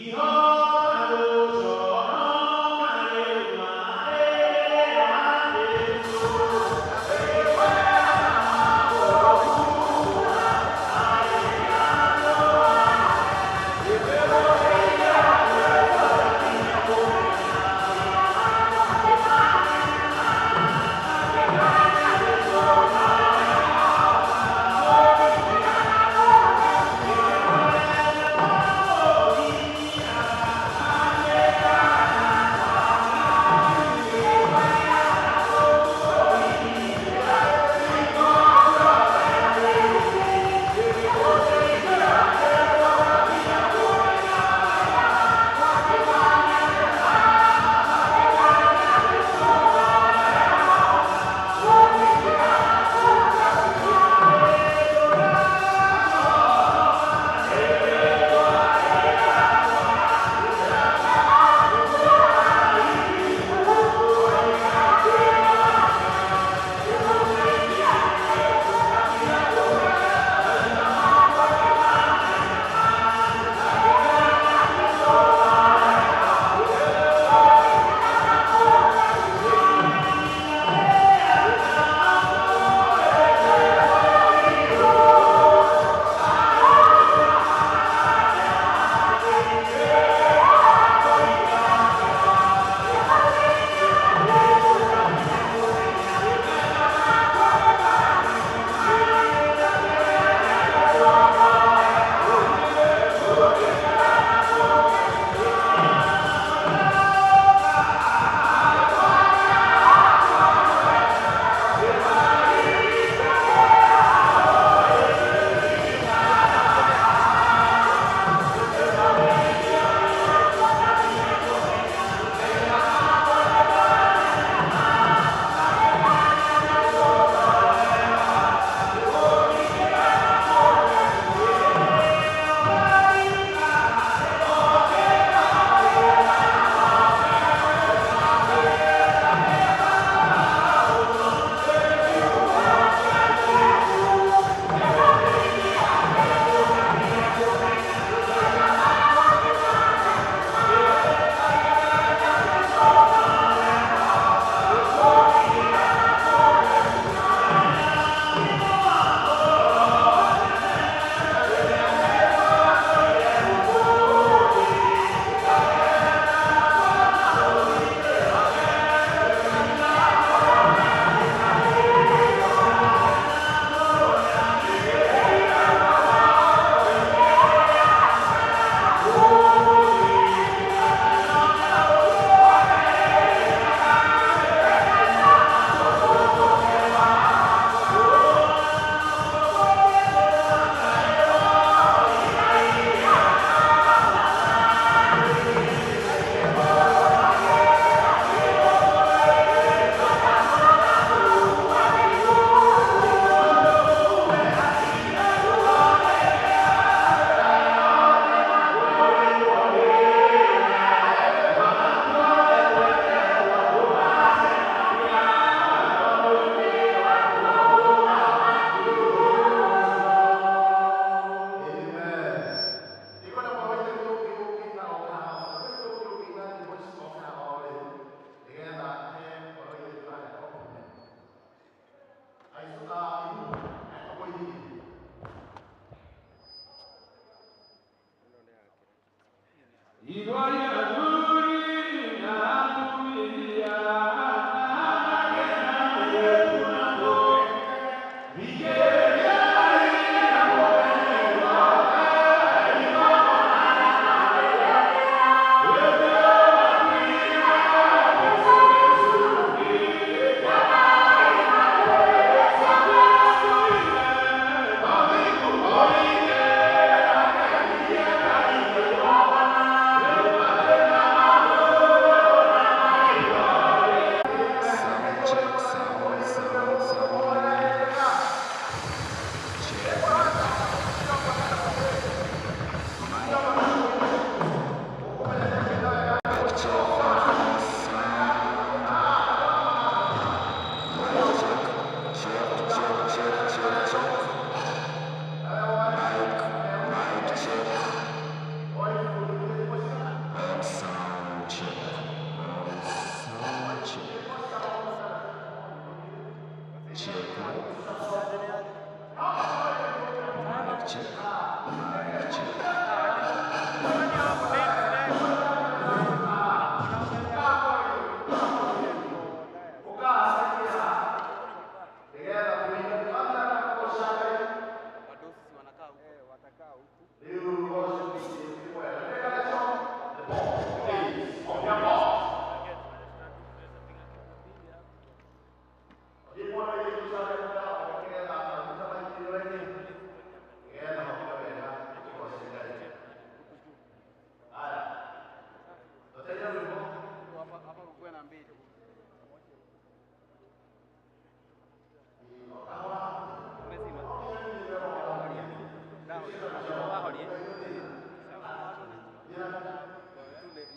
Amen.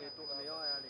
Nĩyo yarĩ.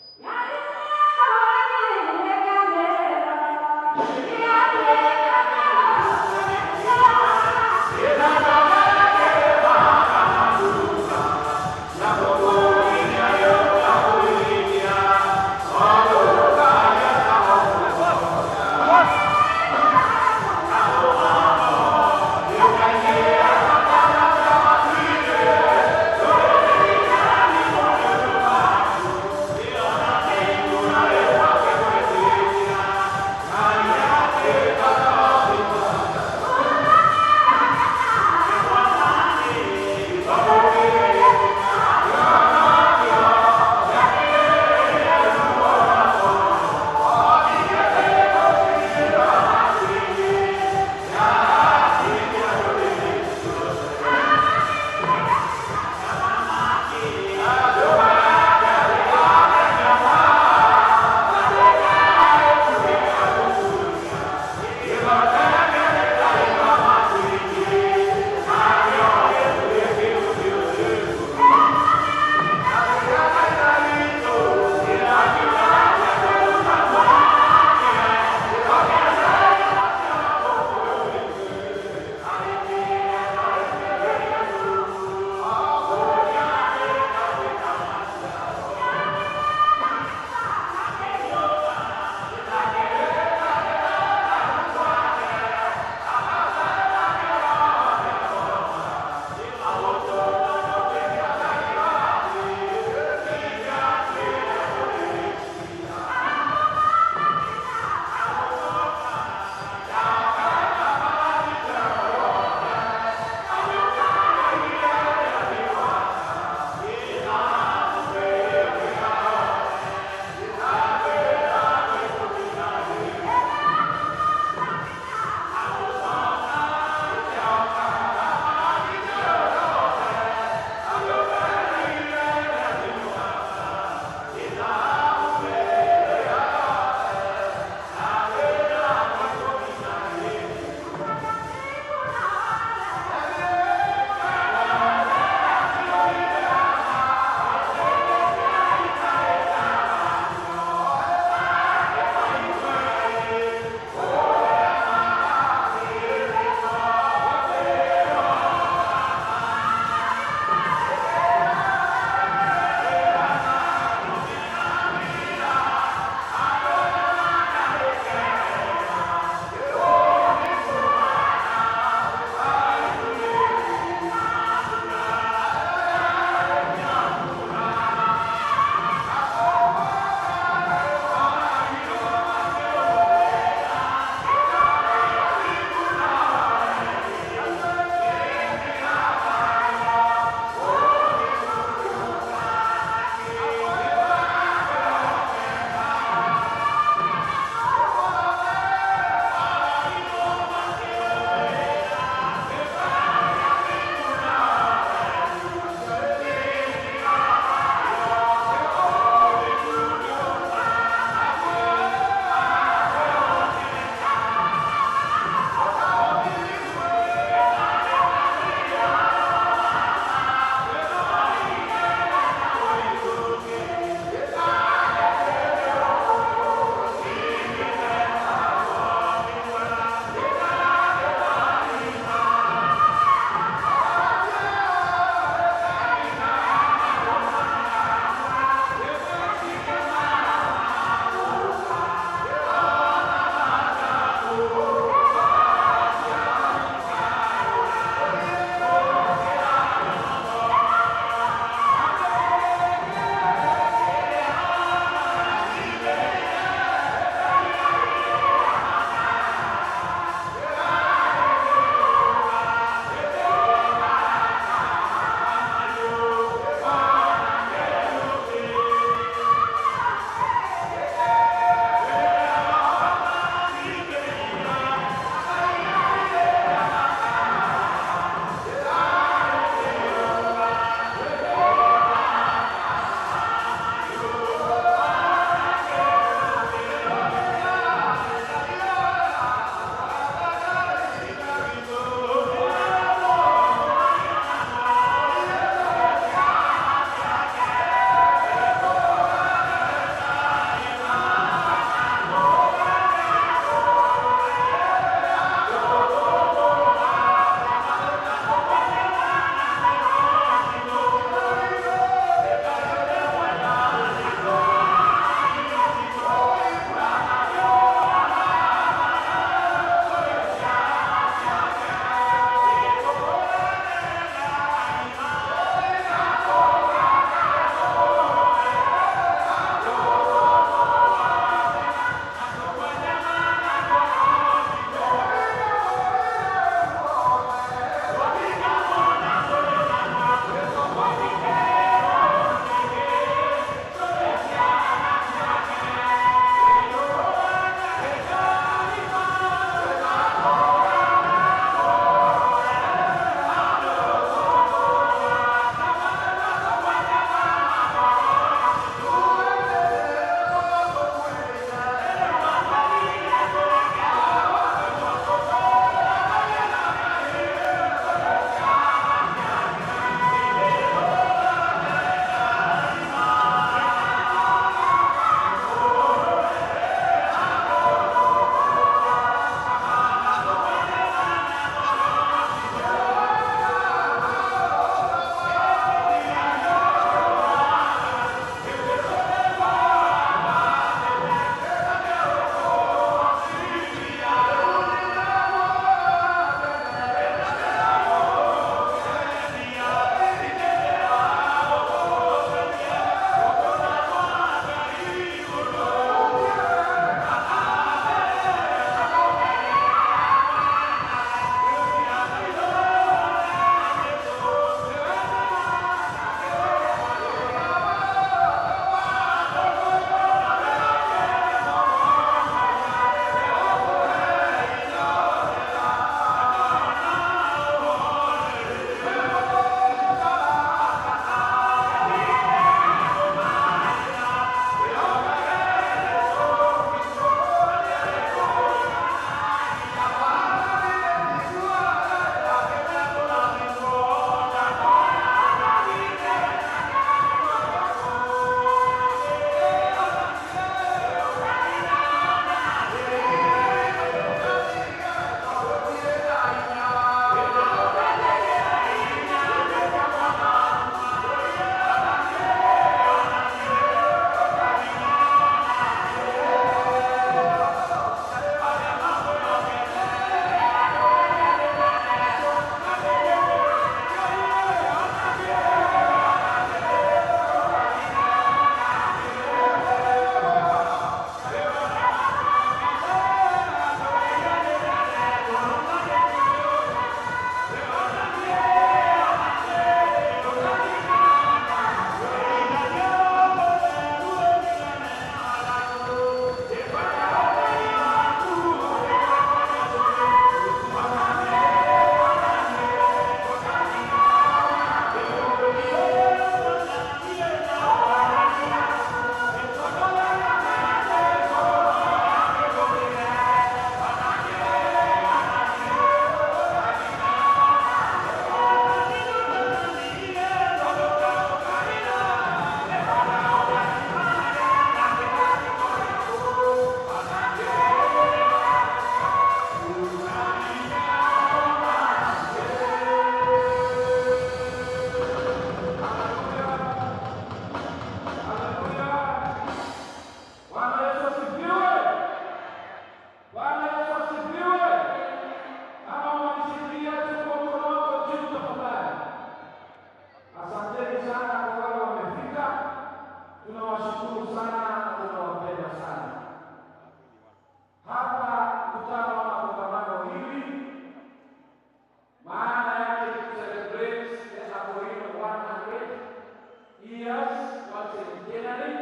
Centenary,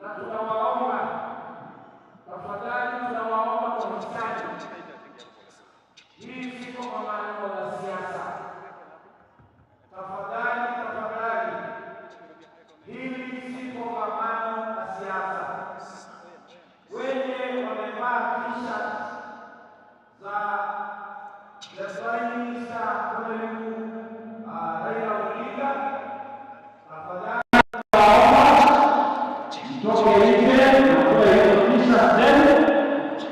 na tunawaomba tafadhali, tunawaomba kwa hisani, hii si kongamano la siasa. Tafadhali, tafadhali, hili si kongamano la siasa. Wenye wamevaa t-shirt za the Prime Minister Honorable Raila Odinga, tafadhali mtoke nje mtoe hizo t-shirt zenu.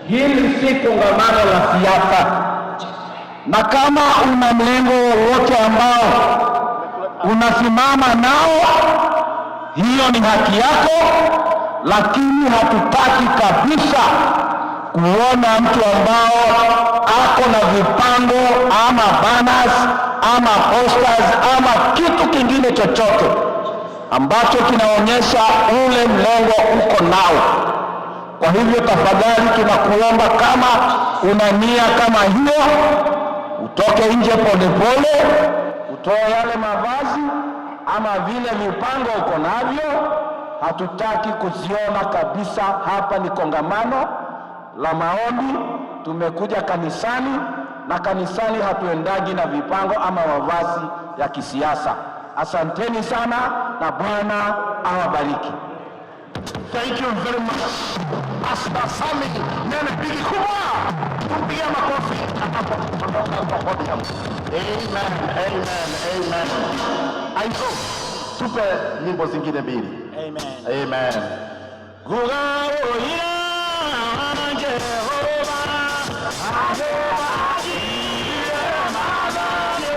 Hili si kongamano la siasa, na kama una mlengo wowote ambao unasimama nao, hiyo ni haki yako, lakini hatutaki kabisa kuona mtu ambao ako na vipango ama banners ama posters ama kitu kingine chochote ambacho kinaonyesha ule mlengo uko nao. Kwa hivyo tafadhali, tunakuomba kama una nia kama hiyo, utoke nje polepole, utoe yale mavazi ama vile vipango uko navyo. Hatutaki kuziona kabisa. Hapa ni kongamano la maombi, tumekuja kanisani na kanisani hatuendagi na vipango ama mavazi ya kisiasa. Asanteni sana na Bwana awabariki. Thank you very much. Pastor Sami Nene Bigi kubwa. Tumpigie makofi atakapoondoka kwa podium. Amen, amen, amen. Aizo, tupe nyimbo zingine mbili. Amen. Amen. Kugawoira Jehova aje magane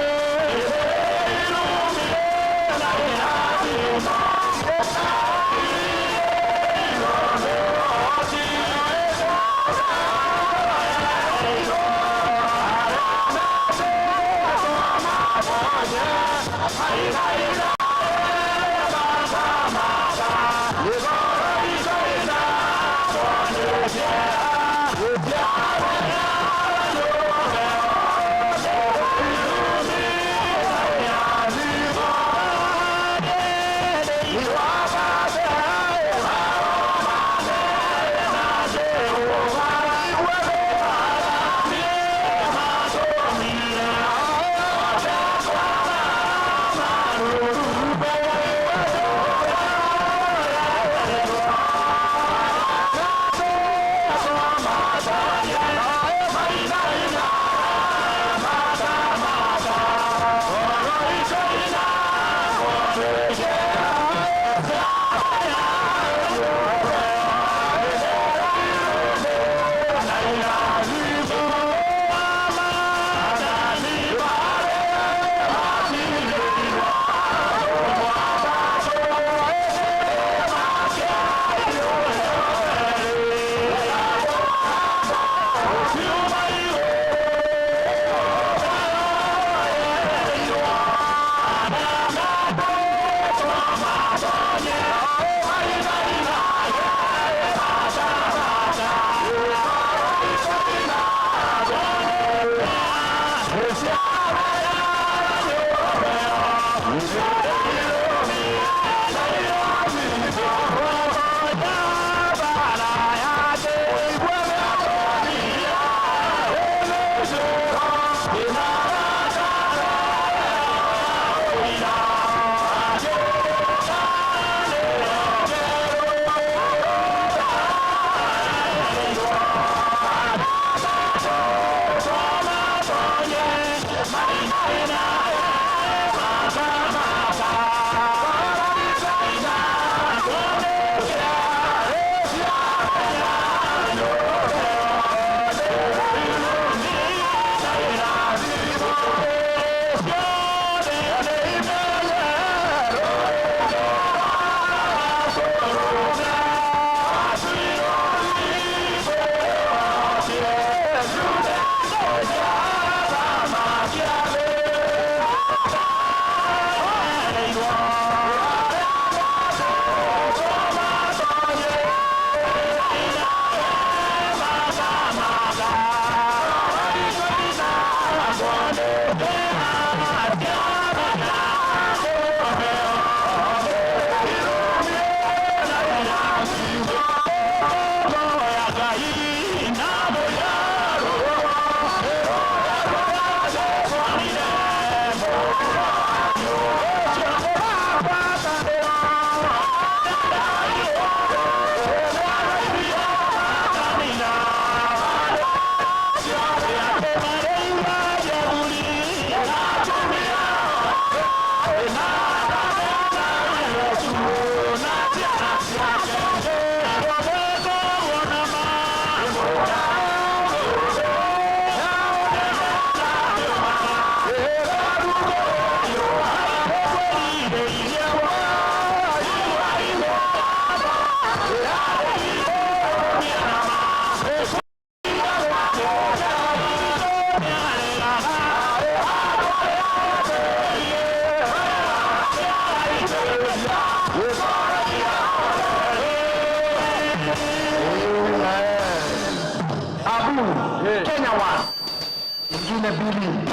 one. Ingine mbili.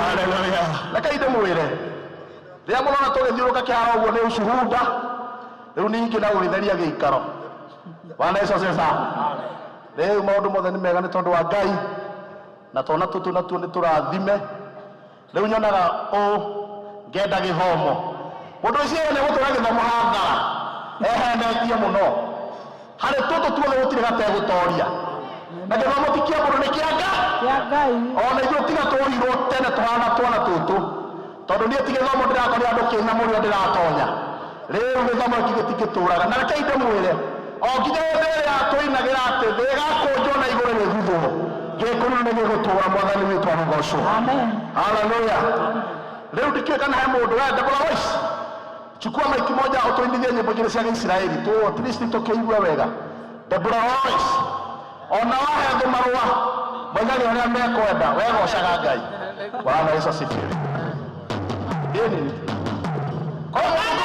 Haleluya. Reke ndĩmwĩre, rĩrĩa mũrona tũgĩthiũrũka kĩharo ũguo nĩ ũcuhunda, rĩu ningĩ na gũgĩtheria gĩikaro. Bwana Yesu asifiwe sana. Rĩu maũndũ mothe nĩ mega nĩ tondũ wa Ngai, na twana tũtũ natuo nĩ tũrathime. Rĩu nyonaga ũũ ngenda gĩthomo. Mũndũ ũcio nĩ gũtũra gĩthomo hathara, ehenetie mũno. Harĩ tũtũ tuothe gũtirĩ gategũtoria. Na gĩthomo ti kĩa mũndũ, nĩ kĩa Ngai. Kĩa Ngai. Ona ithuĩ tiga tũrirwo tene tũhana twana tũtũ, tondũ niĩ ti gĩthomo ndĩrakorire andũ kĩna mũrĩo ndĩratonya. Rĩu gĩthomo gĩkĩ gĩtingĩtũraga. Na rekei ndĩmwĩre, o nginya hĩndĩ ĩrĩa tũinagĩra atĩ thĩ ĩgakũnjwo na igũrũ rĩthithwo, gĩkũrũ nĩ gĩgũtũra. Mwathani witũ arogocwo. Amen. Haleluya. Rĩu ndikĩũĩ kana he mũndũ we Deborah Royce, chukua maiki moja ũtũinithie nyĩmbo igĩrĩ cia Gĩisiraeli tu, at least tũkĩigue wega. Deborah Royce, ona wahe andũ marũa moigage ũrĩa mekwenda, wegocaga Ngai. Bwana Yesu asifiwe. Nini? Haleluya.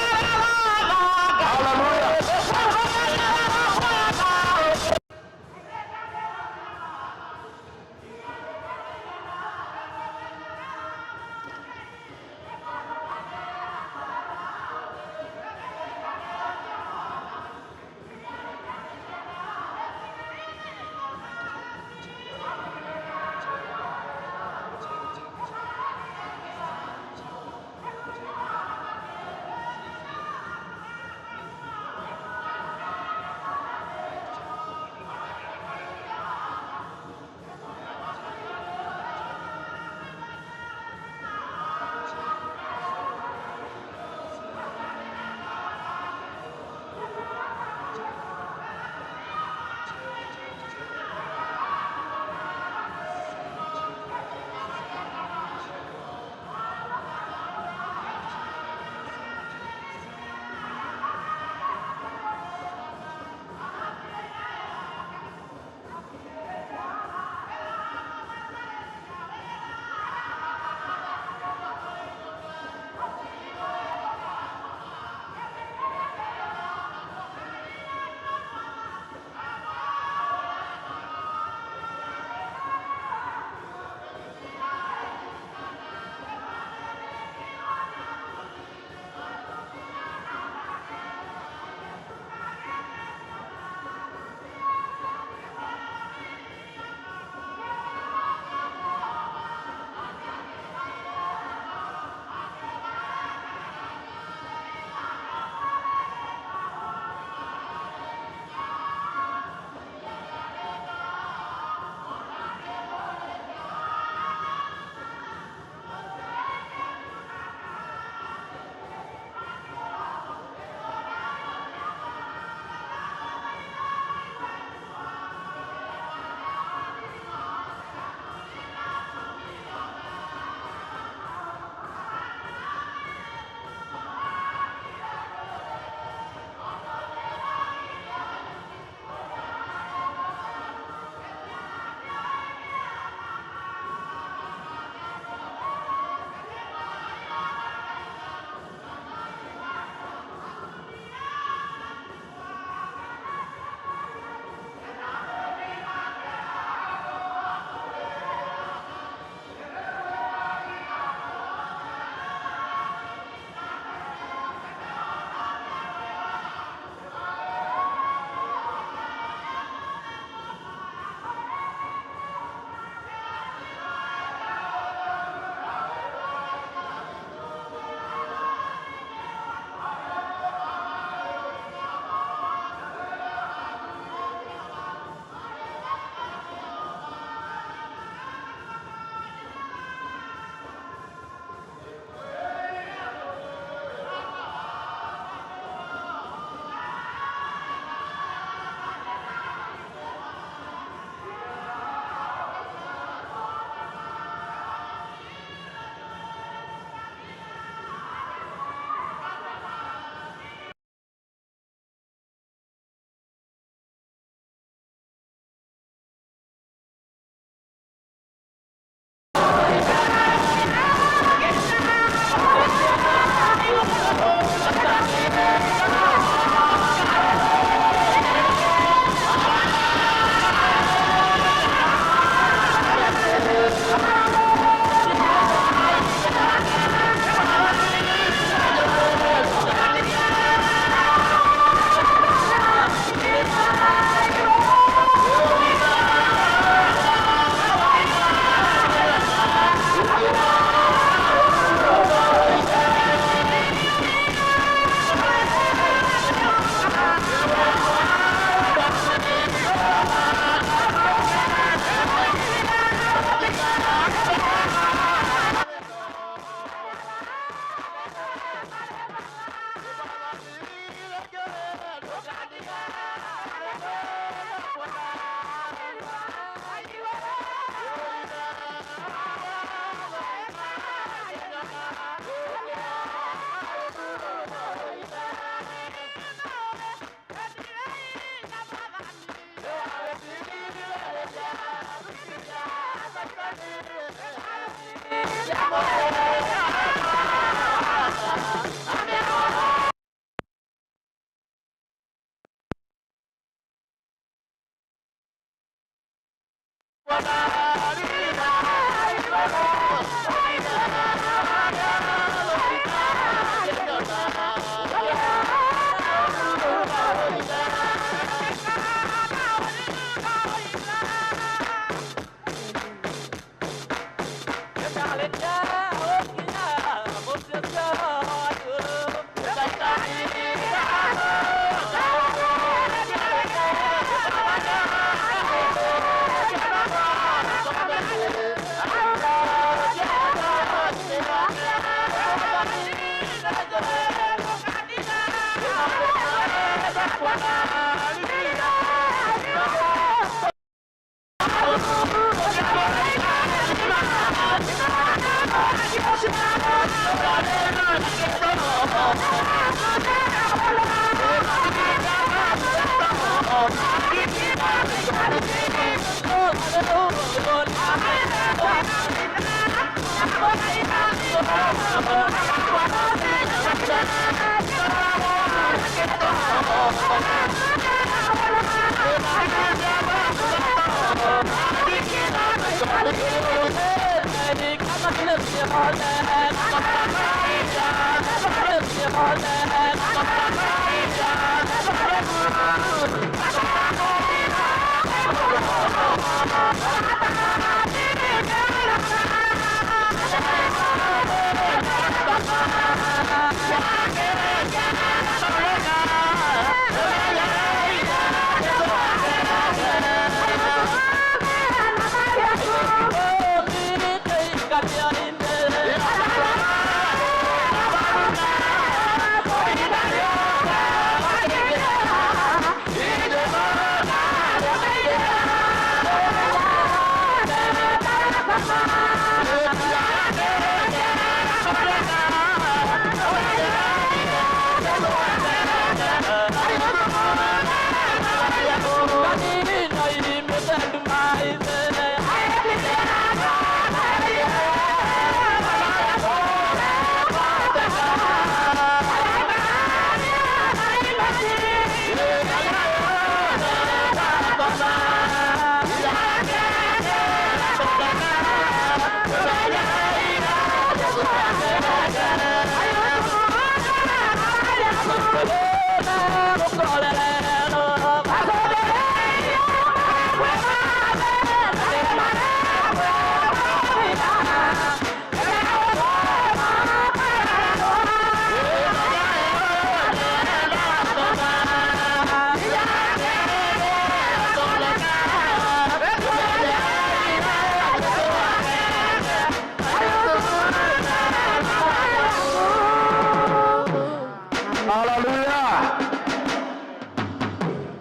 Haleluya.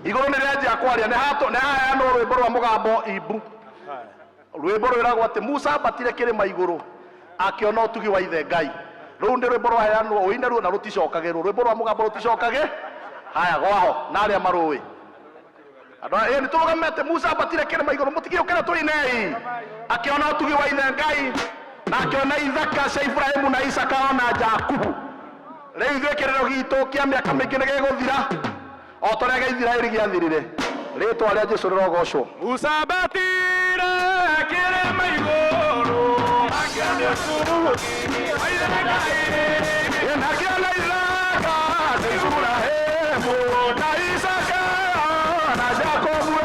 Iguru nä rĩanjia kwaria nä haheanwo rwĩmbo rwa mũgambo imbu rwĩmbo rwĩragwo atĩ Musa ambatire kĩrĩma igũrũ akĩona ũtugi wa ithe Ngai. Rũu nĩ rwĩmbo rwaheanwo ũine ruo na rũticokagĩrwo, rwĩmbo rwa mũgambo rũticokage. Haya, gwaho na arĩa marũĩ andũ aya nĩ tũrũgame atĩ Musa ambatire kĩrĩma igũrũ, mũtigĩũkĩra tũinei, akĩona ũtugi wa ithe Ngai na akĩona ithaka cia Ibrahimu na Isaka ona Jakubu. Rĩu ithuĩ kĩrĩro gitũ kĩa mĩaka mĩingĩ nĩ gĩgũthira o ta ũrĩa gĩa Isiraeli gĩathirire. Rĩtwa rĩa Jesũ rĩrogocwo. Musa ambatire kĩrĩma igũrũ akĩona ũtugi wa ithe Ngai. Na akĩona ithaka cia Ibrahimu na Isaka na Jakubu,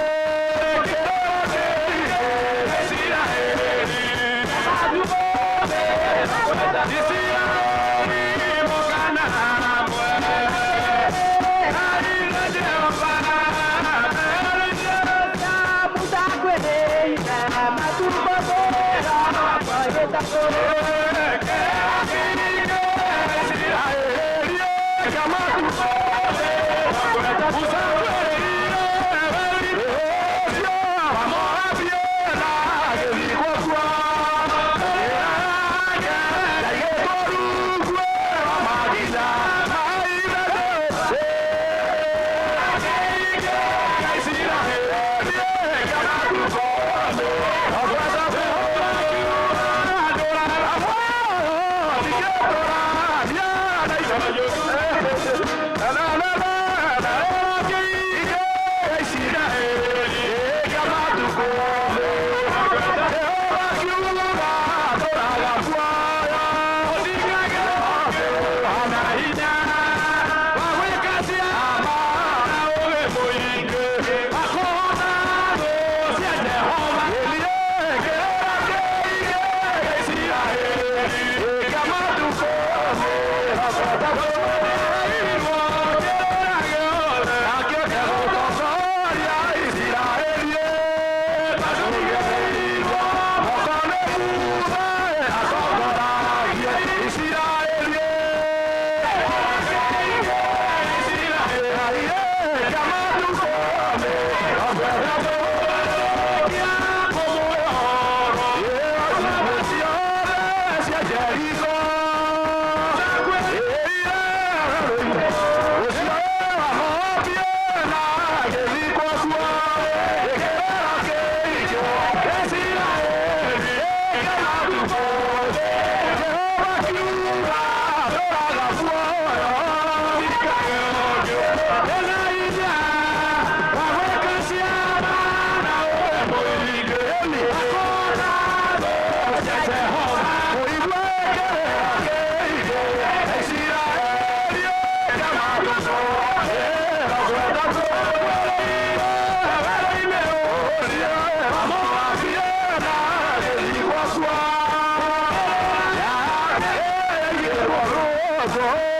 kĩrĩro kĩrĩ Isiraeli Isiraeli mũgana hamwe Harĩ Jehova. Yeah.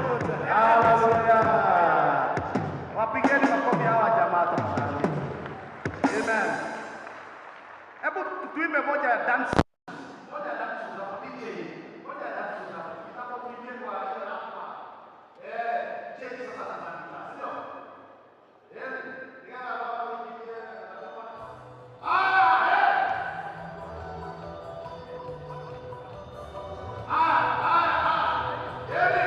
Haleluya. Wapigeni makofi hawa jamaa tafadhali. Amen. Hebu tuimbe moja ya dance. Moja ya dance hapo DJ. Moja ya dance hapo. Kitambo tuimbie kwa hiyo hapa. Eh, cheki sasa tafadhali. Sio? Eh, nigana hapo tuimbie. Ah, eh. Ah, ah, ah. Yeni.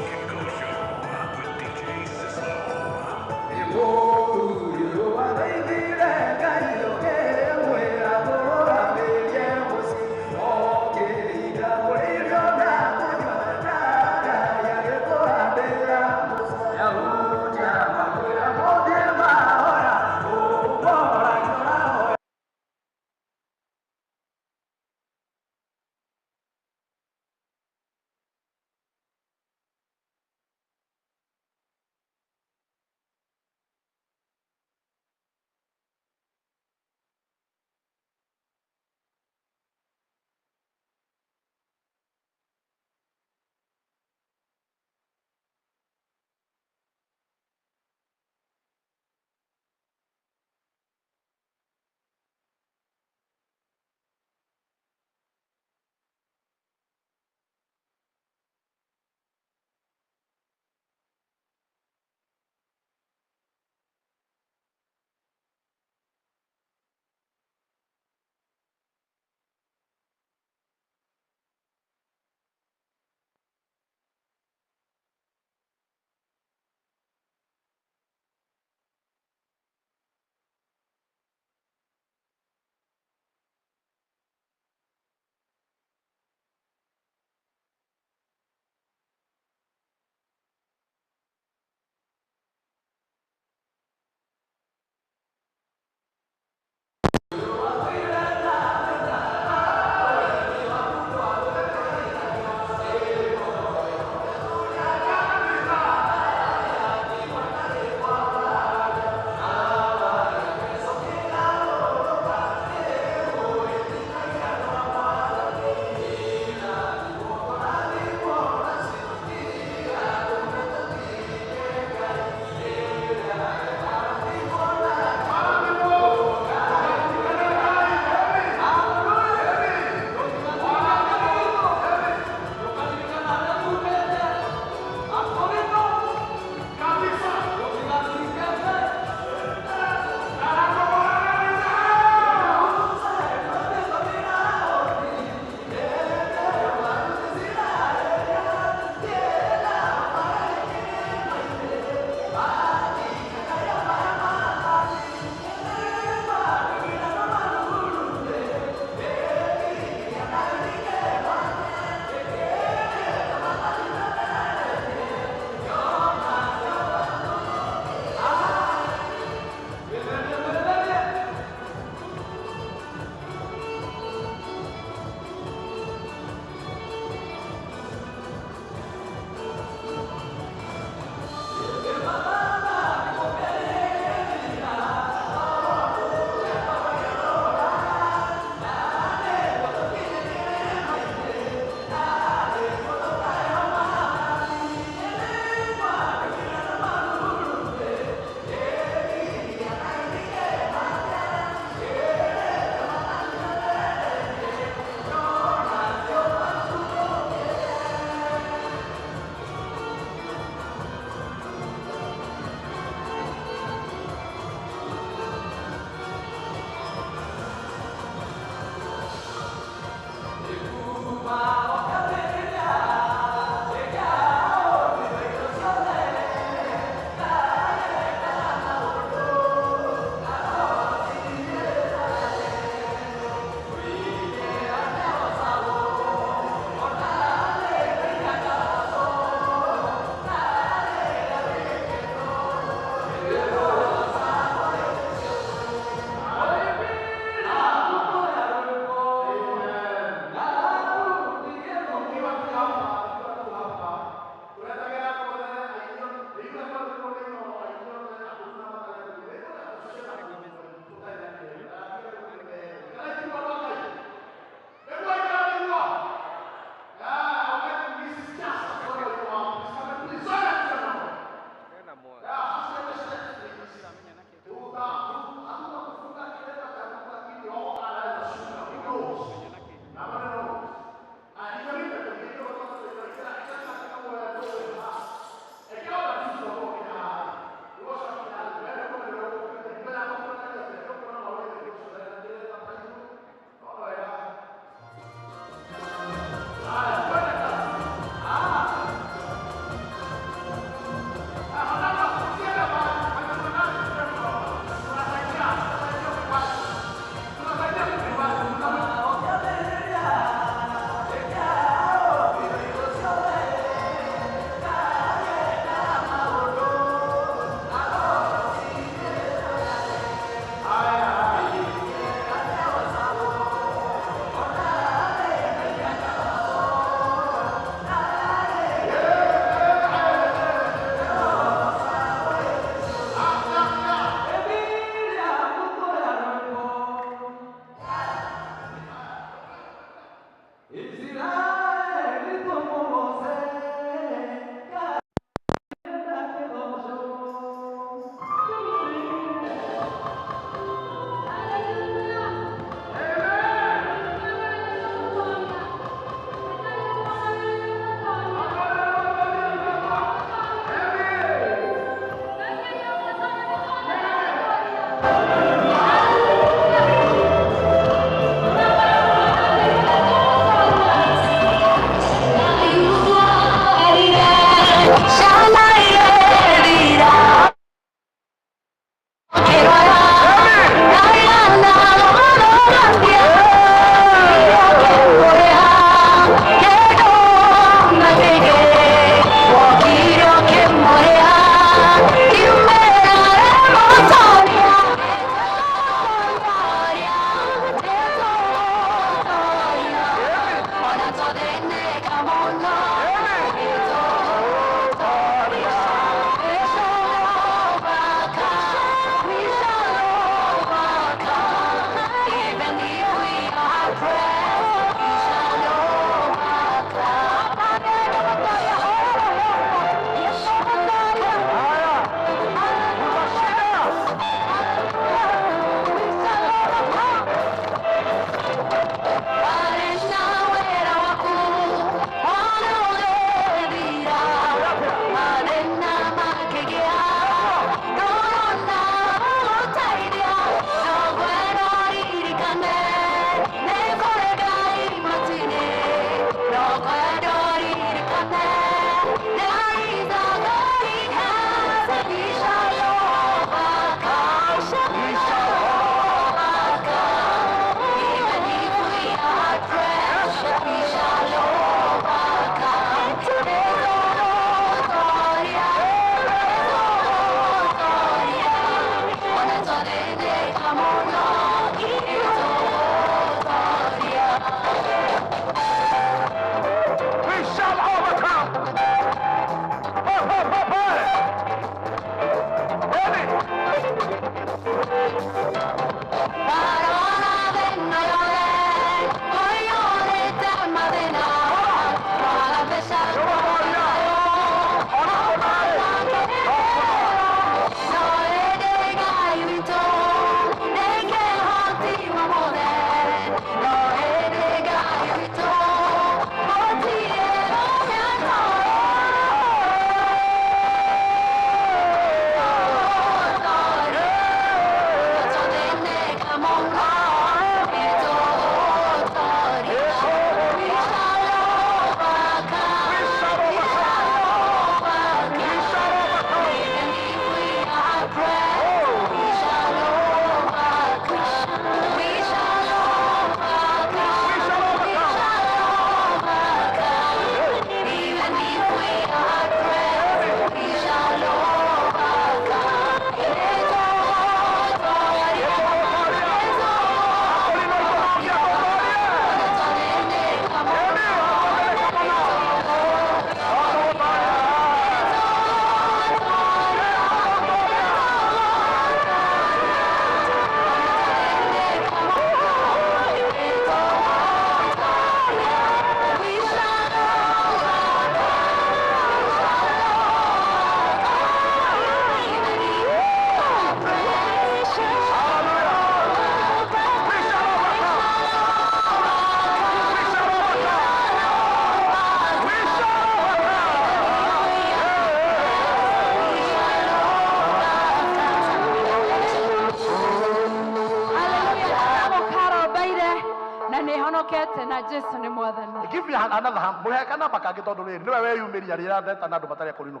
Na nĩ honokete na Jesu nĩ mwathani. Give me another hand. Muhe kanamba kangĩ tondũ rĩrĩ nĩwe weyumĩria rĩrĩa ndeta na andũ matarĩ akũrinũ.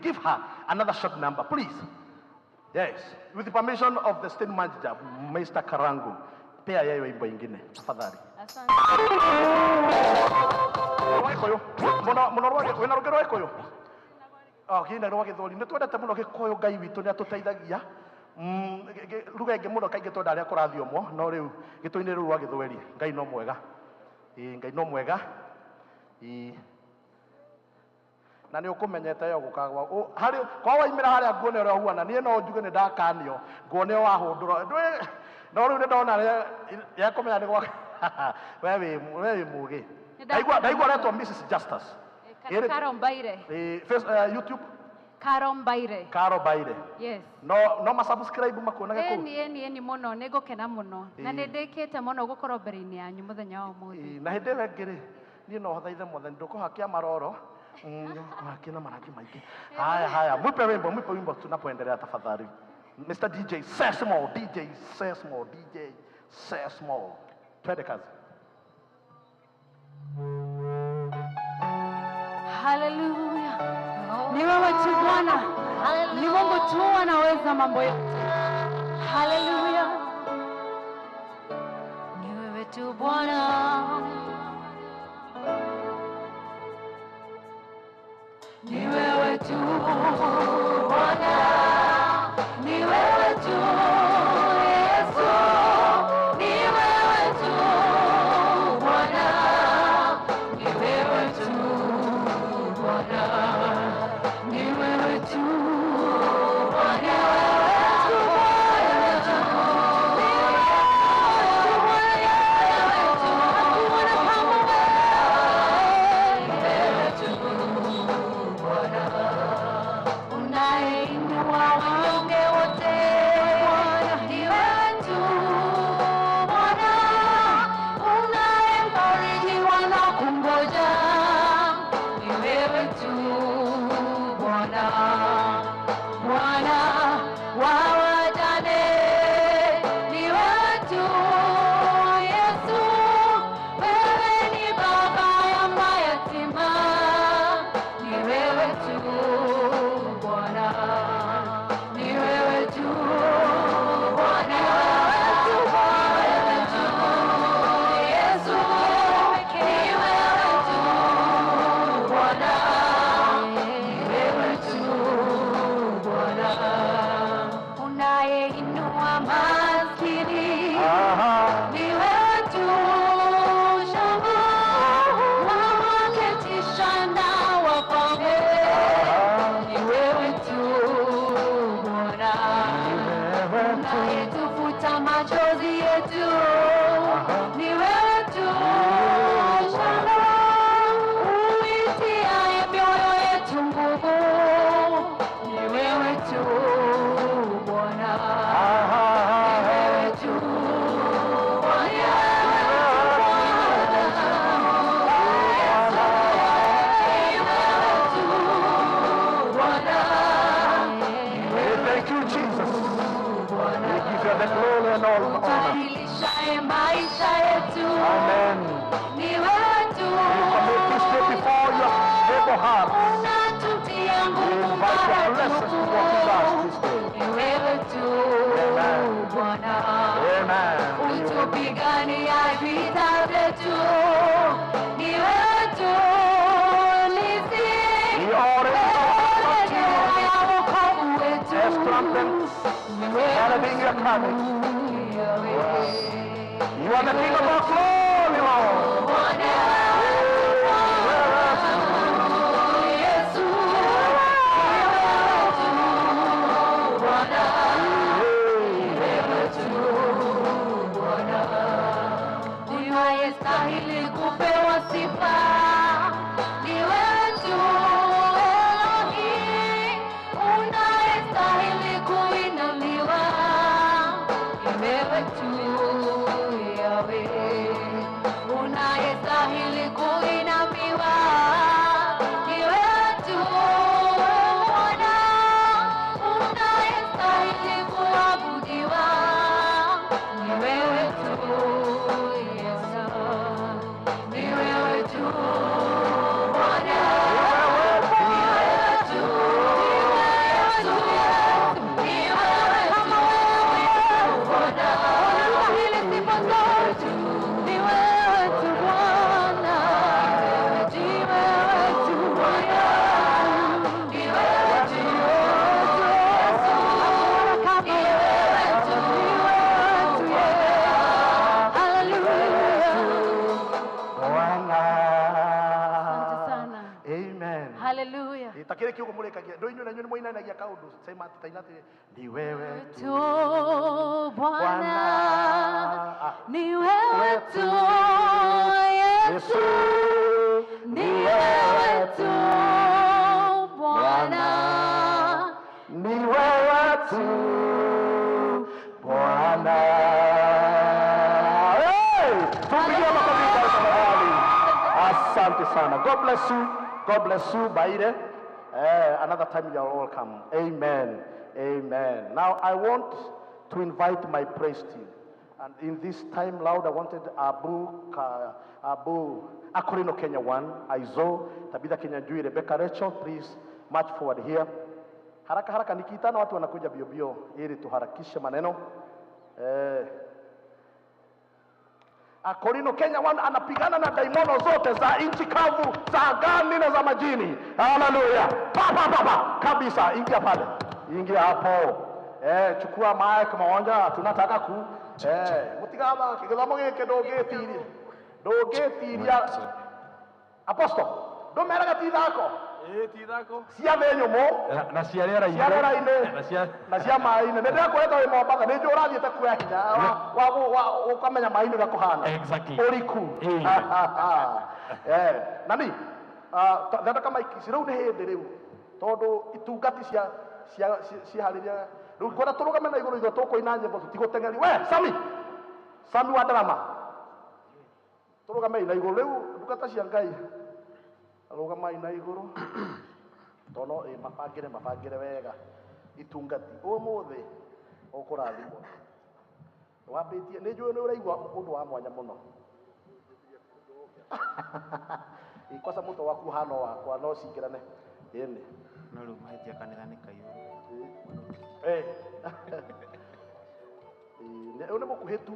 Give her another short number, please. Yes, with the permission of the state manager, Mr. Karangu. Pea yeye wimbo ingine tafadhali. Asante. Rwa Gĩkũyũ. Mũno mũno rwa Gĩkũyũ. Wĩna rũngĩ rwa Gĩkũyũ? Oh, kĩna rwa Gĩthweri. Nĩ twendete mũno Gĩkũyũ, Ngai witũ nĩ atũteithagia. Ruga ĩngĩ mũno kaingĩ twenda arĩa kũrathiomwo, no rĩu gĩtũinĩ rĩu rwa Gĩthweri. Ngai no mwega. Ĩĩ, Ngai no mwega. Ĩĩ. Na nĩ ũkũmenyete yo gũkagwa harĩ kwa waimĩra harĩa nguone ũrĩa ũhuana, niĩ no njuge nĩ ndakanio nguone wahũndũra. No rĩu nĩ ndona yekũmenya nĩ gwa we wĩ mũgĩ. Ndaigua aretwo Mrs. Justus. Kana Caro Mbaire. Face, YouTube. Caro Mbaire. Caro Baire. Yes. No ma subscribe makuonage kũu. Ĩni ĩni ĩni mũno, nĩ ngũkena mũno na nĩ ndĩkĩte mũno gũkorwo mbere-inĩ yanyu mũthenya wa ũmũthĩ. Ĩĩ, na hĩndĩ ĩyo ĩngĩ rĩ, niĩ no thaithe mwathani ndũkũhakia maroro. Ndũkũhakia na marangi maingĩ. Haya haya, mwipe wimbo, mwipe wimbo tunapoendelea tafadhali. Mr. DJ Sesmo, DJ Sesmo, DJ Sesmo. Twende kazi. Haleluya. Ni wewe tu Bwana. Ni Mungu tu anaweza mambo yote. Haleluya. Ni wewe tu Bwana. Ni wewe tu Bwana. Ni wewe tu Yesu. Ni wewe tu Bwana. Ni wewe tu Bwana. Ni wewe tu Bwana. Ni wewe tu Bwana. Hakuna kama wewe. Ni wewe tu Bwana. Unayeinua wanyonge wote. Ni wewe tu Bwana. Unayemfariji wanaokungoja. Ni wewe tu Bwana. Bwana wa wajane. Ni wewe tu Yesu. Wewe ni baba ya mayatima. Ni wewe tu Bwana. Ni wewe tu Bwana. Wewe tu Yesu. Ni wewe tu Bwana. Ni wewe tu Bwana. Unayeinua maskini. Ni wewe tu shamba, waketisha na wafalme. Ni wewe tu Bwana. Unayetufuta machozi yetu. Ni wewe tu shamba, uitiaye mioyo yetu nguvu. Ni wewe tu Bwana. Ni wewe tu Bwana. Ni wewe tu Bwana. Hey, thank you, Jesus. We give you the glory and all honor. Ubadilishaye maisha yetu. Amen. Ni wewe tu. We commit this day before your able hearts. Unatutia We nguvu invite your blessings to walk with us this day. Ni wewe tu Amen. Bwana. Amen. Utupigania vita vyetu. Ni wewe tu lisi. We already Bendera ya wokovu wetu. as trumpets Ni wewe heralding your coming. tu Yahweh. You are the King of our glory, Lord. Bwana Yesu, ni wewe tu Bwana. Ni wewe tu Bwana. Unayestahili kupewa sifa ni wewe tu Elohim, unayestahili kuinuliwa ni wewe tu Yahweh, unayestahili kuinamiwa ni wewe tu Bwana, unayestahili kuabudiwa ni wewe tu Yesu. Akĩrĩ kiugo mũrĩkagia ndũ inyuĩ na inyuĩ nĩ mũinainagia kaũndũ sema atĩ taina atĩrĩ ni wewe tu Bwana, Bwana. Ni wewe tu Yesu, ni wewe tu Bwana, ni wewe tu Bwana. Hey! Tupigie makofi kwa tafadhali. Asante sana. God bless you. God bless you. Baire. Another time you are welcome. Amen. Amen. Now I want to invite my praise team. And in this time, Lord, I wanted Abu Akorino Kenya 1, Aizo, Tabitha Kenya Njui, Rebecca Rachel, please march forward here. Haraka haraka nikiitana watu wanakuja bio bio ili tuharakishe maneno. Akorino Kenya 1 anapigana na daimono zote za nchi kavu, za angani na za majini. Haleluya. Pa pa pa pa kabisa, ingia pale. Ingia hapo. Chukua mic maonja, tunataka ku mutigama kigithomo giki ndũngĩtiria. Ndũngĩtiria. Apostle, ndũmeraga ti ithako. Ti ithako. Cia thĩ nyũmũ. Na cia rĩera-inĩ. Cia rĩera-inĩ. Na cia na cia maĩ-inĩ. Nĩ ndĩrakwĩrĩte wĩ Mombatha, nĩ njũĩ ũrathiĩte kuoya hinya ũkamenya maĩ-inĩ ũrĩa kũhana. Exactly. Ũriku. Nani? Thondeka mic ici, rĩu nĩ hĩndĩ rĩu. Tondũ itungati cia ciharĩria. Rĩu kwenda tũrũgame na igũrũ ithuĩ tũkũina nyĩmbo tũtigũteng'eri. We, Sami! Sami wa ndarama. Tũrũgamei na igũrũ. Rĩu ndungata cia Ngai. Rũgamai na igũrũ. Tono, mabangĩre, mabangĩre wega. Itungati. Ũmũthĩ ũkũrathimwo. Wambĩtie, nĩ njũĩ nĩ ũraigua ũndũ wa mwanya mũno. Ikosa mũtwe waku ũhana o wakwa, no cingĩrane. Ĩni. No rĩu mahĩtia kanitha nĩ kaiyũru. Ũyũ nĩ mũkuhĩ tu.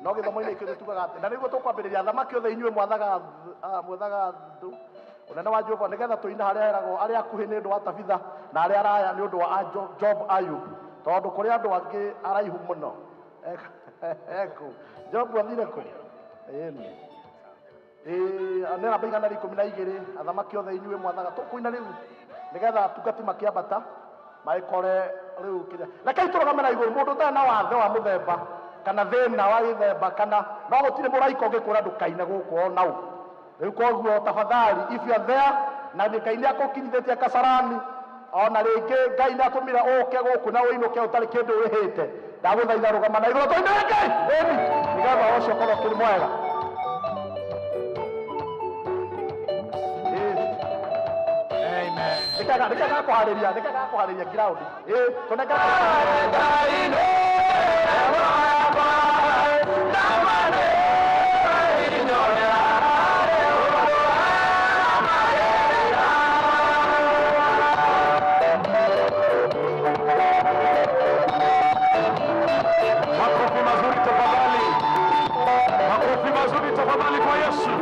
No gĩthomo-inĩ gĩkĩ tugaga atĩ, na nĩguo tũkwambĩrĩria athamaki othe inyuĩ mwathaga andũ. Ũnene wa Jehova nĩgetha tũine harĩa heragwo arĩa akuhĩ nĩ ũndũ wa Tabitha na arĩa araya nĩ ũndũ wa Job Ayub, tondũ kũrĩ andũ angĩ araihu mũno. Eku. Job athire kũ? Ĩni. Nĩ namba igana rĩa ikũmi na igĩrĩ, athamaki othe inyuĩ mwathaga. Tũkũina rĩu nĩgetha atungati makĩambata magĩkore rĩu kĩrĩa. Rekei tũrũgame na igũrũ, mũndũ ũtarĩ na wathe wa mũthemba kana thĩna wa gĩthemba kana no gũtirĩ mũraika ũngĩkwĩra ndũkaine gũkũ o nau. Rĩu koguo tafadhali, if you are there na Ngai nĩ akũkinyithĩtie Kasarani, ona rĩngĩ Ngai nĩ atũmire ũke gũkũ na ũinũke ũtarĩ kĩndũ ũrĩhĩte, ndagũthaitha rũgama na igũrũ tũine Ngai. Ĩni, nĩgetha ũhoro ũcio ũkorwo ũkĩrĩ mwega. Amen. Nĩkega kũharĩria, nĩkega kũharĩria ground. Tũnengere. Makofi mazuri tafadhali. Makofi mazuri tafadhali kwa Yesu.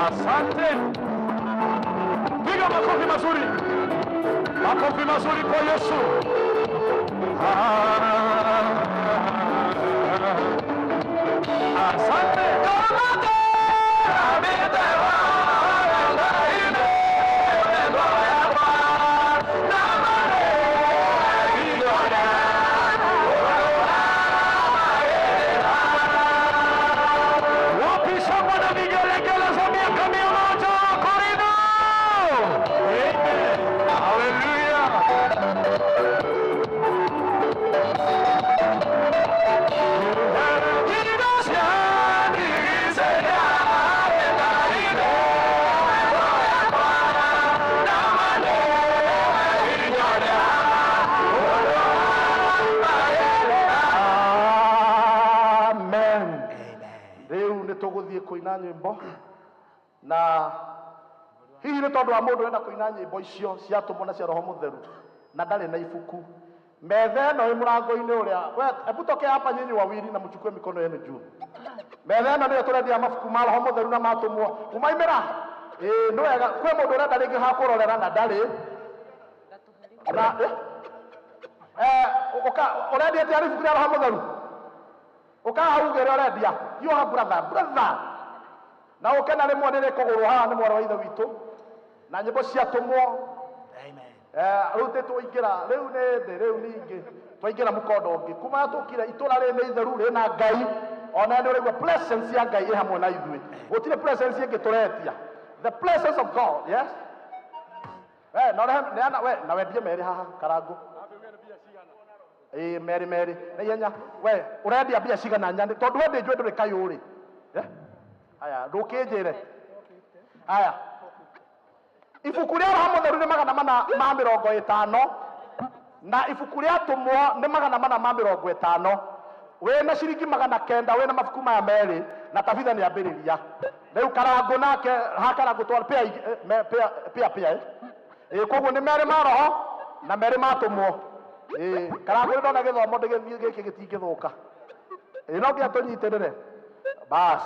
Asante. Piga makofi mazuri. Makofi mazuri kwa Yesu. Asante. Wapi shangwe na vigelegele za miaka 100 Korino? Amen. Hallelujah. Amen. Rĩu nĩ tũgũthiĩ kũina nyĩmbo na hihi nĩ tondũ wa mũndũ ũrenda kũina nyĩmbo icio ciatũmwo na cia Roho Mũtheru na ndarĩ na ibuku, metha ĩno ĩ mũrango-inĩ ũrĩa, we, hebu tokea hapa nyinyi wawili na mchukue mikono yenu juu. Metha ĩno nĩyo tũrendia mabuku ma Roho Mũtheru na matũmwo. Kumaimĩra Ĩĩ nĩ wega kwĩ mũndũ ũrenda rĩngĩ ha kũrorera na ndarĩ na ũrendia atĩa ibuku rĩa Roho Mũtheru? Ũkaha uge ũrĩa ũrendia. Hiũha brother, brother. Na ũke na rĩmwe nĩrĩkũgũrwo haha nĩ mwarĩ wa ithe witũ na nyĩmbo ciatũmwo. Rĩu tũingĩra rĩu nĩ thĩ rĩu ningĩ twaingĩra mũkondo ũngĩ kuma tũkire itũra rĩrĩ nĩ itheru rĩna Ngai ona nĩ ũraigua presence ya Ngai ĩ hamwe na ithuĩ. Gũtirĩ presence ĩngĩ tũretia, the presence of God. Yes, na ũrehe neana we na wendie merĩ haha karangu. Ĩĩ, merĩ merĩ na ihenya. We ũrendia mbia cigana nyane tondũ we ndĩnjũĩ ndũrĩ kayũ rĩ? Eh? Aya, ndũkĩnjĩre. Aya, ibuku rĩa Roho Mũtheru nĩ 450 na ibuku rĩa Tũmwo nĩ 450. Wĩna ciringi 900 wĩna mabuku maya merĩ na Tabitha nĩ ambĩrĩria rĩu. Karangũ nake ha karangũ twa pĩa pĩa pĩa pĩa. Ĩ koguo nĩ merĩ ma Roho na merĩ ma Tũmwo. Ĩ karangũ nĩ ndona gĩthomo ndĩgĩthiĩ gĩkĩ gĩtingĩthũka. Ĩ no nginya tũnyitĩrĩre. Bas,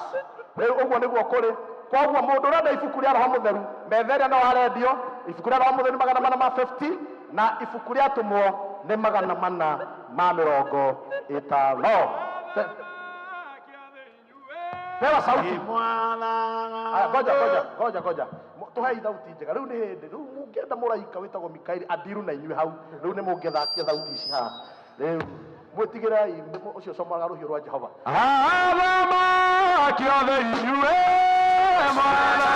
rĩu ũguo nĩguo kũrĩ. Koguo mũndũ ũrenda ibuku rĩa Roho Mũtheru, metha ĩrĩa no arendio ibuku rĩa Roho Mũtheru nĩ 450 na ibuku rĩa Tũmwo nĩ 450. Pewa sauti. Aya, ngoja ngoja ngoja ngoja. Tuhei thauti njega. Rĩu nĩ hĩndĩ rĩu mũngĩenda mũraika wĩtagwo Mikaeli andiru na inyuĩ hau. Rĩu nĩ mũngĩthakia thauti ici haha. Rĩu mwĩtigĩrei ũcio ũcomoraga rũhiũ rwa Jehova. Athamaki othe inyuĩ mwathana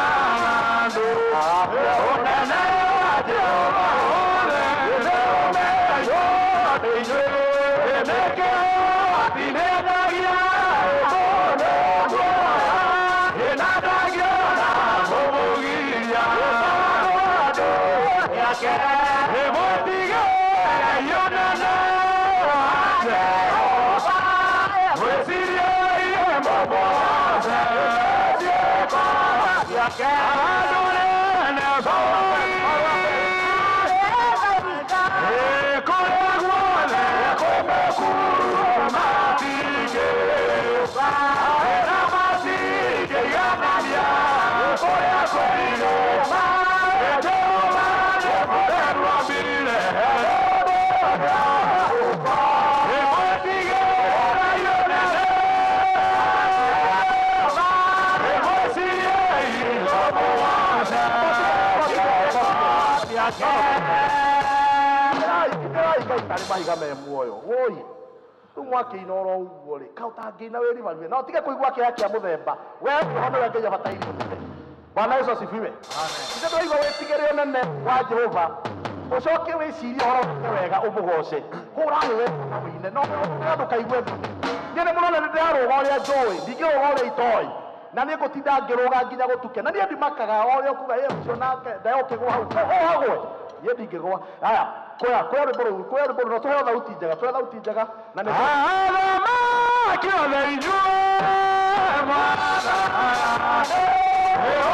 ũnene wa Jehova ũrĩ nĩũmenywo nĩ inyuĩ nĩkĩo atinĩkagia mũndũ guoya ĩnandagio na mũmũgiria andũ yake ĩmũtigĩrei ũnene wa Jehova mwĩciriei mũmũgoce ciĩko ciake andũrene bũrũri kũrĩa guothe kwĩmĩkuru matingĩũka na matingĩiganania kũrĩa kwĩ irĩma. Jehova nĩ mũtheru ambire ĩmũtigĩrei ũnene ĩmũciriei mũmũgoce ciĩko ciake. Inĩrai, inĩrai Ngai tarĩ mahiga me muoyo. Woi, rĩu mwakĩina oro ũguo rĩ, kaũ ũtangĩina wĩribarue na ũtige kũigua kĩeha kĩa mũthemba. We roho nĩwe Ngai abataire ũnene. Bwana Yesu asifiwe. Ithe ndũraigua wĩtigĩre ũnene wa Jehova, ũcoke wĩcirie ũhoro wake wega ũmũgoce. Hũra hĩ wega na wĩine no ndũkaigue thoni. Niĩ nĩ mũrona nĩ ndĩrarũga ũrĩa njũĩ, ndingĩrũga ũrĩa itoĩ na niĩ ngũtinda ngĩrũga nginya gũtuke na niĩ ndimakaga o ũrĩa ũkuga ĩ ũcio nake ndae ũkĩgũa hau ũhagwe niĩ ndingĩgũa. Aya, kuoya kuoya rwĩmbo rũu, kuoya rwĩmbo rũu na tũheo thauti njega, tũheo thauti njega na nĩ Athamaki othe inyuĩ mwathana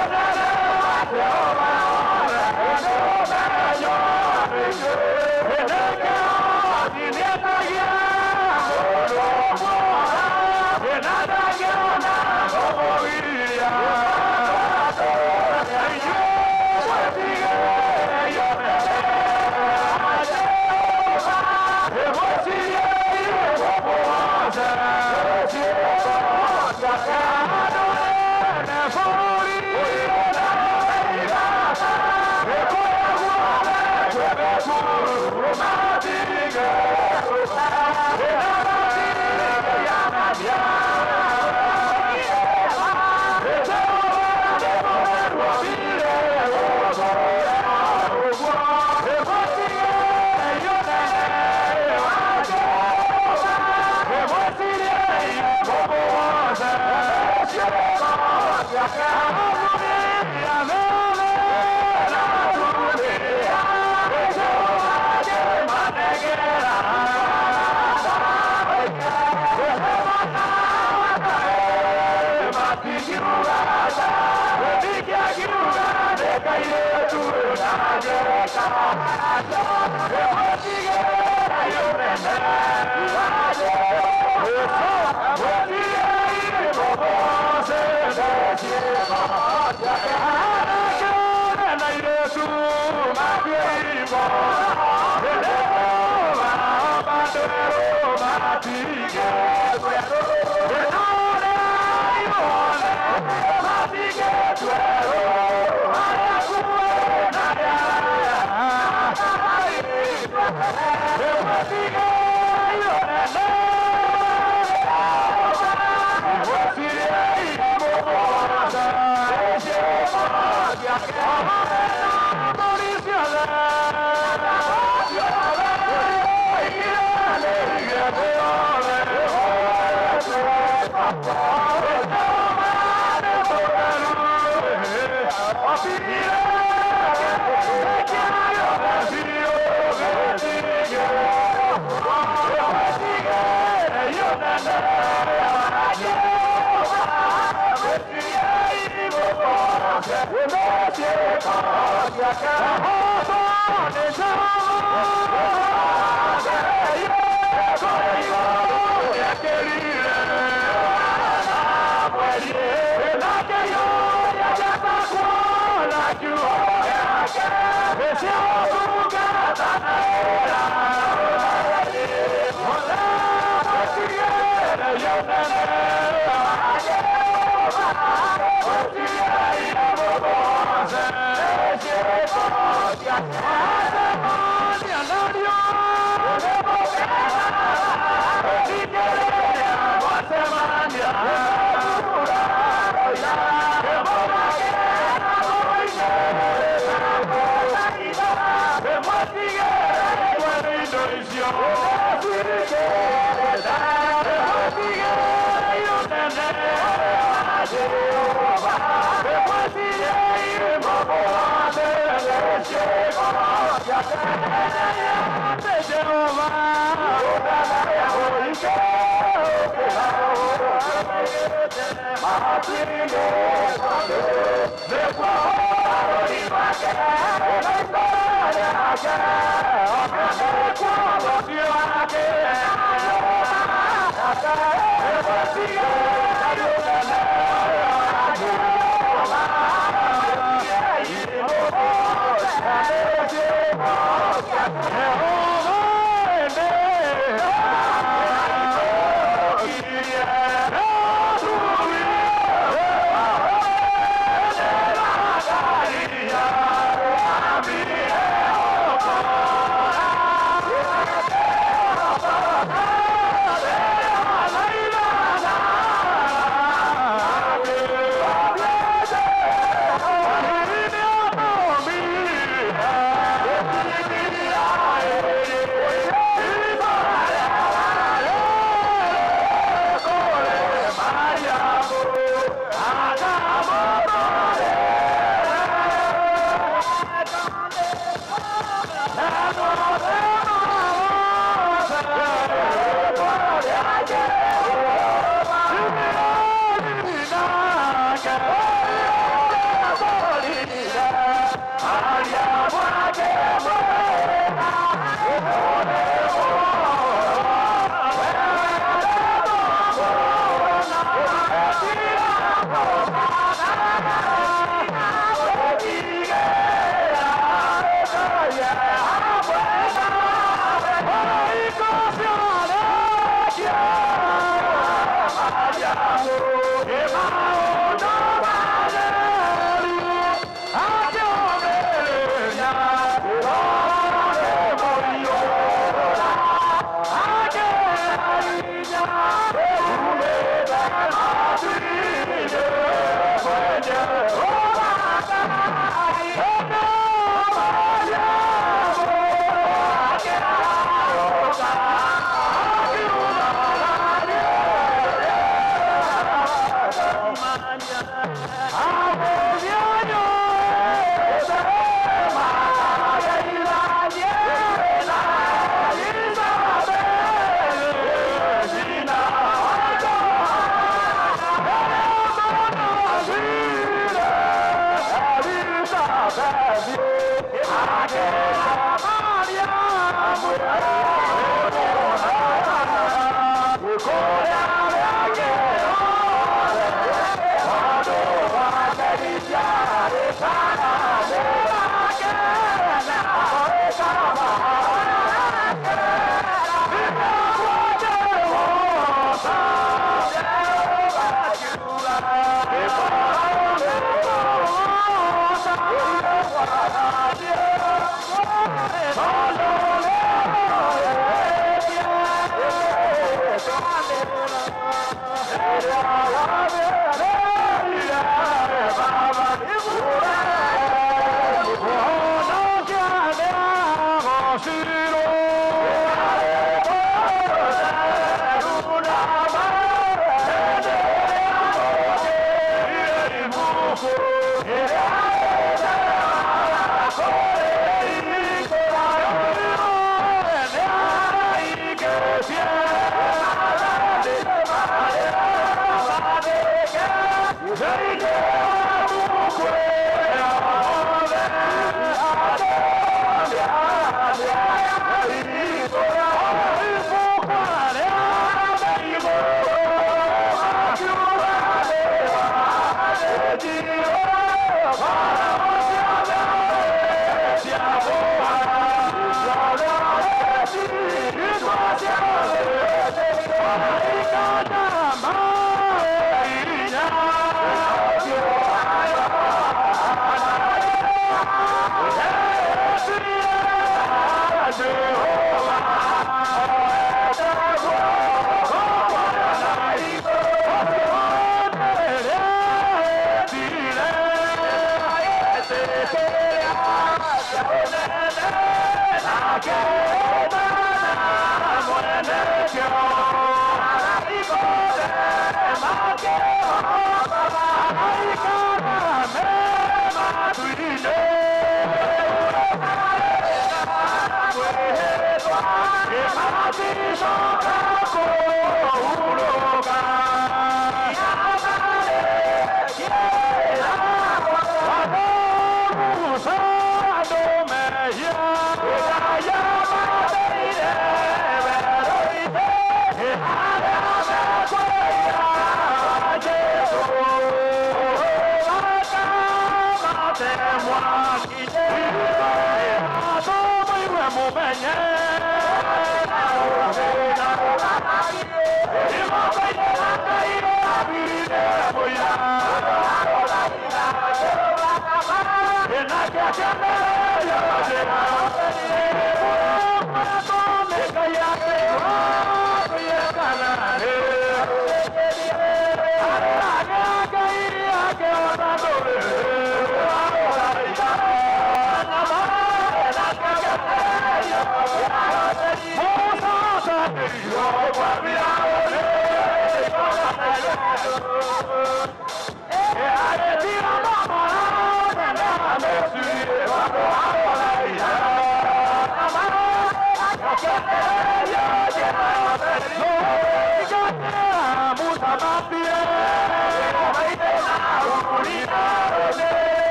ũnene wa Jehova nĩũmenywo nĩ inyuĩ nĩkĩo atinĩkagia mũndũ guoya ĩnandagio na mũmũgiria inyuĩ mwĩtigĩrei ũnene wa Jehova ĩmũciriei mũmũgoce ciĩko ciake andũrene bũrũri kũrĩa guothe kwĩ mĩkuru.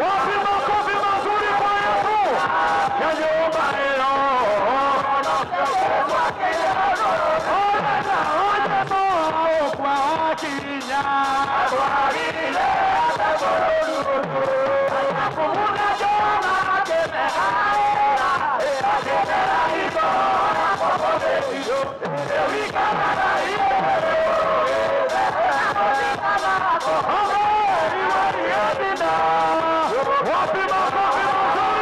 Wapi makofi mazuri kwa Yesu? Ya nyumba hiyo. Oja kwa kinya. Wapi makofi mazuri?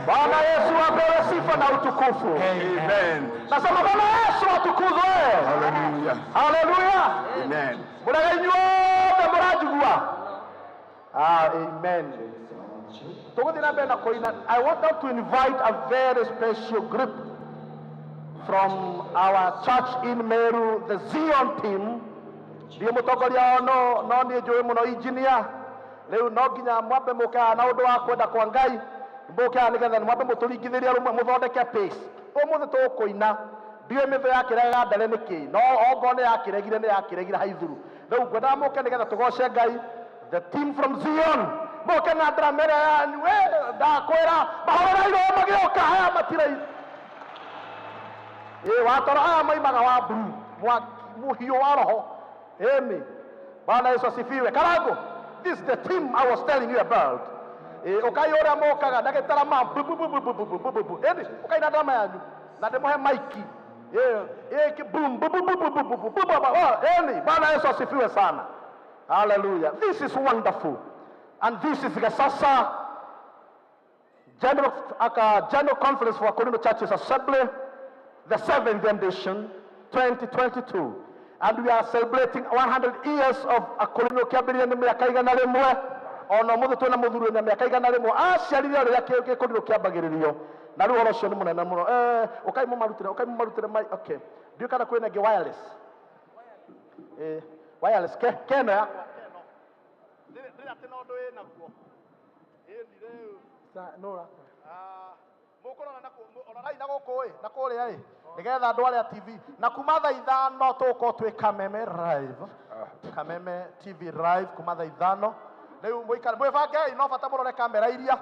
Bwana Yesu apewe sifa na utukufu. Amen. Nasema Bwana Yesu atukuzwe. Hallelujah. Haleluya. Amen. Muraga inyuothe mũranjigua? Ah, amen. Tũgũthiĩ na mbere na kũina. I want now to invite a very special group from our church in Meru, the Zion team. Ndiĩ mũtongoria wao no niĩ njũĩ mũno engineer. Rĩu no nginya mwambe mũke haha na ũndũ wa kwenda kwa Ngai, mũke haha nĩgetha mwambe mũtũringithĩrie rũmwe mũthondeke pace. Ũmũthĩ tũkũina ndiũĩ mĩthũ yakĩrega ndare nĩkĩ, no ongorwo nĩ yakĩregire nĩ yakĩregire haithuru. Rĩu ngwendaga mũke nĩgetha tũgoce Ngai. The team from Zion mũke na drama ĩrĩa yanyu. Ndakwĩra mahorereirwo magĩũka aya matirai watoro aya maimaga wa blue mwaki mũhiũ wa roho. Ĩni Bwana Yesu asifiwe. Karango, this is the team I was telling you about. Ukai ũrĩa mokaga na gĩtarama bu bu bu bu bu bu bu bu bu. Ĩni ukai na drama yanyu na ndĩmũhe maiki. Boom bu bu bu bu bu bu bu bu bu. Ĩni Bwana Yesu asifiwe sana. Hallelujah. This is wonderful. And this is Gesasa General Conference for Korinto Churches Assembly, the 7th edition, 2022. And we are celebrating 100 years of Akorinto kĩambĩrĩria nĩ mĩaka 100. Ona ũmũthĩ twĩna mũthuri wĩna mĩaka 100 aciarire rĩrĩa gĩkũrinũ kĩambagĩrĩrio, na rĩu ũhoro ũcio nĩ mũnene mũno. Ũkai mũmarutĩre, ũkai mũmarutĩre mai. Okay, ndiũĩ kana kwĩna ĩngĩ wireless. Wireless keno yakwa keno ndĩrĩ atĩ na ũndũ wĩnaguo. Ĩni rĩu mũkũrora na rorai na gũkũ ĩ na kũrĩa ĩ nĩgetha andũ arĩa TV na kuma thaa 5 tũgũkorwo twĩ Kameme live, Kameme TV live kuma thaa 5. Rĩu mũikare mwĩbangei, no bata mũrore kamera iria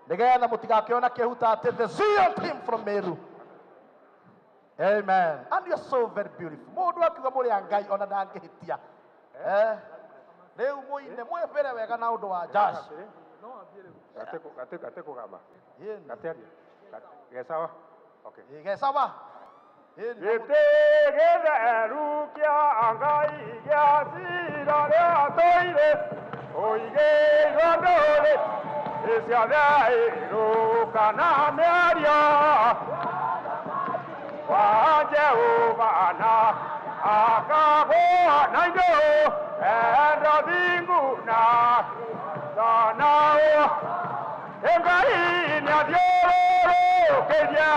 nĩgetha mũtigakĩona kĩhuta atĩ the Zion team from Meru. Amen. And you're so very beautiful. Mũndũ akiuga mũrĩ a Ngai ona ndangĩhĩtia. Rĩu mũine mwĩbĩre wega na ũndũ wa jazz. Gate kũgama. Ĩni. Gate aria. Gesawa. Okay. Gesawa. Gĩtĩ gĩtheru kĩa Ngai gĩa cira rĩatũire ũigĩirwo ndũrĩ ciothe irũka na mĩario wa Jehova na akagũa na indo endo thingu na thanao Ngai nĩathiũrũrũkĩria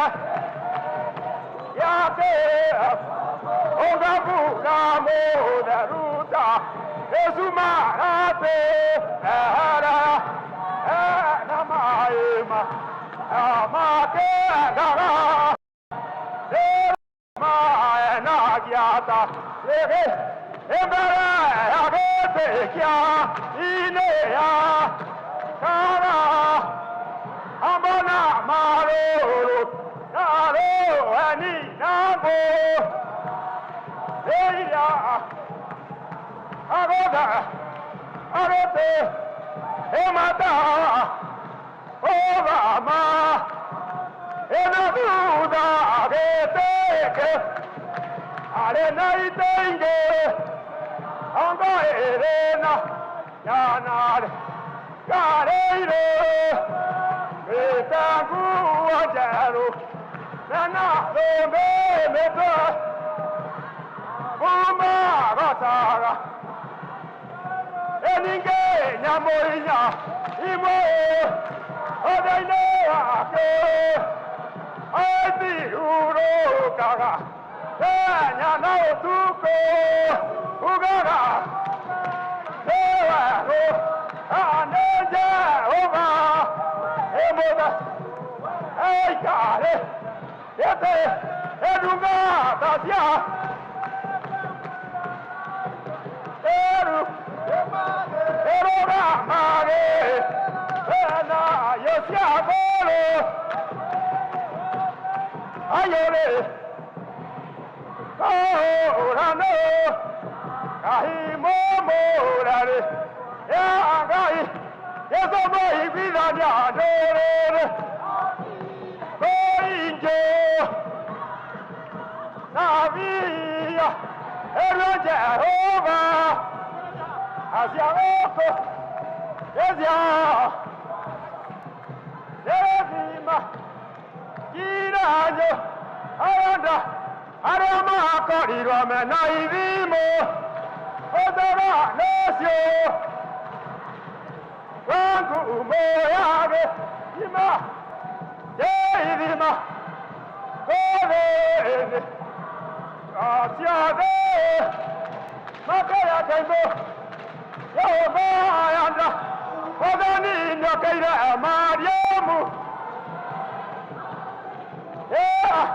yake ongabura mutheruta esumarate ehera na maima amakegara maenagiata ege embere agĩtĩkia inĩa kara ambona marũrũ narũeni nango eira agotha agĩtĩ emata obama ena thutha agĩtĩke arĩ na itĩ ingĩ anga ĩrĩ na nyanarĩ karĩire gĩtanguo njerũ mena thũmbĩ mĩtwe kuma gocaga ĩningĩ nyamũ inya imwe ũthĩ-inĩ wake aithirũrũkaga mũthenya na ũtukũ ugaga nĩ werũ nĩ Jehova ĩmũthe eikarĩ ĩtĩ ĩndungata cia ĩru ĩrũgamage ena cia ngũrũ ayũrĩ kũũrano kahimũmũrarĩ ya Ngai Yesu mũiguithania ndũrĩrĩ kũingĩ nabia erwo Jehova acia gũkũ ĩcia nĩgĩthima kiranyo arenda arĩa makorirwo mena ithimo ũthera nĩcio wa ngumo yage ima ithima kũthĩnĩ aciothe makĩrĩa kaimũ Jehova yanda wathani nĩokeire Mariamu yeah.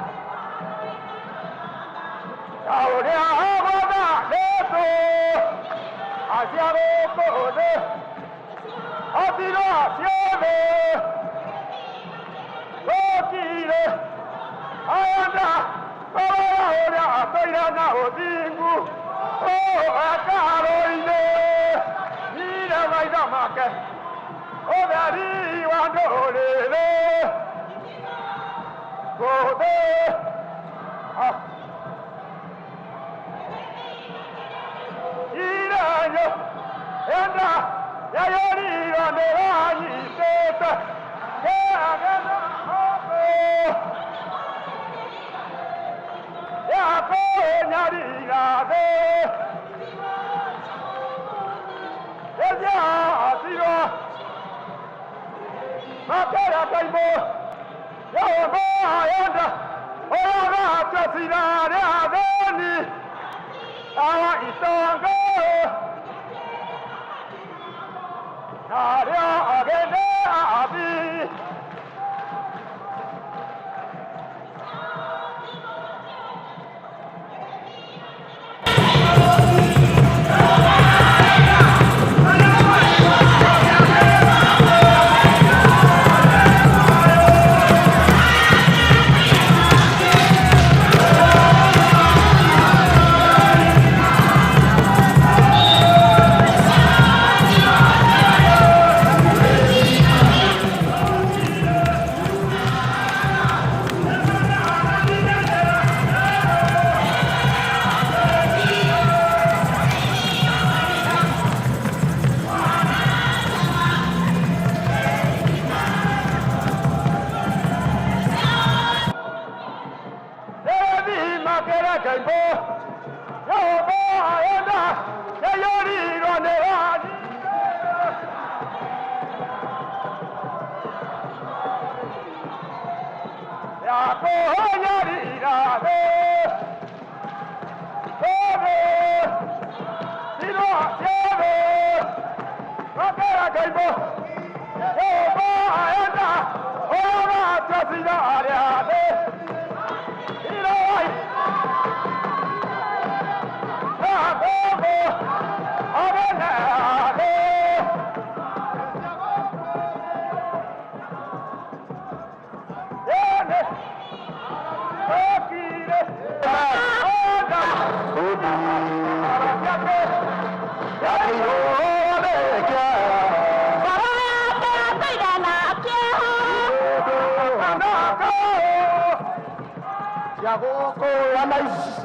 Ta ũrĩa gwathanĩtwo acia gũkũ thĩ atirwo ciothe gũkire ayanda kũrora ũrĩa atũire na ũthingu hekarũ-inĩ ire maitho make ũtheri wa ndũrĩrĩ gũthĩ irenyo enda yayũrirwo nĩranyitĩte kĩagena hoko yakũnyarira thĩ ĩciatirwo makĩrĩa kaimũ Jehova yenda ũrĩa ũgatua cira rĩa thĩni awa itongo narĩo ageni athi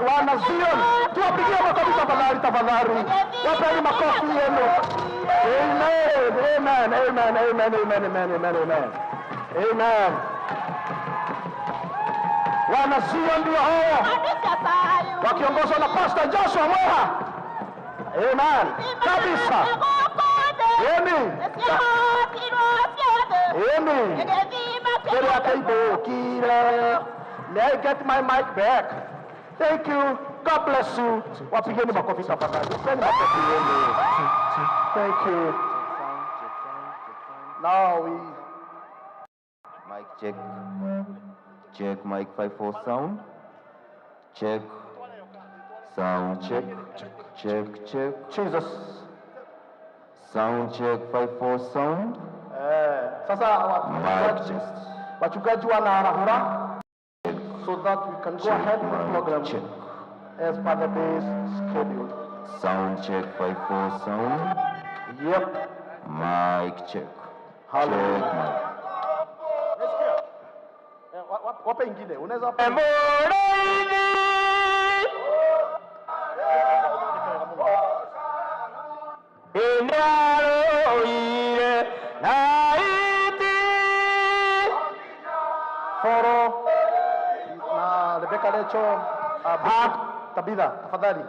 Wana Zion, tuwapigie makofi tafadhali, tafadhali, wapeni makofi yenu. Amen, amen, amen, amen, amen, amen, amen, amen, amen. Wana Zion ndio hao wakiongozwa na Pastor Joshua Mweha. Amen kabisa. Amen. Amen. May I get my mic back? Thank you. God bless you. Wapigeni makofi tafadhali. Wapigeni makofi yenu. Thank you. Now we Mic check. Check mic 5 4 sound. Check. Sound check. Check check. Jesus. Sound check 5 4 sound. Eh, sasa Mic test. Wachungaji wanaarahura so that we can go ahead with the program Check. As per the day's schedule. Sound check 5 4 sound. Yep. Mic check. Hallelujah. Check mic. Eh, wape ingine. Unaweza wape. Foro na Rebecca Lecho, Tabitha, tafadhali.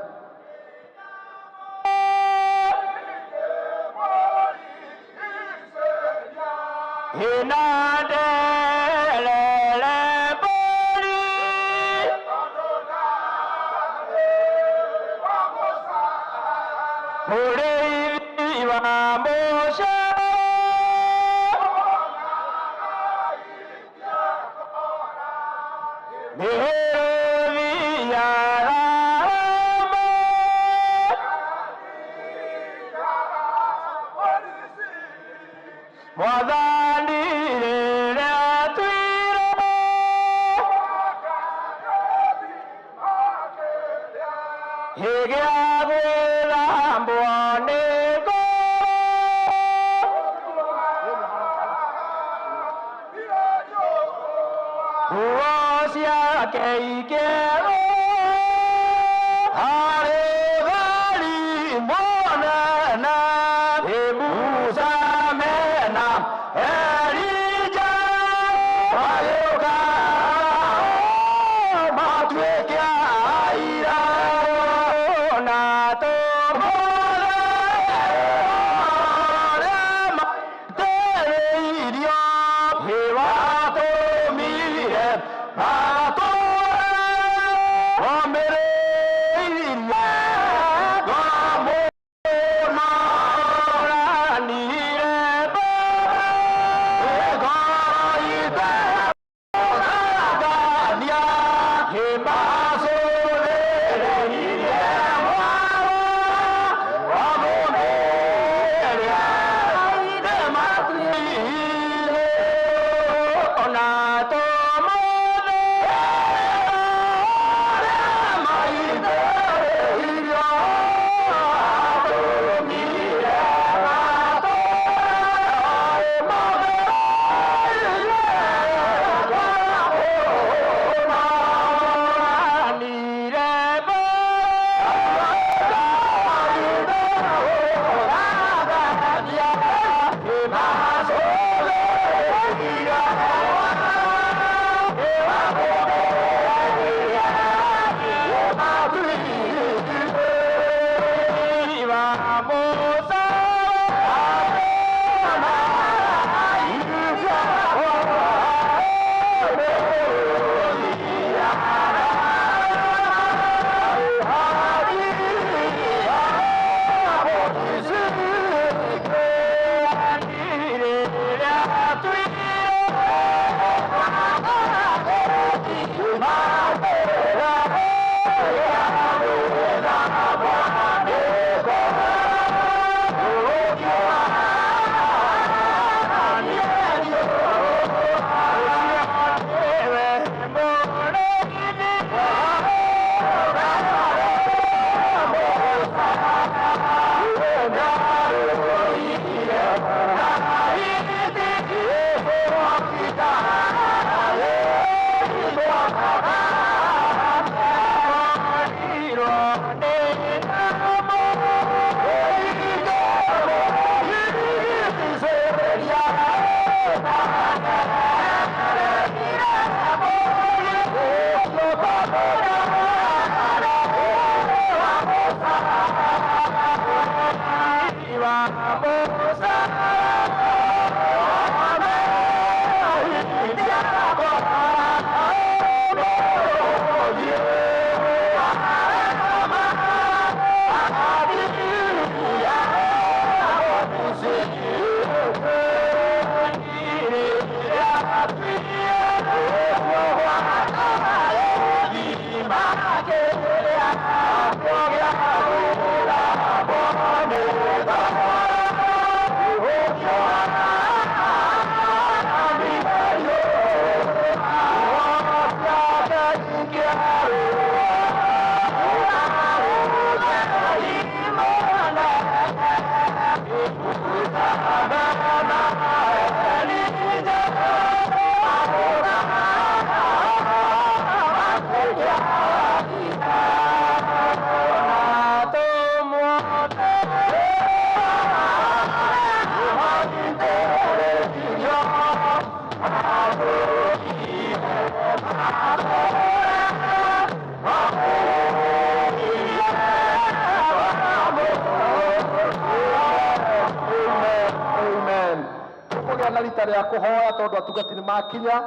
Amen. Tũkũgĩa na rita rĩa kũhoya tondũ atungati nĩ makinya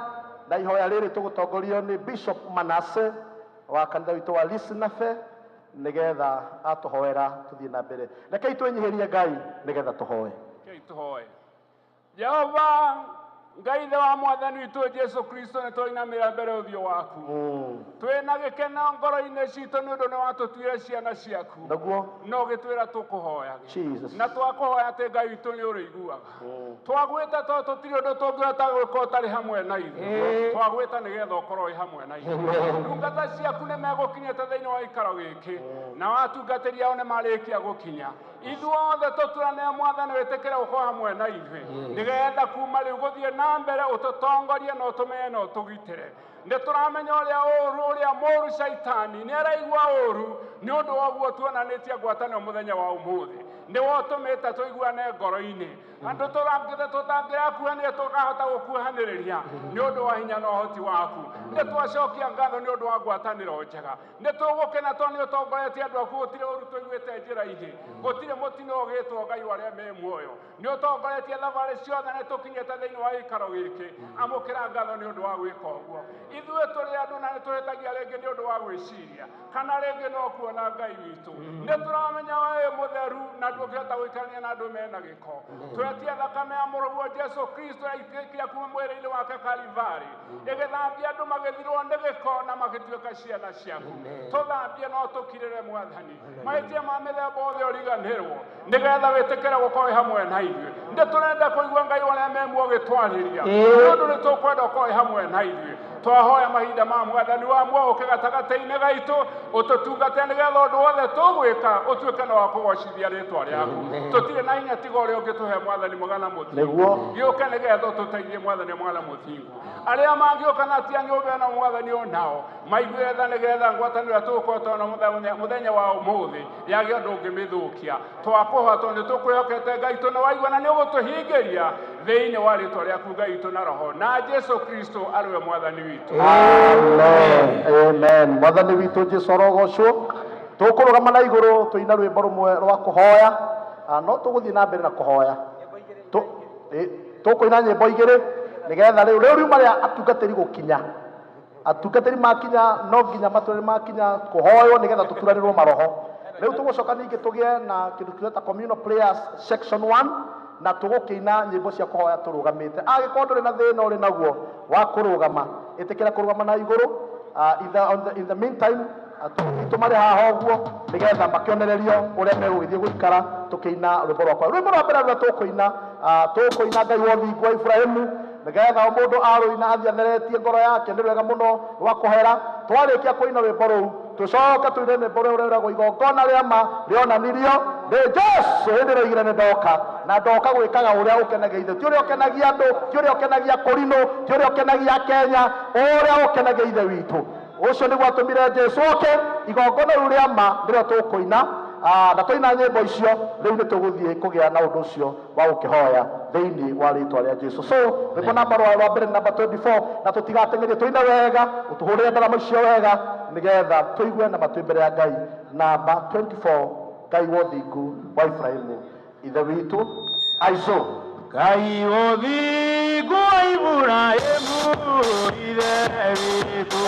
na ihoya rĩrĩ tũgũtongorio nĩ Bishop Manase wa kanitha witũ wa Lisnafe nĩgetha atũhoera tũthiĩ na mbere. Rekei twĩnyihĩrie Ngai nĩgetha tũhoe. Rekei tũhoe. Jehova Ngai ithe wa mwathani witũ Jesu Kristo nĩ twainamĩra mbere ũthiũ waku twĩna gĩkeno ngoro-inĩ citũ nĩ ũndũ nĩ watũtuire ciana ciaku Naguo no gĩtwĩra tũkũhoyage Jesus. Na twakũhoya atĩ Ngai witũ nĩ ũrĩiguaga. Twagwĩta tondũ tũtirĩ ũndũ tũngĩhota gwĩka ũtarĩ hamwe na ithuĩ. Twagwĩta nĩgetha ũkorwo wĩ hamwe na ithuĩ. Ndungata ciaku nĩ megũkinyĩte thĩinĩ wa gĩikaro gĩkĩ na watungatĩri ao nĩ marĩkia gũkinya. Ithuothe tũturane mwathani wĩtĩkĩre gũkorwo hamwe na ithuĩ nĩgetha kuma rĩu gũthiĩ na mbere ũtũtongorie na ũtũmenye na ũtũgitĩre. Nĩ tũramenya ũrĩa ũru ũrĩa mũru caitani nĩ araigua ũru nĩ ũndũ wa ũguo tuonanĩtie ngwatanĩro mũthenya wa ũmũthĩ nĩwe ũtũmĩte tũiguane ngoro-inĩ andũ tũrangĩte tũtangĩrakuhanĩria tũkahota gũkuhanĩrĩria nĩ ũndũ wa hinya na ũhoti waku. Nĩ twacokia ngatho nĩ ũndũ wa ngwatanĩro njega. Nĩ tũgũkena tondũ nĩ ũtongoretie andũ aku gũtirĩ ũru tũiguĩte njĩra-inĩ gũtirĩ mũtino ũgĩtwo Ngai wa arĩa me muoyo. Nĩ ũtongoretie thabarĩ ciothe nĩ tũkinyĩte thĩinĩ wa gĩikaro gĩkĩ. Amũkĩra ngatho nĩ ũndũ wa gwĩka ũguo. Ithuĩ tũrĩ andũ na nĩ tũhĩtagia rĩngĩ nĩ ũndũ wa gwĩciria kana rĩngĩ no kuona Ngai witũ. Nĩ tũramenya we mũtheru na ndũngĩhota gũikarania na andũ mena gĩko. Twetie thakame ya mũrũguo Jesu Kristo yaitĩkire kuma mwĩrĩ-inĩ wake Kalivari ĩgĩthambia andũ magĩthirwo nĩ gĩko na magĩtuĩka ciana ciaku. Tũthambie no tũkirĩre mwathani mahĩtia ma mĩthemba othe ũriganĩrwo nĩgetha wĩtĩkĩre gũkorwo wĩ hamwe na ithuĩ. Nĩ tũrenda kũigua Ngai ũrĩa me muoyo ũgĩtwarĩria nĩ ũndũ nĩ tũkwenda ũkorwo wĩ hamwe na ithuĩ. Twahoya mahinda ma mwathani wa muoyo ũke gatagatĩ-inĩ gaitũ ũtũtungate nĩgetha ũndũ wothe tũgwĩka ũtuĩke na wa kũgocithia rĩtwa rĩaku. Tũtirĩ na hinya tiga ũrĩa ũngĩtũhe mwathani mwega na mũthingu. Nĩguo. Gĩũke nĩgetha ũtũteithie mwathani mwega na mũthingu. Arĩa mangĩũka na tia nyũmba ĩno mwathani onao maiguĩre tha nĩgetha ngwatanĩro ĩrĩa tũgũkorwo twĩna mũthenya wa ũmũthĩ yage ũndũ ũngĩmĩthũkia. Twakũhoya tondũ nĩ tũkwĩhokete Ngai witũ nĩ waigua na nĩ ũgũtũhingĩria thĩinĩ wa rĩtwa rĩaku Ngai witũ na roho na Jesu Kristo arĩ we mwathani witũ. Amen. Amen. Mwathani witũ Jesu arogocwo. Tũkũrũgama na igũrũ tũina rwĩmbo rũmwe rwa kũhoya. No tũgũthiĩ na mbere na kũhoya. Tũkũina nyĩmbo igĩrĩ nĩgetha rĩu rĩu riuma rĩa atungatĩri gũkinya. Atungatĩri makinya no nginya matũrĩ makinya kũhoywo nĩgetha tũturanĩrwo maroho. Rĩu tũgũcoka ningĩ tũgĩe na kĩndũ tũreta communal prayers section 1 na tũgũkĩina nyĩmbo cia kũhoya tũrũgamĩte. Angĩkorwo ndũrĩ na thĩna ũrĩ naguo wa kũrũgama, ĩtĩkĩra kũrũgama na igũrũ. In the meantime, atũ marĩ haha ũguo nĩgetha makĩonererio ũrĩa megũgĩthiĩ gũikara tũkĩina rwĩmbo rwakwa. Rwĩmbo rwa mbere rũrĩa tũkũina, tũkũina Ngai wa ũthingu wa Iburahĩmu nĩgetha o mũndũ arũina athiĩ atheretie ngoro yake nĩ rwega mũno rwa kũhera. Twarĩkia kũina rwĩmbo rũu tũcoke tũine rwĩmbo rũrĩa rwĩragwo igongona rĩa ma rĩonanirio nĩ Jesu hĩndĩ ĩrĩa oigire nĩ ndoka na ndoka gwĩkaga ũrĩa ũkenagia ithe, ti ũrĩa ũkenagia andũ, ti ũrĩa ũkenagia Kũrinũ, ti ũrĩa ũkenagia Kenya, ũrĩa ũkenagia ithe witũ. Ũcio nĩguo atũmire Jesu oke. Igongona rĩu rĩa ma nĩrĩo tũkũina. Na twaina nyĩmbo icio rĩu nĩ tũgũthiĩ kũgĩa na ũndũ ũcio wa gũkĩhoya thĩinĩ wa rĩtwa rĩa Jesu. So rwĩmbo namba rwa mbere nĩ namba 24 na tũtigateng'erie, tũine wega, ũtũhũrĩre ndarama icio wega nĩgetha tũigue na matũ mbere ya Ngai. Namba 24, Ngai wa ũthingu wa Iburahĩmu ithe witũ Aizo. Ngai wa ũthingu wa Iburahĩmu ithe witũ.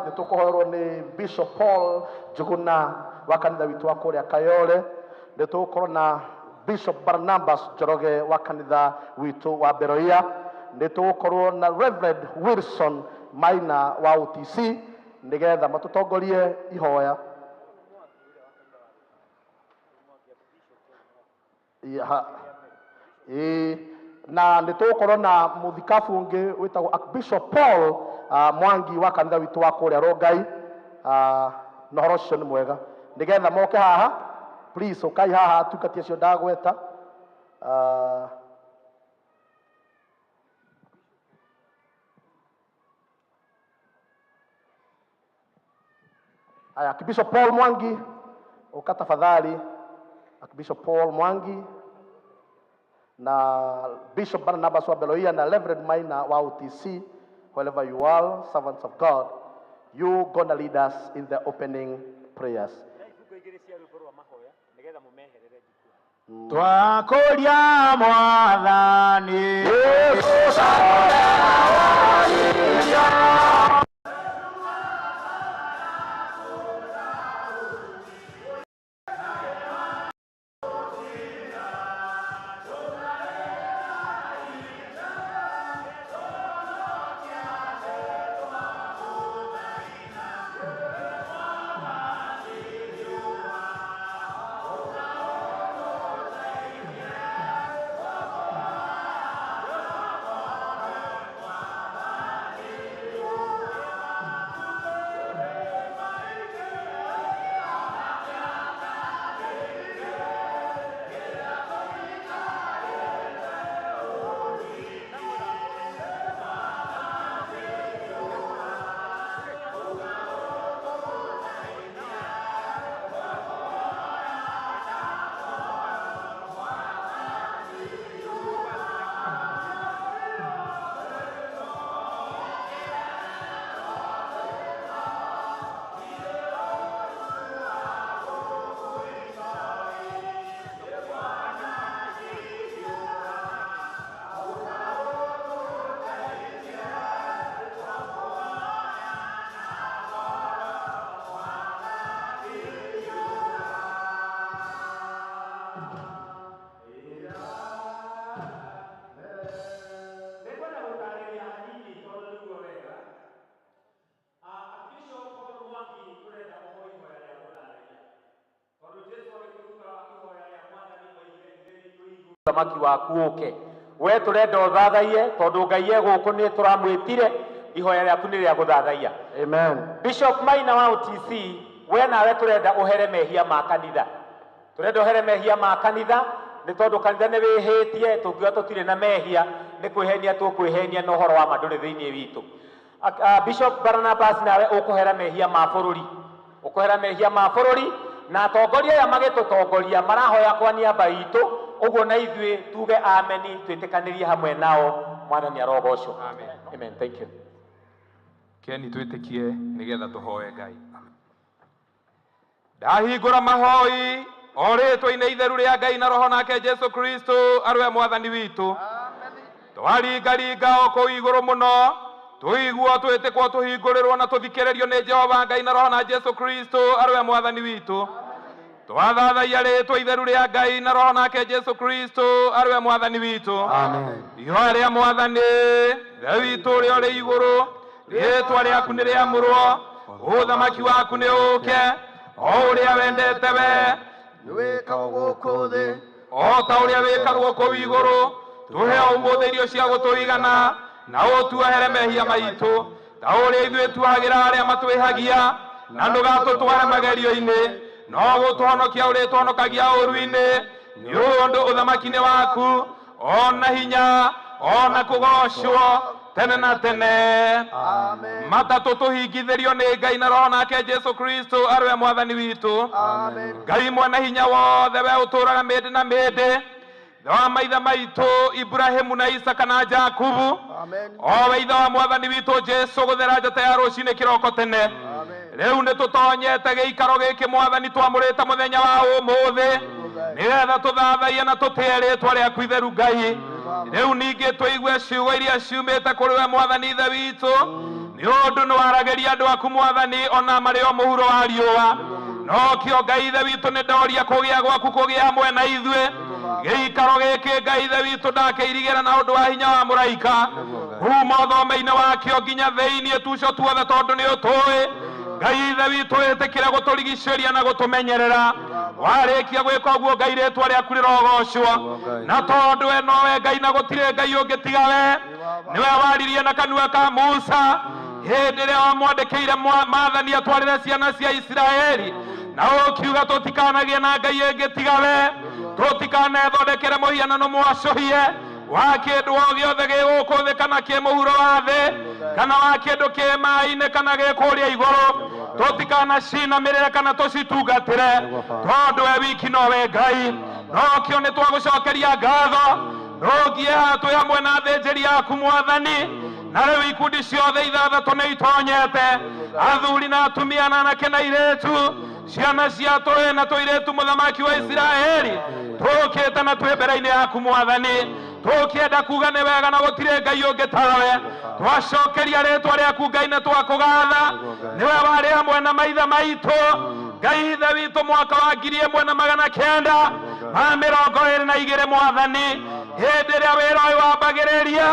Nitukuhoerwo ni Bishop Paul Njuguna wa kanitha witu wa kuria Kayole, nitugukorwo na Bishop Barnabas Njoroge wa kanitha witu wa Beroia, nitugukorwo na Reverend Wilson Maina wa OTC nigetha matutongorie ihoya. Na nitugukorwo na muthikabu ungi witagwo Archbishop Paul Mwangi wa kanitha witu wa kuria Rongai, na horo ucio ni mwega nigetha moke haha. Please ukai haha tungati acio ndagweta. Aya, Archbishop Paul Mwangi uka tafadhali. Archbishop Paul Mwangi na Bishop Barnabas wa Beloia na Reverend Maina wa OTC, wherever you are, servants of God, you gonna lead us in the opening prayers. Twakuria Mwathani Yesu. Thamaki waku uke we turenda uthathaiye tondu Ngai e guku ni turamwitire ihoya riaku ni ria guthathaiya. Amen. Bishop Maina wa OTC, we nawe turenda uhere mehia ma kanitha, turenda uhere mehia ma kanitha ni tondu kanitha ni wihitie, tungiuga tutire na mehia ni kwihenia tukwihenia na uhoro wa ma nduri thiini witu. Bishop Barnabas nawe ukuhera mehia ma bururi, ukuhera mehia ma bururi Na atongoria aya magĩtũtongoria marahoya kwa niaba itũ, ũguo na ithuĩ tuge ameni, twĩtĩkanĩrie hamwe nao. Mwathani arogocwo. Amen. Amen. Thank you. Keni twĩtĩkie nĩgetha tũhoe Ngai. Ndahingũra mahoi o rĩtwa-inĩ itheru rĩa Ngai na Roho nake Jesu Kristo arĩwe Mwathani witũ. Twaringaringa o kũu igũrũ mũno, tũiguo twĩtĩkwo tũhingũrĩrwo na tũthikĩrĩrio nĩ Jehova Ngai na Roho na Jesu Kristo arĩwe Mwathani witũ. Twathathaiya rĩtwa itheru rĩa Ngai na Roho nake Jesu Kristo arĩwe Mwathani witũ. Amen. Ihoya rĩa Mwathani, Ithe witũ ũrĩa ũrĩ igũrũ, rĩtwa rĩaku nĩ rĩamũrwo, ũthamaki waku nĩ ũũke, o ũrĩa wendete we Nĩwĩkagwo gũkũ thĩ o ta ũrĩa wĩkagwo kũu igũrũ. Tũhe ũmũthĩ irio cia gũtũigana, na ũtuohere mehia maitũ ta ũrĩa ithuĩ tuohagĩra arĩa matwĩhagia, na ndũgatũtware magerio-inĩ, no gũtũhonokia ũrĩtũhonokagia ũũru-inĩ, nĩ ũndũ ũthamaki nĩ waku, ona hinya, ona kũgocwo tene na tene. Amen. Matatũ tũhingithĩrio nĩ Ngai na Roho nake Jesu Kristo arĩwe Mwathani witũ. Amen. Ngai mwene hinya wothe, we ũtũũraga mĩndĩ na mĩndĩ, ithe wa maithe maitũ Ibrahimu na Isaka na Jakubu, Amen. o we ithe wa Mwathani witũ Jesu, gũthera njata ya rũcinĩ kĩroko tene. Amen. Rĩu nĩ tũtonyete gĩikaro gĩkĩ Mwathani twamũrĩte mũthenya wa ũmũthĩ, nĩgetha tũthathaiye na tũtĩe rĩtwa rĩaku itheru Ngai. Rĩu ningĩ tũigue ciugo iria ciumĩte kũrĩ we Mwathani Ithe witũ, nĩ ũndũ nĩ waragĩria andũ aku Mwathani ona marĩ o mũhuro wa riũa. Nokĩo Ngai Ithe witũ nĩ ndoria kũgĩa gwaku kũgĩa hamwe na ithuĩ. Gĩikaro gĩkĩ Ngai Ithe witũ ndakĩirigĩra na ũndũ wa hinya wa mũraika, kuma ũthome-inĩ wakĩo nginya thĩinĩ tuco tuothe, tondũ nĩ ũtũĩ. Ngai Ithe witũ wĩtĩkĩre gũtũrigicĩria na gũtũmenyerera. Warĩkia gwĩka ũguo Ngai, rĩtwa rĩaku rĩrogocwo, na tondũ we nowe Ngai na gũtirĩ Ngai ũngĩ tiga we. Nĩwe waririe na kanua ka Musa hĩndĩ ĩrĩa wamwandĩkĩire maathani atwarĩre ciana cia Isiraeli, na ũkiuga tũtikanagĩe na Ngai ĩngĩ tiga we, tũtikanethondekere mũhianano mwacũhie wa kĩndũ o gĩothe gĩ gũkũ thĩ kana kĩ mũhuro wa thĩ kana wa kĩndũ kĩ maĩ-inĩ kana gĩ kũrĩa igũrũ, tũtikanacinamĩrĩre kana tũcitungatĩre, tondũ we wiki nowe Ngai. Nokĩo nĩ twagũcokeria ngatho, rũngie haha twĩ hamwe na athĩnjĩri aku Mwathani, na rĩu ikundi ciothe ithathatũ nĩ itonyete, athuri na atumia na anake na airĩtu, ciana cia tũhĩĩ na tũirĩtu, mũthamaki wa Isiraeli, tũkĩte na twĩ mbere-inĩ yaku Mwathani, tũkĩenda kuga nĩ wega na gũtirĩ Ngai ũngĩ tawe. Twacokeria rĩtwa rĩaku Ngai na twakũgatha, nĩwe warĩ hamwe na maithe maitũ Ngai Ithe witũ mwaka wa 1922 Mwathani, hĩndĩ ĩrĩa wĩra ũyũ wambagĩrĩria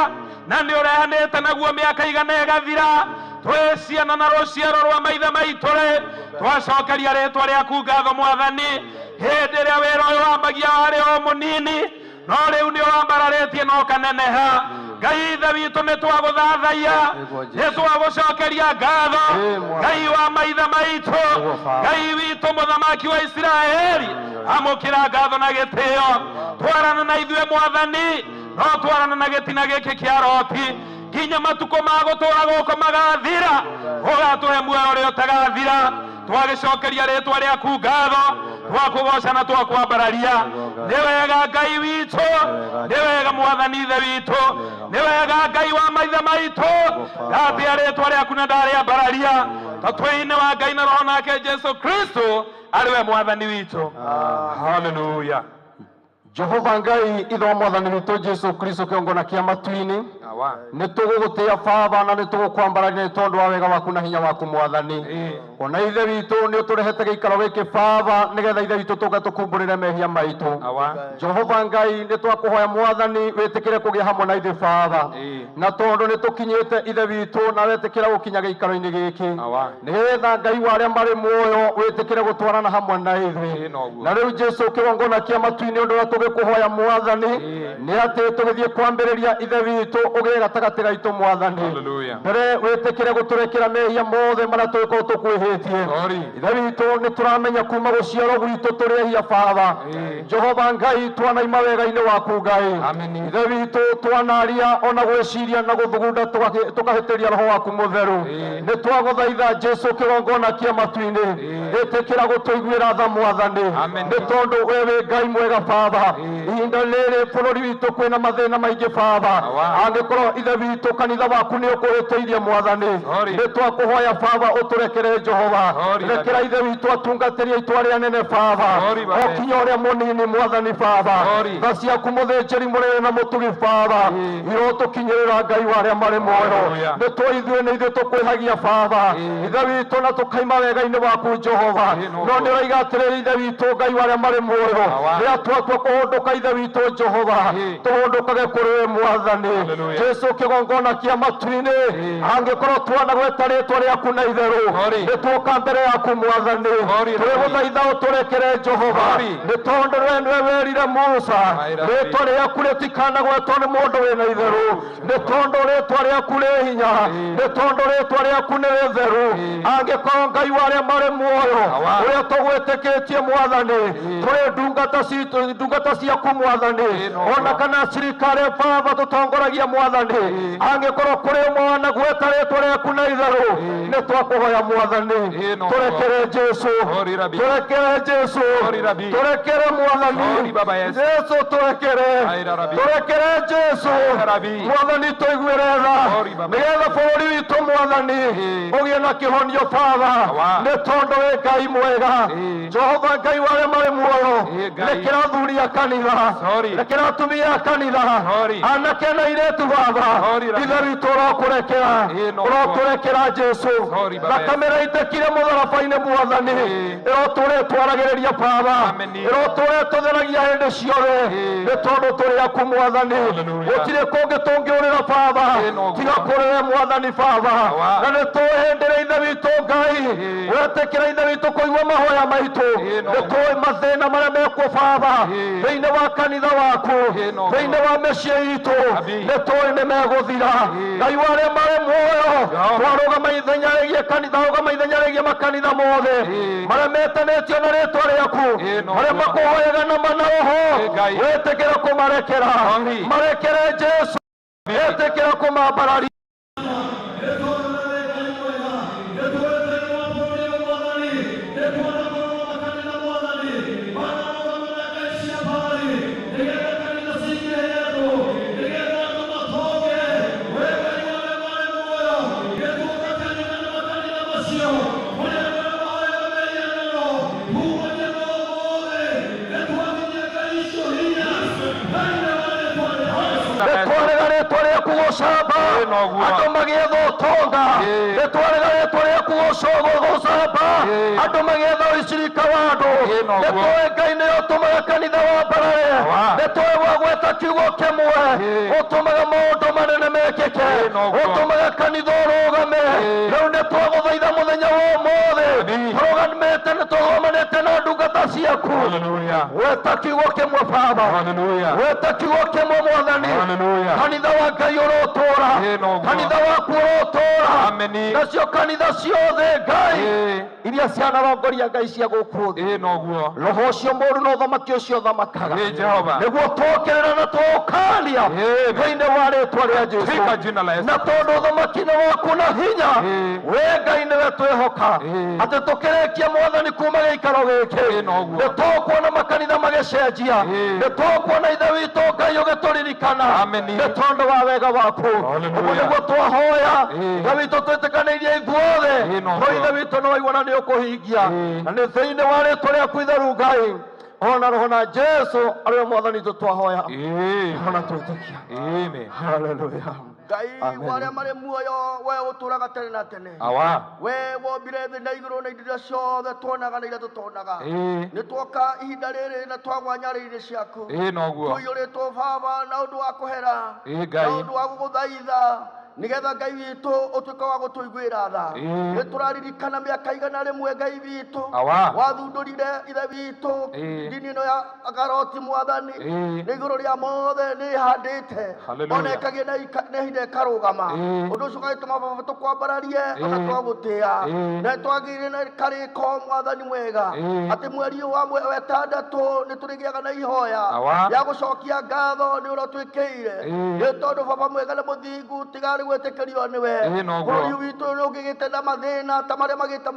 na nĩ ũrehanĩte naguo mĩaka igana ĩgathira, twĩ ciana na rũciaro rwa maithe maitũ rĩ, twacokeria rĩtwa rĩaku ngatho Mwathani. Hĩndĩ ĩrĩa wĩra ũyũ wambagia warĩ o mũnini, no rĩu nĩ ũwambararĩtie na ũkaneneha. Ngai Ithe witũ nĩ twagũthathaiya, nĩ twagũcokeria ngatho, Ngai wa maithe maitũ, Ngai witũ mũthamaki wa Isiraeli, amũkĩra ngatho na gĩtĩo. Twarana na ithuĩ Mwathani, no twarana na gĩtina gĩkĩ kĩa roti nginya matukũ ma gũtũũra gũkũ magathira, ũgatũhe muoyo ũrĩa ũtagathira. Twagĩcokeria rĩtwa rĩaku ngatho, twakũgoca na twakwambararia. Nĩ wega Ngai witũ, nĩ wega Mwathani Ithe witũ, nĩ wega Ngai wa maithe maitũ, ndatĩa rĩtwa rĩaku na ndarĩambararia, ta twĩ-inĩ wa Ngai na Roho nake Jesu Kristo arĩwe Mwathani witũ. Haleluya. Jehova Ngai ithe wa Mwathani witũ Jesu Kristo kĩongona kĩa matu-inĩ, nĩ tũgũgũtĩĩa Baba na nĩ tũgũkwambararia nĩ tondũ wa wega waku na hinya waku Mwathani. Ona Ithe witũ nĩ ũtũrehete gĩikaro gĩkĩ Baba, nĩgetha Ithe witũ tũke tũkumbũrĩre mehia maitũ. Jehova Ngai nĩ twakũhoya Mwathani wĩtĩkĩre kũgĩa hamwe na ithuĩ Baba, na tondũ nĩ tũkinyĩte Ithe witũ na wetĩkĩra gũkinya gĩikaro-inĩ gĩkĩ, nĩgetha Ngai wa arĩa marĩ muoyo wĩtĩkĩre gũtwarana hamwe na ithuĩ. Na rĩu Jesu kĩgongona kĩa matu-inĩ, ũndũ ũrĩa tũgĩkũhoya Mwathani nĩ atĩ tũgĩthiĩ kwambĩrĩria Ithe witũ ũgĩe gatagatĩ gaitũ mwathani. Hallelujah. Mbere wĩtĩkĩre gũtũrekera mehia mothe marĩa tũgĩkorwo tũkwĩhĩtie. Sorry. Ithe witũ nĩ tũramenya kuma gũciarwo gwitũ tũrĩ ehia baba. Jehova Ngai twanaima wega-inĩ waku Ngai. Amen. Ithe witũ twanaria ona gwĩciria na gũthugunda tũkahĩtĩria roho waku mũtheru. Nĩ twagũthaitha Jesu kĩgongona kĩa matu-inĩ, ĩtĩkĩra gũtũiguĩra tha mwathani, nĩ tondũ we wĩ Ngai mwega baba. Ihinda rĩrĩ bũrũri witũ kwĩna mathĩna maingĩ baba, angĩkorwo ithe witũ kanitha waku nĩ ũkũhĩtĩirie mwathani, nĩ twakũhoya baba ũtũrekere Jehova. Rekera ithe witũ atungatĩri aitũ arĩa anene baba, o kinya ũrĩa mũnini mwathani baba. Tha ciaku mũthĩnjĩri mũnene na mũtugi baba irotũkinyĩrĩra Ngai wa arĩa marĩ muoyo. Nĩ tũĩ ithuĩ nĩ ithuĩ tũkwĩhagia baba, ithe witũ, na tũkaima wega-inĩ waku Jehova, no nĩ ũroiga atĩrĩrĩ ithe witũ Ngai wa arĩa marĩ muoyo, rĩrĩa twatua kũhũndũka ithe witũ Jehova, tũhũndũkage kũrĩ we mwathani Jesu kĩgongona kĩa matu-inĩ. Angĩkorwo twanagweta rĩtwa rĩaku na itherũ, nĩ twoka mbere yaku mwathani, tũrĩgũthaitha ũtũrekere Jehova, nĩ tondũ we nĩwe werire Musa rĩtwa rĩaku rĩtikanagwetwo nĩ mũndũ wĩna itherũ, nĩ tondũ rĩtwa rĩaku rĩ hinya, nĩ tondũ rĩtwa rĩaku nĩ rĩtheru. Angĩkorwo Ngai wa arĩa marĩ muoyo ũrĩa tũgwĩtĩkĩtie mwathani, tũrĩ ndungata citũ, ndungata ciaku mwathani, ona kana cirika arĩa baba tũtongoragia mwathani, angĩkorwo kũrĩ ũmwe wanagweta rĩtwa rĩaku na itherũ, nĩ twakũhoya mwathani tũrekere Jesu, tũrekere Jesu, tũrekere mwathani Jesu, tũrekere, tũrekere Jesu mwathani, tũiguĩre tha nĩgetha bũrũri witũ mwathani ũgĩe na kĩhonio baba, nĩ tondũ wĩ Ngai mwega Jehova Ngai wa arĩa marĩ muoyo. Rekera athuri a kanitha, rekera atumia a kanitha, anake na airĩtu baba, ithe witũ ũrokũrekera, ũrotũrekera Jesu. Thakame ĩrĩa ĩitĩkire mũtharaba-inĩ mwathani ĩrotũũra ĩtwaragĩrĩria baba, ĩrotũũra ĩtũtheragia hĩndĩ ciothe, nĩ tondũ tũrĩ aku mwathani, gũtirĩ kũngĩ tũngĩũrĩra baba tiga kũrĩ we mwathani baba. Na nĩ tũĩ hĩndĩ ĩrĩa ithe witũ Ngai wetĩkĩra ithe witũ kũigua mahoya maitũ, nĩ tũĩ mathĩna marĩa mekuo baba thĩinĩ wa kanitha waku, thĩinĩ wa mĩciĩ itũ, nĩ tũĩ nĩ megũthira. Ngai wa arĩa marĩ muoyo, twarũgama ithenya rĩgiĩ kanitha, rũgama ithenya rĩgiĩ makanitha mothe marĩa metanĩtio na rĩtwa rĩaku, marĩa makũhoyaga na mana roho, wĩtĩkĩra kũmarekera, marekere Jesu, wĩtĩkĩra kũmambararia. Nĩtwarega rĩtwa rĩaku gũcamba andũ magĩetha ũtonga, nĩtwarega rĩtwa rĩaku gũcamba andũ magĩetha ũicirika wa andũ. Nĩtũĩ Ngai nĩyo ũtũmaga kanitha wambarare, nĩtũĩ wagweta kiugo kĩmwe ũtũmaga maũndũ manene mekĩke, ũtũmaga kanitha ũrũgame. Rĩu nĩtwagũthaitha mũthenya wa ũmũthĩ, tũrũgamĩte nĩtũrũgamanĩte na ndungata ciaku, gweta kiugo kĩmwe baba, gweta kiugo kĩmwe mwathani, kanitha wa Ngai ũrotũũra, kanitha waku ũrotũũra, nacio kanitha ciothe Ngai iria cianarongoria Ngai cia gũkũ thĩ, roho ũcio mũũru na ũthamaki ũcio ũthamakaga nĩguo twokĩrĩra na tũũkania thĩinĩ wa rĩtwa rĩa Jesu. Na tondũ ũthamaki nĩ waku na hinya, we Ngai nĩwe twĩhoka atĩ tũkĩrĩkia mwathani kuma gĩikaro gĩkĩ nĩ tũkuona makanitha magĩcenjia, nĩ tũkuona ithe witũ Ngai ũgĩtũririkana, nĩ tondũ wa wega waku. Ũguo nĩguo twahoya ithe witũ twĩtĩkanĩirie ithuothe, no ithe witũ nĩ waigua na nĩ ũkũhingia, na nĩ thĩinĩ wa rĩtwa rĩaku itheru Ngai ona roho na Jesu arĩwe mwathani witũ twahoya ona twĩtĩkia. Haleluya. Ngai Amen. wa arĩa marĩ muoyo, we ũtũũraga tene na tene, we wombire thĩ na igũrũ na indo iria ciothe tuonaga na iria tũtonaga, nĩ twoka ihinda rĩrĩ na twagwa nyarĩrĩ ciaku, tũiyũrĩtwo baba na ũndũ wa kũhera, na ũndũ wa gũgũthaitha Nĩgetha Ngai witũ ũtuĩke wa gũtũiguĩra tha. Ĩĩ. Nĩ tũraririkana mĩaka 100 Ngai witũ Awa. wathundũrire ithe witũ Ĩĩ. ndini ĩno ya Karoti mwathani. Ĩĩ. Nĩ igũrũ rĩa mothe nĩ ĩhandĩte Hallelujah. ona ĩkagĩa na ihinda ĩkarũgama. Ĩĩ. Ũndũ ũcio ũgagĩtũma baba tũkwambararie ona Ĩĩ. twagũtĩa. Ĩĩ. Na twagĩire na karĩko mwathani mwega Ĩĩ. atĩ mweri ũyũ wa wetandatũ nĩ tũrĩgĩaga na ihoya Awa. rĩa gũcokia ngatho nĩ ũrĩa ũtwĩkĩire. Ĩĩ. Nĩ tondũ baba mwega na mũthingu tigarĩ gwĩtĩkĩrio nĩwe. Ĩĩ, noguo. Bũrũri witũ nĩ ũngĩgĩte na mathĩna ta marĩa magĩte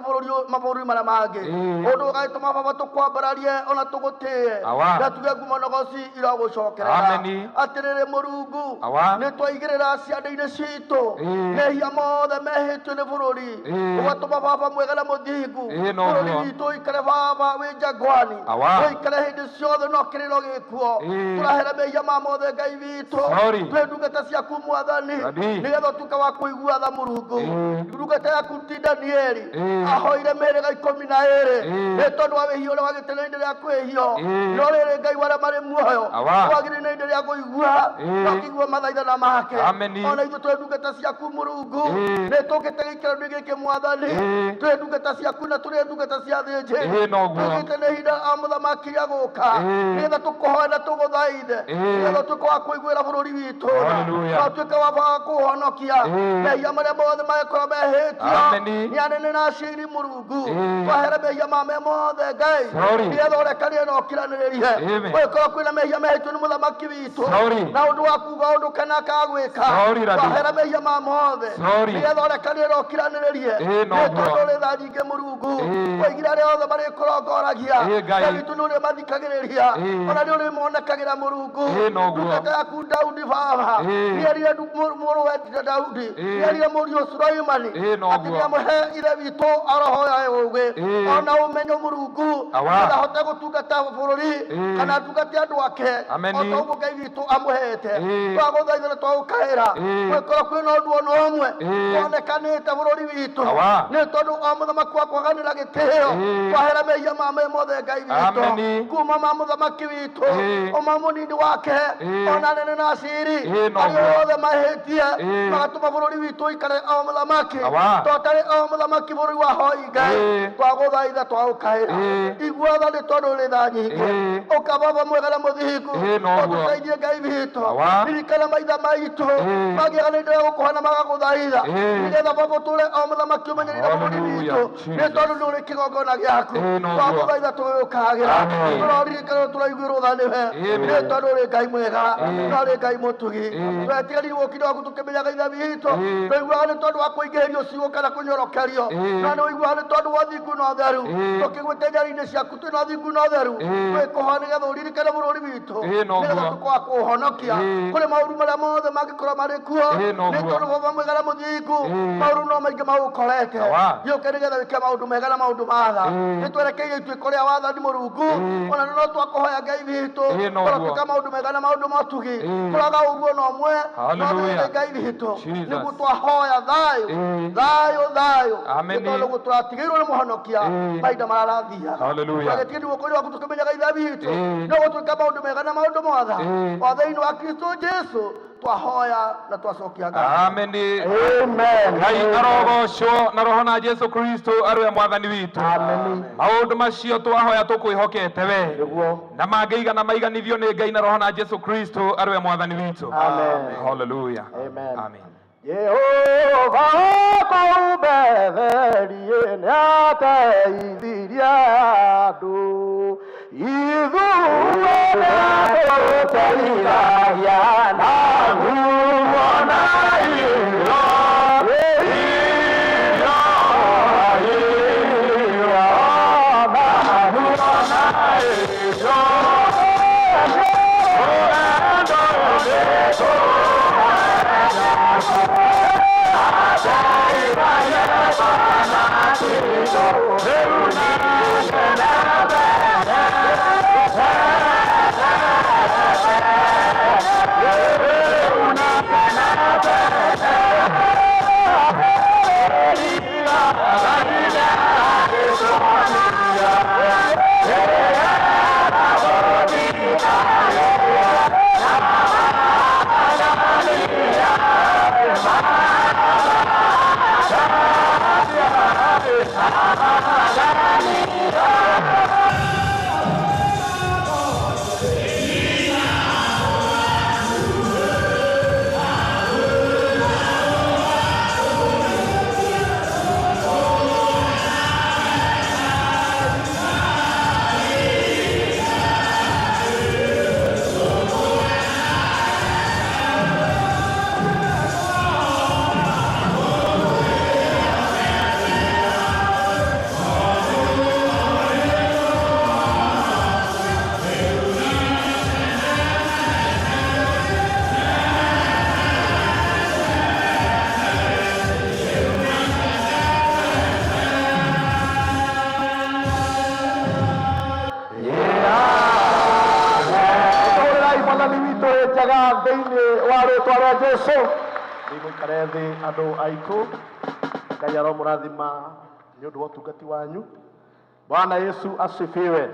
mabũrũri marĩa mangĩ. Ĩĩ. Ũndũ ũgagĩtũma baba tũkwambararie ona tũgũtĩe Awa. na tuge ngumo na goci iragũcokerera. Ameni. Atĩrĩrĩ Mũrungu, Awa. nĩ twaigĩrĩra ciande-inĩ citũ Ĩĩ. mehia mothe mehĩtio nĩ bũrũri. Ĩĩ. Ũgatũma baba mwega na mũthingu Ĩĩ, noguo. bũrũri witũ ũikare baba wĩ njangwani, Awa. ũikare hĩndĩ ciothe no kĩrĩro gĩkuo. Ĩĩ. Tũrahera mehia ma mothe Ngai witũ. Sorry. Twĩ ndungata ciaku mwathani Rabi. nĩgetha ũtuĩke wa kũigua tha Mũrungu. Ĩĩ. Ndungata yaku ti Danieli Ĩĩ. ahoire mĩhĩrĩga 12 Ĩĩ. nĩ tondũ wa wĩhia ũrĩa wagĩte na ihinda rĩa kwĩhio. Ĩĩ. No rĩrĩ Ngai wa arĩa marĩ muoyo Awa. wagĩrĩire na ihinda rĩa kũigua Ĩĩ. na ũkĩigua mathaithana make. Ameni. Ona ithuĩ twĩ ndungata ciaku Mũrungu Ĩĩ. nĩ tũkĩte gĩikaro-inĩ gĩkĩ mwathani. Ĩĩ. Twĩ ndungata ciaku na tũrĩ ndungata cia thĩnjĩ. Ĩĩ, noguo. Tũkĩte nĩ ihinda a mũthamaki rĩa gũka Ĩĩ. nĩgetha tũkũhoe na tũgũthaithe Ĩĩ. nĩgetha ũtuĩke wa kũiguĩra bũrũri witũ Hallelujah. na ũtuĩke wa kũhonokia Ĩĩ. mehia marĩa mothe mangĩkorwo mehĩtio Ameni. nĩ anene na aciri Mũrungu. Ĩĩ. Twahere mehia ma me mothe Ngai Sorry. nĩgetha ũrekanie na ũkiranĩrĩrie. Amen. Gũgĩkorwo kwĩna mehia mehĩtio nĩ mũthamaki witũ Sorry. na ũndũ wa kuga ũndũ kana akagwĩka. Sorry, Rabi. Twahera mehia ma mothe Sorry. nĩgetha ũrekanie na ũkiranĩrĩrie. Ĩĩ, Nĩ noguo. tondũ ũrĩ tha nyingĩ Mũrungu. Ĩĩ. Waigire arĩa othe marĩkũrongoragia Ĩĩ, Ngai. Ngai witũ nĩ ũrĩmathikagĩrĩria Ĩĩ. ona nĩ ũrĩmonekagĩra Mũrungu. Ĩĩ, noguo. Ndungata yaku Daudi baba Ĩĩ. nĩerire mũrũwe Daudi Ĩĩ. nĩerire mũriũ Sulaimani Ĩĩ, noguo. atĩ nĩamũhe ithe witũ aroho ya ũũgĩ Ĩĩ. ona ũmenyo Mũrungu Awa. nĩgetha ahote gũtungata bũrũri Ĩĩ. kana atungate andũ ake Ameni. o ta ũguo Ngai witũ amũhete. Ĩĩ. Twagũthaitha na twagũkaĩra Ĩĩ. gwĩkorwo kwĩna ũndũ ona ũmwe Ĩĩ. wonekanĩte bũrũri witũ Awa. nĩ tondũ o mũthamaki wa kwaganĩra gĩtĩo. Ĩĩ. Twahera mehia ma me mothe Ngai witũ Ameni. kuma ma mũthamaki witũ Ĩĩ. o ma mũnini wake Ĩĩ. ona anene na aciri Ĩĩ, noguo. arĩa othe mahĩtie Ĩĩ. magatũma bũrũri witũ ũikare o mũthamaki Awa. totarĩ o mũthamaki bũrũri wa hoi Ngai. Ĩĩ. Twagũthaitha twagũkaĩra Ĩĩ. igua tha nĩ tondũ ũrĩ tha nyingĩ. Ĩĩ. Ũka baba mwega na mũthingu Ĩĩ, noguo. ũtũteithie Ngai witũ. Awa. Ririkana maitha maitũ Ĩĩ. magĩaga nĩ indo ya gũkũha na magagũthaitha Ĩĩ. nĩgetha baba ũtũre o mũthamaki ũmenyerere bũrũri Hallelujah, witũ nĩ Jesus. tondũ nĩ ũrĩ kĩgongona gĩaku. Ĩĩ, noguo. Twagũthaitha tũgĩũkagĩra Amen. tũroririkana tũraiguĩrwo tha nĩwe Amen. nĩ tondũ ũrĩ Ngai mwega Ĩĩ. na ũrĩ Ngai mũtugi. Ĩĩ. Twetiganĩirwo ũkiri waku tũkĩmenyaga ithe witũ Ĩĩ. tũiguaga nĩ tondũ wa kũingĩhĩrio ciugo kana kũnyorokerio Ĩĩ. no nĩ ũiguaga nĩ tondũ wa ũthingu na ũtheru Ĩĩ. tũkĩgwĩte nyari-inĩ ciaku twĩna ũthingu na ũtheru Ĩĩ. twĩkũhoya nĩgetha ũririkane bũrũri witũ Ĩĩ, noguo. nĩgetha tũkwa kũũhonokia Ĩĩ. kũrĩ maũru marĩa mothe mangĩkorwo marĩ kuo Ĩĩ, noguo. nĩ tondũ baba mwega na mũthingu Ĩĩ. maũru no maingĩ maũkorete Awa. gĩũke nĩgetha wĩke maũndũ mega na maũndũ ma tha. Ĩĩ. Nĩ twerekeire ituĩko rĩa wathani Mũrungu Ĩĩ. ona no twakũhoya Ngai witũ Ĩĩ, noguo. tũrotuĩka maũndũ mega na maũndũ ma ũtugi Ĩĩ. tũraga ũru ona ũmwe no Hallelujah. tũrĩ Ngai witũ Jesus. nĩguo twahoya thayũ Ĩĩ. thayũ thayũ Ameni. nĩ tondũ nĩguo tũratigĩirwo nĩ mũhonokia Ĩĩ. mahinda marĩa arathiaga. Hallelujah. Twagĩtigĩrwo guoko-inĩ gwaku tũkĩmenyaga ithe witũ Ĩĩ. no gũtuĩka maũndũ mega na maũndũ motha Ĩĩ. o thĩinĩ wa Kristo Jesu twahoya na twacokia ngatho. Ameni. Amen. Ngai arogocwo na roho na Jesu Kristo arĩ we mwathani witũ. Maũndũ macio twahoya tũkwĩhokete we Nĩguo. na mangĩigana maiganithio nĩ Ngai na roho na Jesu Kristo arĩ we mwathani witũ. Amen. Hallelujah. Amen. Amen. Jehova kũu Betheli nĩateithirie andũ ithuĩ nĩatũteithagia na nguo na irio irio irio na nguo na irio rũgendo nĩtũrenda. Mwathani witũ ĩ njega thĩinĩ wa rĩtwa rĩa Jesu. Nĩmũikare thĩ andũ aitũ. Ngai aromũrathima nĩ ũndũ wa ũtungati wanyu. Bwana Yesu asifiwe.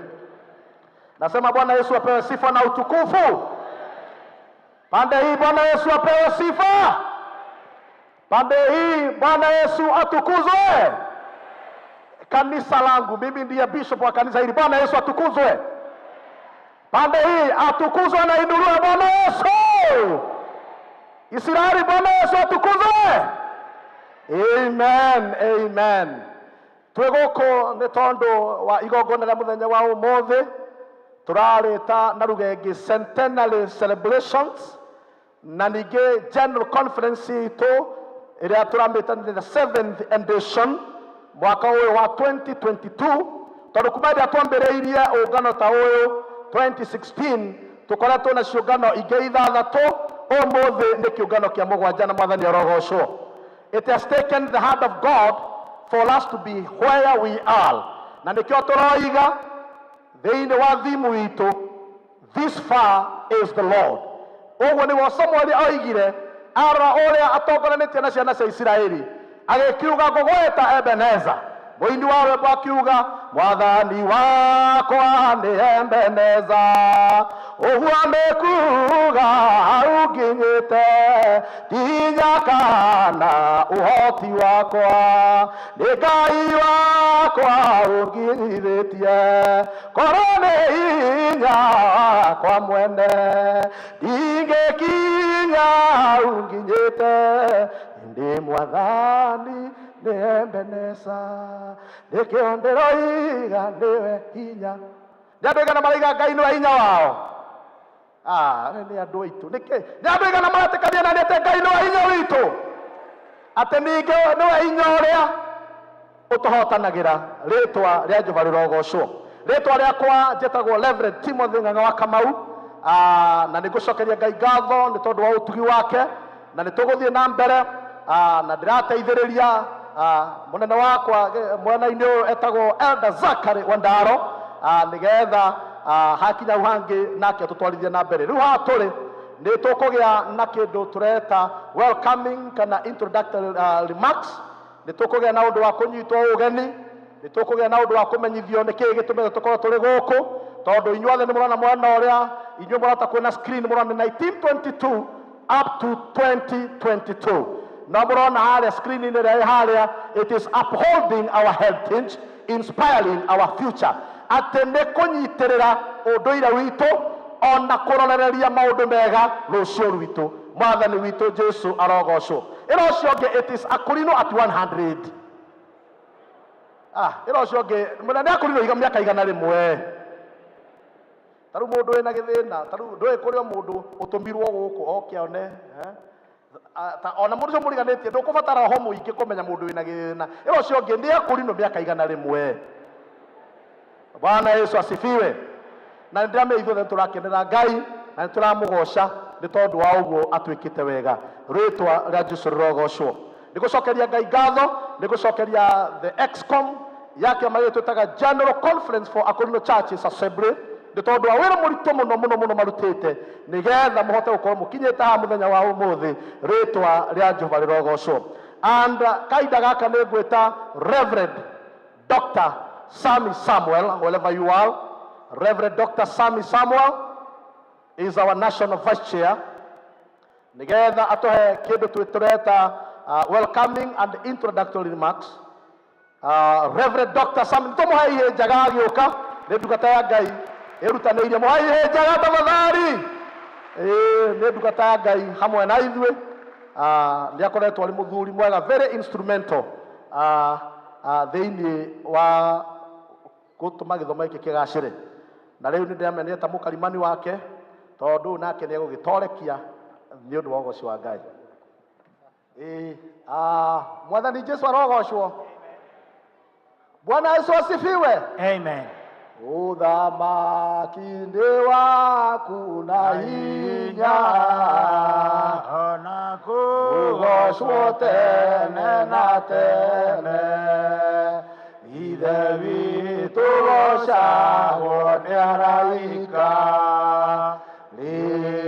Nasema Bwana Yesu apewe sifa na utukufu. Pande hii Bwana Yesu apewe sifa. Pande hii Bwana Yesu atukuzwe. Kanisa langu, mimi ndiye bishop wa kanisa hili. Bwana Yesu atukuzwe. Pande hii atukuzwe na inuliwe Bwana Yesu. Israeli, Bwana Yesu atukuzwe. Amen, amen. Twĩ gũkũ nĩ tondũ wa igongona rĩa mũthenya wa ũmũthĩ tũrarĩta na ruga ĩngĩ centenary celebrations na ningĩ general conference itũ ĩrĩa tũramĩta nĩ the seventh edition mwaka ũyũ wa 2022 tondũ kuma rĩrĩa twambĩrĩirie ũngano ta ũyũ 2016 tũkoretwo na ciũngano ingĩ ithathatũ ũmũthĩ nĩ kĩũngano kĩa mũgwanja na mwathani arogocwo. It has taken the hand of God for us to be where we are. Na nĩkĩo tũroiga thĩinĩ wa thimu itũ, this far is the Lord. Ũguo nĩguo Samueli oigire arora ũrĩa atongoranĩtie na ciana cia Isiraeli agĩkiuga ngũgwĩta Ebeneza. Mũini wa rwĩmbo akiuga mwathani wakwa nĩ Ebeneza, ũguo nĩ kuga hau nginyĩte ti hinya kana ũhoti wakwa, nĩ Ngai wakwa ũnginyithĩtie, korwo nĩ hinya wakwa mwene ndingĩkinya hau nginyĩte, ĩndĩ mwathani nĩ Ebeneza, nĩkĩo ndĩroiga nĩwe hinya. Nĩ andũ aigana maraiga Ngai nĩwe hinya wao? Ah, nĩ andũ aitũ. Nĩkĩ? Nĩ andũ aigana maretĩkania na nĩ atĩ Ngai nĩwe hinya witũ? Atĩ ningĩ nĩwe hinya ũrĩa ũtũhotanagĩra. Rĩtwa rĩa Jehova rĩrogocwo. Rĩtwa rĩakwa njĩtagwo Reverend Timothy Ng'ang'a wa Kamau. Na nĩngũcokeria Ngai ngatho nĩ tondũ wa ũtugi wake na nĩ tũgũthiĩ na mbere na ndĩrateithĩrĩria mũnene wakwa mwena-inĩ ũyũ etagwo Elder Zachary Wandaro nĩgetha hakinya hau hangĩ nake atũtwarithie na mbere. Rĩu haha tũrĩ nĩ tũkũgĩa na kĩndũ tũreta welcoming kana introductory remarks. Nĩ tũkũgĩa na ũndũ wa kũnyitwo ũgeni, nĩ tũkũgĩa na ũndũ wa kũmenyithio nĩ kĩĩ gĩtũmĩte tũkorwo tũrĩ gũkũ, tondũ inyuothe nĩ mũrona mwena ũrĩa inyuĩ mũrahota kuona screen mũrona 1922 up to 2022. Na mũrona harĩa screen-inĩ ĩrĩa ĩ harĩa, it is upholding our heritage, inspiring our future. Atĩ nĩ kũnyitĩrĩra ũndũire witũ ona kũrorereria maũndũ mega rũciũ rwitũ. Mwathani witũ Jesu arogocwo. Ĩra ũcio ũngĩ, it is Akorino at 100. Ah, ĩra ũcio ũngĩ, mũnene Akorino iga mĩaka 100. Ta rĩu mũndũ wĩna gĩthĩna, ta rĩu ndũĩ kũrĩ o mũndũ ũtũmirwo gũkũ oke one, eh? Ona mũndũ ũcio mũriganĩtie ndũkũbatara ho mũingĩ kũmenya mũndũ wĩna gĩthĩna. Ĩra ũcio ũngĩ nĩ Akorino mĩaka 100. Bwana Yesu asifiwe. Na nĩ ndĩramenya ithuothe nĩ tũrakenera Ngai na nĩ tũramũgoca nĩ tondũ wa ũguo atwĩkĩte wega. Rĩtwa rĩa Jesu rĩrogocwo. Nĩ gũcokeria Ngai ngatho, nĩ gũcokeria the excom ya kĩama gĩkĩ twĩtaga General Conference for Akorino Churches Assembly nĩ tondũ wa wĩra mũritũ mũno mũno mũno marutĩte nĩgetha mũhote gũkorwo mũkinyĩte haha mũthenya wa ũmũthĩ. Rĩtwa rĩa Jehova rĩrogocwo. And kahinda gaka nĩ ngwĩta Reverend Dr. Sami Samuel, wherever you are. Reverend Dr. Sami Samuel is our national vice chair. Nĩgetha atũhe kĩndũ tũreta welcoming and introductory remarks. Reverend Dr. Sami, tũmũhe ihe njega agĩũka, nĩ ndungata ya Ngai ĩrutanĩirie. Mũhe ihe njega tafadhali. Nĩ ndungata ya Ngai hamwe na ithuĩ. Nĩ akoretwo arĩ mũthuri mwega, very instrumental thĩinĩ wa gũtũma gĩthomo gĩkĩ kĩgacĩre. Na rĩu nĩ ndĩramenyete ta mũkarimani wake, tondũ nake nĩ egũgĩtorekia nĩ ũndũ wa ũgoci wa Ngai. Mwathani Jesu arogocwo. Bwana Yesu asifiwe. Amen. Ũthamaki nĩ waku na hinya, ona ũgocwo tene na tene. Ithe witũ gocagwo nĩ araika, rĩtwa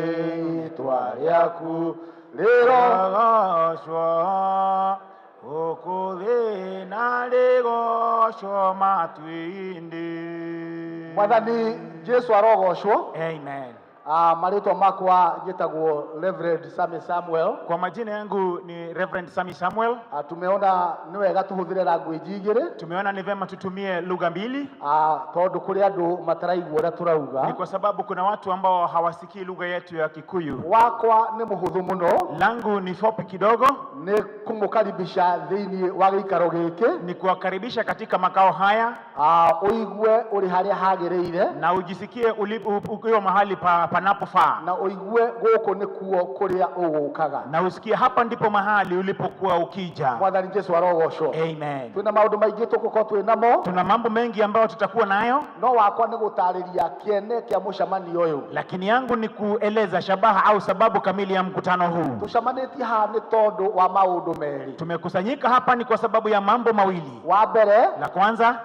rĩaku rĩrogocwo gũkũ thĩ na rĩgocwo matu-inĩ. Mwathani Jesu arogocwo. Amen. Marĩtwa makwa njĩtagwo Reverend Sami Samuel. Kwa majina yangu ni Reverend Sami Samuel. Tumeona nĩ wega tũhũthĩre language igĩrĩ. Tumeona ni vema tutumie lugha mbili. Tondũ kũrĩ andũ mataraigua ũrĩa tũrauga. Ni kwa sababu kuna watu ambao hawasikii lugha yetu ya Kikuyu. Wakwa nĩ mũhũthũ mũno. Langu ni fupi kidogo. Nĩ kũmũkaribisha thĩinĩ wa gĩikaro gĩkĩ. Ni kuwakaribisha katika makao haya. Ũigue ũrĩ harĩa hagĩrĩire. Na ujisikie ukiwa mahali panapofaa. Na ũigue gũkũ nĩkuo kũrĩa ũgũkaga. Na usikie hapa ndipo mahali ulipokuwa ukija. Mwathani Jesu arogocwo. Amen. Twĩna maũndũ maingĩ tũgũkorwo twĩ namo. Tuna mambo mengi ambayo tutakuwa nayo. No wakwa nĩ gũtarĩria kĩene kĩa mũcemanio ũyũ. Lakini yangu ni kueleza shabaha au sababu kamili ya mkutano huu. Tũcemanĩtie haha nĩ tondũ wa maũndũ merĩ. Tumekusanyika hapa ni kwa sababu ya mambo mawili. Wa mbere, la kwanza,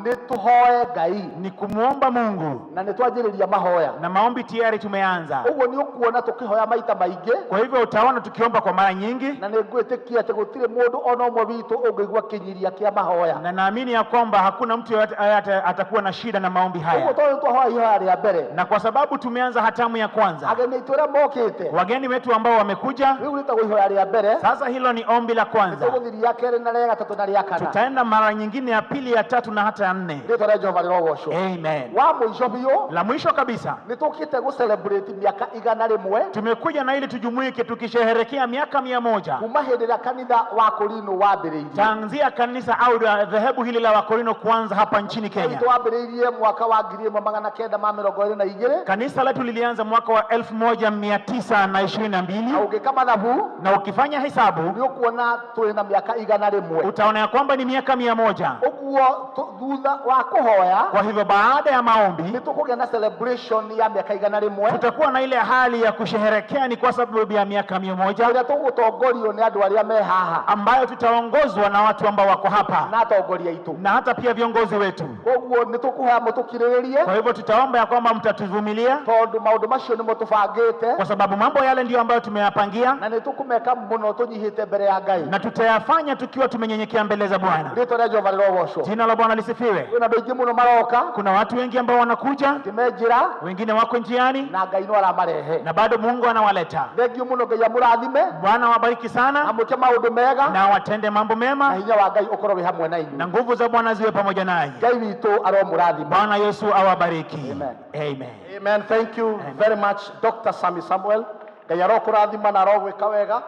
nĩ tũhoe Ngai, ni kumuomba Mungu, na nĩ twanjĩrĩria mahoya, na maombi tayari tumeanza. Ũguo nĩ ũkuona tũkĩhoya maita maingĩ. Kwa hivyo utaona tukiomba kwa mara nyingi, na nĩ ngwĩtĩkia atĩ gũtirĩ mũndũ ona ũmwe witũ ũngĩigua kĩnyiria kĩa mahoya, na naamini ya kwamba hakuna mtu yeyote atakuwa na shida na maombi haya. Ũguo tondũ twahoya ihoya rĩa mbere, na kwa sababu tumeanza hatamu ya kwanza, ageni aitũ arĩa mokĩte, wageni wetu ambao wamekuja, rĩu rĩtagwo ihoya rĩa mbere. Sasa hilo ni ombi la kwanza. Nĩtũgũthiĩ rĩa kerĩ na rĩa gatatũ na rĩa kana. Tutaenda mara nyingine ya pili, ya tatu na hata ya nne. Rĩtwa rĩa Jehova rĩrogocwo. Amen. Wa mũico biũ, la mwisho kabisa, nĩtũkĩte gũ celebrate miaka 100. Tumekuja na ili tujumuike tukisherehekea miaka 100 kuma hĩndĩ ĩrĩa kanitha wa Korino wambĩrĩirie. Tanzia kanisa au dhehebu hili la Wakorino kuanza hapa nchini Kenya. Wambĩrĩirie mwaka wa 1922. Kanisa letu lilianza mwaka wa 1922. Na ũngĩka mathabu, na ukifanya hesabu, nĩ ũkuona tũrĩ na miaka 100. Utaona ya kwamba ni miaka 100. Ũguo thutha wa kũhoya, kwa hivyo baada ya maombi, nĩtũkũgĩa na celebration ya miaka 100. Tutakuwa na ile hali ya kusherehekea ni kwa sababu ya miaka 100, ĩrĩa tũgũtongorio nĩ andũ arĩa me haha, ambayo tutaongozwa na watu ambao wako hapa na atongoria aitũ, na hata pia viongozi wetu. Koguo nĩtũkũhoya mũtũkirĩrĩrie. Kwa hivyo tutaomba ya kwamba mtatuvumilia, tondũ maũndũ macio nĩmo tũbangĩte, kwa sababu mambo yale ndiyo ambayo tumeyapangia, na nĩtũkũmeka mũno tũnyihĩte mbere ya Ngai, na tutayafanya tukiwa tumenyenyekea mbele za Bwana. Rĩtwa rĩa Jehova rĩrogocwo. Jina la Bwana lisifiwe. Kwĩna andũ aingĩ mũno maroka. Kuna watu wengi ambao wanakuja, me njĩra, wengine wako njiani, na Ngai no aramarehe, na bado Mungu anawaleta. Thengiũ mũno, Ngai amũrathime. Bwana wabariki sana, amwĩke maũndũ mega, na watende mambo mema, na hinya wa Ngai ũkorwo wĩ hamwe na inyuĩ, na nguvu za Bwana ziwe pamoja nanyi. Ngai witũ aromũrathima. Bwana Yesu awabariki. Amen. Amen. Amen. Thank you very much, Dr. Sami Samuel. Ngai arokũrathima na arogwĩka wega,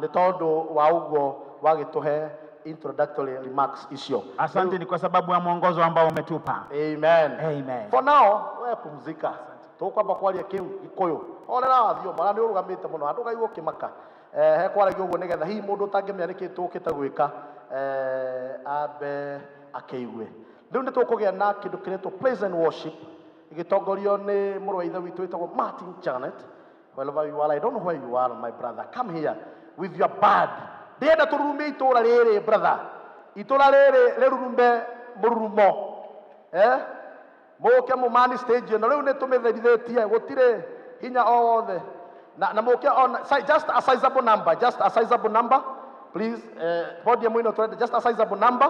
nĩ tondũ wa ũguo wagĩtũhe introductory remarks icio. Asante ni kwa sababu ya mwongozo ambao umetupa. Amen. Amen. For now, we pumzika. Tũkwamba kwaria kĩu Gĩkũyũ. Horera wathio mara nĩ ũrũgamĩte mũno handũ ũkaigua ũkĩmaka. Hekwaragio ũguo nĩgetha hihi mũndũ ũtangĩmenya nĩkĩ tũkĩte gwĩka, ambe akĩigue. Rĩu nĩ tũkũgĩa na kĩndũ kĩretwo praise and worship ĩgĩtongorio nĩ mũrũ wa ithe witũ wĩtagwo Martin Janet. Wherever you are, I don't know where you are, my brother. Come here with your band. Ndĩrenda tũrurumie itũra rĩrĩ, brother. Itũra rĩrĩ rĩrurume mũrurumo. Mũke mũmani stage ĩno rĩu nĩ tũmĩtherithĩtie, gũtirĩ hinya o wothe. Na mũke on just a sizable number, just a sizable number. Please, podium ĩno tũrenda just a sizable number.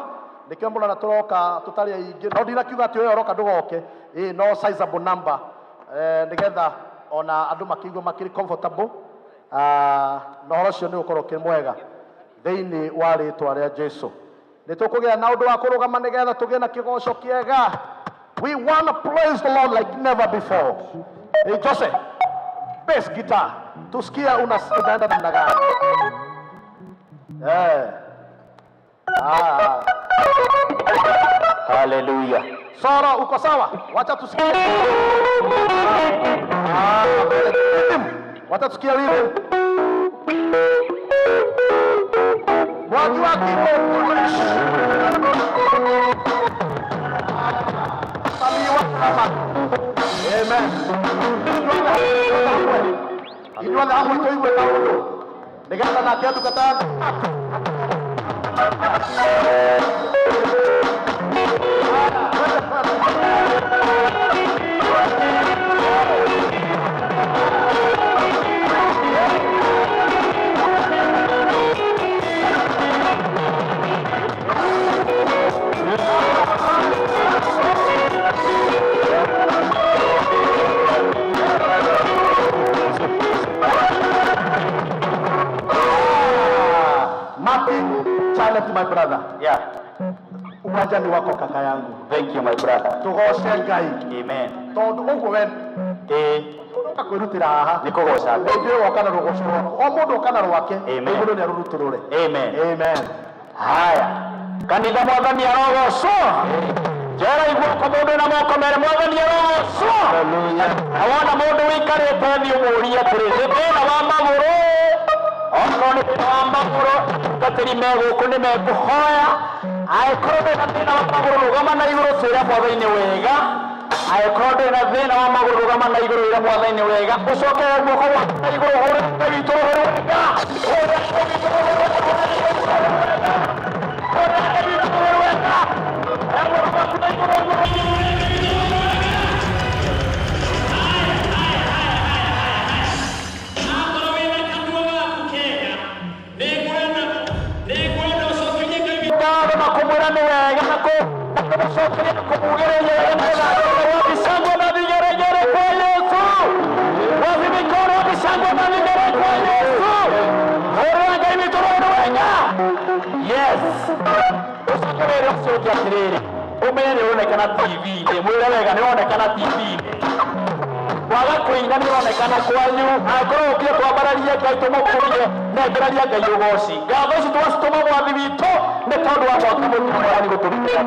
Nĩkĩo mũrona tũroka tũtarĩ aingĩ. No ndinakiuga atĩ ũyũ ũroka ndũgoke. No sizable number. Nĩgetha ona andũ makĩigua makĩrĩ comfortable. Na ũhoro ũcio nĩ ũkorwo ũkĩrĩ mwega thĩinĩ wa rĩtwa rĩa Jesu. Nĩ tũkũgĩa na ũndũ wa kũrũgama nĩgetha tũgĩe na kĩgoco kĩega. We want to praise the Lord like never before. Hey, Jose, bass guitar. Tusikie unaenda namna gani. Hallelujah. Soro, uko sawa? Wacha tusikie. Wacha tusikie rhythm. Mwaki wa keyboard. Amen. Ithuothe hamwe tũigue kaũndũ nĩgetha nake ndungata. Janet, my brother. Yeah. Uwanja ni wako kaka yangu. Thank you my brother. Tugoce Ngai. Amen. Tondu uguo we uroka kwirutira haha. Nĩ kũgoca Ngai. Ngai woka na rũgoco rwaku. O mũndũ oka na rwake. Amen. Igũrũ nĩ arũrutũrũre. Amen. Amen. Haya. Kanitha mwathani arogocwo. Njora iguoko mũndũ na moko merĩ mwathani arogocwo. Na wona mũndũ wĩikarĩte thĩ ũmũrie atĩrĩ nĩ thĩna wa magũrũ. Okorwo nĩ thĩna wa magũrũ atungatĩri me gũkũ nĩ mekũhoya. Angĩkorwo ndũrĩ na thĩna wa magũrũ rũgama na igũrũ twĩre mwathani nĩ wega. Angĩkorwo ndũrĩ na thĩna wa magũrũ rũgama na igũrũ wĩre mwathani nĩ wega. Ũcoke guoko gwaku na igũrũ ũhũre Ngai witũ rũhĩ wega. Hũra Ngai witũ rũhĩ wega. Hũra Ngai witũ rũhĩ wega. Oya guoko gwaku na igũrũ ũguo. Ngatho na kũmwĩra nĩ wega na kũmũcokeria na kũmugĩrĩria wega nĩgetha wapi shangwe na vigeregere kwa Yesu. Wapi mikono, wapi shangwe na vigeregere kwa Yesu. Hũrĩra Ngai witũ rũhĩ wega. Yes. Ũcoke wĩre ũcio ũngĩ atĩrĩrĩ, ũmenye nĩ ũronekana TV-inĩ, mwĩre wega nĩ ũronekana TV-inĩ. Kwaga kũina nĩ ũronekana kwanyu, angĩkorwo ũkire twambararie Ngai tũmũkũrie, nengeraria Ngai ũgoci. Ngatho ici twacitũma mwathi witũ nĩ tondũ wa mwaka mũtino mwathani gũtũrutĩra.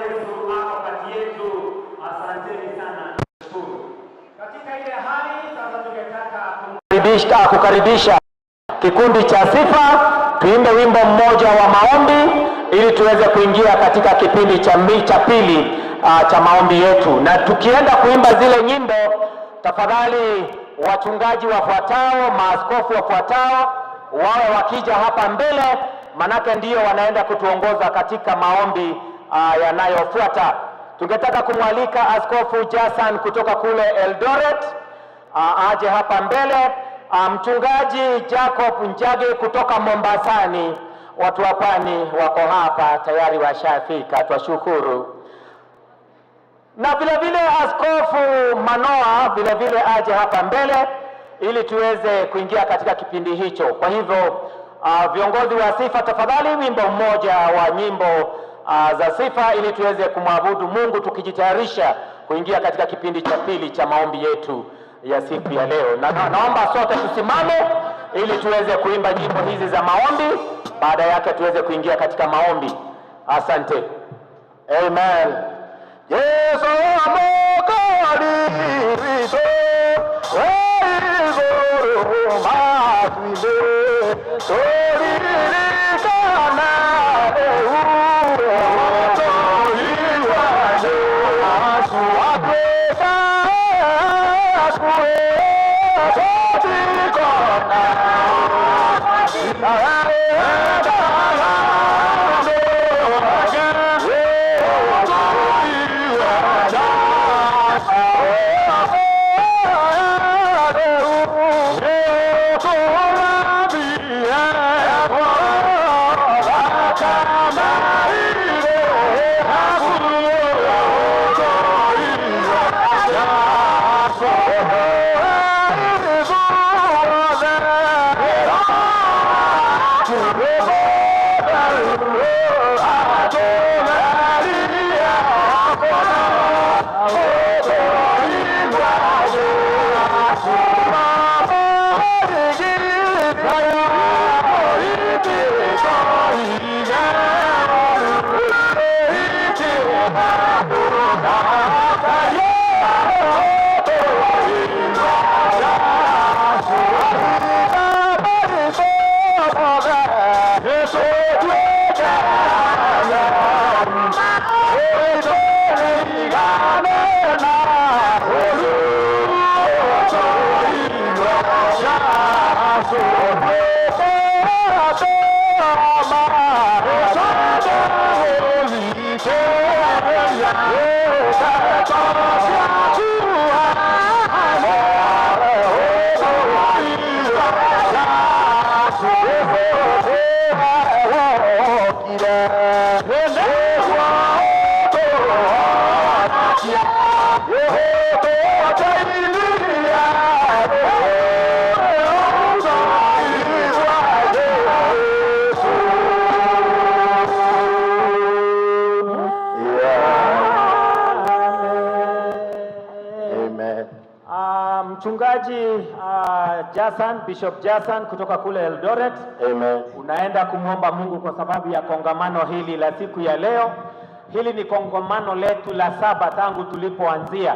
Yesu ako kati yetu. Asanteni sana. Shukuru. Katika ile hali sasa tungetaka kukaribisha kikundi cha sifa tuimbe wimbo mmoja wa maombi ili tuweze kuingia katika kipindi cha pili cha maombi yetu. Na tukienda kuimba zile nyimbo, tafadhali wachungaji wafuatao, maaskofu wafuatao wawe wakija hapa mbele, manake ndio wanaenda kutuongoza katika maombi yanayofuata. Tungetaka kumwalika Askofu Jasan kutoka kule Eldoret aje hapa mbele. Mchungaji Jacob Njage kutoka Mombasani, watu wa pwani wako hapa tayari, washafika, twashukuru. Na vile vile Askofu Manoa vile vile aje hapa mbele ili tuweze kuingia katika kipindi hicho. Kwa hivyo viongozi wa sifa, tafadhali wimbo mmoja wa nyimbo za sifa ili tuweze kumwabudu Mungu tukijitayarisha kuingia katika kipindi cha pili cha maombi yetu ya siku ya leo. Na naomba sote tusimame ili tuweze kuimba nyimbo hizi za maombi, baada yake tuweze kuingia katika maombi. Asante. Amen. Yesu amokaribisho weigoro matwile torilikana Mchungaji Jasan, Bishop Jasan kutoka kule Eldoret. Amen. Unaenda kumwomba Mungu kwa sababu ya kongamano hili la siku ya leo. Hili ni kongamano letu la 7 tangu tulipoanzia.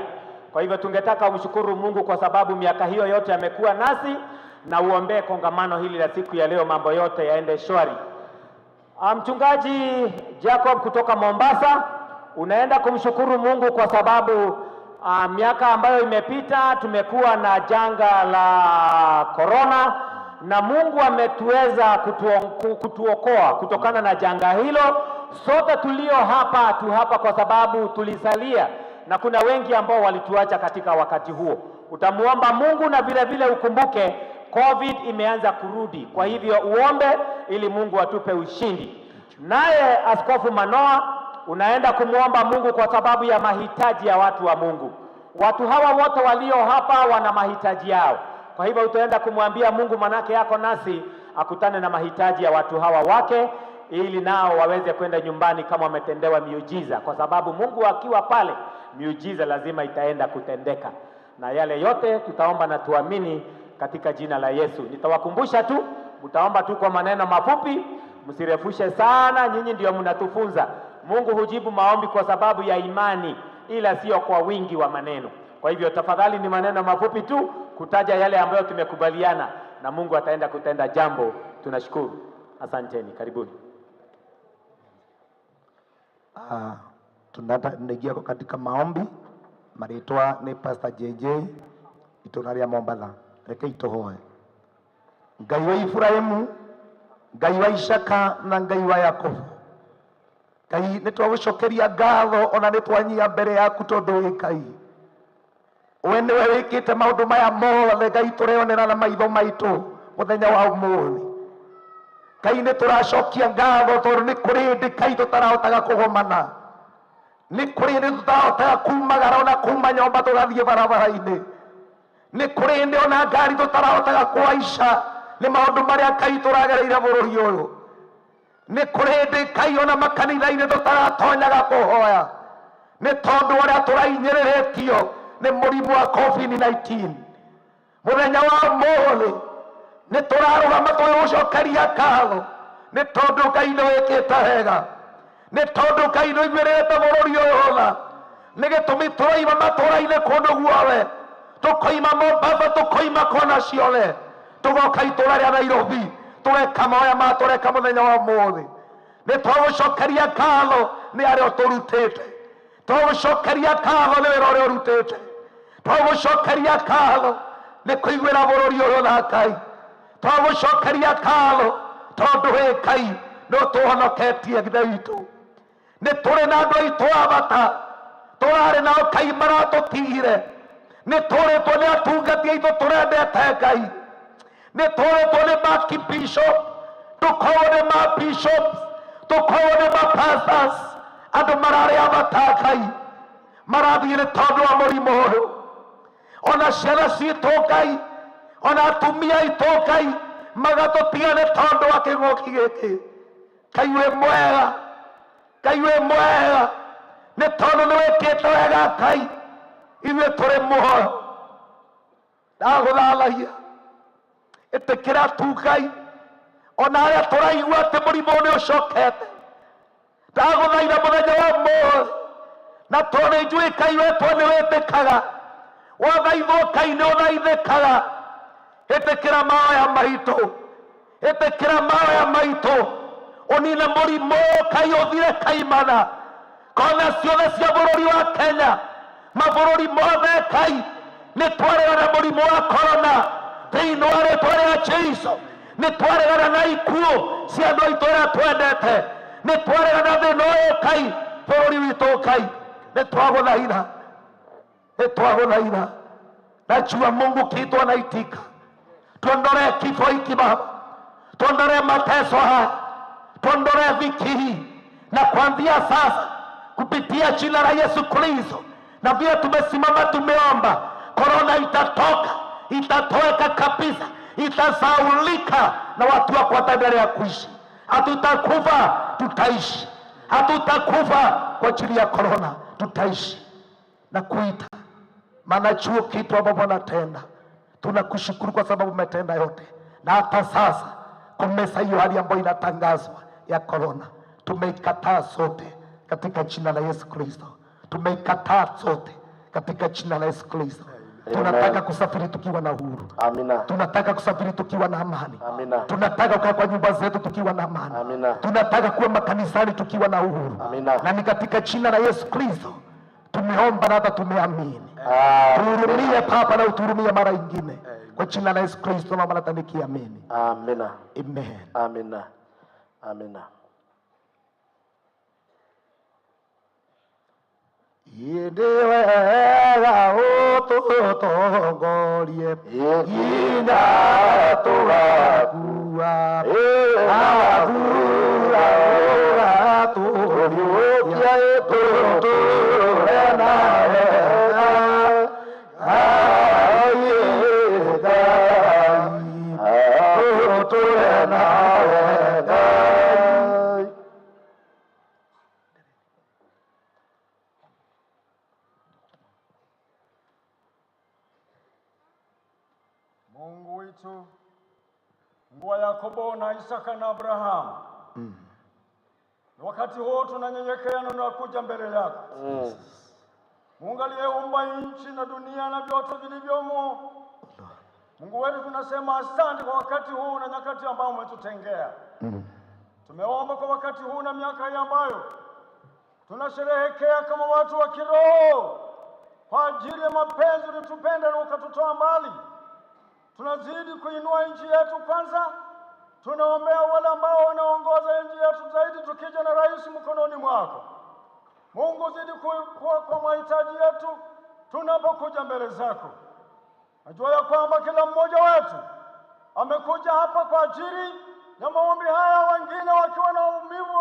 Kwa hivyo tungetaka umshukuru Mungu kwa sababu miaka hiyo yote amekuwa nasi, na uombee kongamano hili la siku ya leo, mambo yote yaende shwari. Mchungaji Jacob kutoka Mombasa, unaenda kumshukuru Mungu kwa sababu miaka ambayo imepita tumekuwa na janga la corona, na Mungu ametuweza kutuokoa kutokana na janga hilo. Sote tulio hapa tu hapa kwa sababu tulisalia, na kuna wengi ambao walituacha katika wakati huo. Utamuomba Mungu na vile vile ukumbuke COVID imeanza kurudi. Kwa hivyo uombe ili Mungu atupe ushindi. Naye Askofu Manoa, unaenda kumwomba Mungu kwa sababu ya mahitaji ya watu wa Mungu. Watu hawa wote walio hapa wana mahitaji yao. Kwa hivyo utaenda kumwambia Mungu, manake yako nasi, akutane na mahitaji ya watu hawa wake, ili nao waweze kwenda nyumbani kama wametendewa miujiza, kwa sababu Mungu akiwa pale, miujiza lazima itaenda kutendeka. Na yale yote tutaomba na tuamini katika jina la Yesu. Nitawakumbusha tu, mtaomba tu kwa maneno mafupi, msirefushe sana, nyinyi ndio mnatufunza. Mungu hujibu maombi kwa sababu ya imani, ila sio kwa wingi wa maneno. Kwa hivyo tafadhali, ni maneno mafupi tu kutaja yale ambayo tumekubaliana, na Mungu ataenda kutenda jambo. Tunashukuru, asanteni, karibuni. Tunaingia katika maombi marĩtwa nĩ Pastor JJ itũra rĩa Mombatha. Rekei tũhoe. Ngai wa Ibrahimu, Ngai wa Isaka na Ngai wa Yakobo, Ngai nĩ twagũcokeria ngatho ona nĩ twanyia mbere yaku tondũ wĩ Ngai. We nĩwe wĩkĩte maũndũ maya mothe Ngai tũreonera na maitho maitũ mũthenya wa ũmũthĩ. Ngai nĩ tũracokia ngatho tondũ nĩ kũrĩ hĩndĩ Ngai tũtarahotaga kũgomana, nĩ kũrĩ hĩndĩ tũtarahotaga kumagara ona kuma nyũmba tũgathiĩ barabara-inĩ, nĩ kũrĩ hĩndĩ ona ngari tũtarahotaga kũhaica nĩ maũndũ marĩa Ngai tũragereire bũrũri ũyũ, nĩ kũrĩ hĩndĩ Ngai ona makanitha-inĩ tũtaratonyaga kũhoya nĩ tondũ ũrĩa tũrainyĩrĩrĩtio nĩ mũrimũ wa COVID-19. Mũthenya wa ũmũthĩ nĩ tũrarũgama tũgĩgũcokeria ngatho nĩ tondũ Ngai nĩ wĩkĩte wega, nĩ tondũ Ngai nĩ ũiguĩrĩte bũrũri ũyũ tha. Nĩ gĩtũmi tũroima matũũra-inĩ kũndũ guothe, tũkoima Mombatha, tũkoima kona ciothe, tũgoka itũũra rĩa Nairobi, tũgeka mahoya maya tũreka mũthenya wa ũmũthĩ. Nĩ twagũcokeria ngatho nĩ arĩa ũtũrutĩte, twagũcokeria ngatho nĩ wĩra ũrĩa ũrutĩte, twagũcokeria ngatho nĩ kũiguĩra bũrũri ũyũ tha Ngai, twagũcokeria ngatho tondũ wĩ Ngai nĩ ũtũhonoketie ithe witũ. Nĩ tũrĩ na andũ aitũ a bata tũrarĩ nao Ngai maratũtigire, nĩ tũrĩtwo nĩ atungati aitũ tũrendete Ngai, nĩ tũrĩtwo nĩ makibishop, tũkorwo nĩ mabishops, tũkorwo nĩ mapastors, andũ mararĩ a bata Ngai marathiĩ nĩ tondũ wa mũrimũ ũyũ. Ona ciana citũ Ngai, ona atumia aitũ Ngai magatũtiga nĩ tondũ wa kĩng'ũki gĩkĩ. Ngai wĩ mwega, Ngai wĩ mwega nĩ tondũ nĩ wĩkĩte wega Ngai, ithuĩ tũrĩ muoyo. Ndagũthathaia, ĩtĩkĩra tu Ngai, ona arĩa tũraigua atĩ mũrimũ nĩ ũcokete, ndagũthaitha mũthenya wa ũmũthĩ, na tondũ nĩ njũĩ Ngai wetwo nĩ wĩtĩkaga, wathaithwo Ngai nĩ ũthaithĩkaga. Ĩtĩkĩra mahoya maitũ, ĩtĩkĩra mahoya maitũ, ũnine mũrimũ Ngai ũthire kaimana kona ciothe cia bũrũri wa Kenya, mabũrũri mothe Ngai nĩ twaregana mũrimũ wa korona thĩinĩ wa rĩtwa rĩa Jesũ, nĩ twaregana na ikuũ cia andũ aitũ arĩa twendete, nĩ twaregana thĩna ũyũ Ngai bũrũri witũ Ngai, nĩ twagũthaitha, nĩ twagũthaitha. Najua Mungu kitu anaitika. Tuondolee kifo hiki Baba, tuondolee mateso haya, tuondolee dhiki hii, na kuanzia sasa kupitia jina la Yesu Kristo, na vile tumesimama tumeomba, korona itatoka, itatoweka kabisa, itasaulika na watu wako wataendelea kuishi. Hatutakufa, tutaishi. Hatutakufa kwa ajili ya korona, tutaishi na kuita, maana chuo kitu ambapo anatenda. Tunakushukuru kwa sababu umetenda yote, na hata sasa kumesa hiyo hali ambayo inatangazwa ya korona, tumeikataa sote katika jina la Yesu Kristo. Tumeikataa sote katika jina la Yesu Kristo. Tunataka kusafiri tukiwa na uhuru. Amina. Tunataka kusafiri tukiwa na amani. Amina. Tunataka kukaa kwa nyumba zetu tukiwa na amani. Amina. Tunataka kuwa makanisani tukiwa na uhuru. Amina. Na ni katika jina la Yesu Kristo tumeomba na hata tumeamini. Tuhurumie Baba na utuhurumie mara ingine. Kwa jina la Yesu Kristo naomba na nikiamini. Amina. Amen. Amina. Amina. Ĩndĩ wega ũtũtongorie nginya tũgakua, athura ũgatũriũkia tũtũũre nawe. Ngai Ngai tũtũũre nawe Ngai. Mungu wetu, Mungu wa Yakobo na Isaka na Abrahamu, ni Wakati huu tunanyenyekea na tunakuja mbele yako. Mungu aliyeumba nchi na dunia na vyote vilivyomo, Mungu wetu, tunasema asante kwa wakati huu na nyakati ambao umetutengea. Tumeomba kwa wakati huu na miaka hii ambayo tunasherehekea kama watu wa kiroho kwa ajili ya mapenzi ulitupenda na ukatutoa mbali. Tunazidi kuinua nchi yetu kwanza. Tunaombea wale ambao wanaongoza nchi yetu zaidi, tukija na rais mkononi mwako. Mungu, zidi kuwa kwa mahitaji yetu tunapokuja mbele zako. Najua ya kwamba kila mmoja wetu amekuja hapa kwa ajili ya maombi haya, wengine wakiwa na uumivu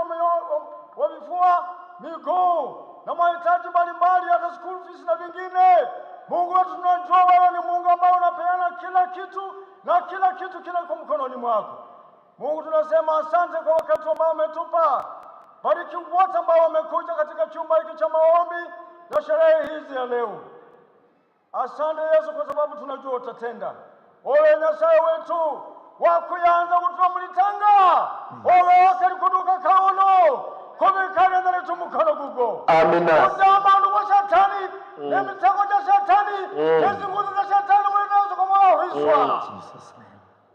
wa vifua, miguu na mahitaji mbalimbali, hata school fees na vingine. Mungu wetu, tunajua wewe ni Mungu ambaye unapeana kila kitu na kila kitu kile kwa mkononi mwako. Mungu, tunasema asante kwa wakati ambao umetupa. Bariki wote ambao wamekuja katika chumba hiki cha maombi na sherehe hizi ya leo. Asante Yesu, kwa sababu tunajua utatenda. Owe Nyasaye wetu wakuyanza kutula mulitanga owe wakalikuduka kauno kubikanenere tumukono gugo. Amina. Udamanu wa shatani nemitego ja shatani nezinguzo za shatani mulinazo kumwahiswa.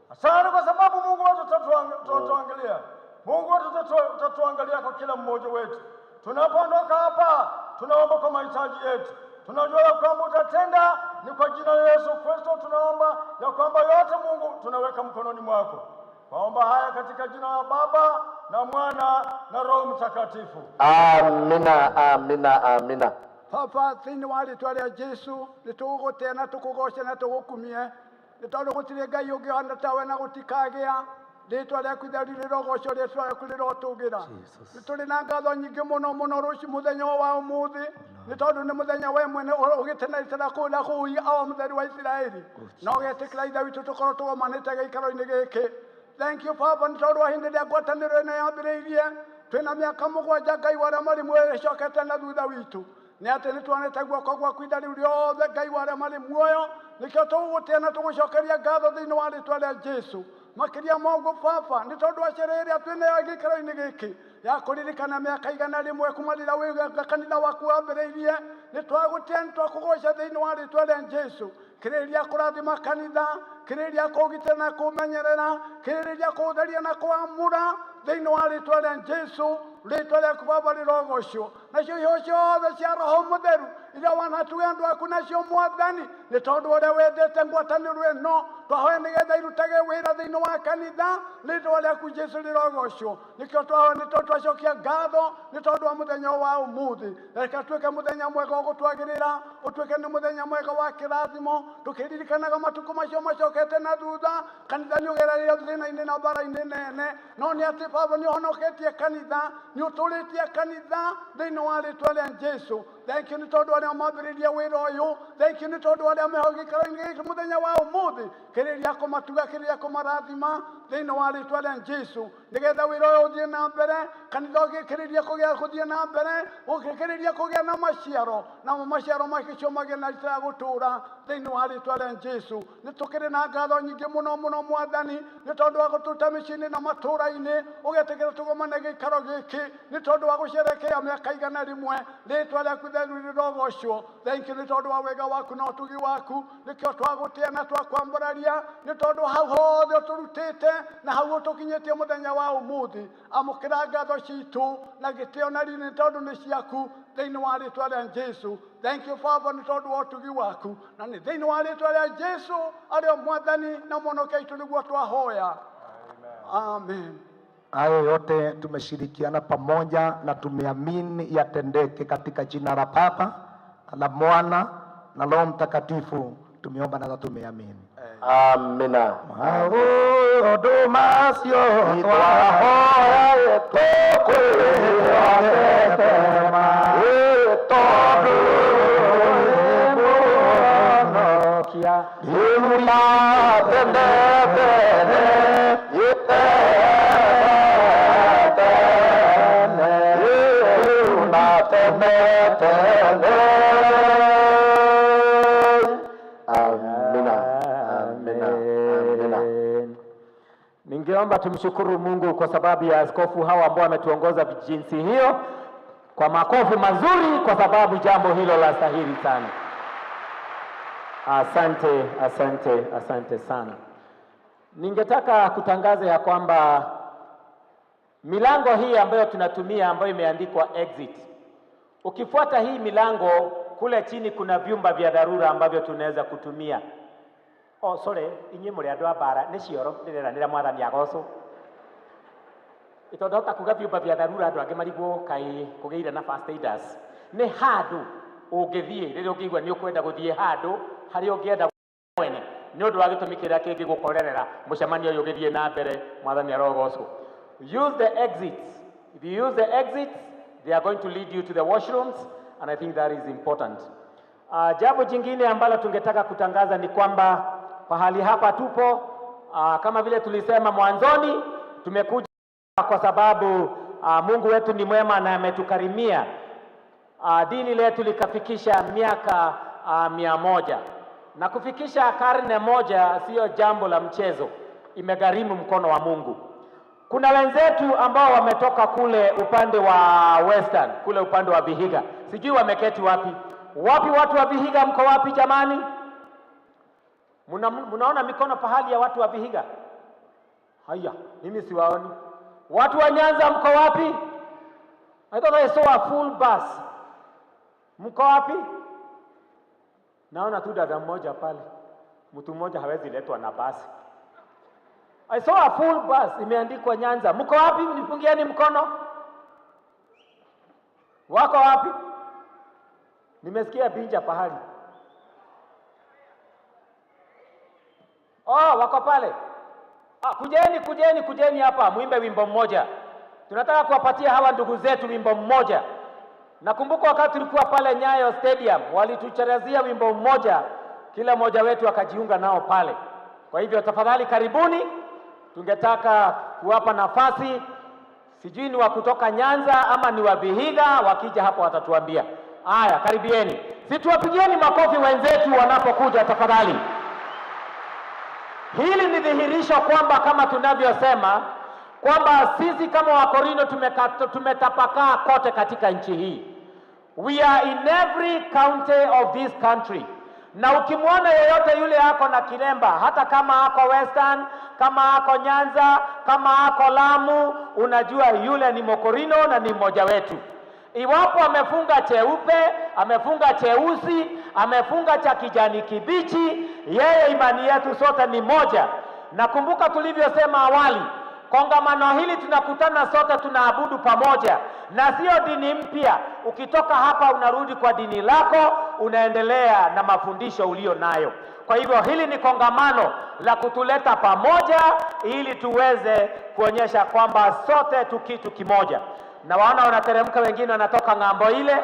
Asante kwa sababu Mungu wetu utatuangalia. Mungu wetu utatuangalia kwa kila mmoja wetu. Tunapoondoka hapa, tunaomba kwa mahitaji yetu. Tunajua ya kwamba utatenda. Ni kwa jina la Yesu Kristo tunaomba ya kwamba yote Mungu tunaweka mkononi mwako. Waomba haya katika jina la Baba na Mwana na Roho Mtakatifu. Amina, amina, amina. Papa, thĩinĩ wa rĩtwa rĩa Jesu nĩ tũgũgũtĩa na tũkũgoce na tũgũkumie nĩ tondũ gũtirĩ Ngai ũngĩhana tawe na gũtikagĩa. Rĩtwa rĩaku itheru rĩrogocwo, rĩtwa rĩaku rĩrotũgĩra. Nĩ tũrĩ na ngatho nyingĩ mũno mũno rũciũ mũthenya wa ũmũthĩ nĩ tondũ nĩ mũthenya we mwene ũgĩtenaitĩra kũu na kũu awa mũtheru wa Isiraeli na ũgetĩkĩra Ithe witũ tũkorwo tũgomanĩte gĩikaro-inĩ gĩkĩ. Thank you Papa nĩ tondũ wa hĩndĩ ĩrĩa ngwatanĩro ĩno yambĩrĩirie twĩna mĩaka 7 Ngai wa arĩa marĩ muoyo ĩcokete na thutha witũ nĩ atĩ nĩ tuonete guoko gwaku ihinda rĩu rĩothe Ngai wa arĩa marĩ muoyo. Nĩkĩo tũgũgũtĩa na tũgũcokeria ngatho thĩinĩ wa rĩtwa rĩa Jesu. Makĩria ma ũguo Baba nĩ tondũ wa sherehe ĩrĩa twĩnayo gĩikaro-inĩ gĩkĩ ya kũririkana mĩaka 100 kuma rĩrĩa wĩ kanitha waku wambĩrĩirie, nĩ twagũtĩa nĩ twakũgoca thĩinĩ wa rĩtwa rĩa Jesu. Kĩrĩrĩria kũrathima kanitha, kĩrĩrĩria kũũgitĩra na kũũmenyerera, kĩrĩrĩria kũũtheria na kũamũra thĩinĩ wa rĩtwa rĩa Jesu. Rĩtwa rĩaku Baba rĩrogocwo. Nacio iheo ciothe cia Roho Mũtheru iria wanatuga andũ aku nacio Mwathani nĩ tondũ ũrĩa wendete ngwatanĩro ĩno twahoya nĩgetha irutage wĩra thĩinĩ wa kanitha. Rĩtwa rĩaku Jesu rĩrogocwo. Nĩkĩo twahoya nĩ tondũ twacokia ngatho nĩ tondũ wa mũthenya wa ũmũthĩ. Reke ũtuĩke mũthenya mwega ũgũtwagĩrĩra, ũtuĩke nĩ mũthenya mwega wa kĩrathimo, tũkĩririkanaga matukũ macio macokete na thutha. Kanitha nĩ ũgereire thĩna-inĩ na mbara-inĩ nene, no nĩ atĩ Baba nĩ ũhonoketie kanitha, nĩ ũtũrĩtie kanitha thĩinĩ wa rĩtwa rĩa Jesu. Thank you nĩ tondũ arĩa mambĩrĩria wĩra ũyũ. Thank you nĩ tondũ arĩa meho gĩikaro-inĩ gĩkĩ mũthenya wa ũmũthĩ. Kĩrĩria kũmatuga, kĩrĩria kũmarathima thĩinĩ wa rĩtwa rĩa Jesu nĩgetha wĩra ũyũ ũthiĩ na mbere, kanitha ũgĩkĩrĩria kũgĩa gũthiĩ na mbere, ũgĩkĩrĩria kũgĩa na maciaro, namo maciaro macio magĩe na rita ya gũtũũra thĩinĩ wa rĩtwa rĩa Jesu. Nĩ tũkĩrĩ na ngatho nyingĩ mũno mũno Mwathani nĩ tondũ wa gũtũruta mĩciĩ-inĩ na matũũra-inĩ ũgetĩkĩra tũgomane gĩikaro gĩkĩ nĩ tondũ wa gũcerekea mĩaka 100. Rĩtwa rĩaku itheru rĩrogocwo. Thank you nĩ tondũ wa wega waku na ũtugi waku. Nĩkĩo twagũtĩa na twakwambararia nĩ tondũ hau hothe ũtũrutĩte na hau ũtũkinyĩtie mũthenya wa ũmũthĩ. Amũkĩra ngatho citũ na gĩtĩo na riri nĩ tondũ nĩ ciaku thĩinĩ wa rĩtwa rĩa Jesu. Thank you Baba nĩ tondũ wa ũtugi waku na nĩ thĩinĩ wa rĩtwa rĩa Jesu arĩ o Mwathani na Mũhonokia witũ nĩguo twahoya. Amen. Hayo yote tumeshirikiana pamoja na tumeamini yatendeke katika jina la Baba na la Mwana na Roho Mtakatifu. Tumeomba na tumeamini. Amina. Maũndũ macio twahoya tũkwĩhokete ma, tondũ nĩ Mũhonokia. Rĩu na tene tene, tene, rĩu na tene tene. Amina, amina, amina. Ningeomba Ningeomba tumshukuru Mungu kwa sababu ya askofu hawa ambao wametuongoza jinsi hiyo, kwa makofi mazuri, kwa sababu jambo hilo la stahili sana. Asante, asante, asante sana. Ningetaka kutangaza ya kwamba milango hii ambayo tunatumia ambayo imeandikwa exit, ukifuata hii milango kule chini kuna vyumba vya dharura ambavyo tunaweza kutumia. Oh, sorry, inyuĩ mũrĩ andũ a mbara nĩ cioro ndĩreranĩra mwathani agocwo itondahota kuga vyumba vya dharura andũ angĩ marigwo kaĩ kũgĩire na first aiders. Nĩ handũ ũngĩthiĩ rĩrĩa ũngĩigua nĩ ũkwenda gũthiĩ handũ harĩa ũngĩenda mwene nĩ ũndũ wa gĩtũmi kĩrĩa kĩngĩgũkorerera mũcemanio ũyũ ũgĩthiĩ na mbere mwathani arogocwo. Use the exits. If you use the exits, they are going to lead you to the washrooms, and I think that is important. Jambo jingine ambalo tungetaka kutangaza ni kwamba pahali hapa tupo, kama vile tulisema mwanzoni, tumekuja kwa sababu Mungu wetu ni mwema na ametukarimia. Dini letu likafikisha miaka 100, na kufikisha karne moja siyo jambo la mchezo, imegharimu mkono wa Mungu. Kuna wenzetu ambao wametoka kule upande wa Western, kule upande wa Vihiga, sijui wameketi wapi. Wapi watu wa Vihiga, mko wapi jamani? Munaona mikono pahali ya watu wa Vihiga? Haya, mimi siwaoni. Watu wa Nyanza mko wapi? I thought I saw a full bus. Mko wapi? Naona tu dada mmoja pale. Mtu mmoja hawezi letwa na basi. I saw a full bus imeandikwa Nyanza. Mko wapi? Nipungieni mkono. Wako wapi? Nimesikia Binja pahali. Oh, wako pale. Ah, kujeni, kujeni, kujeni hapa muimbe wimbo mmoja. Tunataka kuwapatia hawa ndugu zetu wimbo mmoja. Nakumbuka wakati tulikuwa pale Nyayo Stadium, walitucherezia wimbo mmoja, kila mmoja wetu akajiunga nao pale. Kwa hivyo tafadhali karibuni, tungetaka kuwapa nafasi, sijui ni wa kutoka Nyanza ama ni wa Vihiga, wakija hapo watatuambia. Haya, karibieni. Situwapigieni makofi wenzetu wanapokuja tafadhali. Hili ni dhihirisho kwamba kama tunavyosema kwamba sisi kama Wakorino tumetapakaa kote katika nchi hii. We are in every county of this country. Na ukimwona yeyote yule ako na kilemba, hata kama ako Western, kama ako Nyanza, kama ako Lamu, unajua yule ni Mokorino na ni mmoja wetu. Iwapo amefunga cheupe, amefunga cheusi, amefunga cha kijani kibichi, yeye imani yetu sote ni moja. Nakumbuka tulivyosema awali, kongamano hili tunakutana sote, tunaabudu pamoja, na sio dini mpya. Ukitoka hapa unarudi kwa dini lako, unaendelea na mafundisho ulio nayo. Kwa hivyo hili ni kongamano la kutuleta pamoja ili tuweze kuonyesha kwamba sote tu kitu kimoja. Na waona wanateremka, wengine wanatoka ng'ambo ile.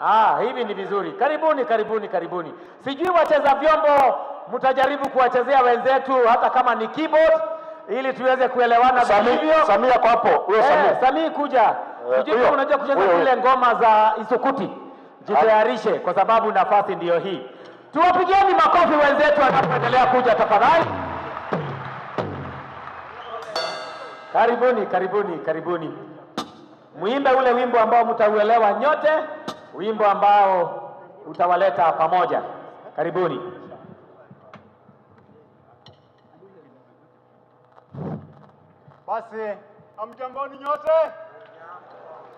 Ah, hivi ni vizuri. Karibuni, karibuni, karibuni. Sijui wacheza vyombo mtajaribu kuwachezea wenzetu hata kama ni keyboard ili tuweze kuelewana vilivyo. Samia kwa hapo, huyo Samia. Samia kuja. Sijui kama unajua kucheza zile ngoma za Isukuti. Jitayarishe kwa sababu nafasi ndiyo hii. Tuwapigieni makofi wenzetu wanapoendelea kuja tafadhali. Karibuni, karibuni, karibuni. Muimbe ule wimbo ambao mtauelewa nyote, wimbo ambao utawaleta pamoja. Karibuni. Basi, hamjamboni nyote?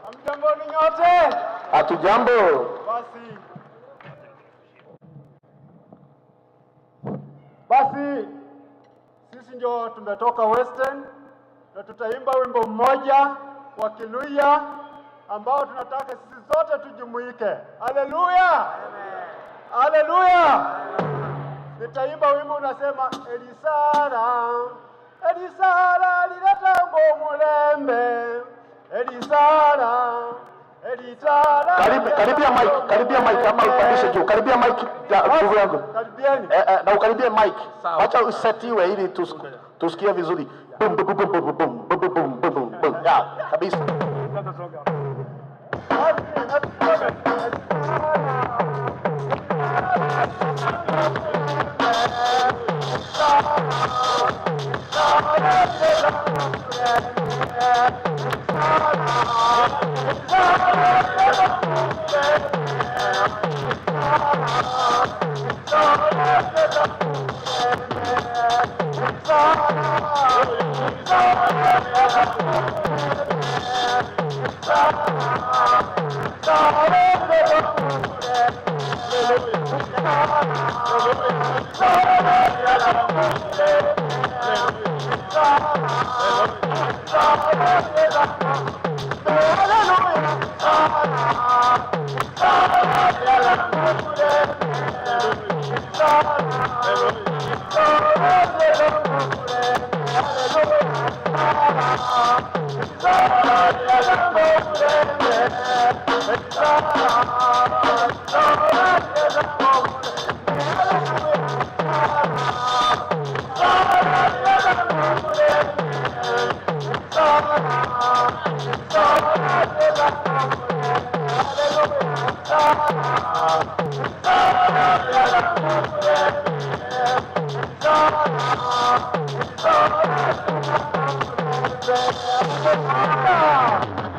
Hamjamboni nyote? Hatujambo. Basi sisi ndio tumetoka Western na tutaimba wimbo mmoja wa Kiluya ambao tunataka sisi zote tujumuike. Haleluya! Haleluya! Nitaimba wimbo unasema Elisara, Elisara lileta mulembe. Elisara, Elisara. Karibia mic, karibia mic ama upandishe juu. Karibia mic ndugu yangu. Karibieni. Na ukaribie mic. Acha usetiwe ili tusikie vizuri. Bum bum bum bum bum bum bum bum bum. Ya, kabisa.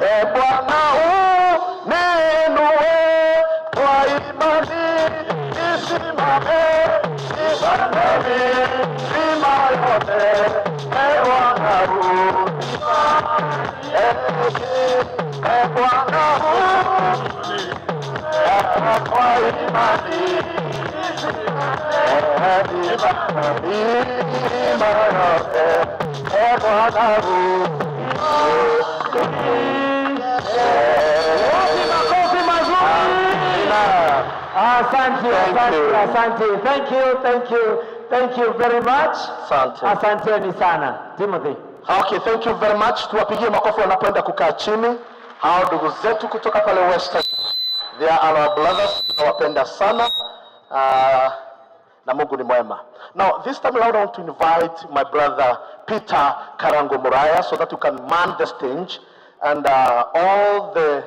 E Bwana uninue kwa imani nisimame, nisimame milima yote. E Bwana e Bwana uninue kwa imani nisimame milima yote. E Bwana Makofi mazuri. Asante, asante, asante. Thank you, thank you, thank you very much. Asante. Asanteni sana. Timothy. Okay, thank you very much. Tuwapigie makofi wanapoenda kukaa chini. Hao ndugu zetu kutoka pale Western. They are our brothers. Tunawapenda sana. Na Mungu ni mwema. Now, this time around I want to invite my brother Peter Karango Muraya so that you can man the stage and all the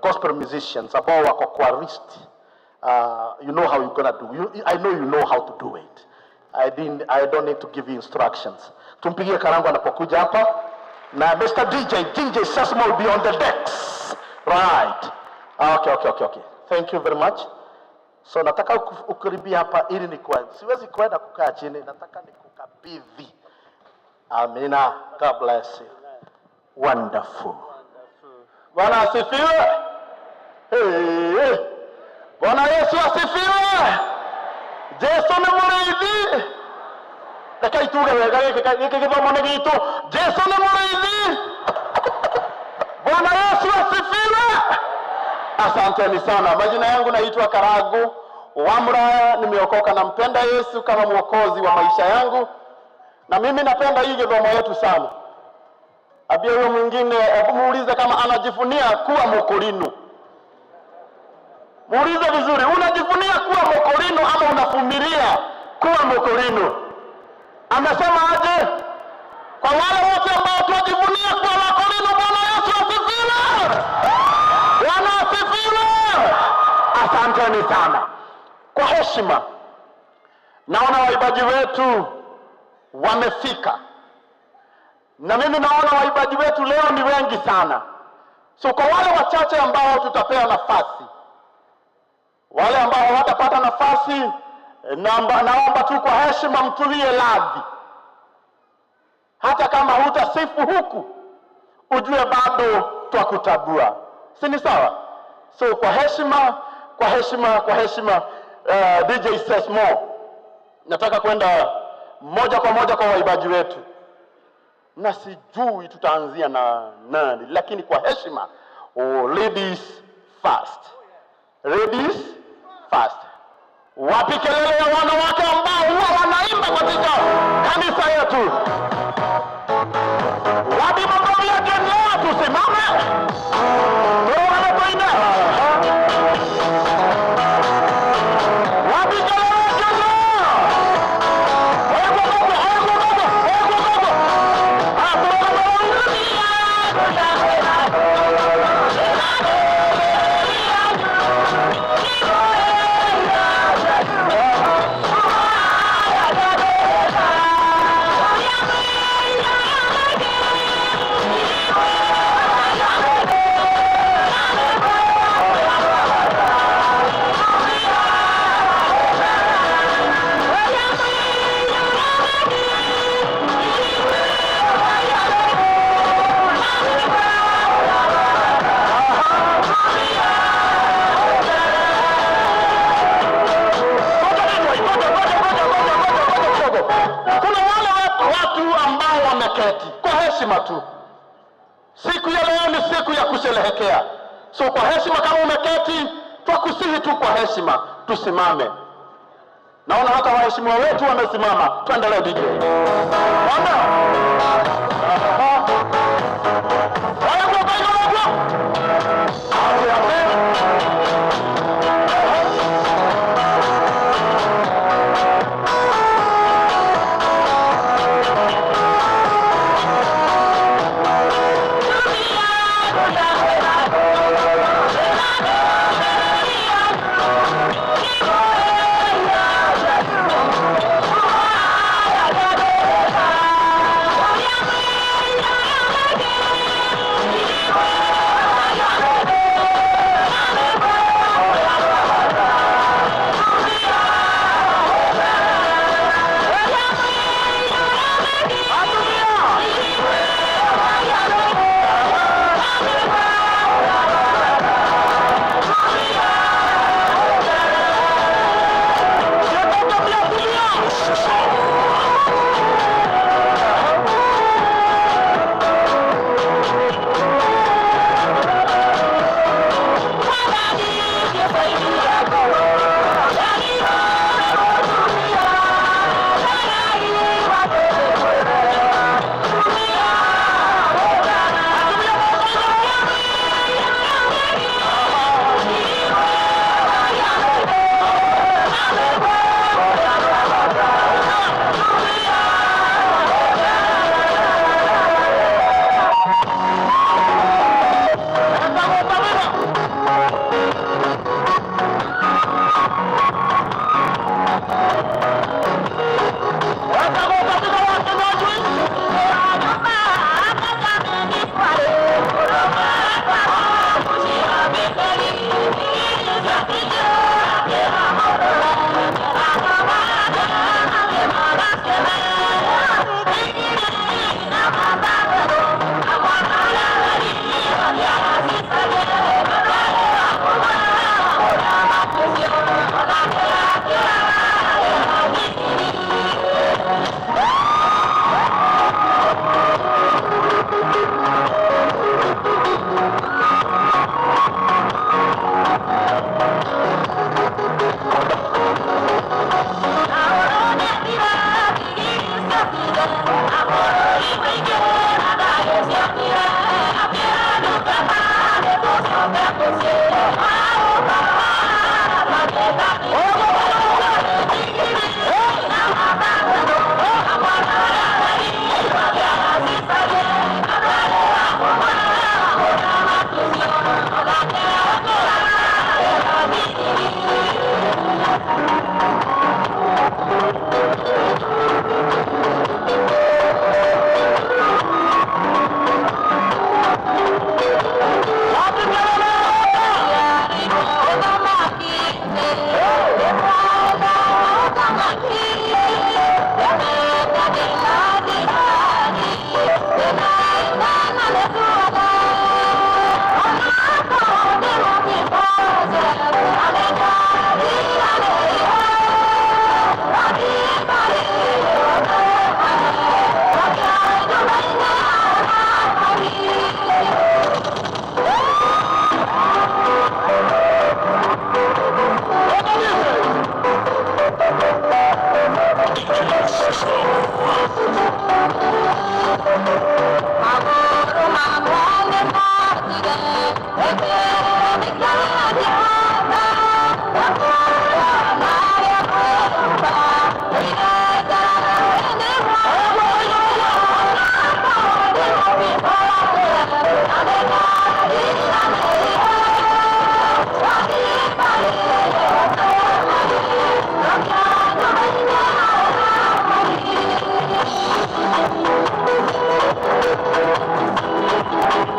gospel musicians ambao wako kwa wrist. You know how you're gonna do. I know you know how to do it. I don't need to give you instructions. Tumpigie Karango anapokuja hapa. Na Mr. DJ, DJ Sesmo will be on the decks. Right. Okay. Thank you very much. So nataka ukaribia hapa ili ni kwa siwezi kwenda kukaa chini, nataka nikukabidhi. Amina. God bless you. Wonderful. Bwana asifiwe. Hey, hey. Bwana Yesu asifiwe. Jesu nĩ mũrĩithi. Rekei tuge wega gĩkĩ gĩthomo nĩ gitũ. Jesu nĩ mũrĩithi. Bwana Yesu asifiwe. Asanteni sana. Majina yangu naitwa Karagu wa Muraya, nimeokoka na mpenda Yesu kama mwokozi wa maisha yangu, na mimi napenda hii githomo yetu sana. Abia huyo mwingine, hebu muulize kama anajivunia kuwa Mkorino. Muulize vizuri, unajivunia kuwa Mkorino ama unavumilia kuwa Mkorino? Amesema aje? Kwa wale wote ambao tunajivunia kuwa Wakorino, Bwana Yesu asifiwe. Bwana asifiwe. Asanteni sana. Kwa heshima, naona waimbaji wetu wamefika, na mimi naona waimbaji wetu leo ni wengi sana. So kwa wale wachache ambao tutapea nafasi, wale ambao hawatapata nafasi, naomba tu kwa heshima mtulie radhi. Hata kama hutasifu huku, ujue bado twakutabua, si ni sawa? So kwa heshima, kwa heshima, kwa heshima, DJ Sesmo, nataka kwenda moja kwa moja kwa waimbaji wetu, na sijui tutaanzia na nani, lakini kwa heshima, oh, ladies first, ladies first. Wapi kelele ya wanawake ambao huwa wanaimba katika kanisa yetu? Wapi makofi ya Kenya? Tusimame. Tuone tuine. Wapi kelele ya Kenya? Ego gogo, ego gogo, ego gogo. Ah, tuone. kusherehekea. So kwa heshima, kama umeketi, twakusihi tu kwa heshima tusimame. Naona hata waheshimiwa wetu wamesimama. Tuendelee DJ. Bwana. Haya, kwa kwa kwa. Amen.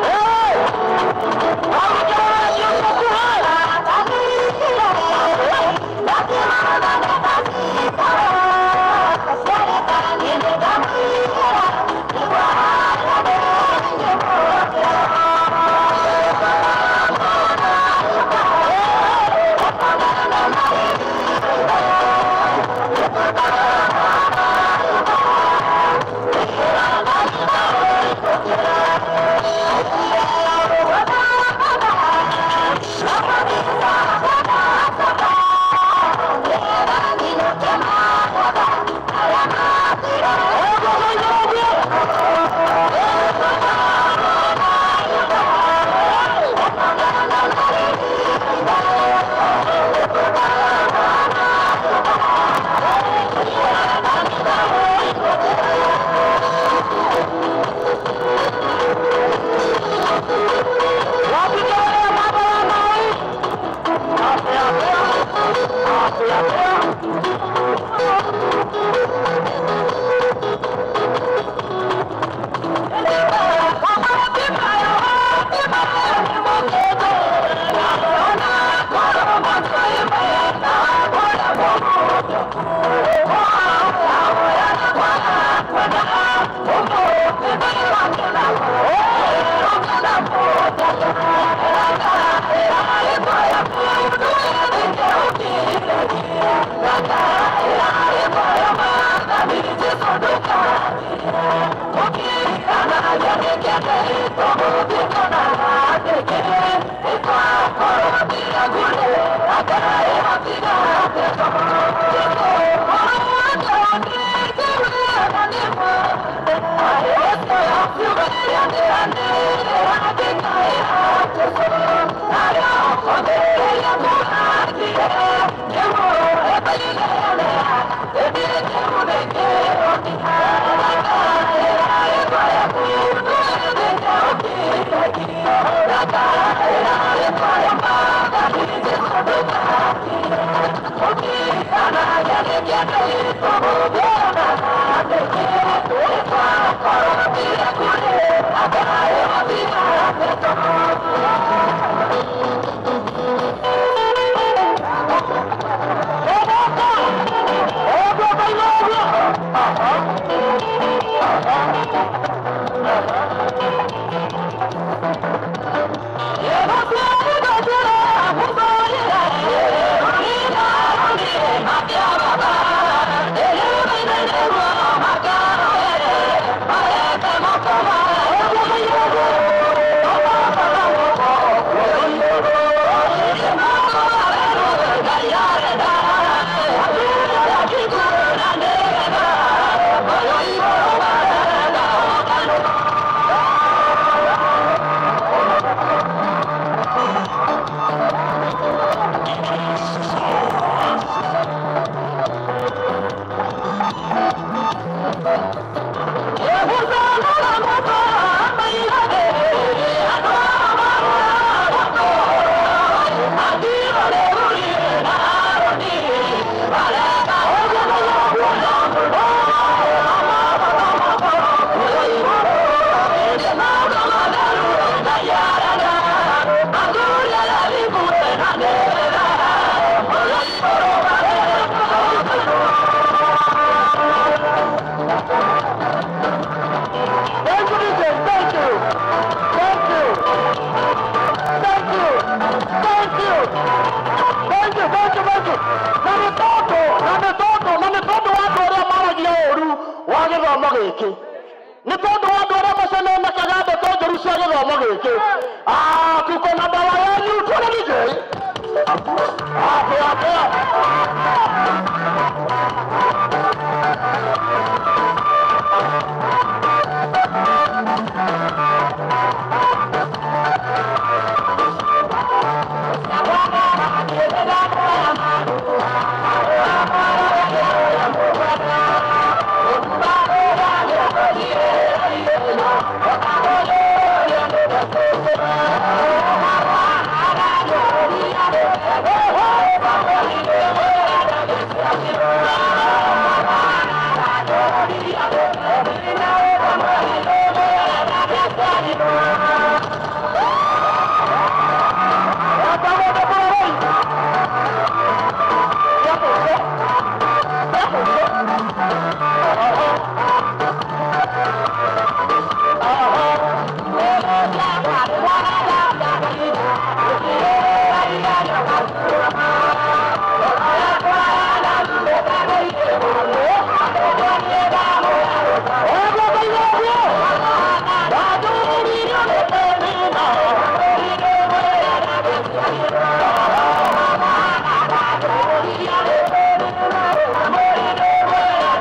Hey! Thank you, DJ. Thank you. Thank you. Thank you. Thank you. Thank you, thank you, thank you. Na nĩ tondũ, na nĩ tondũ, na nĩ tondũ wa andũ arĩa maragia ũru wa gĩthomo gĩkĩ. Nĩ tondũ wa andũ arĩa macenenekaga ndeto njũru cia gĩthomo gĩkĩ. Ah, tuko na dawa yanyu. Tuone DJ. Ah, poa, poa.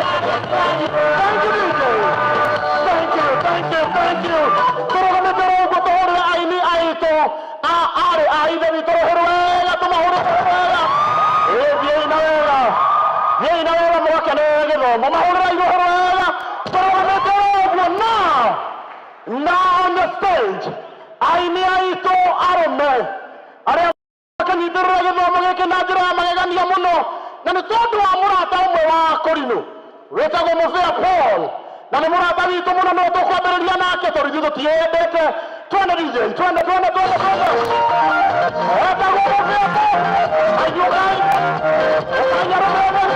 Thank you, DJ. Thank you, thank you, thank you. Tũrũgamĩte ũguo tũhũrĩre aini aitũ a arĩ a ithe witũ rũhĩ wega tũmahũrĩre wega. Ĩ thiĩi na wega. Thiĩi na wega mũgakenere gĩthomo. Mahũrĩrei rũhĩ wega. Tũrũgamĩte ũguo now. Now on the stage aini aitũ arũme arĩa makĩnyitĩrĩra gĩthomo gĩkĩ na njĩra ya magegania mũno na nĩ tondũ wa mũrata ũmwe wa Korino wĩtagwo Mũbĩa Paul na nĩ mũrata witũ mũno no tũkwambĩrĩria nake tondũ ithuĩ tũtiendete. Twende DJ, twende twende twende twende. Wetagwo Mũbĩa Paul. Aigukai ũkanyarũmene.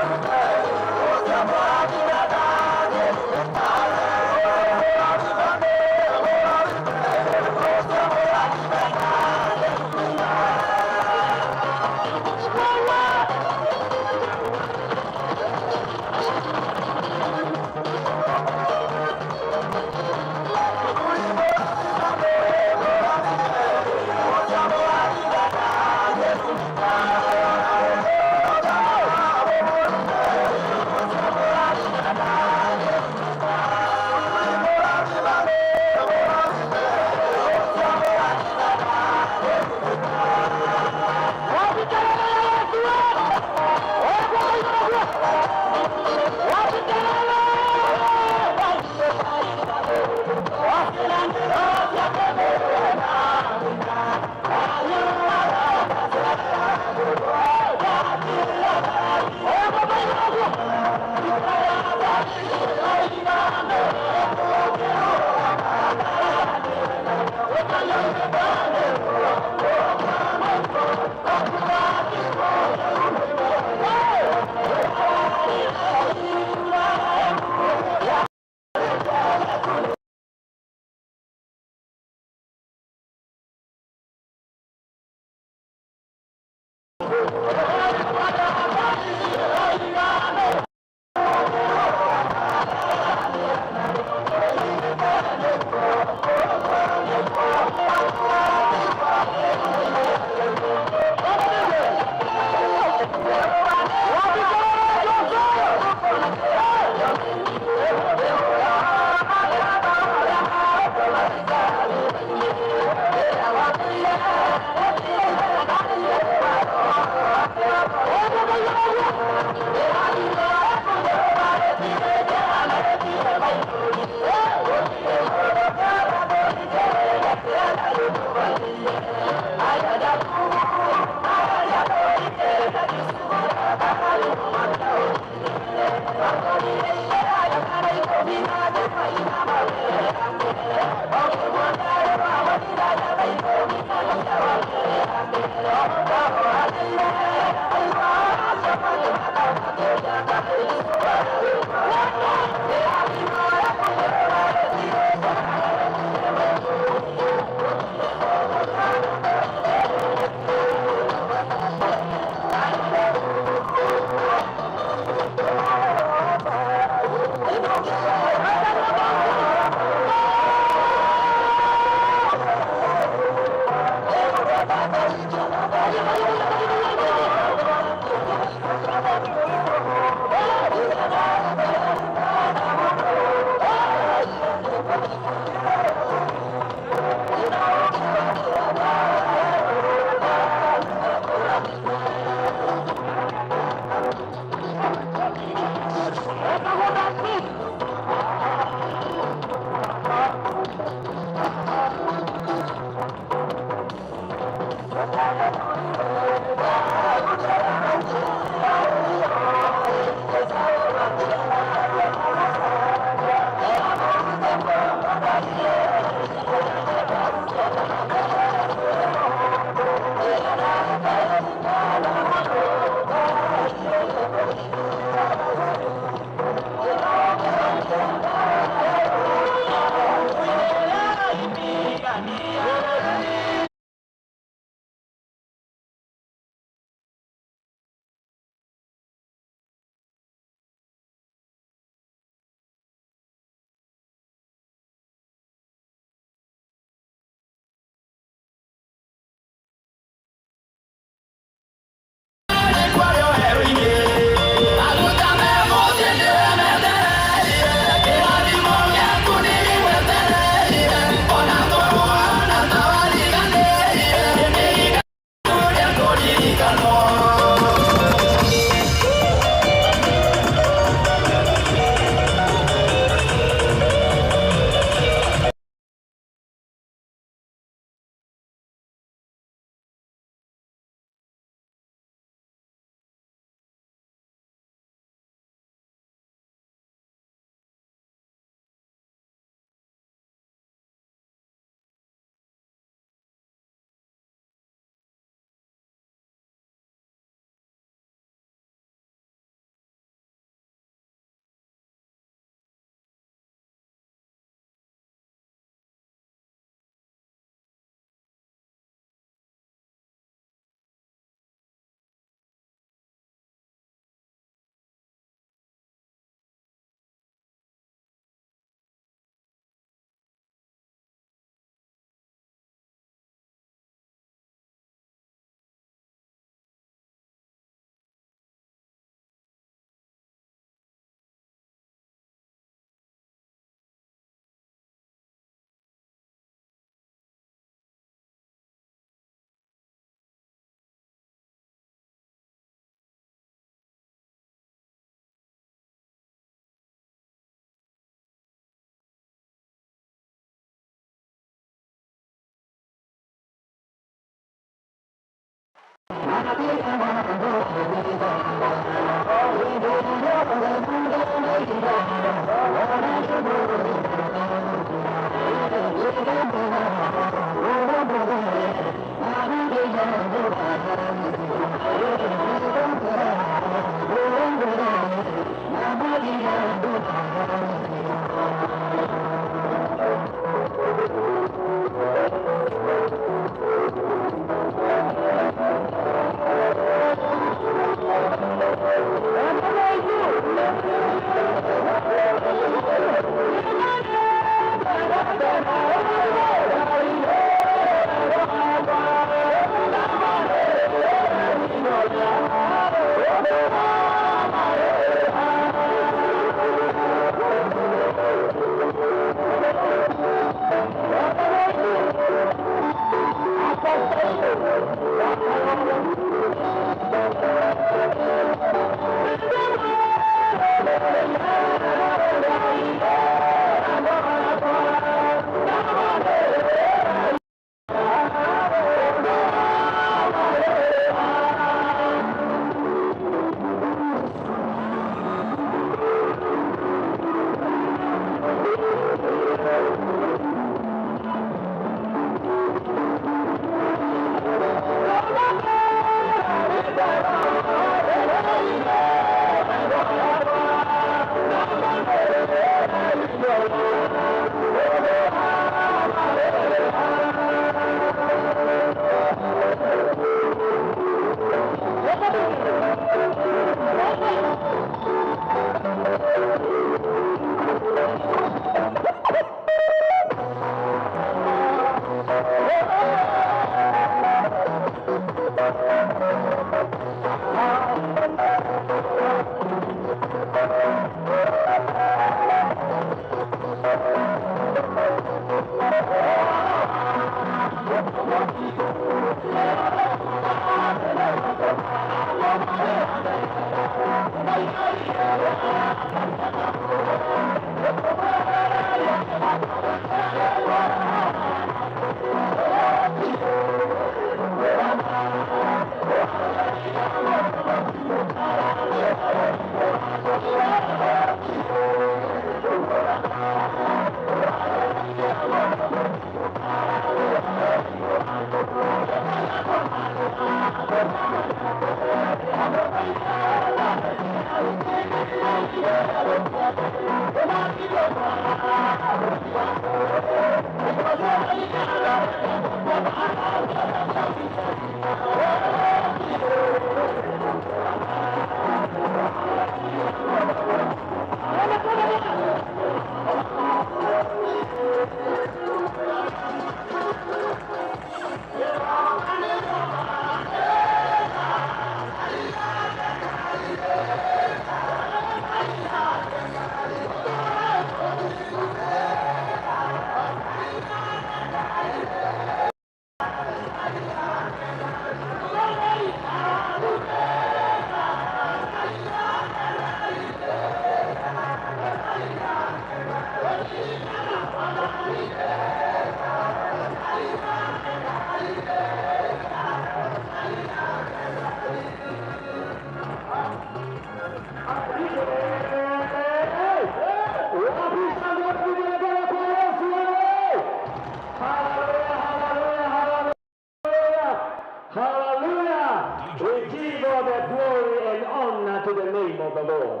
Hallelujah! We give all the glory and honor to the name of the Lord.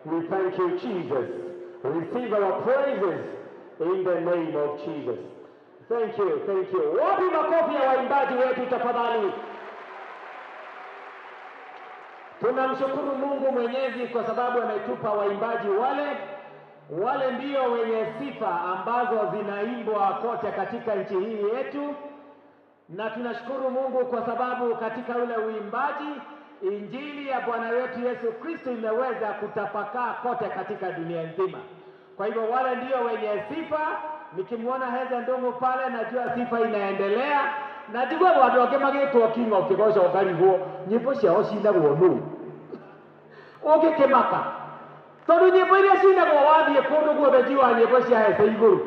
We thank you, Jesus. Receive our praises in the name of Jesus. Thank you, thank you. Wapi makofi ya waimbaji wetu tafadhali? Tunamshukuru Mungu Mwenyezi kwa sababu ametupa waimbaji wale wale ndio wenye sifa ambazo zinaimbwa kote katika nchi hii yetu, na tunashukuru Mungu kwa sababu katika ule uimbaji injili ya Bwana wetu Yesu Kristo imeweza kutapakaa kote katika dunia nzima. Kwa hivyo wale ndio wenye sifa. Nikimwona Heza Ndung'u pale, najua sifa inaendelea. Najua watu wake magĩtwo King of Kĩgoco ngarigwo nyĩmbo ciao cinagwo nũ ũngĩkĩmaka tondũ nyĩmbo iria cinagwo wathiĩ kũndũ guothe njiuaga nyĩmbo cia Hece igũrũ,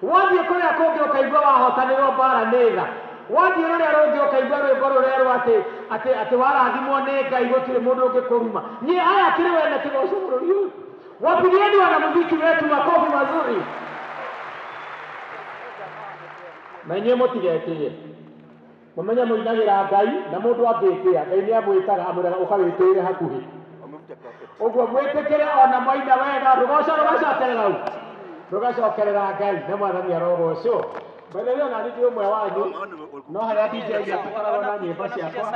wathiĩ kũrĩa kũngĩ ũkaigua wahotanĩrwo mbara nĩ tha, wathiĩ rũrĩa rũngĩ ũkaigua rwĩmbo rũrerwo atä atä atä warathimwo nä Ngai gũtirĩ mũndũ ũngĩkũruma. Nyie aya kĩrĩ wene kĩgoco bũrũri ũyũ. Wapigieni wanamuziki wetu makofi mazuri. Na inyuĩ mũtigetĩe, mũmenye mũinagĩra Ngai, na mũndũ angĩtĩa Ngai nĩ amwĩtaga amwĩraga ũkawĩtĩĩre hakuhĩ. Ũguo mwĩtĩkĩre ona mwaina wega, rũgoco rũgacokerera u rũgacokerera Ngai na Mwathani arogocwo. By the way, ona niĩ ndĩ ũmwe wanyu, no harĩa DJ tũkoragwo na nyĩmbo ciakwa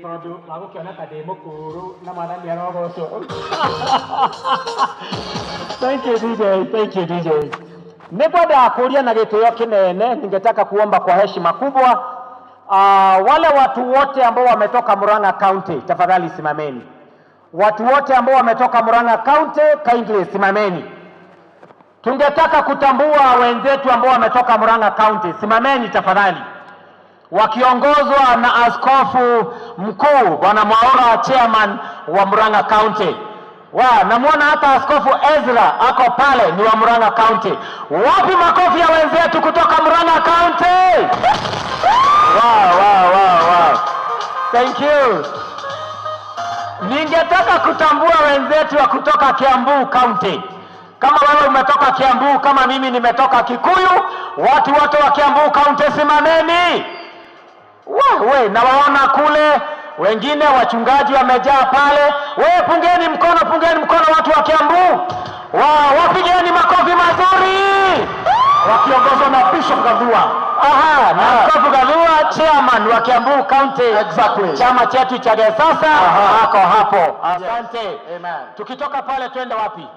tondũ wa gũkĩona ta ndĩ mũkũrũ, na Mwathani arogocwo. Thank you, DJ. Thank you, DJ. Nĩngwendaga kũria na gĩtĩo kĩnene, ningetaka kuomba kwa heshima kubwa. Wale watu wote ambao wametoka Murang'a County, tafadhali simameni. Watu wote ambao wametoka Murang'a County, kindly simameni. Tungetaka kutambua wenzetu ambao wametoka Murang'a County, simameni tafadhali, wakiongozwa na askofu mkuu Bwana Mwaura, chairman wa Murang'a County. Wa, namwona hata Askofu Ezra ako pale, ni wa Murang'a County. Wapi makofi ya wenzetu kutoka Murang'a County? Wow. Thank you. Ningetaka kutambua wenzetu wa kutoka Kiambu County. Kama wewe umetoka Kiambu, kama mimi nimetoka Kikuyu, watu wote wa Kiambu County simameni. We, nawaona kule wengine wachungaji wamejaa pale. We, pungeni mkono, pungeni mkono watu wa Kiambu. Wapigeni makofi mazuri wakiongozwa na Bishop Gathua. Aha, na Askofu Gathua, chairman wa Kiambu County. Exactly. Chama chetu cha Gesasa ako hapo. Asante. Yes. Amen. Tukitoka pale twende wapi?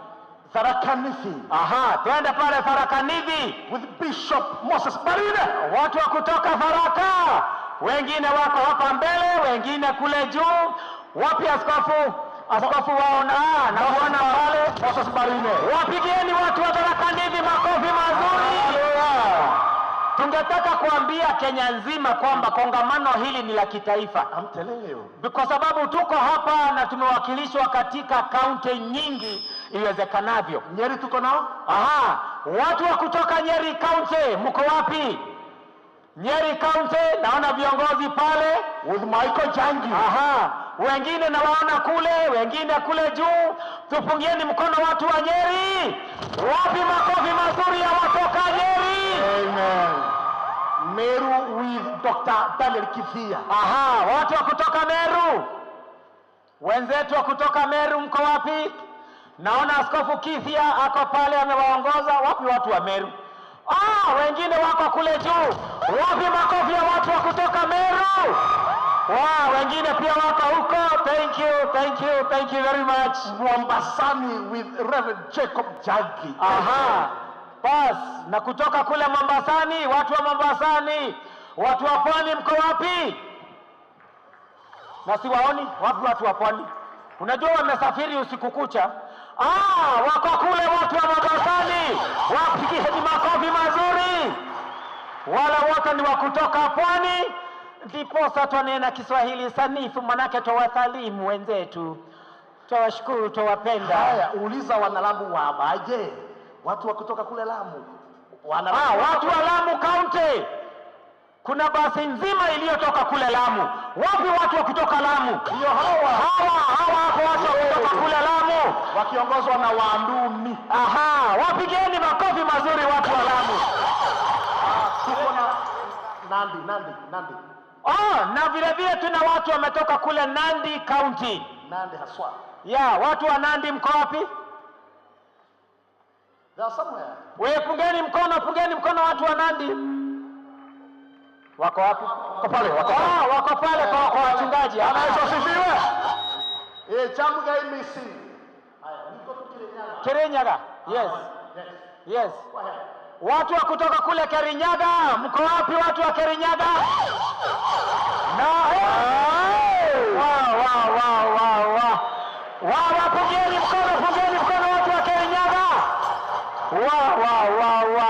Tharaka Nithi. Aha, twende pale Tharaka Nithi with Bishop Moses Barine. Watu wa kutoka Tharaka, wengine wako hapa mbele, wengine kule juu. Wapi askofu? Askofu wao na naona pale Moses Barine. Wapigieni watu wa Tharaka Nithi makofi mazuri. Tungetaka kuambia Kenya nzima kwamba kongamano hili ni la kitaifa. I'm telling you. Kwa sababu tuko hapa na tumewakilishwa katika kaunti nyingi iwezekanavyo. Nyeri tuko nao? Aha, watu wa kutoka Nyeri County mko wapi? Nyeri County naona viongozi pale with Michael Jangi. Aha, wengine nawaona kule, wengine kule juu. Tupungieni mkono watu wa Nyeri. Wapi makofi mazuri ya watoka Nyeri? Amen. Meru with Dr. Daniel Kithia. Aha, watu wa kutoka Meru, wenzetu wa kutoka Meru mko wapi? Naona Askofu Kithia ako pale amewaongoza. Wapi watu wa Meru? Ah, wengine wako kule juu. Wapi makofi ya watu wa kutoka Meru? Wow, wengine pia wako huko. Thank you, thank you, thank you very much. Mombasani with Reverend Jacob Jagi. Aha. Bas, na kutoka kule Mombasani, watu wa Mombasani, watu wa pwani mko wapi? Na siwaoni, wapi watu wa pwani? Unajua wamesafiri usiku kucha. Ah, wako kule watu wa Mombasani. Wapigieni makofi mazuri. Wale wote ni wa kutoka pwani. Ndiposa twanena Kiswahili sanifu, manake twawasalimu wenzetu, twawashukuru, twawapenda. Haya, uliza wanalamu wabaje, watu wa kutoka kule Lamu. Watu wa Lamu County, kuna basi nzima iliyotoka kule Lamu. Wapi watu wa kutoka Lamu? Ndio hawa hawa hapo, watu wa kutoka kule Lamu wakiongozwa na Wandumi. Aha, wapigeni makofi mazuri watu wa Lamu. Tuko na Nandi. Oh, na vile vile tuna watu wametoka kule Nandi County. Nandi haswa. Ya, watu wa Nandi mko wapi? They are somewhere. Wewe pungeni mkono, pungeni mkono watu wa Nandi. Wako wapi? Wako pale, wako pale. Ah, wako pale kwa wachungaji. Bwana Yesu asifiwe. Chamgai misi. Haya, niko tu Kirinyaga. Kirinyaga. Yes. Yes. Watu wa kutoka kule Kirinyaga, mko wapi watu wa Kirinyaga? Na wa. Wa, pungeni mkono, pungeni mkono watu wa Kirinyaga. Wa.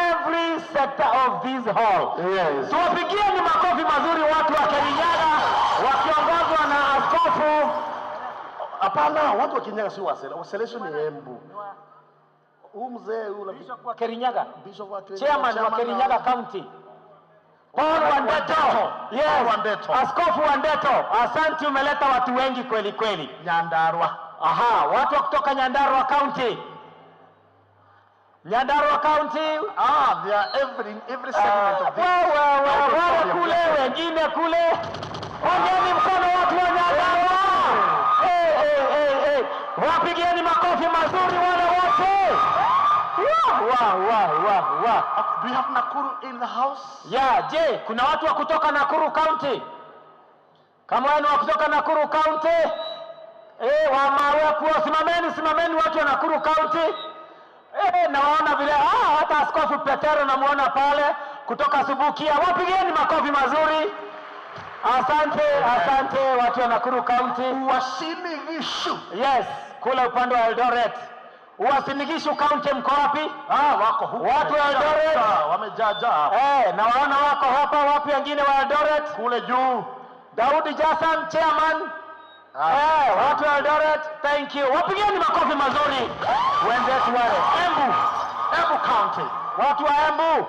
Every sector of this hall. Yes. Tuwapigieni makofi mazuri watu wa Kirinyaga wakiongozwa na askofu. Hapana, watu wa Kirinyaga si Wasele. Wasele ni Embu. Huyu mzee yule Bishop wa Kirinyaga. Bishop wa Kirinyaga. Chairman wa Kirinyaga County. Paul Wandeto. Yes. Paul Wandeto. Askofu Wandeto, asante, umeleta watu wengi kweli kweli. Nyandarua. Aha, watu wa kutoka Nyandarua County. Nyandarua County. Ah, they are every segment of this. Wewe kule, wengine kule. Ongeni mkono watu wa Nyandarua. Eh, eh, eh, eh. Wapigieni makofi mazuri wale wote. Wa wa wa wa wa. Do you have Nakuru in the house? Yeah, je, kuna watu wa kutoka Nakuru County? Kama wenu wa kutoka Nakuru County? Eh, wa mawe kuwa simameni, simameni watu wa Nakuru County. Eh, nawaona vile hata Askofu Petero namuona pale kutoka Subukia. Wapigieni makofi mazuri. Asante, asante watu wa Nakuru County. Uasin Gishu. Yes, kule upande wa Eldoret. Uasin Gishu County mko wapi? Ah, wako huko. Watu wa Eldoret. Wamejaajaa. Eh, nawaona wako hapa, wapi wengine wa Eldoret? Kule juu. Daudi Jasan chairman. Eh, watu wa Eldoret, thank you. Wapigieni makofi mazuri wenzetu wale. Embu, Embu County. Watu wa Embu.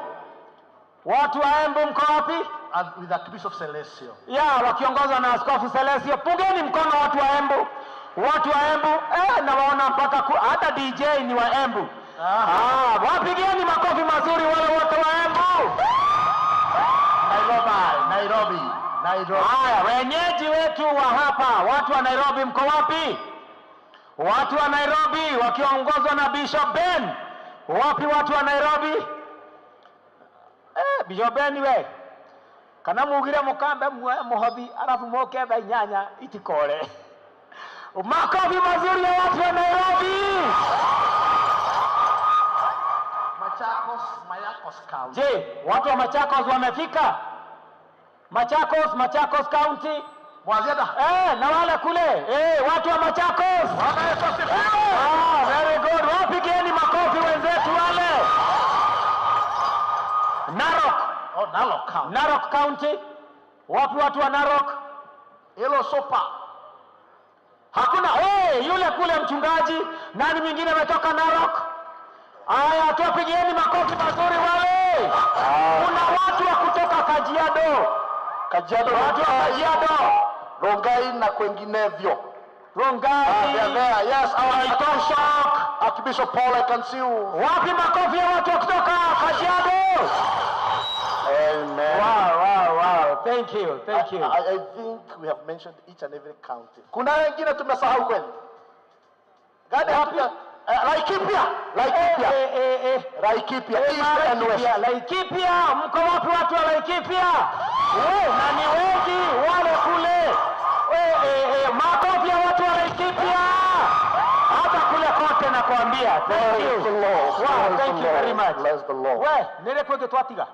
Watu wa Embu mko wapi? With Archbishop Celestio. Ya, wakiongozwa na Askofu Celestio. Pungeni mkono watu wa Embu. Watu wa Embu, nawaona mpaka hata DJ ni wa Embu. Ah, wapigieni makofi mazuri wale wote wa Embu. Nairobi, Nairobi, Nairobi. Haya, wenyeji wetu wa hapa, watu wa Nairobi mko wapi? Watu wa Nairobi wakiongozwa na Bishop Ben. Wapi watu wa Nairobi? Bishop Ben we. Kana mugire mukambe muhothi alafu moke thaa inyanya itikore. Makofi mazuri ya watu wa Nairobi. Machakos, Machakos County. Je, watu wa Machakos wamefika? Machakos, Machakos County. Mwaziada. Na wale kule. Watu wa Machakos. Ah, very good. Wapigieni makofi wenzetu wale. Narok. Oh, Narok County. Narok County. Wapi watu wa Narok? Hilo sopa. Hakuna. Yule kule mchungaji. Nani mwingine ametoka Narok? Aya, tuwapigieni makofi mazuri wale. Kuna watu wa kutoka Kajiado. Kajiado, watu wa Kajiado, Rongai na kwenginevyo. Rongai. They are there. Yes, our Archbishop. Archbishop Paul, I can see you. Wapi makofi ya watu wa kutoka Kajiado? Amen. Wow, wow, wow. Thank you, thank you. I think we have mentioned each and every county. Kuna wengine tumesahau kweli? Gani hapa? Laikipia, Laikipia. Laikipia, East and West. Laikipia, mko wapi watu wa Laikipia? Na ni wengi wale kule. Makofi ya watu wa Laikipia. Hata kule kote nakwambia. Thank you. Wow, thank you very much. Bless the Lord. We, nile kwenge twatiga.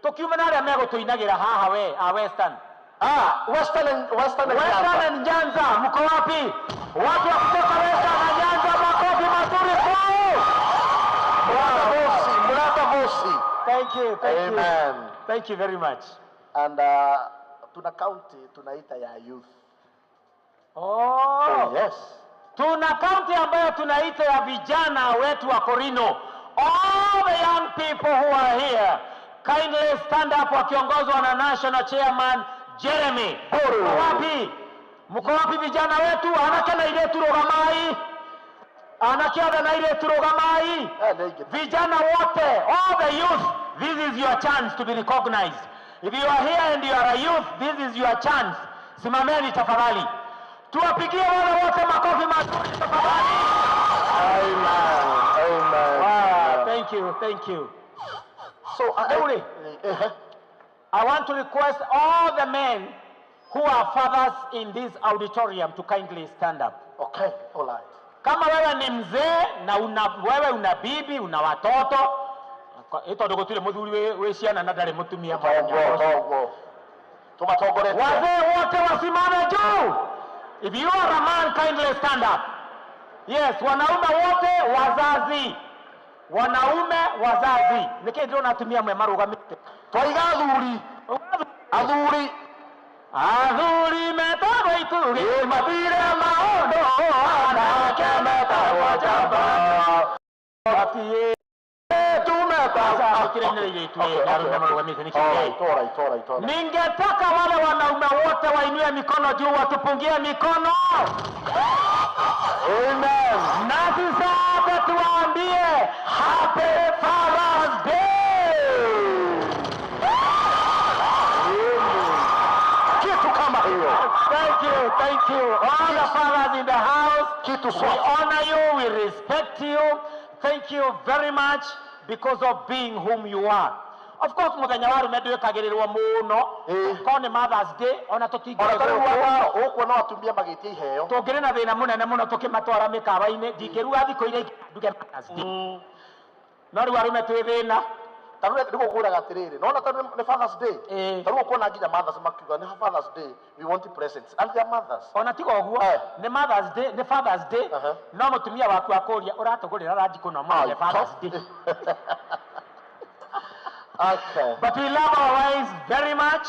Tukiuma na aria megutuinagira haha we, a Western. Ah, Western and Western and Western and Nyanza, mko wapi? Watu wa kutoka Western na Nyanza, makofi mazuri kwao. Murata Bosi, Murata Bosi. Thank you, thank you. Amen. Thank you very much. And tuna county tunaita ya youth. Oh. Yes. Tuna county ambayo tunaita ya vijana wetu wa Korino. All the young people who are here, kindly stand up wakiongozwa na National Chairman Jeremy. Mko wapi? Mko wapi vijana wetu? Anake na ile turugamai. Anake na ile turugamai. Vijana wote, all the youth, this is your chance to be recognized. If you are here and you are a youth, this is your chance. Simameni tafadhali. Tuwapigie wale wote makofi mazuri tafadhali. Amen. Amen. Wow, thank you, thank you. So I want to request all the men who are fathers in this auditorium to kindly stand up. Okay, all right. Kama wewe ni mzee na wewe una bibi, una watoto, tondu gutire muthuri wi ciana na ndari mutumia. Wazee wote wasimame juu. If you are a man, kindly stand up. Yes, wanaume wote wazazi. Wanaume wazazi. Niki ndona atumia mwe marugamite. Twaiga athuri. Athuri. Athuri metagwo ituri matire maundu anake metagwo njamba. Atie tumetagwo. nĩ airĩtu ĩ, nĩ arũme marũgamĩte nĩ All right, all right, all right, all right. Ningetaka wale wanaume wote wainue mikono juu, watupungie mikono. Amen. Nasi sasa tuwaambie Happy Father's Day. Kitu kama hiyo. Thank you, thank you. All the fathers in the house, Kitu we safi. honor you, we respect you. Thank you very much because of being whom you are. Of course, muthenya wa arume ndwikagĩrĩrwo mũno korwo nĩ Mother's Day ona Ona ta rĩu tũtingĩrĩ wataro ũkuona atumia magĩtia iheo. Tũngĩrĩ na thĩna mũnene mũno tũkĩmatwara mĩkawa-inĩ, ndingĩruga thikũ iria ingĩ nduge Mother's Day, no rĩu arũme twĩ thĩna. Ta rĩu nĩguo ngwĩraga atĩrĩrĩ, nona ta nĩ Father's Day, ta rĩu ũkuona nginya mothers makiuga nĩ Father's Day, we want presents, and they are mothers. Ona tiga ũguo, nĩ Mother's Day, nĩ Father's Day, no mũtumia waku akũria ũratũgũrĩra ranji kũna mũthenya Father's Day. Okay. But we love our wives very much.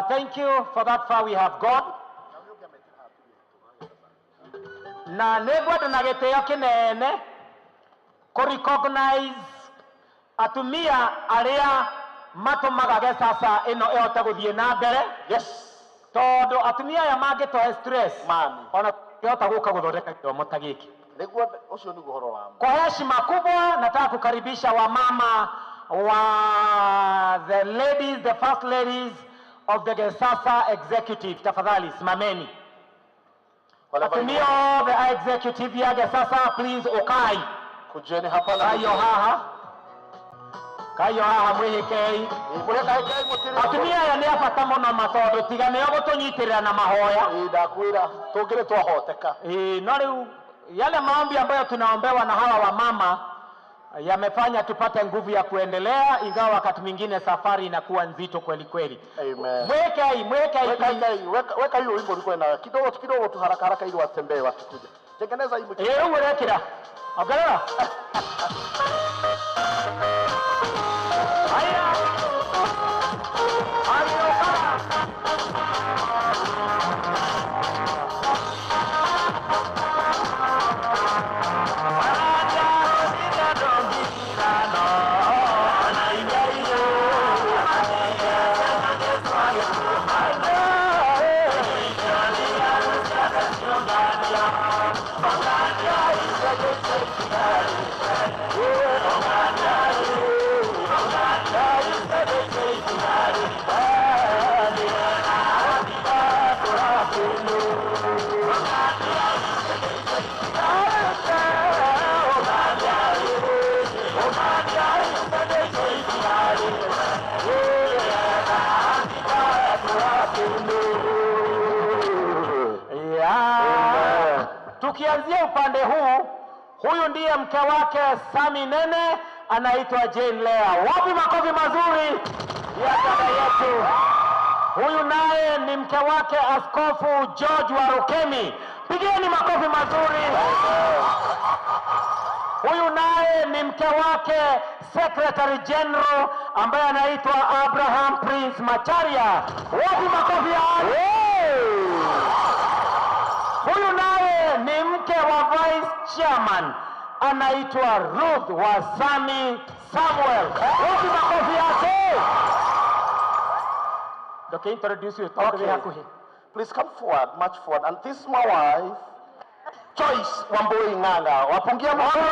Thank you for that far we have gone. Na nĩ ngwenda na gĩtĩo kĩnene kũ recognize atumia arĩa matũmaga Gesasa ĩno ĩhote gũthiĩ na mbere. Yes. Tondũ atumia aya mangĩtũhe stress, Mami. Ona tũngĩhota gũka gũthondeka gĩthomo ta gĩkĩ. Nĩguo ũcio nĩguo ũhoro wa ma. Kwa heshima kubwa nataka kukaribisha wamama wa the ladies, the first ladies of the Gesasa executive. Tafadhali simameni. Atumia the executive ya Gesasa, please ukai. Kujeni hapa na Kayo haha. Kayo haha mwihikei. Atumia aya nĩ a bata mũno ma tondũ tiga nĩo gũtũnyitĩrĩra na mahoya. Ndakwĩra tũngĩrĩ twahoteka. Ĩĩ, no rĩu yale maombi ambayo tunaombewa na hawa wamama yamefanya tupate nguvu ya kuendelea, ingawa wakati mwingine safari inakuwa nzito kweli kweli. Amen. Mwekei, mwekei, Weka please. weka weka hiyo wimbo ulikuwa nayo kidogo tu kidogo tu haraka haraka ili watembee wakikuja. Tengeneza hii. Eh, rĩu ũrekĩra. Ongerera. Haya. Haya. Yeah. Tukianzia upande huu, huyu ndiye mke wake Sami Nene, anaitwa Jane Lea. Wapi makofi mazuri ya dada yetu. Huyu naye ni mke wake Askofu George Warukemi. Pigeni makofi mazuri. Huyu naye ni mke wake Secretary General ambaye anaitwa Abraham Prince Macharia. Wapi makofi ya? Huyu naye ni mke wa Vice Chairman anaitwa Ruth Wasami Samuel. Wapi makofi yake? Ndoke introduce you tondu wĩ hakuhĩ. Please come forward, march forward. And this is my wife, Joyce Wambui Ng'ang'a. Wapungia mkono.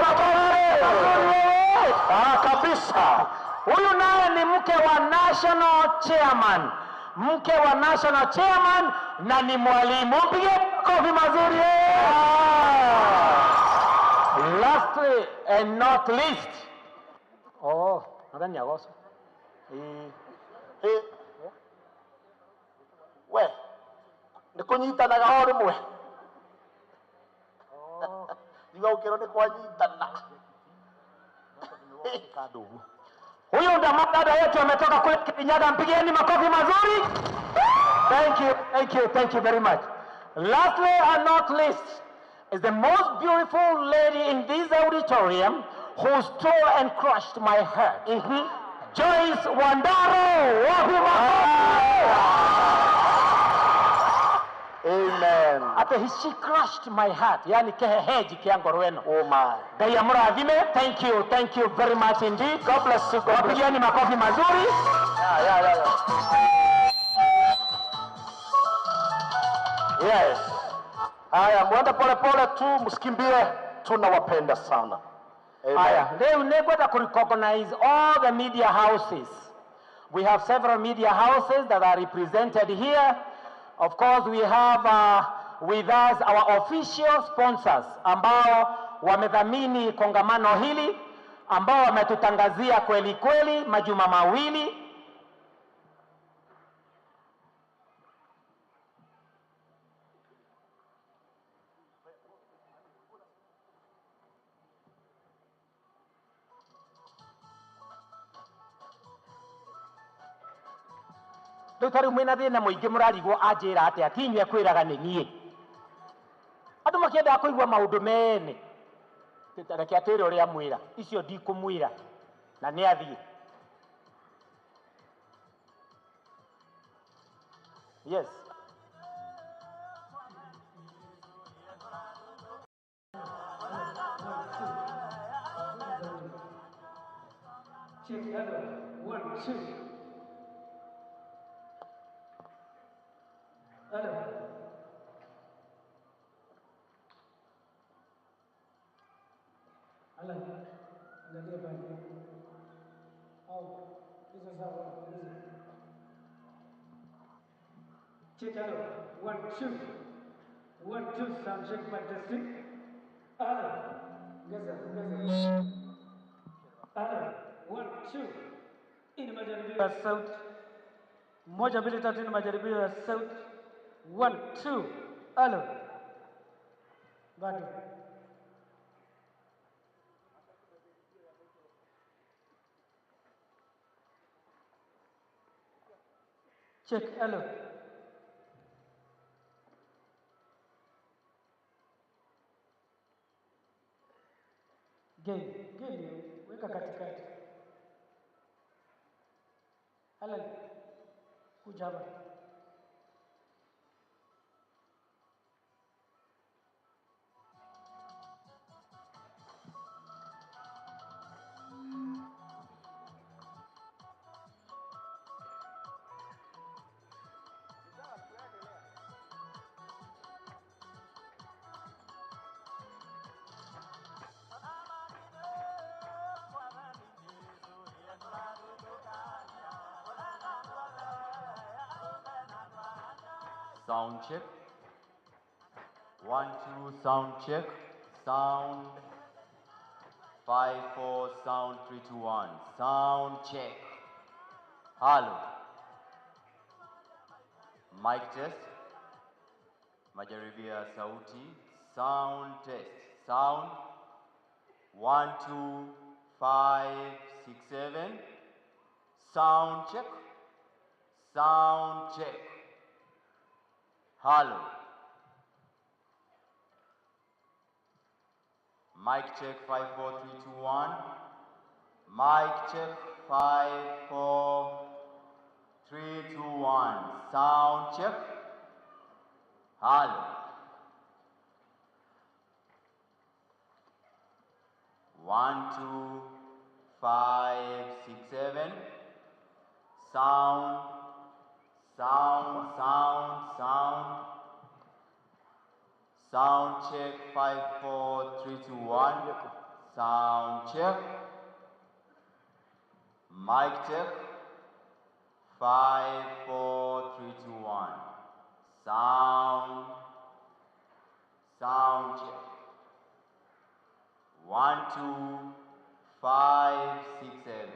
Ah, kabisa. Huyu naye ni mke wa National Chairman, mke wa National Chairman na ni mwalimu. Mpige makofi mazuri. Lastly and not least. Oh, nadhani agoso. Eh. We. Nĩ kũnyitanaga o rĩmwe. Iga ũkĩrwo nĩ kwanyitana. Huyu ndo dada yetu ametoka kule Kirinyaga, mpigieni makofi mazuri. Thank you, thank you, thank you very much. Lastly and not least is the most beautiful lady in this auditorium who stole and crushed my heart. Joyce Wandaro. Wapi makofi? Amen. Ati Ate she crushed my heart, yani keheheji kia ngoro ĩno. Oh my. Ngai amũrathime. Thank you, thank you very much indeed. God bless you. God bless you. Wapigieni makofi mazuri. Yeah. Yes. Haya, mwende pole pole tu, msikimbie, tunawapenda sana. Amen. Haya, rĩu nĩ ngwenda kũ recognize all the media houses. We have several media houses that are represented here. Of course, we have with us our official sponsors ambao wamedhamini kongamano hili, ambao wametutangazia kweli kweli majuma mawili. Rĩu tarĩu mwĩna thĩna mũingĩ mũrarigwo anjĩra atĩa, ti inyuĩ ekwĩraga nĩ niĩ. Andũ makĩendaga kũigua maũndũ mene. Reke atwĩre ũrĩa amwĩra, icio ndikũmwĩra na nĩ athiĩ. Yes. Check, hello. 1, 2. Hello. Alan, angalia pale. Au hizo sawa, hizo. Check, hello. 1, 2. 1, 2, sound check my testing. Hello. Ngeza, ngeza. Hello. 1, 2. Hii ni majaribio ya sauti. 1, 2, 3 ni majaribio ya sauti. 1, 2. Hello. Bado. Check, hello. Gain, gain, weka katikati. Alan, kuja hapa. Sound check. 1, 2, sound check. Sound. 5, 4, sound 3, 2, 1. Sound check. Hello. Mic test. Majaribio ya sauti. Sound test. Sound. 1, 2, 5, 6, 7. Sound check. Sound check. Hello. Mic check 5, 4, 3, 2, 1. Mic check 5, 4, 3, 2, 1. Sound check. Hello. 1, 2, 5, 6, 7. Sound. Sound, sound, sound. Sound check 5, 4, 3, 2, 1. Sound check. Mic check. 5, 4, 3, 2, 1. Sound. Sound check. 1, 2, 5, 6, 7.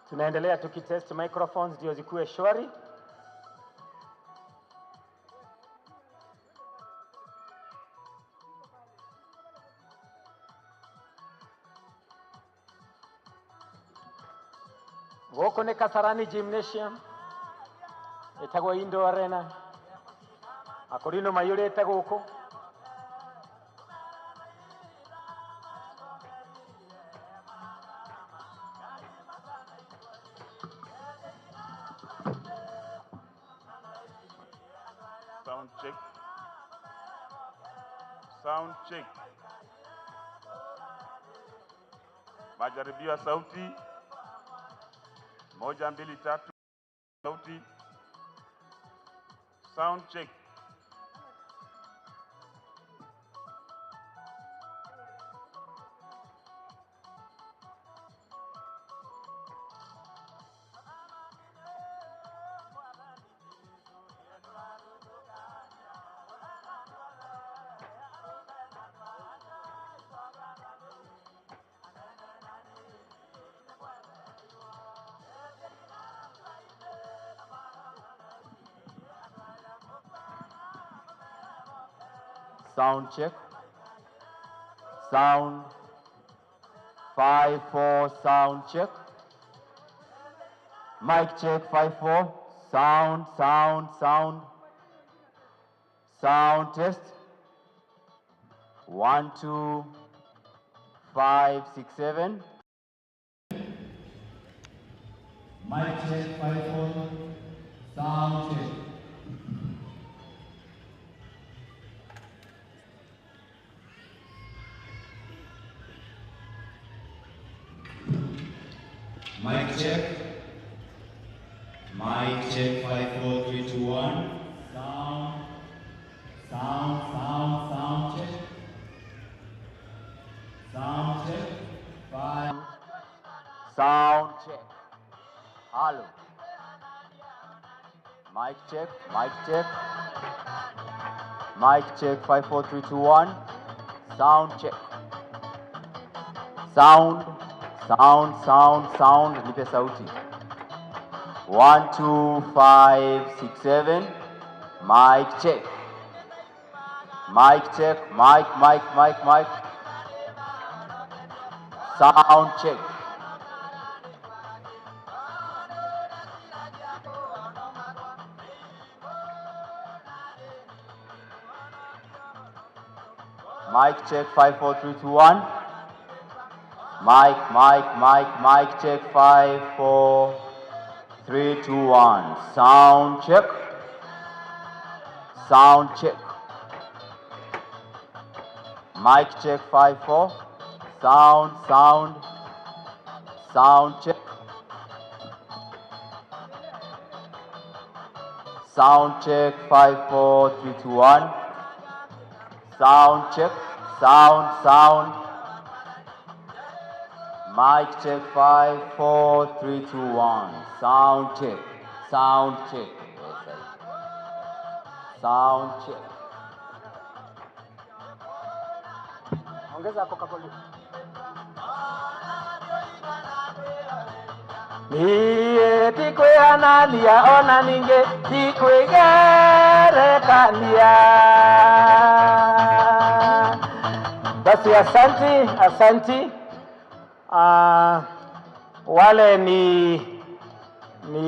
Tunaendelea tukitest microphones ndio zikuwe shwari. Gũkũ nĩ Kasarani Gymnasium, ĩtagwo Indoor Arena. Akorino maiyũrĩte gũkũ. Sound check. Sound check. Majaribio ya sauti. Moja, mbili, tatu. Sauti. Sound check. Sound check. Sound. 5 4, sound check. Mic check, 5 4. Sound, sound, sound. Sound test. 1 2 5 6 7. Mic check, 5 4. Sound check. Mic check. Mic check, 5 4 3 2 1. Sound. Sound, sound, sound check. Sound check. 5. Sound check. Hello. Mic check, mic check. Mic check, 5 4 3 2 1. Sound check. Sound, sound, sound, sound. Nipe sauti. 1 2 5 6 7. Mic check. Mic check, mic, mic, mic, mic. Sound check. Mic check, 5 4 3 2 1. Mic, mic, mic, mic check, 5 4 3 2 1. Sound check. Sound check. Mic check, 5 4. Sound, sound, sound check. Sound check, 5 4 3 2 1. Sound check, sound, sound. Mic check, 5 4 3 2 1. Sound check, sound check. Yes, sound check. Ongeza Coca-Cola. Niĩ ti kwĩhanania ona ningĩ ti kwĩgerekania. Basi asanti, asanti. Wale ni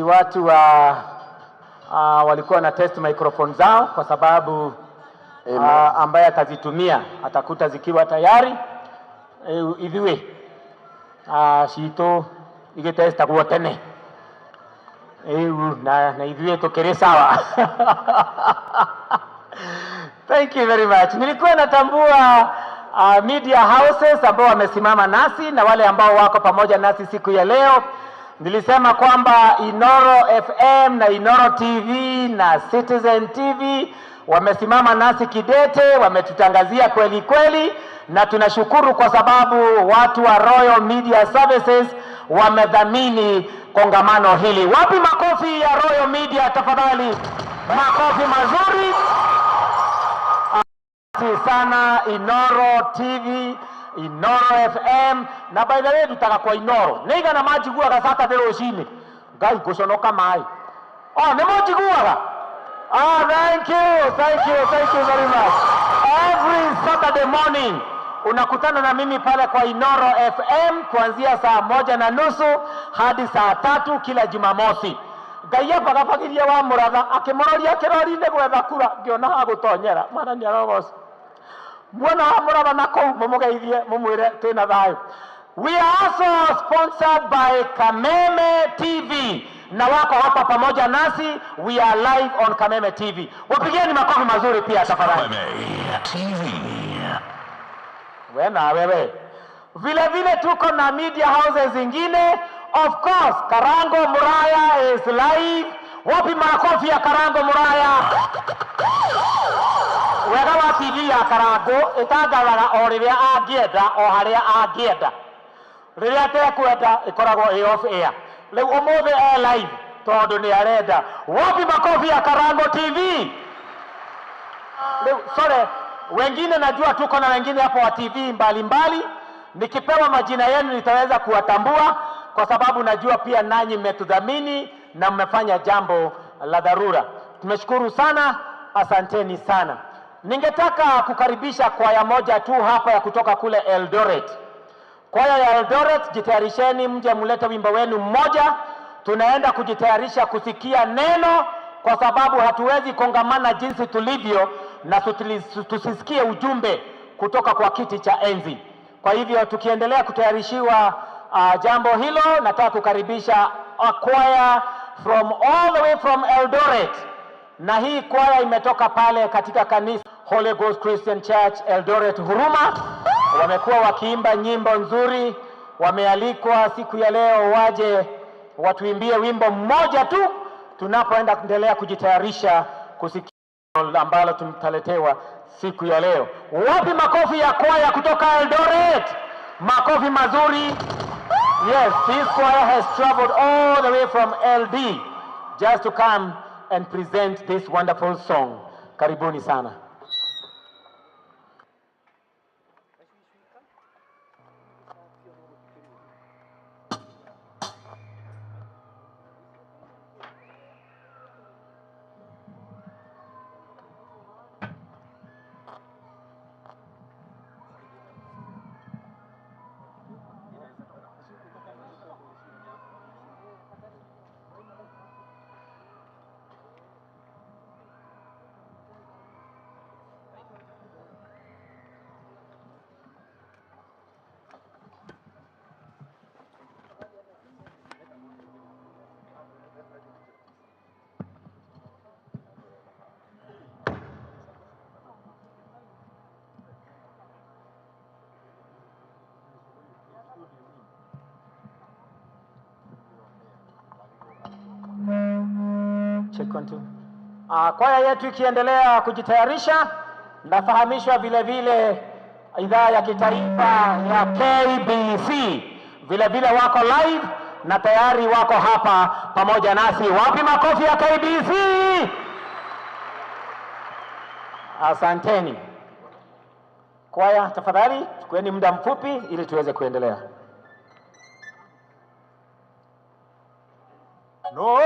watu wa walikuwa na test microphone zao kwa sababu ambaye atazitumia atakuta zikiwa tayari. Ithuĩ citũ igĩtestagwo tene rĩu na ithuĩ tũkĩrĩ sawa. Thank you very much. Nilikuwa natambua media houses ambao wamesimama nasi na wale ambao wako pamoja nasi siku ya leo. Nilisema kwamba Inoro FM na Inoro TV na Citizen TV wamesimama nasi kidete, wametutangazia kweli kweli, na tunashukuru kwa sababu watu wa Royal Media Services wamedhamini kongamano hili. Wapi makofi ya Royal Media tafadhali? Makofi mazuri. Asante sana Inoro TV, Inoro FM. Na by the way ndutaga kwa Inoro. Nĩ igana manjiguaga Saturday rũcinĩ. Ngai ngũconoka maĩ. Oh, nĩ mũnjiguaga? Ah, thank you, thank you, thank you very much. Every Saturday morning unakutana na mimi pale kwa Inoro FM kuanzia saa 1:30 hadi saa 3 kila Jumamosi. Ngai apagapagirie wa Muratha akĩmũroria kĩrori-inĩ gwetha kura ngĩona hagũtonyera Mwathani arogoca. Mwena wa Muratha na kũu mũmũgeithie mũmwĩre twĩna thayũ. We are also sponsored by Kameme TV na wako hapa pamoja nasi. We are live on Kameme TV. Wapigieni makofi mazuri pia tafadhali. Kameme TV. We na wewe. Vile vile tuko na media houses zingine. Of course, Karango Muraya is live. Wapi makofi ya Karango Muraya? Wega wa TV ya Karango ĩtangathaga o rĩrĩa angĩenda o harĩa angĩenda. Rĩrĩa atekwenda ĩkoragwo ĩ off air. Rĩu ũmũthĩ e live tondũ nĩ arenda. Wapi makofi ya Karango TV? Rĩu sorry, wengine najua tuko na wengine hapo wa TV mbalimbali. Nikipewa majina yenu nitaweza kuwatambua kwa sababu najua pia nanyi mmetudhamini na mmefanya jambo la dharura. Tumeshukuru sana, asanteni sana. Ningetaka kukaribisha kwaya moja tu hapa ya kutoka kule Eldoret. Kwaya ya Eldoret, jitayarisheni mje mlete wimbo wenu mmoja. Tunaenda kujitayarisha kusikia neno kwa sababu hatuwezi kongamana jinsi tulivyo na tusisikie ujumbe kutoka kwa kiti cha enzi. Kwa hivyo tukiendelea kutayarishiwa jambo hilo, nataka kukaribisha a choir from all the way from Eldoret. Na hii kwaya imetoka pale katika kanisa Holy Ghost Christian Church Eldoret Huruma. Wamekuwa wakiimba nyimbo nzuri, wamealikwa siku ya leo waje watuimbie wimbo mmoja tu tunapoenda kuendelea kujitayarisha kusikia ambalo tutaletewa siku ya leo. Wapi makofi ya kwaya kutoka Eldoret? Makofi mazuri. Yes, this choir has traveled all the way from LD just to come and present this wonderful song. Karibuni sana. Check 1 2. Kwaya yetu ikiendelea kujitayarisha, nafahamishwa vile vile idhaa ya kitaifa ya KBC vile vile wako live na tayari wako hapa pamoja nasi. Wapi makofi ya KBC? Asanteni. Kwaya, tafadhali chukueni muda mfupi ili tuweze kuendelea. No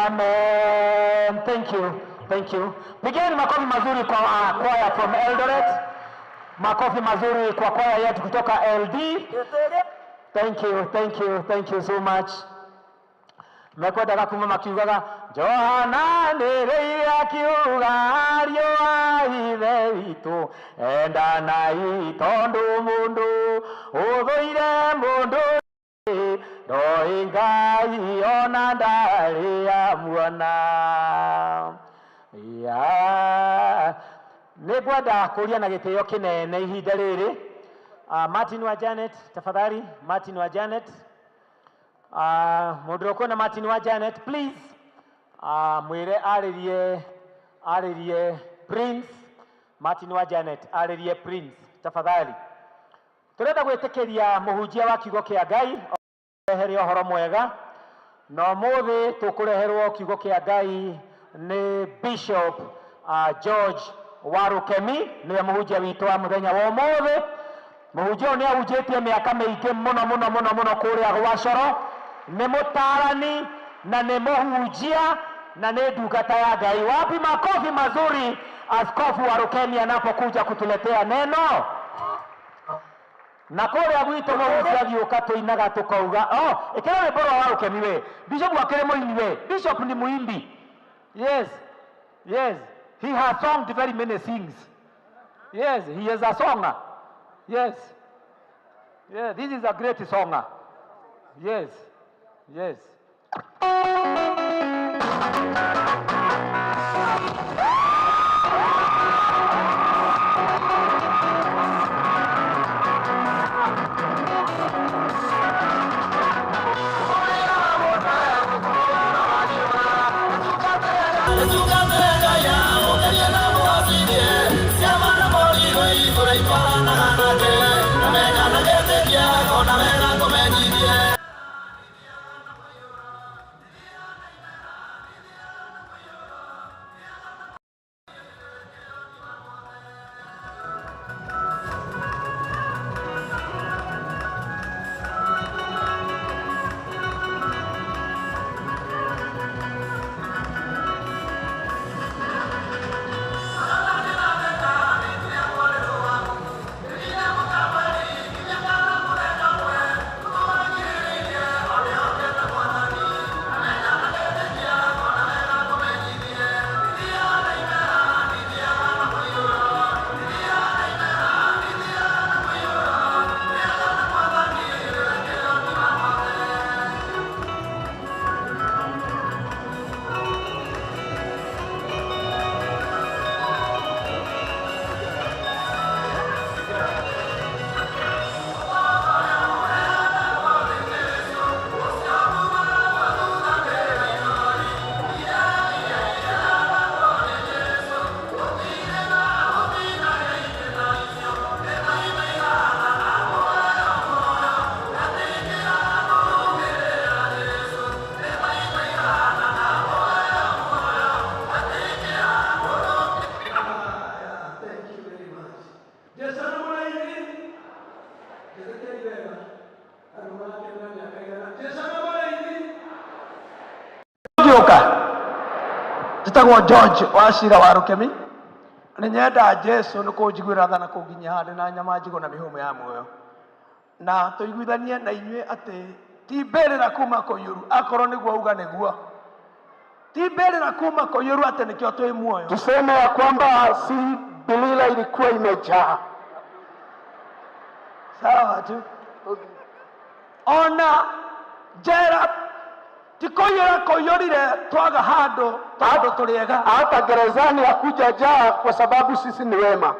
Amen. Thank you. Thank you. Pigeni makofi mazuri kwa kwaya from Eldoret. Makofi mazuri kwa kwaya yetu kutoka LD. Thank you, thank you, thank you so much. Mekwendaga kuma makiugaga Johana nĩrĩire akiuga ariũ a ithe witũ endanai tondũ mũndũ ũthũire mũndũ ndoĩ Ngai ona ndarĩ amuona. Yeah. Nĩ ngwenda kũria na gĩtĩo kĩnene ihinda rĩrĩ. Martin wa Janet, tafadhali. Martin wa Janet. Mũndũ ũrĩa ũkuona Martin wa Janet, please. Mwĩre arĩrie arĩrie Prince. Martin wa Janet arĩrie Prince, tafadhali. Tũrenda gwĩtĩkĩria mũhunjia wa kiugo kĩa Ngai rehere ũhoro mwega na ũmũthĩ tũkũreherwo kiugo kĩa Ngai nĩ Bishop George Warukemi, nĩwe mũhunjia witũ wa mũthenya wa ũmũthĩ. Mũhunjia ũyũ nĩ ahunjĩtie mĩaka mĩingĩ mũno mũno mũno mũno kũrĩa Gwacoro. Nĩ mũtaarani na nĩ mũhunjia na nĩ ndungata ya Ngai. Wapi makofi mazuri Askofu Warukemi anapokuja kutuletea neno. Na kũrĩa gwitũ mũhunjia agĩũka tũinaga tũkauga, oh, ĩkĩra rwĩmbo rwa Warukemi we. Bishop akĩrĩ mũini we. Bishop ni muimbi. Yes. Yes. He has sung very many things. Yes, he is a songer. Yes. Yeah, this is a great songer. Yes. Yes. Gĩũka njĩtagwo George Wachira wa Rukemi. Nĩ nyenda Jesu nĩ kũnjiguĩra tha na kũnginyia handũ na nyama njigũ na mĩhũmũ ya muoyo, na tũiguithanie na inyuĩ atĩ ti mbĩrĩra kuma kũiyũru, akorwo nĩguo uga nĩguo, ti mbĩrĩra kuma kũiyũru atĩ nĩkĩo twĩ muoyo. Tuseme ya kwamba si bilila ilikuwa imejaa. Sawa tu. Ona njera ti kũiyũra kũiyũrire twaga handũ tondũ tũrĩ ega. Hata gerezani hakujajaa kwa sababu sisi ni wema,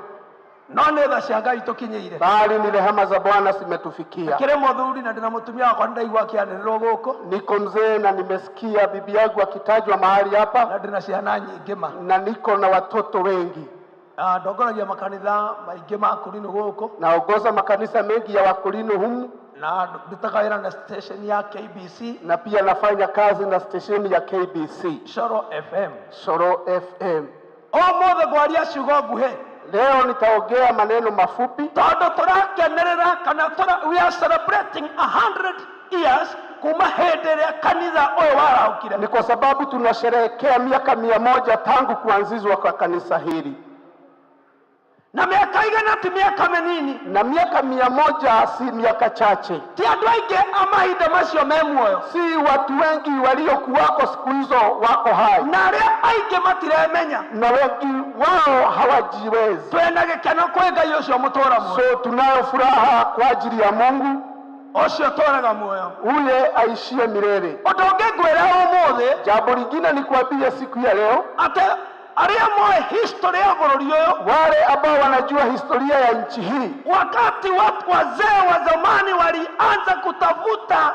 no nĩ tha cia Ngai tũkinyĩire, bali ni rehema za Bwana zimetufikia. Kĩrĩ mũthuri na ndĩna mũtumia wakwa, nĩndaigua akĩanĩrĩrwo gũkũ. Niko mzee na nimesikia bibi yangu akitajwa mahali hapa, na ndĩna ciana nyingĩ ma, na niko na watoto wengi. Ndongoragia makanitha maingĩ ma Akorino gũkũ, naongoza makanisa mengi ya Wakorino humu, Na ndutaga wĩra na station ya KBC. Na pia nafanya kazi na stesheni ya KBC. Coro FM. Soro FM. Ũmũthĩ ngwaria ciugo nguhĩ. Leo nitaongea maneno mafupi. Tondũ tũrakenerera kana we are celebrating 100 years kuma hĩndĩ ĩrĩa kanitha ũyũ warahũkire. Ni kwa sababu tunasherehekea miaka 100 tangu kuanzishwa kwa kanisa hili. Na miaka 100 ti miaka mĩnini. Na miaka 100 si miaka chache. Ti andũ aingĩ a mahinda macio me muoyo. Si watu wengi waliokuwako siku hizo wako hai. Na arĩa aingĩ matiremenya. Na wengi wao hawajiwezi. Twĩna gĩkeno kwĩ Ngai ũcio mũtũũra muoyo. So tunayo furaha kwa ajili ya Mungu ũcio ũtũũraga muoyo, uye aishie milele. Ũndũ ũngĩ ngwĩra ũmũthĩ, jambo lingine nikuambie siku ya leo, atĩ arĩa moĩ historia ya bũrũri ũyũ, wale ambao wanajua historia ya nchi hii, wakati watu wazee wa zamani walianza kutafuta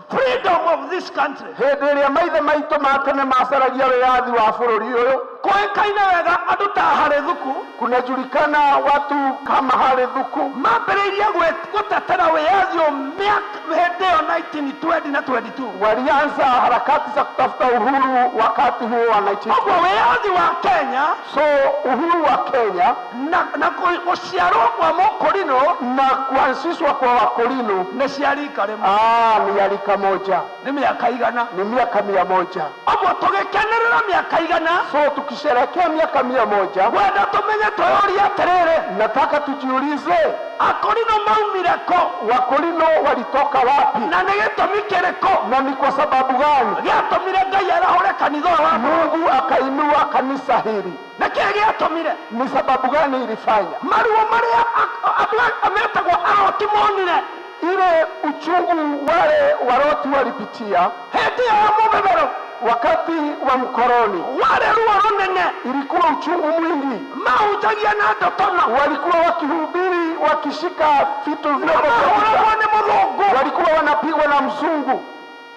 freedom of this country, hĩndĩ ĩrĩa maithe maitũ ma tene macaragia wĩyathi wa bũrũri ũyũ, kũĩkaine wega andũ ta Harĩthuku, kunajulikana watu kama Harĩthuku mambĩrĩirie gũtetera wĩyathi ũyũ hĩndĩ ĩyo 1920 na 22. Walianza harakati za kutafuta uhuru wakati huo wa 1920. Ũguo wĩyathi wa Kenya, so uhuru wa Kenya na gũciarwo kwa Mũkorino na kuanzishwa kwa Wakorino nĩ cia rika rĩmwe. Ni ya rika moja. Ni miaka 100. Ni miaka 100. Ũguo tũgĩkenerera miaka 100, so tukisherehekea miaka 100, wenda tũmenye twĩyũrie atĩrĩrĩ, nataka tujiulize, Akorino maumire kũ? Wakorino walitoka wapi? Na nĩ gĩtũmi kĩrĩkũ? Na ni kwa sababu gani gĩatũmire Ngai arahũre kanitha ũyũ wa Mungu akainua kanisa hili? Nĩ kĩĩ gĩatũmire? Ni sababu gani ilifanya? Maruo marĩa andũ metagwo aroti monire, ile uchungu wale waroti walipitia hĩndĩ ĩyo ya mũbebero, wakati wa mkoroni, wale ruo rũnene, ilikuwa uchungu mwingi. Mahunjagia na ndotono, walikuwa wakihubiri wakishika vitu mahũragwo nĩ mũthũngũ, walikuwa wanapigwa na mzungu.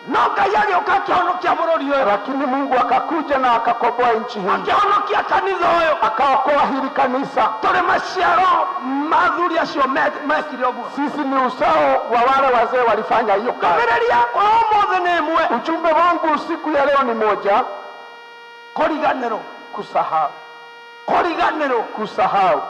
No Ngai agĩũka akĩhonokia bũrũri ũyũ, lakini Mungu akakuja na akakomboa nchi hii, akĩhonokia kanitha ũyũ, akaokoa hili kanisa. Tũrĩ maciaro ma athuri acio mekire ũguo. Sisi ni uzao wa wale wazee walifanya hiyo kazi. Ndũmĩrĩri yakwa ũmũthĩ nĩ ĩmwe. Ujumbe wangu siku ya leo ni moja, kũriganĩrwo, kusahau, kũriganĩrwo, kusahau.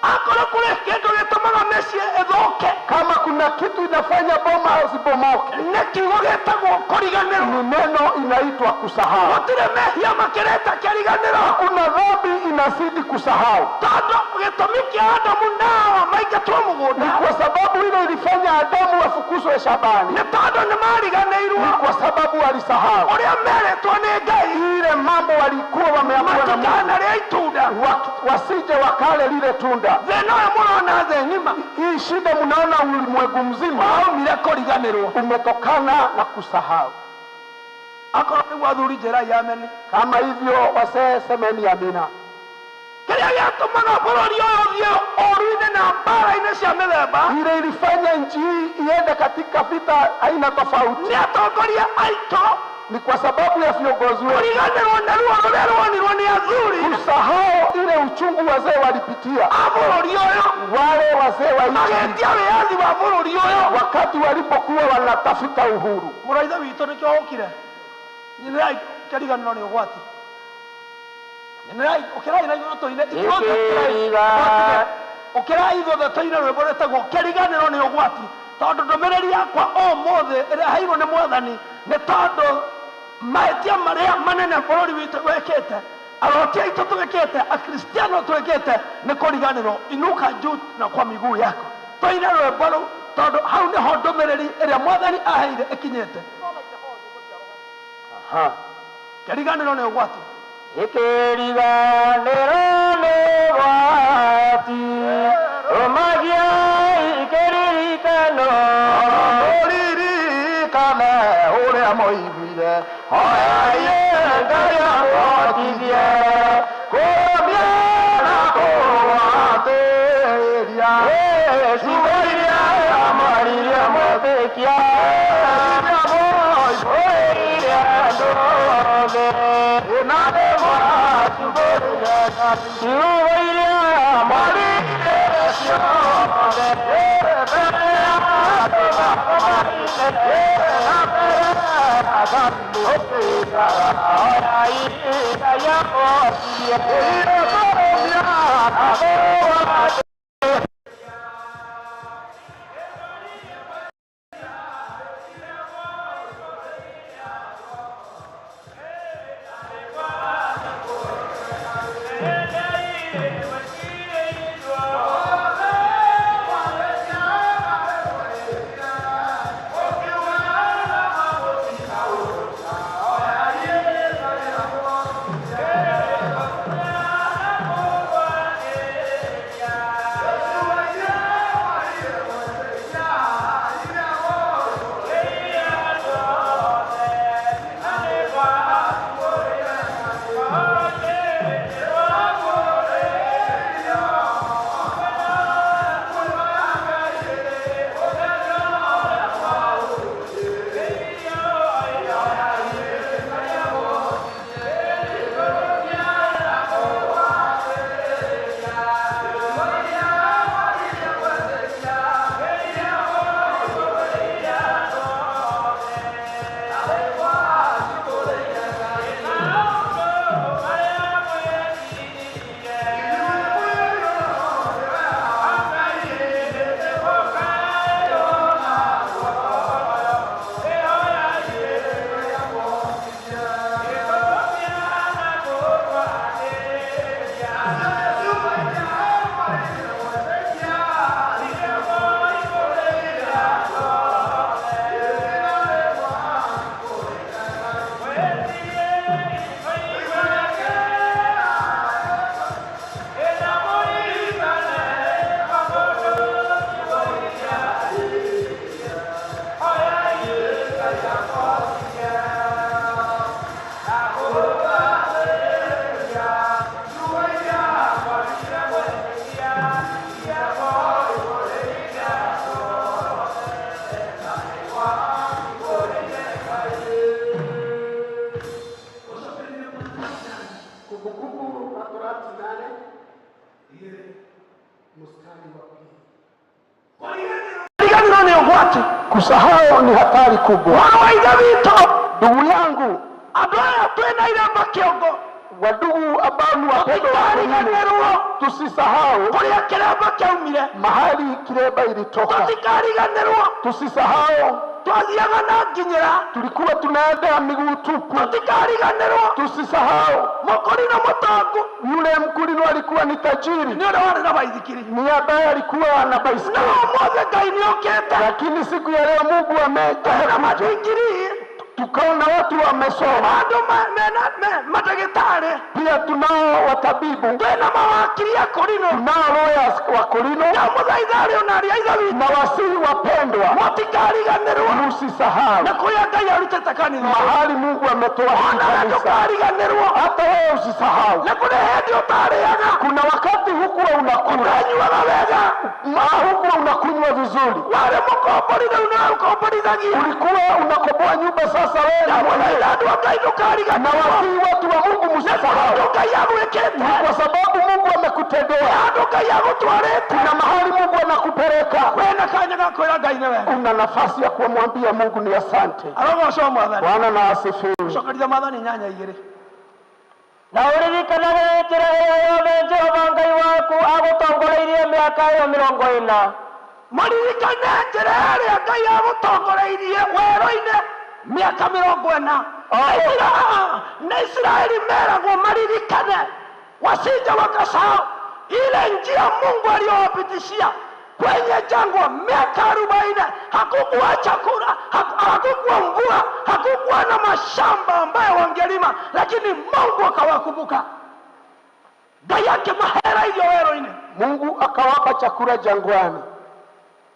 Akorwo kũrĩ kĩndũ gĩtũmaga mĩciĩ ĩthũke, kama kuna kitu inafanya boma zibomoke, nĩ kiugo gĩtagwo kũriganĩrwo. Ni neno inaitwa kusahau. Gũtirĩ mehia makĩrĩte kĩriganĩro. Hakuna dhambi inazidi kusahau. Tondũ gĩtũmi kĩa Adamu na Hawa maingatwo mũgũnda ni kwa sababu ile ilifanya Adamu afukuzwe shambani, nĩ tondũ nĩ mariganĩirwo. Ni kwa sababu walisahau ũrĩa meretwo nĩ Ngai, ile mambo walikuwa wameambiwa na Mungu, matikanarĩe itunda, wasije wakale lile tunda. Thĩna ũyũ mũrona thĩ ng'ima, hii shida mnaona ulimwengu mzima, waumire kũriganĩrwo, umetokana na kusahau. Akorwo nĩguo athuri njĩrai ameni. Kama hivyo wasee, semeni amina. Kĩrĩa gĩatũmaga bũrũri ũyũ ũthiĩ ũũru-inĩ na mbara-inĩ cia mĩthemba, ile ilifanya nchi hii iende katika vita aina tofauti, nĩ atongoria aitũ ni kwa sababu ya viongozi wetu kũriganĩrwo nĩ ruo rũrĩa ruonirwo nĩ athuri, kusahau ile uchungu wazee walipitia a bũrũri ũyũ, wale wazee wa nchi magĩtia wĩyathi wa bũrũri ũyũ wakati walipokuwa wanatafuta uhuru. Mũrũ wa ithe witũ nĩkĩo ũkire, nyinĩrai kĩriganĩro nĩ ũgwati. Nyinĩrai ũkĩrai na igũrũ tũine ithuothe, ũkĩrai ithuothe tũine rwĩmbo rwĩtagwo kĩriganĩro nĩ ũgwati, tondũ ndũmĩrĩri yakwa ũmũthĩ ĩrĩa heirwo nĩ Mwathani nĩ tondũ mahĩtia marĩa manene bũrũri witũ wĩkĩte, aroti aitũ twĩkĩte, akristiano twĩkĩte, nĩ kũriganĩrwo. Inuka juu na kwa miguu yako, tũine rwĩmbo rũu tondũ hau nĩho ndũmĩrĩri ĩrĩa Mwathani aheire ĩkinyĩte. Kĩriganĩro nĩ ũgwati. Kĩriganĩro nĩ ũgwati, rũmagia kĩririkano, ũririkane ũrĩa moiguire, hoyai Ngai amũhotithie kũrũmia na kũgwatĩria ciugo iria mwaririe mwetĩkia, iria mwoimbũrĩire andũ othe, na nĩmwacimbũrire ciugo iria mwaririe ciothe mbere ya Kumbukumbu la Torati 8 mstari wa pili. Riganiro ni ũgwati. Kusahau ni hatari kubwa. Mwana wa ithe witũ, Ndugu yangu, andũ aya twĩna iremba kĩongo, wadugu ambao ni wapendwa wa tũtikariganĩrwo tusisahau kũrĩa kĩremba kĩaumire, mahali kiremba ilitoka. Tũtikariganĩrwo, Tusisahau twathiaga na nginyĩra, tulikuwa tunaenda miguu tupu. Tũtikariganĩrwo, Tusisahau mũkũrino mũtongu yule mkulino alikuwa ni tajiri, nĩ ũrĩa warĩ na baithikiri, ni ambaye alikuwa na baiskeli. No ũmũthĩ Ngai nĩokĩte, Lakini siku ya leo Mungu ameja na madigiri, tukaona watu wamesoma, andũ madagĩtarĩ, pia tunao watabibu, twĩna mawakiri a kũrinũ, tunao lawyers wa Korino, ndamũthaitha arĩ ona arĩa ithe witũ, na wasihi wapendwa, mũtikariganĩrwo musisahau na kũrĩa Ngai arutĩte kanitha, mahali Mungu ametoa hii ona we kanisa. ndũkariganĩrwo, Hata wewe usisahau, na kũrĩ hĩndĩ ũtarĩaga, kuna wakati hukuwa unakula ũtanyuaga wega, hukuwa unakunywa vizuri, warĩ mũkombori rĩu nĩwe ũkomborithagia, ulikuwa unakomboa nyumba, sasa wewe ni mwenyewe. ndamũthaitha andũ a Ngai Na ndũkariganĩrwo, wasihi watu wa Mungu msisahau, andũ Ngai agwĩkĩte, ni kwa sababu Mungu amekutendea. andũ Ngai agũtwarĩte, Kuna mahali Mungu anakupeleka, wĩna kanya ga kwĩra Ngai nĩ wega. una nafasi ya kumwambia Mungu ni asante. Arogocwo Mwathani. Bwana na asifiwe. Cokeria Mwathani nyanya igĩrĩ. Na ũririkanage njĩra ĩyo yothe Jehova Ngai waku agũtongoreirie mĩaka ĩyo 40. Mũririkane njĩra ĩrĩa Ngai agũtongoreirie werũ-inĩ mĩaka 40. Na Israeli meragwo maririkane, wasije wakasahau ile njia Mungu aliyowapitishia kwenye jangwa miaka 40. Hakukuwa chakula, hakukuwa mvua, hakukuwa na mashamba ambayo wangelima, lakini Mungu akawakumbuka. Ngai akĩmahera irio werũ-inĩ, Mungu akawapa chakula jangwani.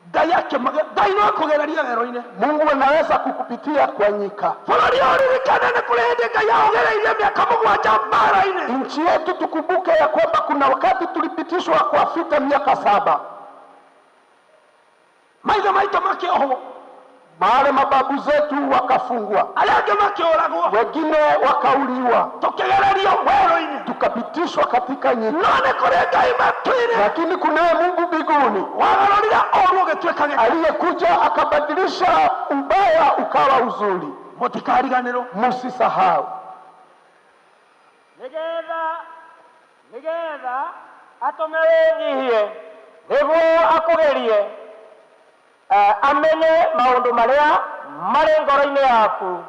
Ngai Ngai no akũgereria werũ-inĩ. Mungu anaweza kukupitia kwa nyika. Bũrũri ũyũ ũririkane nĩ kũrĩ hĩndĩ Ngai aũgereirie mĩaka 7 mbara-inĩ. Nchi yetu tukumbuke ya kwamba kuna wakati tulipitishwa kwa vita miaka 7. Maithe maitũ makĩohwo Wale mababu zetu wakafungwa, arĩa angĩ makĩũragwo, wengine wakauliwa, tũkĩgererio werũ-inĩ, tukapitishwa katika nyika. No nĩ kũrĩ Ngai matu-inĩ, lakini kunaye Mungu mbinguni wagarũrire ũũru ũgĩtuĩka gĩkeno, aliyekuja akabadilisha ubaya ukawa uzuri. Mũtikariganĩrwo, musisahau. Nĩgetha atũme wĩnyihie nĩguo akũgerie, amenye maũndũ marĩa marĩ ngoro-inĩ yaku.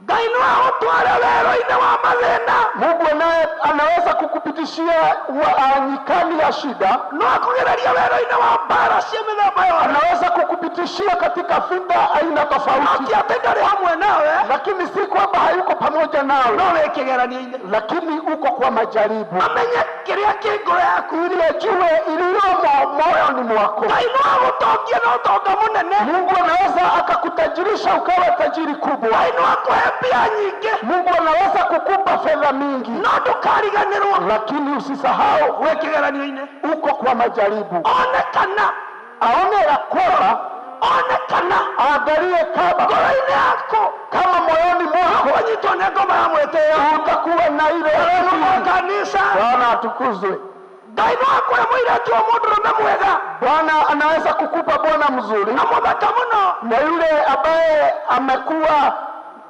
Ngai no agũtware werũ-inĩ wa mathĩna. Mungu naye anaweza kukupitishia nyikani ya shida, no akũgererie werũ-inĩ wa mbara cia mĩthemba yothe, anaweza kukupitishia katika vita aina tofauti. Ti atĩ ndarĩ hamwe nawe, lakini si kwamba hayuko pamoja nawe, no wĩ kĩgeranio-inĩ, lakini uko kwa majaribu. Amenye kĩrĩa kĩ ngoro yaku, ili ajue iliyomo moyoni mwako. Ngai no agũtongie na ũtonga mũnene. Mungu anaweza akakutajirisha ukawa tajiri kubwa. Ngai no akũhe mbia nyingĩ. Mungu anaweza kukupa fedha mingi, no ndũkariganĩrwo, lakini usisahau wĩ kĩgeranio-inĩ, uko kwa majaribu. Onekana, aone ya kwamba, onekana, aangalie kama ngoro-inĩ yaku, kama moyoni mwako ũnyitwo nĩ ngoma ya mwĩtĩo, utakuwa na ile kanisa. Bwana atukuzwe. Ngai no akũhe mũirĩtu wa mũndũrũme mwega. Bwana anaweza kukupa bwana mzuri na mũthaka mũno, na yule ambaye amekuwa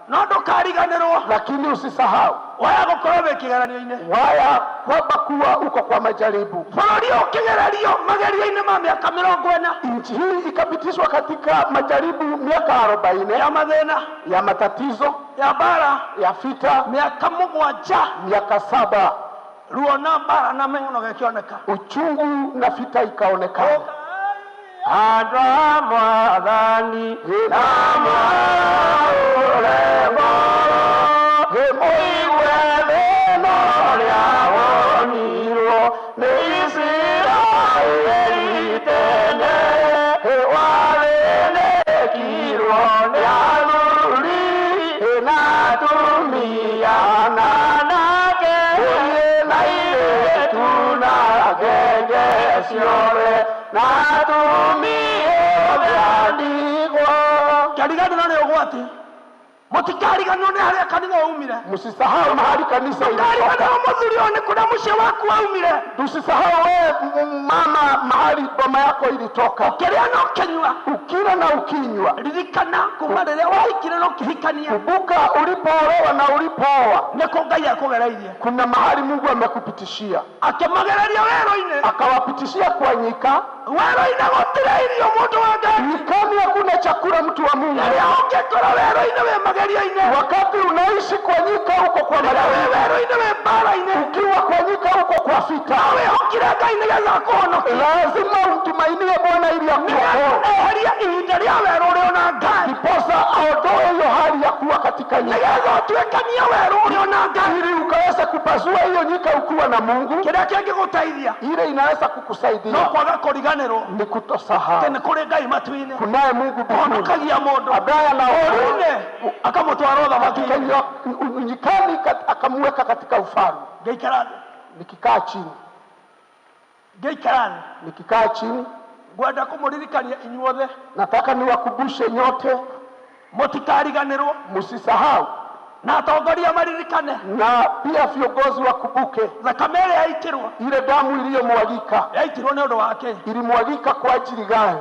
no ndũkariganĩrwo, lakini usisahau waya gũkorwo wĩ kĩgeranio-inĩ, waya kwamba kuwa uko kwa majaribu. Bũrũri ũkĩgererio magerio-inĩ ma mĩaka 40, nchi hii ikapitishwa katika majaribu miaka 40 ya mathĩna, ya matatizo, ya mbara, ya vita, miaka 7, miaka 7, ruo na mbara na mĩng'ono gĩkĩoneka, uchungu na vita ikaonekana. Andũ a Mwathani na maũre ngoro, mũigue thĩna ũrĩa wonirwo nĩ Isiraeli tene, wathĩnĩkirwo nĩ athuri na atumia na anake na airĩtu na ngenge ciothe na atumia othe a ndigwa. Kĩriganĩro nĩ ũgwati. Mũtikariganĩrwo nĩ harĩa kanitha waumire. Msisahau mahali kanisa ilitoka. Ndũkariganĩrwo mũthuri ũyũ nĩ kũrĩa mũciĩ waku waumire. Tusisahau wewe mama mahali boma yako ilitoka. Ũkĩrĩa na ũkĩnyua, ukila na ukinywa, ririkana kuma rĩrĩa wahikire na ũkĩhikania. Kumbuka ulipoolewa na ulipooa, nĩkũ Ngai akũgereirie. Kuna mahali Mungu amekupitishia, akĩmagereria werũ-inĩ, akawapitishia kwa nyika. Werũ-inĩ gũtirĩ irio mũndũ wa Ngai. Nyikani hakuna chakula, mtu wa Mungu. Rĩrĩa ũngĩkorwo werũ-inĩ wĩ magerio-inĩ, wakati unaishi kwa nyika uko kwa magerio, werũ-inĩ wĩ mbara-inĩ, ukiwa kwa nyika uko kwa vita, no wĩhokire Ngai nĩgetha akũhonokie. Lazima umtumainie Bwana ili akuokoe. Eheria ihinda rĩa werũ ũrĩ ona Ngai, ndiposa aondoe hiyo hali ya kuwa katika nyika, nĩgetha ũtuĩkanie werũ ũrĩ ona Ngai, ili ukaweza kupasua hiyo nyika ukiwa na Mungu. Kĩrĩa kĩngĩgũteithia, ile inaweza kukusaidia no kwaga kũriganĩrwo, ni kutosahau atĩ nĩ kũrĩ Ngai matu-inĩ, kunaye Mungu mbinguni ũhonokagia mũndũ ambaye anaokoa akamũtwara ũthamaki-inĩ, nyikani, akamuweka katika ufalme. Ngĩikara thĩ, nikikaa chini, ngĩikara thĩ, nikikaa chini, ngwenda kũmũririkania inyuothe, nataka niwakumbushe nyote, mũtikariganĩrwo, msisahau, na atongoria maririkane, na pia viongozi wakumbuke, thakame ĩrĩa yaitirwo, ile damu iliyomwagika, yaitirwo nĩ ũndũ wake, ilimwagika kwa ajili gani?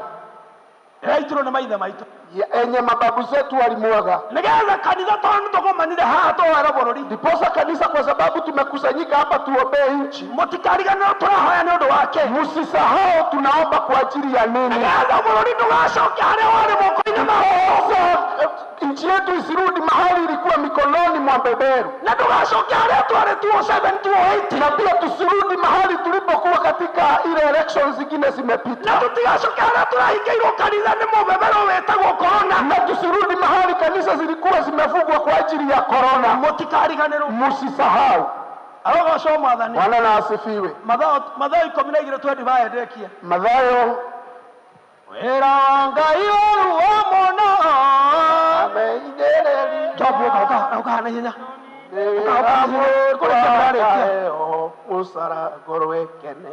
Yaitirwo nĩ maithe maitũ enye mababu zetu walimwaga, nĩgetha kanitha tondũ nĩtũgomanire haha tũhoere bũrũri, ndiposa kanisa, kwa sababu tumekusanyika hapa tuombee nchi. Mũtikariganĩrwo tũrahoya nĩ ũndũ wake. Msisahau tunaomba kwa ajili ya nini, nĩgetha bũrũri ndũgacoke harĩa warĩ moko-inĩ ma nchi yetu isirudi mahali ilikuwa mikononi mwa beberu, na ndũgacoke harĩa twarĩ 2007 2008, na pia tusirudi mahali tulipokuwa katika ile elections zingine zimepita, na tutigacoke harĩa tũrahingĩirwo kanitha nĩ mũbeberũ wĩtagwo corona, na tusirudi mahali kanisa zilikuwa zimefungwa kwa ajili ya corona. Mũtikariganĩrwo, msisahau. Arogocwo Mwathani. Bwana na asifiwe. Mathayo 12 25 ndekie. Mathayo wĩra wa Ngai ũruo mũno Jobu ũka na ihenya mũcara ngorwo ĩkene.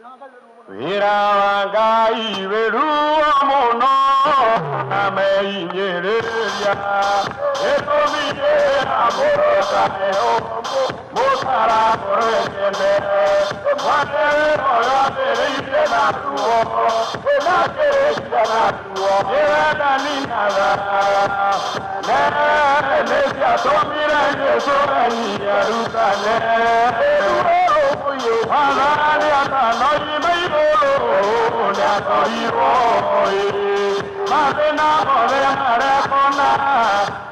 Wĩra wa Ngai wĩ ruo mũno na meinyĩrĩria ĩtũmire amũrũtae mũtaragũrĩkene mwane ũyũ ambĩrĩirie na ruo na kĩrĩkia na ruo ĩwendani na tha nĩ ciatũmire Jesũ enyi arutane Mwathani atanoima igũrũ nĩakorirwo mathĩna mothe marekona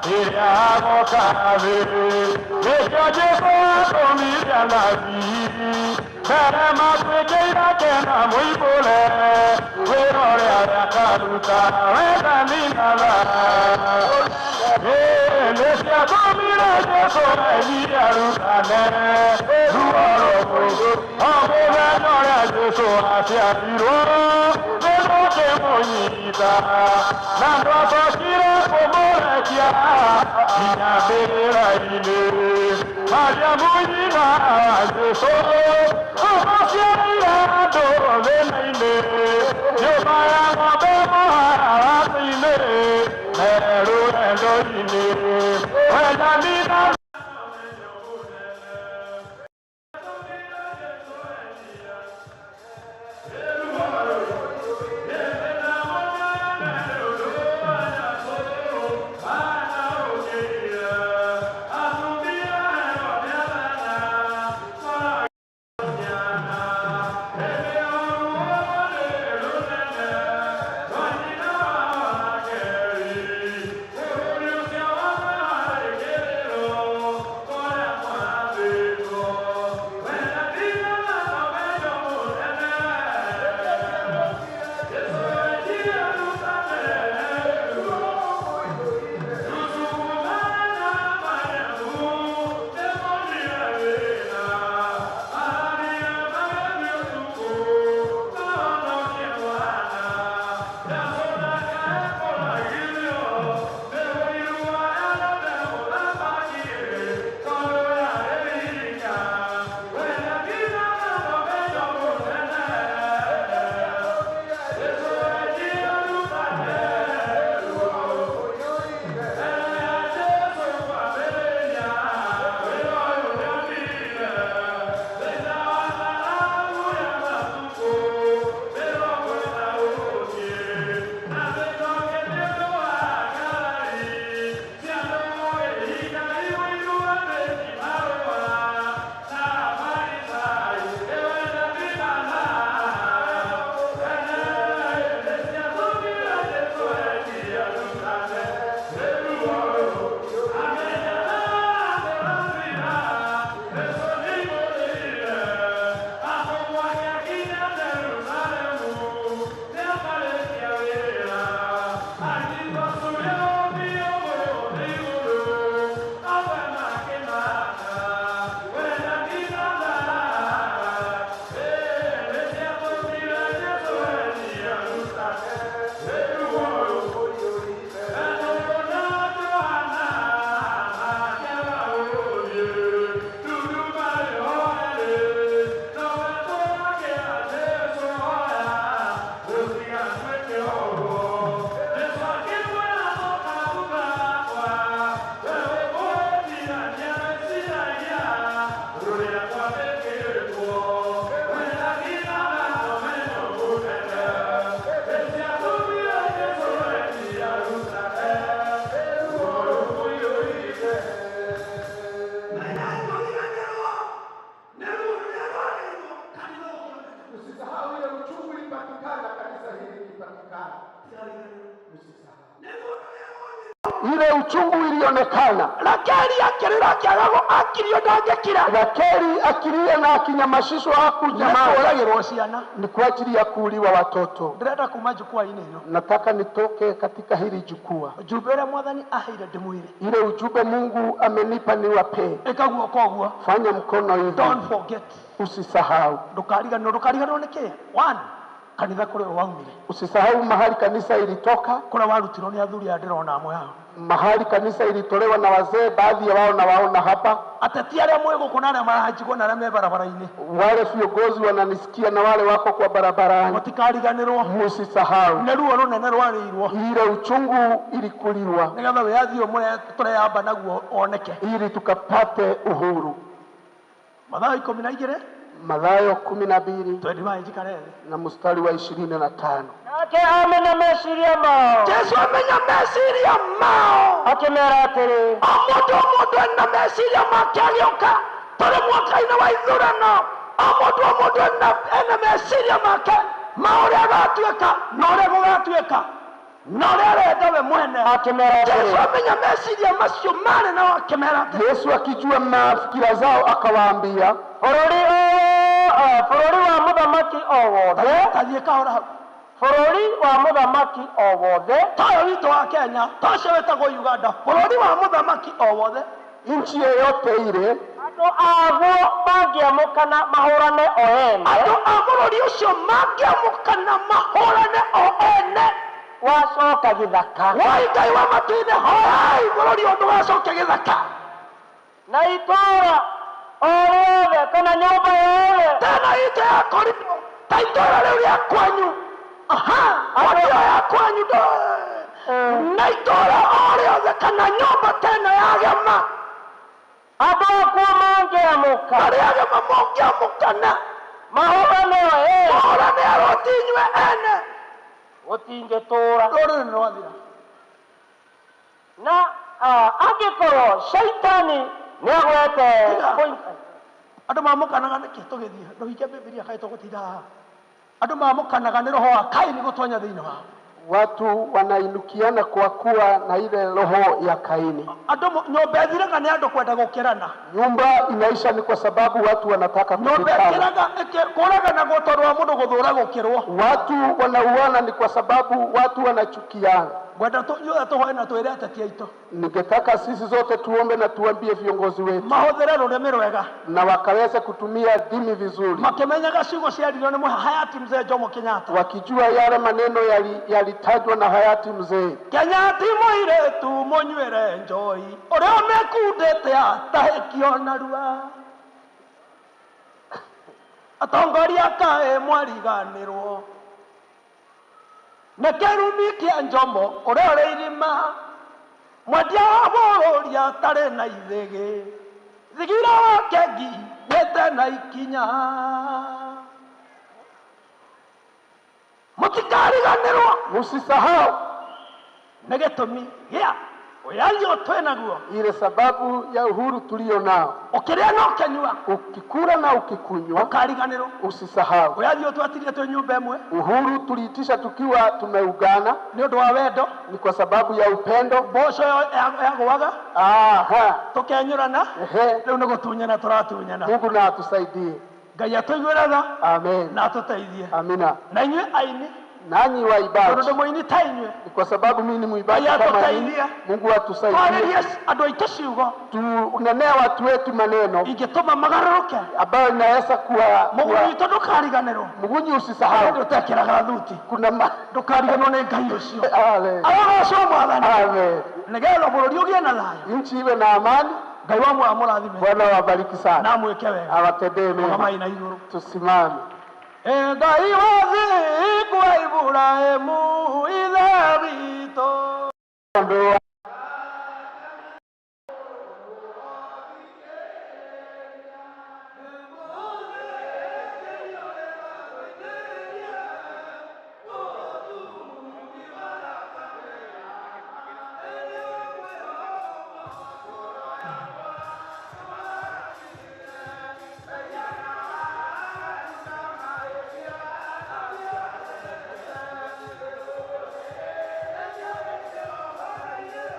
rĩrĩa agoka thĩ nĩkĩo Jesũ atũmire anabii mbere matuĩkĩire kena mũimbũre wĩra ũrĩa akaruta wendani na tha nĩ ciatũmire Jesũ enyi arutane ruo rũmwe o mũthenya ũrĩa Jesũ aciarirwo nĩgũkĩmũnyita na ndwacokire kũmũrekia nginya mbĩrĩra-inĩ Mariamu nyina wa Jesũ ũmũciarĩire andũ thĩna-inĩ nyũmba ya ng'ombe mũharatĩ-inĩ merũrendo-inĩ wendani na Usisahau ile uchungu ilipatikana, kanisa hili lilipatikana. Usisahau ile uchungu ilionekana. Rakeli akĩrĩra akĩagagwo akirio ndangĩkira. Rakeli akilia na akinyamazishwa hakunyamaza. Nĩkũragĩrwo ciana. Ni kwa ajili ya kuuliwa watoto. Ndĩrenda kuma jukwaa-inĩ ĩno. Nataka nitoke katika hili jukwaa. Ujumbe ũrĩa mwathani aheire ndĩmwĩre. Ile ujumbe Mungu amenipa niwapee. Ĩka guoko ũguo. Fanya mkono hivi. Don't forget. Usisahau. Ndũkariganĩrwo, ndũkariganĩrwo nĩ kĩ? One, kanitha kũrĩa waumire. Usisahau mahali kanisa ilitoka, Kũrĩa warutirwo nĩ athuri aya ndĩrona amwe ao. Mahali kanisa ilitolewa na wazee, baadhi ya wao na waona hapa. Ateti arĩa mwĩ gũkũ na arĩa maranjigua na arĩa me barabara-inĩ, Wale viongozi wananisikia na wale wako kwa barabarani, mũtikariganĩrwo musisahau nĩ ruo rũnene rwarĩirwo, ile uchungu ilikuliwa, nĩgetha wĩyathi ũyũ mũrĩa tũreyamba naguo woneke. ili tukapate uhuru. Mathayo 12 Mathayo 12 twendi maĩ njikare thĩ. na mstari wa 25. Nake amenya meciria mao. Jesu amenya meciria mao, akĩmera atĩrĩ, o mũndũ o mũndũ ena meciria make agĩũka. Tũrĩ mwaka-inĩ wa ithurano, o mũndũ o mũndũ ena meciria make ma ũrĩa agatuĩka na ũrĩa gũgatuĩka na ũrĩa arenda we mwene. Akĩmera Jesu atĩrĩ, amenya meciria macio marĩ nao akĩmera atĩrĩ, Yesu akijua mafikira zao akawaambia, bũrũri o bũrũri wa mũthamaki o wothe, tathiĩ kahora hau, bũrũri wa mũthamaki o wothe, tayo witũ wa Kenya, tacio wĩtagwo Uganda, bũrũri wa mũthamaki o wothe, nchi yeyote ile, andũ aguo mangĩamũkana mahũrane o ene, andũ a bũrũri ũcio mangĩamũkana mahũrane o ene, wacoka gĩthaka. Woi Ngai wa matu-inĩ, hoyai bũrũri ũyũ ndũgacoke gĩthaka. Na itũũra o rĩothe kana nyũmba yothe, tena itũ ya Korinto, ta itũũra rĩu rĩa kwanyu, aha, ĩyo ya kwanyu na itũũra o rĩothe kana nyũmba tena yagema, andũ akuo mangĩamũka, arĩa agema mũngĩamũkana mahũrane o ene, mahũrane aroti inyuĩ ene, gũtingĩtũũra. Rũrĩrĩ nĩ rwathira. Na angĩkorwo shaitani nĩagwete andũ mamũkanaga nĩkĩ? Tũgĩthiĩ ndũhinge Bibilia kaĩ tũgũtinda haha. Andũ mamũkanaga nĩ roho wa Kaini gũtonya thĩinĩ wao. Watu wanainukiana kwa kuwa na ile roho ya Kaini. Andũ nyũmba ĩthiraga nĩ andũ kwenda gũkĩrana. Nyumba inaisha ni kwa sababu watu wanataka Nyũmba kupitana. ĩkĩraga kũraganagwo tondũ wa mũndũ gũthũra gũkĩrwo. Watu wanauana ni kwa sababu watu wanachukiana. Ngwenda ithuothe tũhoe na twĩre ateti aitũ Ningetaka sisi zote tuombe na tuambie viongozi wetu mahũthĩre rũrĩmĩ rwega na wakaweze kutumia dini vizuri, makĩmenyaga ciugo ciaririo nĩ hayati mzee Jomo Kenyatta, wakijua yale maneno yalitajwa na hayati mzee Kenyatta mũirĩtu mũnyuĩre njoi ũrĩa ũmĩkundĩte atahĩkio narua, atongoria kaĩ mwariganĩrwo nĩ kĩrumi kĩa Njomo ũrĩa ũrĩ irima, mwendia wa bũrũri atarĩ na ithĩgĩ, thigira wake nginyĩte na ikinya. Mũtikariganĩrwo, musisahau nĩ gĩtũmi gĩa wĩyathi ũyũ twĩ naguo, ile sababu ya uhuru tulio nao. Ũkĩrĩa na ũkĩnyua, ukikula na ukikunywa, ũkariganĩrwo, usisahau. Wĩyathi ũyũ twatirie twĩ nyũmba ĩmwe, Uhuru tuliitisha tukiwa tumeungana, nĩ ũndũ wa wendo, ni kwa sababu ya upendo. Mboco yagũaga, aha, tũkenyũrana, ehe, rĩu nĩ gũtunyana tũratunyana. Mungu na atusaidie, Ngai atũiguĩre tha, amen, na atũteithie. Amina. Na inyuĩ aini, nanyi waimbaji, tondũ ndĩ mũini ta inyuĩ, ni kwa sababu mimi ni mwimbaji Ngai kama nyinyi. atũteithie. Mungu atusaidie, Twarĩrie andũ aitũ ciugo, tunenea watu wetu maneno ingĩtũma magarũrũke, ambayo inaweza kuwa Mũgũnyi witũ ndũkariganĩrwo, Mũgũnyi usisahau, ndũtekĩraga thuti, kuna ndũkariganĩrwo nĩ Ngai ũcio. Amen. Arogocwo Mwathani. Amen. Nĩgetha bũrũri ũgĩe na thayũ, nchi iwe na amani. Ngai wa muoyo amũrathime. Bwana wabariki sana na amwĩke wega, awatendee mema. Rũgamai na igũrũ, Tusimame. Ngai wa thingu wa Iburahĩmu ithe witũ. Ndoa. Thank you.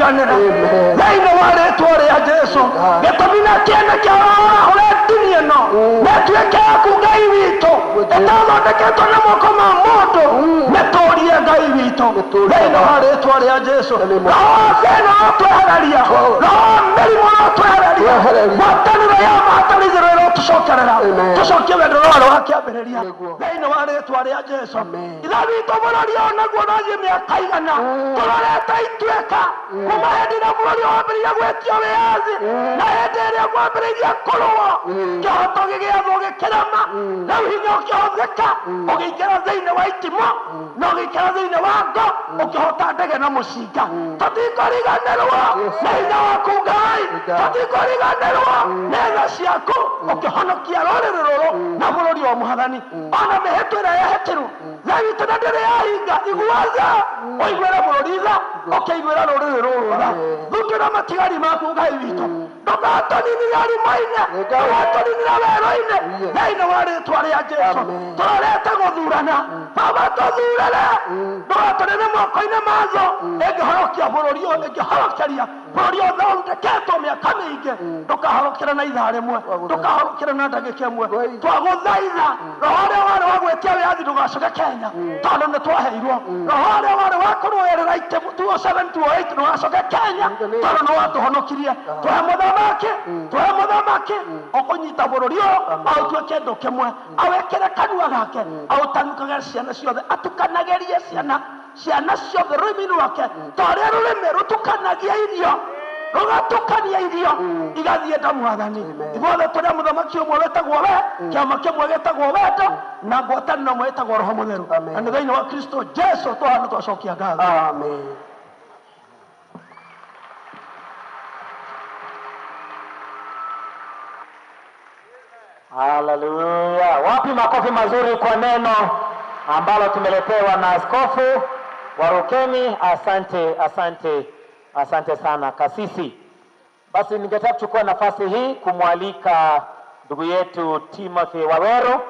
Tũtikũriganĩra thĩinĩ wa rĩtwa rĩa Jesu. Gĩtũmi na kĩene kĩa ũrahũre ndini ĩno nĩtuĩke yaku Ngai witũ, ĩtathondeketwo na moko ma mũndũ, nĩtũrie Ngai witũ thĩinĩ wa rĩtwa rĩa Jesu. Roho wa thĩna ũrotwehereria, roho wa mĩrimũ ũrotwehereria, ngwatanĩro ya mahatarithĩro ĩrotũcokerera, tũcokie wendo rwa rwa kĩambĩrĩria thĩinĩ wa rĩtwa rĩa Jesu. Ithe witũ, bũrũri ũyũ naguo ũrathiĩ mĩaka 100 tũrorete ituĩka kuma hĩndĩ ĩrĩa bũrũri ũyũ wambĩrĩirie gwĩtio wĩyathi, na hĩndĩ ĩrĩa gwambĩrĩirie kũrũo kĩhoto gĩgĩethwo gĩkĩrema, rĩu hinya ũkĩhũthĩka ũgĩingĩra thĩinĩ wa itimũ na ũgĩingĩra thĩinĩ wa ngo ũkĩhota ndege na mũcinga. Tũtikũriganĩrwo nĩ hinya waku Ngai, tũtikũriganĩrwo nĩ tha ciaku ũkĩhonokia rũrĩrĩ rũrũ na bũrũri wa Mwathani, ona mĩhĩtwa ĩrĩa yahĩtĩrwo tha witũ na ndĩrĩ yahinga. Igua tha, ũiguĩre bũrũri tha, ũkĩiguĩra rũrĩrĩ rũrũ tha, thutũra matigari maku Ngai witũ, ndũgatũninire rimũ-inĩ, ndũgatũninire werũ-inĩ thĩinĩ wa rĩtwa rĩa Jesu. Tũrorete gũthurana, Baba, tũthurĩre, ndũgatũnene moko-inĩ ma thũ ĩngĩhorokia bũrũri ũyũ, ĩngĩhorokeria bũrũri ũyũ ũthondeketwo mĩaka mĩingĩ. Ndũkahorokere na ithaa rĩmwe, ndũkahorokere na ndagĩka ĩmwe. Twagũthaitha, roho ũrĩa warĩ wa gwĩtia wĩyathi ndũgacoke Kenya, tondũ nĩ twaheirwo. Roho ũrĩa warĩ wa kũrũĩrĩra itĩ 2007 2008 ndũgacoke Kenya, tondũ nĩ watũhonokirie. Tũhe mũthamaki, tũhe mũthamaki ũkũnyita bũrũri ũyũ aũtue kĩndũ kĩmwe, awĩkĩre kanua gake, aũtanukage ciana ciothe, atukanagĩrie ciana ciothe rũrĩmĩ-inĩ rwake, ta ũrĩa rũrĩmĩ rũtukanagia irio, rũgatukania irio igathiĩ nda. Mwathani, ithuothe tũrĩ a mũthamaki ũmwe wĩtagwo we, kĩama kĩmwe gĩtagwo wendo, na ngwatanĩro ĩmwe ĩtagwo Roho Mũtheru, na nĩ thĩinĩ wa Kristo Jesu tũhana twacokia ngatho. Amen. Haleluya! Wapi makofi mazuri kwa neno ambalo tumeletewa na Askofu Warukemi? Asante, asante, asante sana kasisi. Basi ningetaka kuchukua nafasi hii kumwalika ndugu yetu Timothy Wawero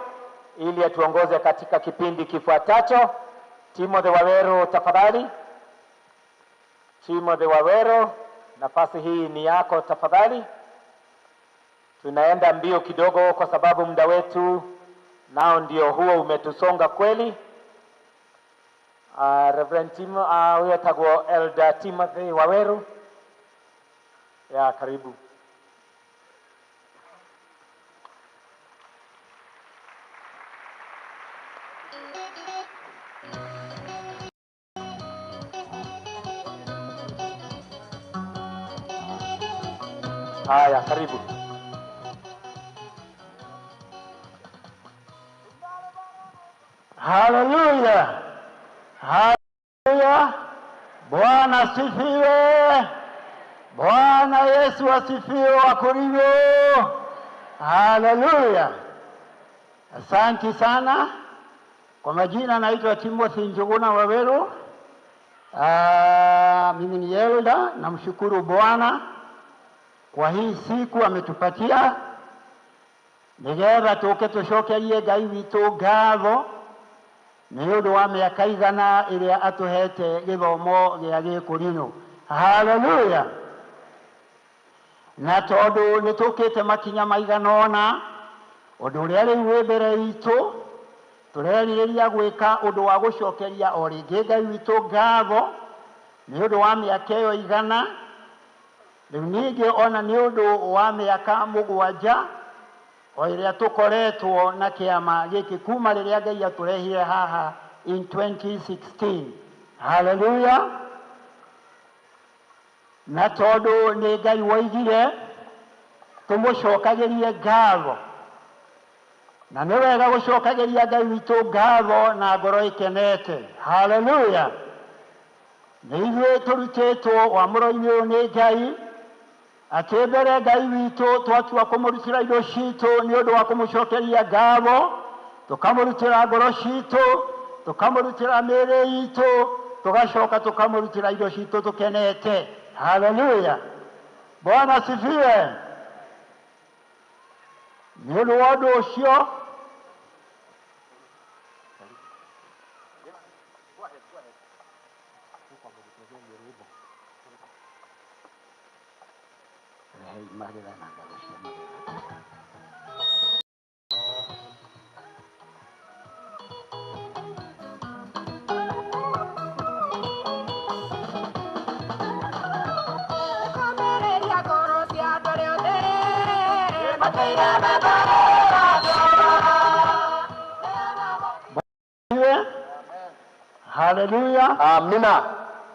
ili atuongoze katika kipindi kifuatacho. Timothy Wawero, tafadhali. Timothy Wawero, nafasi hii ni yako tafadhali. Tunaenda mbio kidogo kwa sababu muda wetu nao ndio huo umetusonga kweli. Reverend Tim, huyo atagwo Elder Timothy Waweru. Ya, karibu. Haya, karibu. Haleluya, haleluya! Bwana asifiwe! Bwana Yesu asifiwe. Wakorintho, haleluya! Asante sana. Kwa majina naitwa Timothy Njuguna Waweru. Mimi ni elder. Namshukuru Bwana kwa hii siku ametupatia nigetha tuke tucokerie Ngai witũ ngatho nĩ ũndũ wa mĩaka 100 ĩrĩa atũhete gĩthomo gĩa Gĩkũrinũ. Haleluya! Na tondũ nĩ tũkĩte makinya maigana ũna, ũndũ ũrĩa rĩu wĩ mbere itũ tũrerirĩria gwĩka ũndũ wa gũcokeria o rĩngĩ Ngai witũ ngatho nĩ ũndũ wa mĩaka ĩyo 100, rĩu ningĩ ona nĩ ũndũ wa mĩaka 7 o ĩrĩa tũkoretwo na kĩama gĩkĩ kuma rĩrĩa Ngai atũrehire haha in 2016. Haleluya! Na tondũ nĩ Ngai woigire tũmũcokagĩrie ngatho, na nĩ wega gũcokagĩria Ngai witũ ngatho na ngoro ĩkenete. Haleluya! Nĩ ithuĩ tũrutĩtwo wamũro-inĩ ũyũ nĩ Ngai atĩ mbere Ngai witũ twatua kũmũrutĩra indo citũ nĩ ũndũ wa kũmũcokeria ngatho, tũkamũrutĩra ngoro citũ, tũkamũrutĩra mĩĩrĩ itũ, tũgacoka tũkamũrutĩra indo citũ tũkenete. Haleluya! Bwana asifiwe. Nĩ ũndũ wa ũndũ ũcio Rehei magetha na ngatho cia magetha. Komereria ngoro cia andũ arĩa othe Hallelujah. Amina.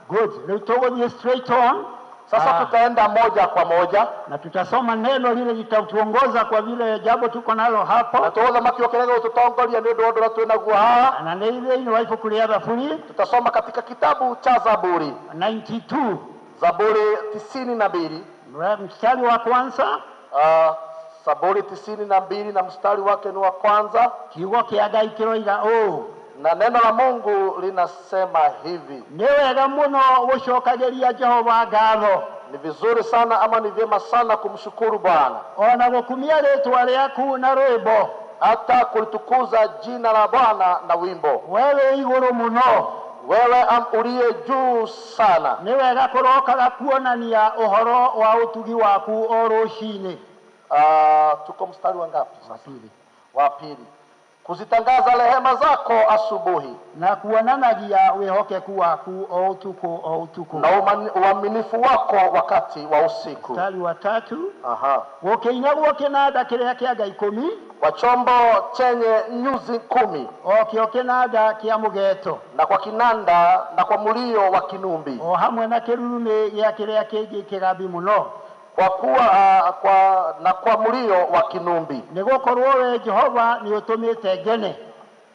Good. Rĩu tũgũthiĩ straight on. Sasa tutaenda moja kwa moja na tutasoma neno lile litatuongoza kwa vile jambo tuko nalo hapo, na tũgũthoma kiugo kĩrĩa gĩgũtũtongoria nĩ ũndũ wa ũndũ ũrĩa twĩ naguo haha, na nĩ thĩinĩ wa ibuku rĩa Thaburi tutasoma katika kitabu cha Zaburi 92 Zaburi 92 mstari wa kwanza. Zaburi 92 na mstari wake ni wa kwanza. Kiugo kĩa Ngai kĩroiga ũũ, na neno la Mungu linasema hivi: nĩ wega mũno gũcokagĩria Jehova ngatho, ni vizuri sana ama ni vyema sana kumshukuru Bwana, ona gũkumia rĩtwa rĩaku na rwĩmbo, hata kulitukuza jina la Bwana na wimbo. Wewe igũrũ mũno, wewe uliye juu sana, nĩ wega kũrokaga kuonania ũhoro wa ũtugi waku o rũcinĩ. Tuko mstari wa ngapi sasa? Wa pili. Kuzitangaza rehema zako asubuhi, na kuonanagia wĩhokeku waku o ũtukũ o ũtukũ, na uaminifu wako wakati wa usiku. Mstari wa tatu. Aha. Gũkĩinagwo kĩnanda kĩrĩa kĩa nga ikũmi, kwa chombo chenye nyuzi 10, o kĩo kĩnanda kĩa mũgeeto, na kwa kinanda na kwa mulio wa kinumbi, o hamwe na kĩrurumĩ gĩa kĩrĩa kĩngĩ kĩgambi mũno, kwa kuwa na kwa mulio wa kinumbi. Nĩgũkorwo we Jehova nĩũtũmĩte ngene,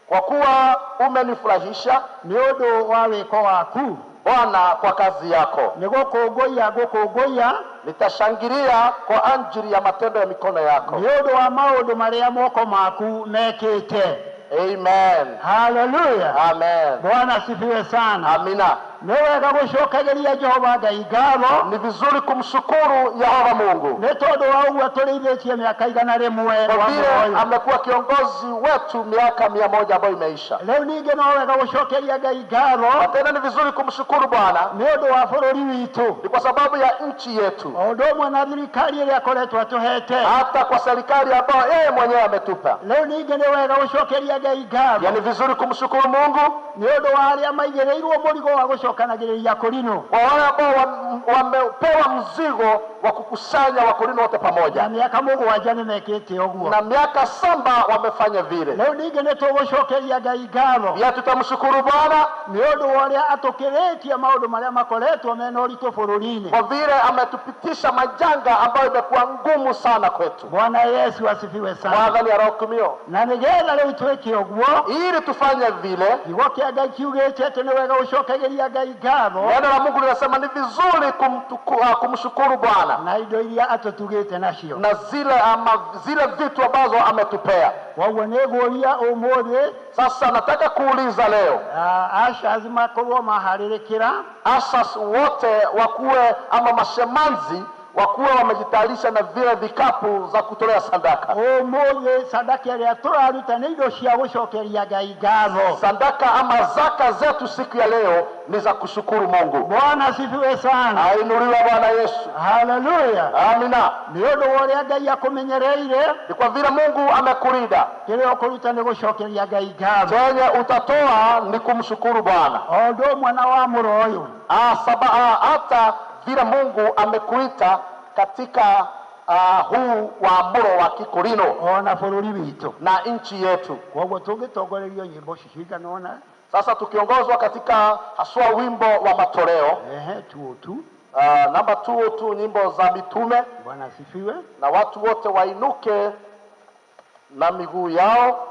kwa kuwa umenifurahisha nĩ ũndũ wa wĩko waku Bwana, kwa kazi yako. Nĩgũkũngũiya ngũkũngũiya, nitashangilia kwa ajili ya matendo ya mikono yako, nĩ ũndũ wa maũndũ marĩa moko maku mekĩte. Amen. Hallelujah. Amen. Bwana asifiwe sana. Amina. Nĩ wega gũcokageria Jehova Ngai ngatho. Ni vizuri kumshukuru Yehova Mungu nĩ tondũ wa ũguo atũrĩithĩtie mĩaka 100 kwa vile amekuwa kiongozi wetu miaka 100 ambayo imeisha. Rĩu ningĩ no wega gũcokeria Ngai ngatho, na tena ni vizuri kumshukuru Bwana nĩ ũndũ wa bũrũri witũ, ni kwa sababu ya nchi yetu, o ũndũ ũmwe na thirikari ĩrĩa akoretwo atũhete, hata kwa serikali ambayo yeye mwenyewe ametupa. Rĩu ningĩ nĩ wega gũcokeria Ngai ngatho, yani vizuri kumshukuru Mungu nĩ ũndũ wa arĩa maigĩrĩirwo mũrigo wa gũcokanagĩrĩria Korino, kwa wale ambao wamepewa mzigo wa kukusanya Wakorino wote pamoja, na miaka 7 nĩmekĩte ũguo, na miaka 7 wamefanya vile. Rĩu ningĩ nĩtũgũcokeria Ngai ngatho, ya tutamshukuru Bwana nĩ ũndũ wa ũrĩa atũkĩrĩtie maũndũ marĩa makoretwo mena ũritũ bũrũri-inĩ, kwa vile ametupitisha majanga ambayo imekuwa ngumu sana kwetu. Bwana Yesu asifiwe sana. Mwathani arokumio. Na nĩgetha rĩu twĩke ũguo, ili tufanye vile, kiugo kĩa Ngai kiugĩte atĩ nĩ wega gũcokeria Ngai ngatho. Neno la Mungu linasema ni vizuri kumshukuru Bwana na indo iria atũtugĩte nacio, na zile ama zile vitu ambazo ametupea. Koguo nĩngũria ũmũthĩ. Sasa nataka kuuliza leo, ushers makorwo maharĩrĩkĩra, ushers wote wakuwe ama mashemanzi wakuwe wamejitayarisha na vile vikapu za kutolea sadaka. Ũmũthĩ sadaka ĩrĩa tũraruta nĩ indo cia gũcokeria Ngai ngatho. Sadaka ama zaka zetu siku ya leo ni za kushukuru Mungu. Bwana asifiwe sana. Ainuliwe Bwana Yesu. Haleluya. Amina. Nĩ ũndũ wa ũrĩa Ngai akũmenyereire, ni kwa vile Mungu amekulinda, kĩrĩa ũkũruta nĩ gũcokeria Ngai ngatho. Chenye utatoa ni kumshukuru Bwana. O ũndũ ũmwe na wa mũro ũyũ. Hata vile Mungu amekuita katika huu wa muro wa Kikorino ona bũrũri witũ na nchi yetu. Koguo tũngĩtongorerio nyĩmbo cigana ũna. Sasa tukiongozwa katika haswa wimbo wa matoleo, tuo namba 2 nyimbo za mitume. Bwana asifiwe. Na watu wote wainuke na miguu yao,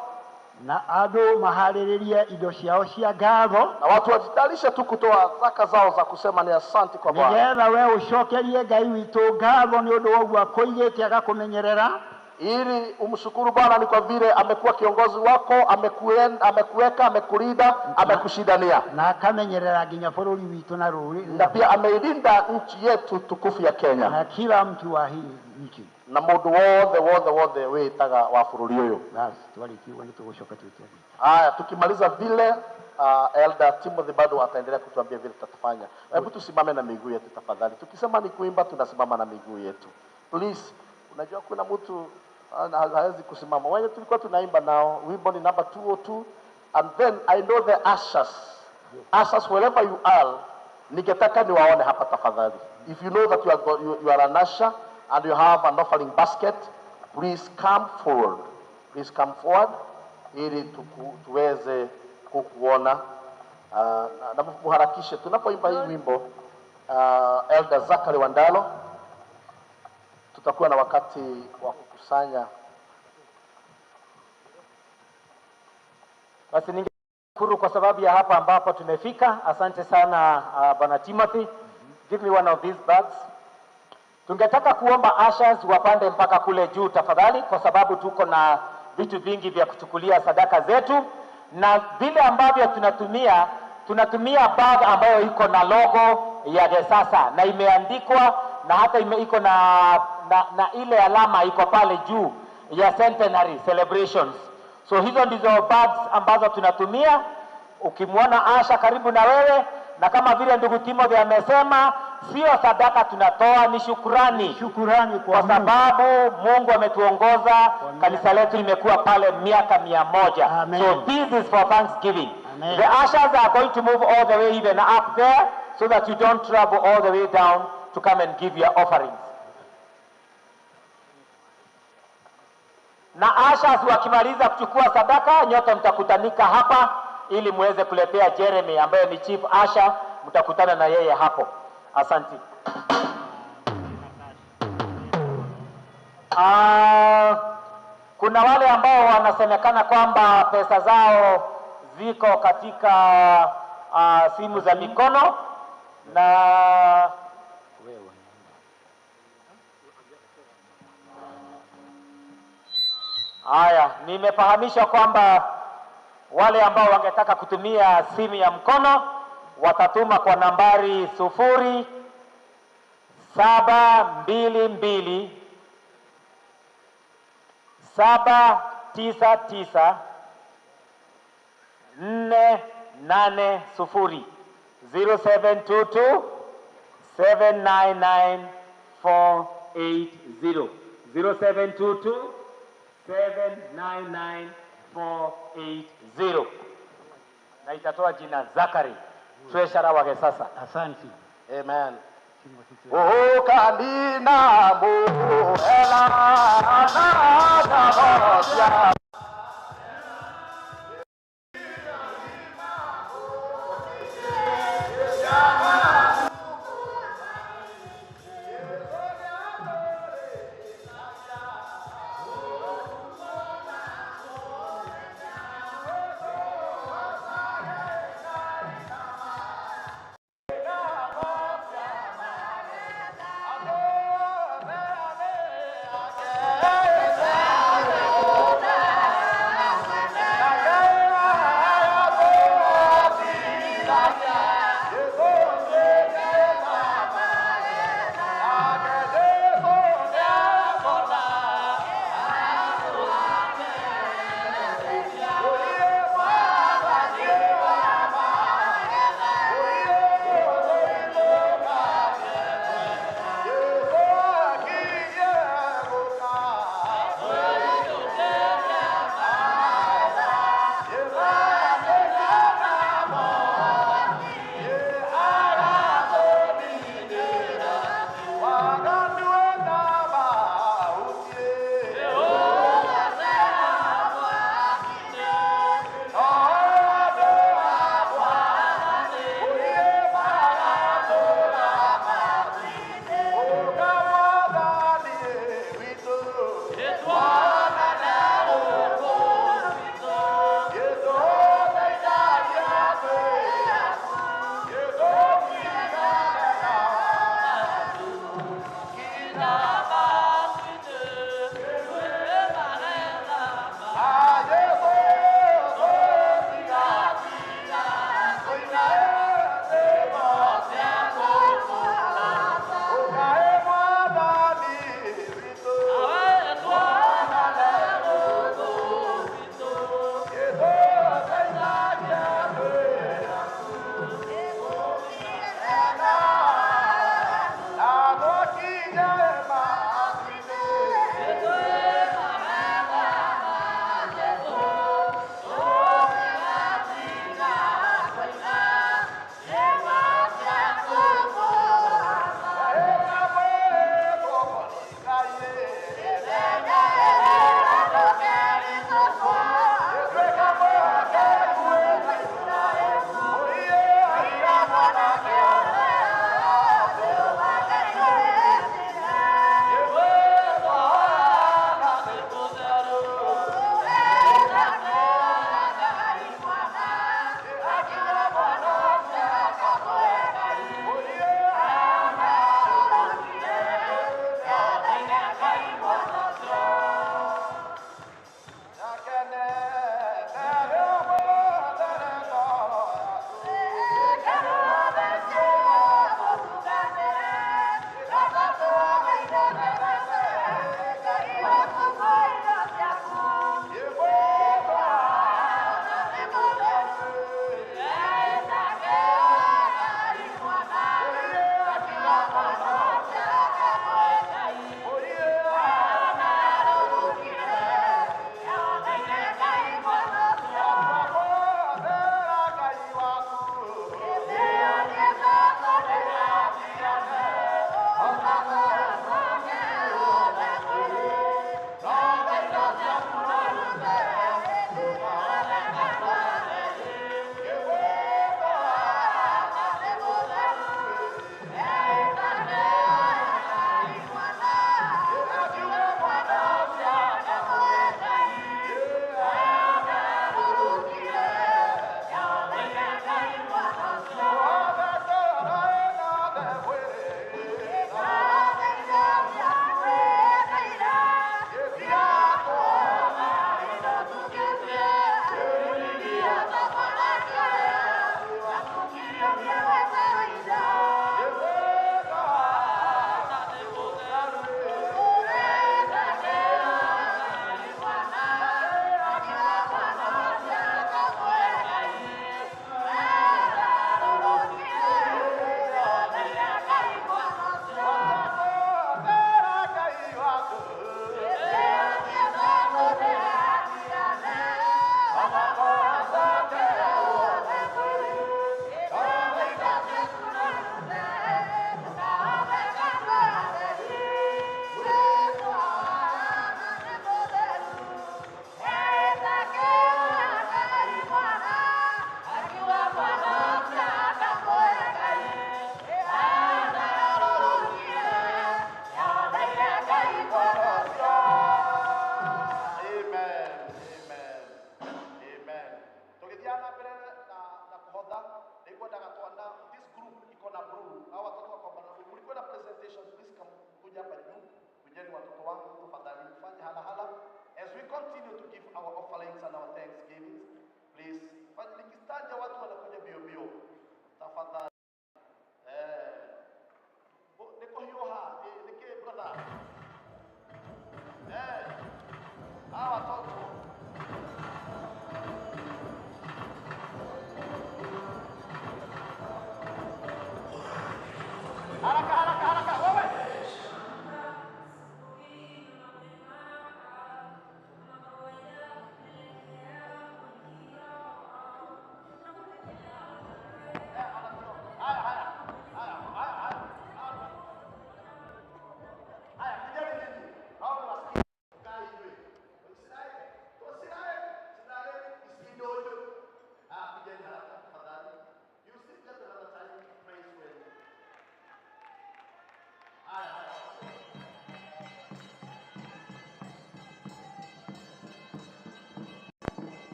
na andũ maharĩrĩrie indo ciao cia ngatho, na watu wajitayarishe tu kutoa zaka zao za kusema ni asante kwa Bwana, nĩgetha we ũcokerie Ngai witũ ngatho nĩ ũndũ wa ũguo akũigĩte agakũmenyerera, ili umshukuru Bwana ni kwa vile amekuwa kiongozi wako, amekuweka, amekulinda, amekushindania, na akamenyerera nginya bũrũri witũ na rũrĩrĩ, na pia ameilinda nchi yetu tukufu ya Kenya, na kila mtu wa hii nchi, na mũndũ wothe wothe wothe wĩtaga wa bũrũri ũyũ. Basi twarikiwa nĩtũgũcoka twĩte. Haya, tukimaliza vile Elder Timothy bado ataendelea kutuambia vile tutatufanya. Hebu tusimame na miguu yetu tafadhali. Tukisema ni kuimba tunasimama na miguu yetu. Please, unajua kuna mtu hawezi kusimama. Wenye tulikuwa tunaimba nao wimbo ni number 202, and then I know the ushers. Ushers, wherever you are, ningetaka niwaone hapa tafadhali. If you know that you are an usher and you have an offering basket, please come forward. Please come forward ili tuweze kukuona. Na muharakishe tunapoimba hii wimbo. Elder Zachary Wandalo, tutakuwa na wakati wa kukusanya. Basi ningeshukuru kwa sababu ya hapa ambapo tumefika. Asante sana, Bwana Timothy. Give me one of these bags. Tungetaka kuomba ushers wapande mpaka kule juu tafadhali, kwa sababu tuko na vitu vingi vya kuchukulia sadaka zetu, na vile ambavyo tunatumia bag ambayo iko na logo ya Gesasa na imeandikwa na hata iko na ile alama iko pale juu ya centenary celebrations. So hizo ndizo bags ambazo tunatumia. Ukimwona usher karibu na wewe, na kama vile ndugu Timothy amesema, sio sadaka tunatoa, ni shukurani, Shukurani kwa kwa sababu Mungu ametuongoza, kanisa letu limekuwa pale miaka 100. Amen. So this is for thanksgiving. Amen. The ushers are going to move all the way even up there so that you don't travel all the way down to come and give your offerings. Na ushers wakimaliza kuchukua sadaka, nyote mtakutanika hapa ili muweze kuletea Jeremy ambaye ni chief usher, mtakutana na yeye hapo. Asante. Kuna wale ambao wanasemekana kwamba pesa zao ziko katika simu za mikono na haya, nimefahamishwa kwamba wale ambao wangetaka kutumia simu ya mkono watatuma kwa nambari 0722 799 480, 0722 799 480, 0722 799 480, na itatoa jina Zachary, treasurer wa Gesasa. Asante. Amen. Oh, kanina muhela na na.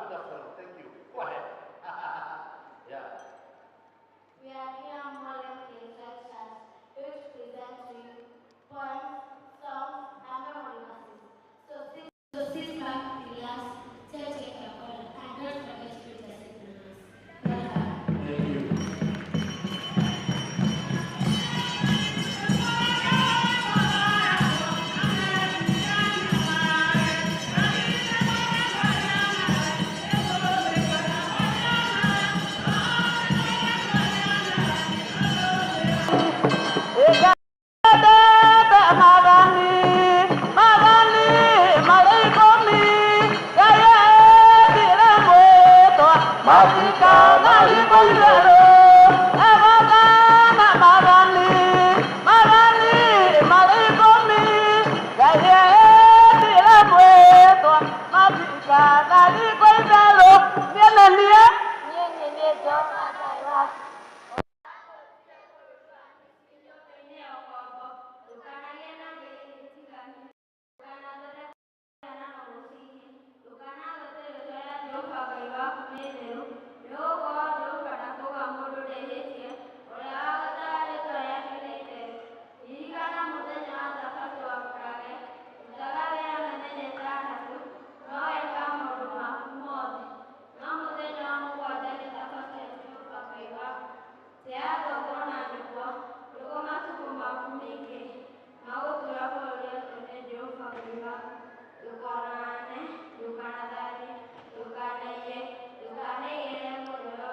Good afternoon. Thank you. Go ahead. Yeah. We are here Molem Church, which present to you poems, songs, and memory verses. So sit back, relax, take your call, and don't forget to read the signals. Welcome. Thank you.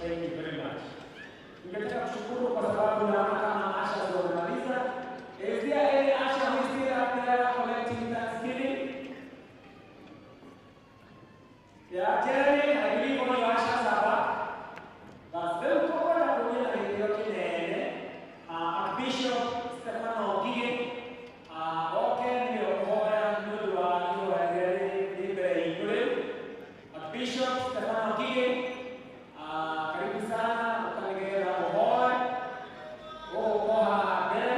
Thank you very much. Ningetaka kushukuru kwa sababu naona kama ushers wamemaliza. Is there any usher who is still up there collecting Thanksgiving? Yeah, Jeremy, I believe all your ushers are back. Bas, rĩu tũkwenda kũgĩa na gĩtĩo kĩnene, Archbishop Stefano Ngigĩ, oke nĩwe ũkũhoya nĩ ũndũ wa ihoya rĩrĩa rĩ mbere itũ rĩu. Archbishop Stefano Ngigĩ, karibu sana ũkanĩgetha ũhoe ũgũkorwo haha mbere.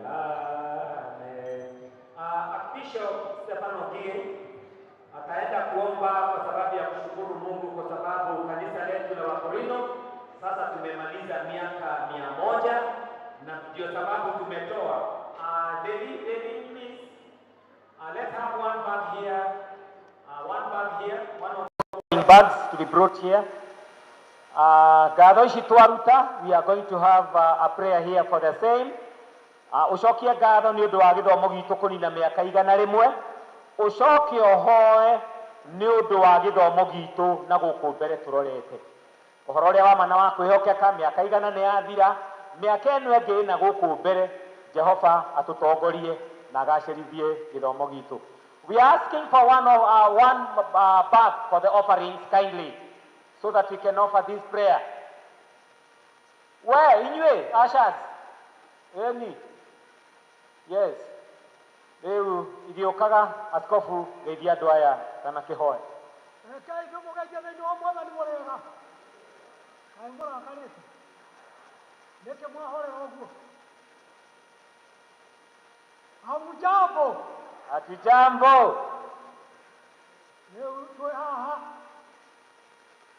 Amen. Archbishop Stefano Ngigĩ ataenda kuomba kwa sababu ya kushukuru Mungu kwa sababu kanisa letu la Wakorino sasa tumemaliza miaka 100 na ndio sababu tumetoa. David, David, please. Let's have one bag here. One bag here. One of the bags to be brought here. Ngatho ici twaruta, we are going to have a prayer here for the same. Ucokie ngatho nĩ ũndũ wa gĩthomo gitũ kũnina mĩaka 100, ũcoke ũhoe nĩ ũndũ wa gĩthomo gitũ na gũkũ mbere tũrorete ũhoro ũrĩa wa ma na wa kwĩhokeka. Mĩaka 100 nĩ yathira, mĩaka ĩno ĩngĩ ĩna gũkũ mbere, Jehova atũtongorie na agacĩrithie gĩthomo gitũ. We are asking for one bag for the offerings, kindly, so that we can offer this prayer. We inyuĩ ushers, ĩni, yes, rĩu igĩũkaga, askofu, geithia andũ aya kana kĩhoe. Rekei tũmũgeithie thĩinĩ wa Mwathani. Mũrĩega? Kaĩ mũrakarĩte nĩkĩ mwahorera ũguo? Hamujambo? Hatujambo. Rĩu twĩ haha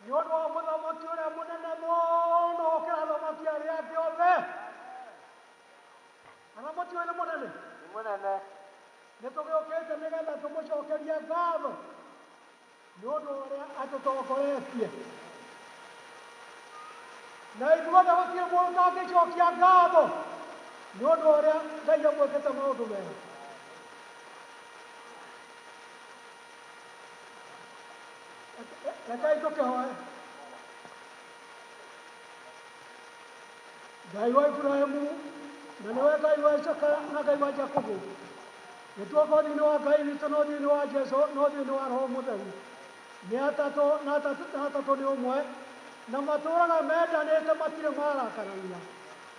nĩ ũndũ wa mũthamaki ũrĩa mũnene mũno gũkĩra athamaki arĩa angĩ othe. Kana mũtiũĩ nĩ mũnene? Nĩ mũnene. Nĩ tũgĩũkĩte nĩgetha tũmũcokerie ngatho nĩ ũndũ wa ũrĩa atũtongoretie, na ithuothe gũtirĩ mũndũ ũtangĩcokia ngatho nĩ ũndũ wa ũrĩa Ngai amwĩkĩte maũndũ mega. Rekei tũkĩhoe. Ngai wa Iburahĩmu, na nĩwe Ngai wa Isaka na Ngai wa Jakubu, nĩtuoka ũthiũ-inĩ wa Ngai witũ na ũthiũ-inĩ wa Jesũ na ũthiũ-inĩ wa Roho Mũtheru. Nĩ atatũ na atatũ, na atatũ nĩ ũmwe, na matũraga mendanĩte, matirĩ marakarania.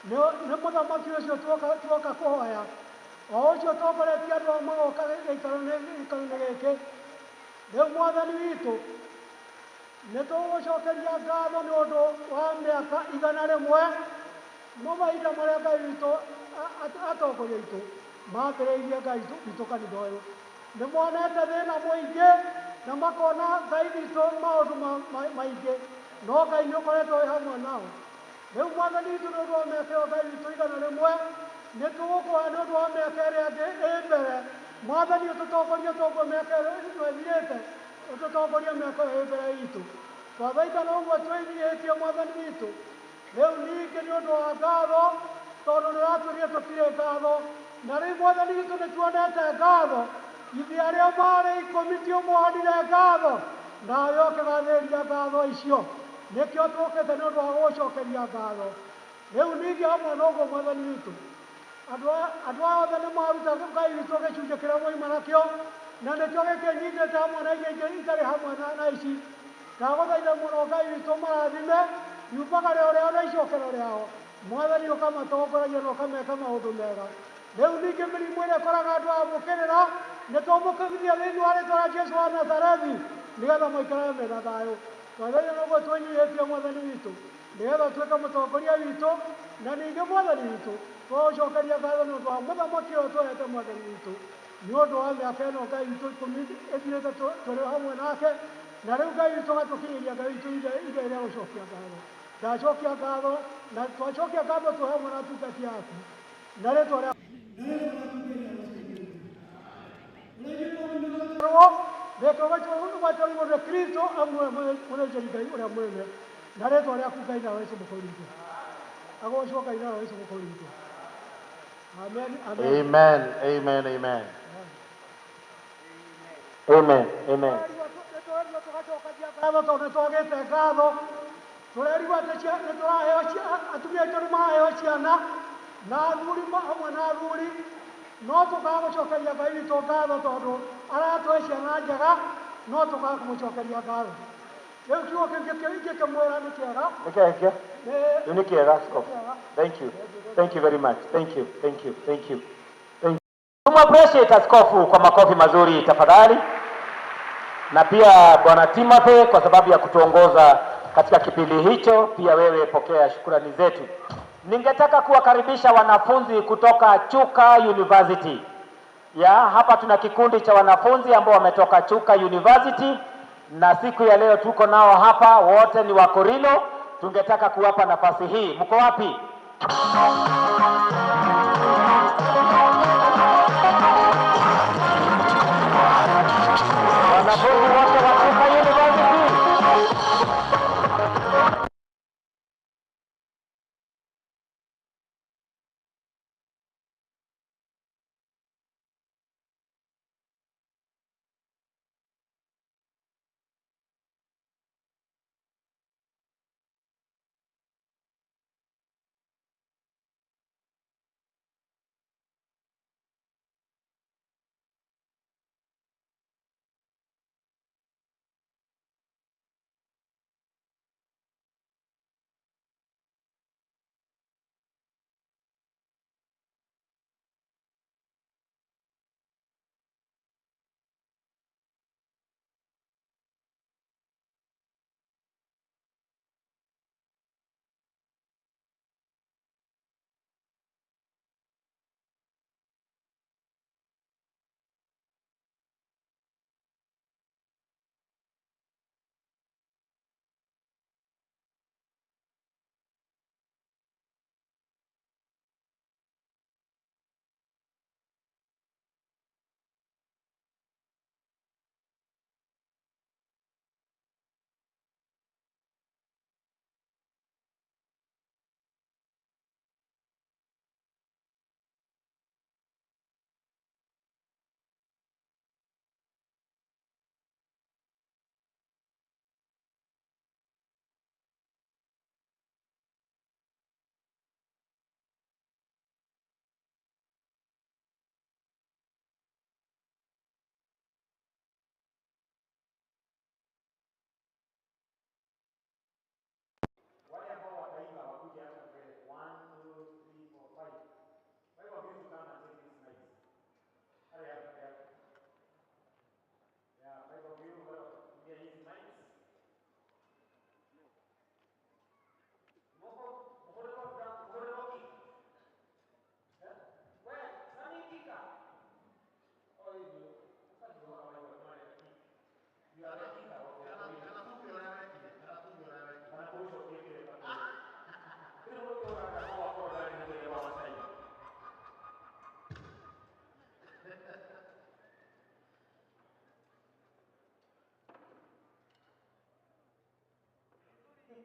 Nĩ mũthamaki ũcio tuoka kũhoya, o ũcio ũtongoretie andũ a magoka gĩikaro-inĩ gĩkĩ. Rĩu Mwathani witũ, nĩ tũgũcokeria ngatho nĩ ũndũ wa mĩaka 100, mo mahinda marĩa Ngai witũ, atongoria aitũ mambĩrĩirie Ngai witũ kanitha ũyũ. Nĩ monete thĩna mũingĩ na makona Ngai witũ maũndũ maingĩ, no Ngai nĩ ũkoretwo wĩ hamwe nao. Rĩu Mwathani witũ, nĩ ũndũ wa mĩaka ĩyo, Ngai witũ, 100, nĩ tũgũkũhoya nĩ ũndũ wa mĩaka ĩrĩa ĩngĩ ĩ mbere. Mwathani, ũtũtongorie toguo mĩaka ĩno ĩthirĩte, ũtũtongorie mĩaka ĩyo ĩ mbere itũ. Twathaitha na ũguo twĩnyihĩtie, Mwathani witũ. Rĩu ningĩ nĩ ũndũ wa ngatho, tondũ nĩ ũratwĩrire tũtirĩ ngatho, na rĩu Mwathani witũ nĩ tuonete ngatho. Ithe arĩa marĩ 10 ti ũmũhanire ngatho, nawe ũkĩgathĩrĩria ngatho icio. Nĩkĩo tũkĩte nĩ ũndũ wa gũgũcokeria ngatho. Rĩu ningĩ hamwe na ũguo, Mwathani witũ, andũ aya othe nĩ maruta Ngai witũ gĩcunjĩ kĩrĩa mwaima nakĩo, na nĩkĩo gĩkĩ nyitĩte hamwe na iria ingĩ itarĩ hamwe na ici. Ndagũthaitha mũno, Ngai witũ, marathime riumbaga rĩao rĩao na icokero rĩao. Mwathani, ũkamatongoragia na ũkameka maũndũ mega. Rĩu ningĩ mĩrimũ ĩrĩa ĩkoraga andũ aya mũkĩrĩra, nĩ tũmũkĩgithia thĩinĩ wa rĩtwa rĩa Jesu wa Nazarethi, nĩgetha maikarage mena thayũ. Twathaitha noguo twĩnyihĩtie, Mwathani witũ. Nĩgetha ũtuĩke mũtongoria witũ na ningĩ mwathani witũ. Twagũcokeria ngatho nĩ ũndũ wa mũthamaki ũyũ twehete mwathani witũ, nĩ ũndũ wa mĩaka ĩno Ngai witũ 10 ĩthirĩte tũrĩ hamwe nake, na rĩu Ngai witũ agatũkinyĩria Ngai witũ ihinda rĩa gũcokia ngatho. Ndacokia ngatho na twacokia ngatho twĩ hamwe na atungati aku na rĩtwa rĩa nĩ Kristo amwe mũthĩnjĩri Ngai ũrĩa mũnene na rĩtwa rĩaku Ngai na Yesu mũkũri witũ. Agocwo Ngai na Yesu mũkũri witũ. Amen. Amen. Amen. Amen. Amen. Amen. Amen. Nĩtũrerirwo tũgacokagia ngatho tondũ nĩtwagĩte ngatho. Tũrerirwo atĩ nĩtũraheo atumia aitũ nĩmaraheo ciana na athuri hamwe na athuri, no tũkaga gũcokeria Ngai witũ ngatho tondũ aratũhe ciana njega, no tũkaga kũmũcokeria ngatho. Rĩu kiugo kĩu ingĩkĩmwĩra nĩ kĩega. Nĩ kĩega? Nĩ Rĩu nĩ kĩega, Askofu. kĩega. Thank you. Thank you very much. Thank you. Thank you. Thank you. Thank you. Tumappreciate askofu kwa makofi mazuri tafadhali, na pia Bwana Timothy kwa sababu ya kutuongoza katika kipindi hicho. Pia wewe pokea shukrani zetu. Ningetaka kuwakaribisha wanafunzi kutoka Chuka University. Ya, hapa tuna kikundi cha wanafunzi ambao wametoka Chuka University na siku ya leo tuko nao hapa, wote ni Wakorino. Tungetaka kuwapa nafasi hii. Mko wapi? Wanafunzi wote wa Chuka University.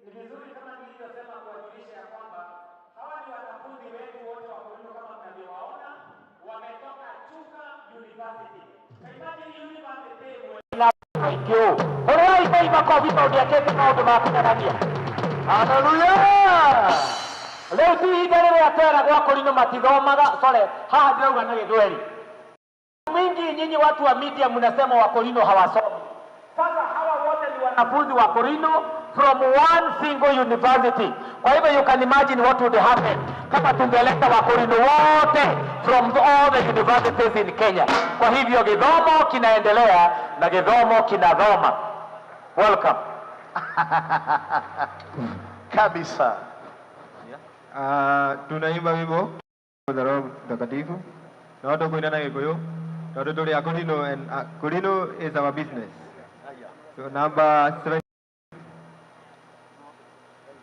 Ni vizuri kama nilivyosema kuwajulisha ya kwamba hawa ni wanafunzi wetu wote wa Korino kama mnavyowaona, wametoka Chuka University. Imagine university Thank you. Hũrĩrai Ngai makobi tondũ nĩekĩte maũndũ ma kũgegania. Haleluya! Rĩu ti ihinda rĩrĩa tweragwo Akorino matithomaga, sorry, haha ndĩrauga na Gĩthweri. Mingi nyinyi watu wa media mnasema Wakorino hawasomi. Sasa hawa wote ni wanafunzi wa Korino from one single university. Kwa hivyo you can imagine what would happen kama tungeleta Wakorino wote from all the universities in Kenya. Kwa hivyo githomo kinaendelea na githomo kinadhoma. Welcome. Kabisa. Tunaimba wimbo wa Roho Mtakatifu na watu kuina na Gikuyu tondu turi a Korino, and Korino is our business. So number 7.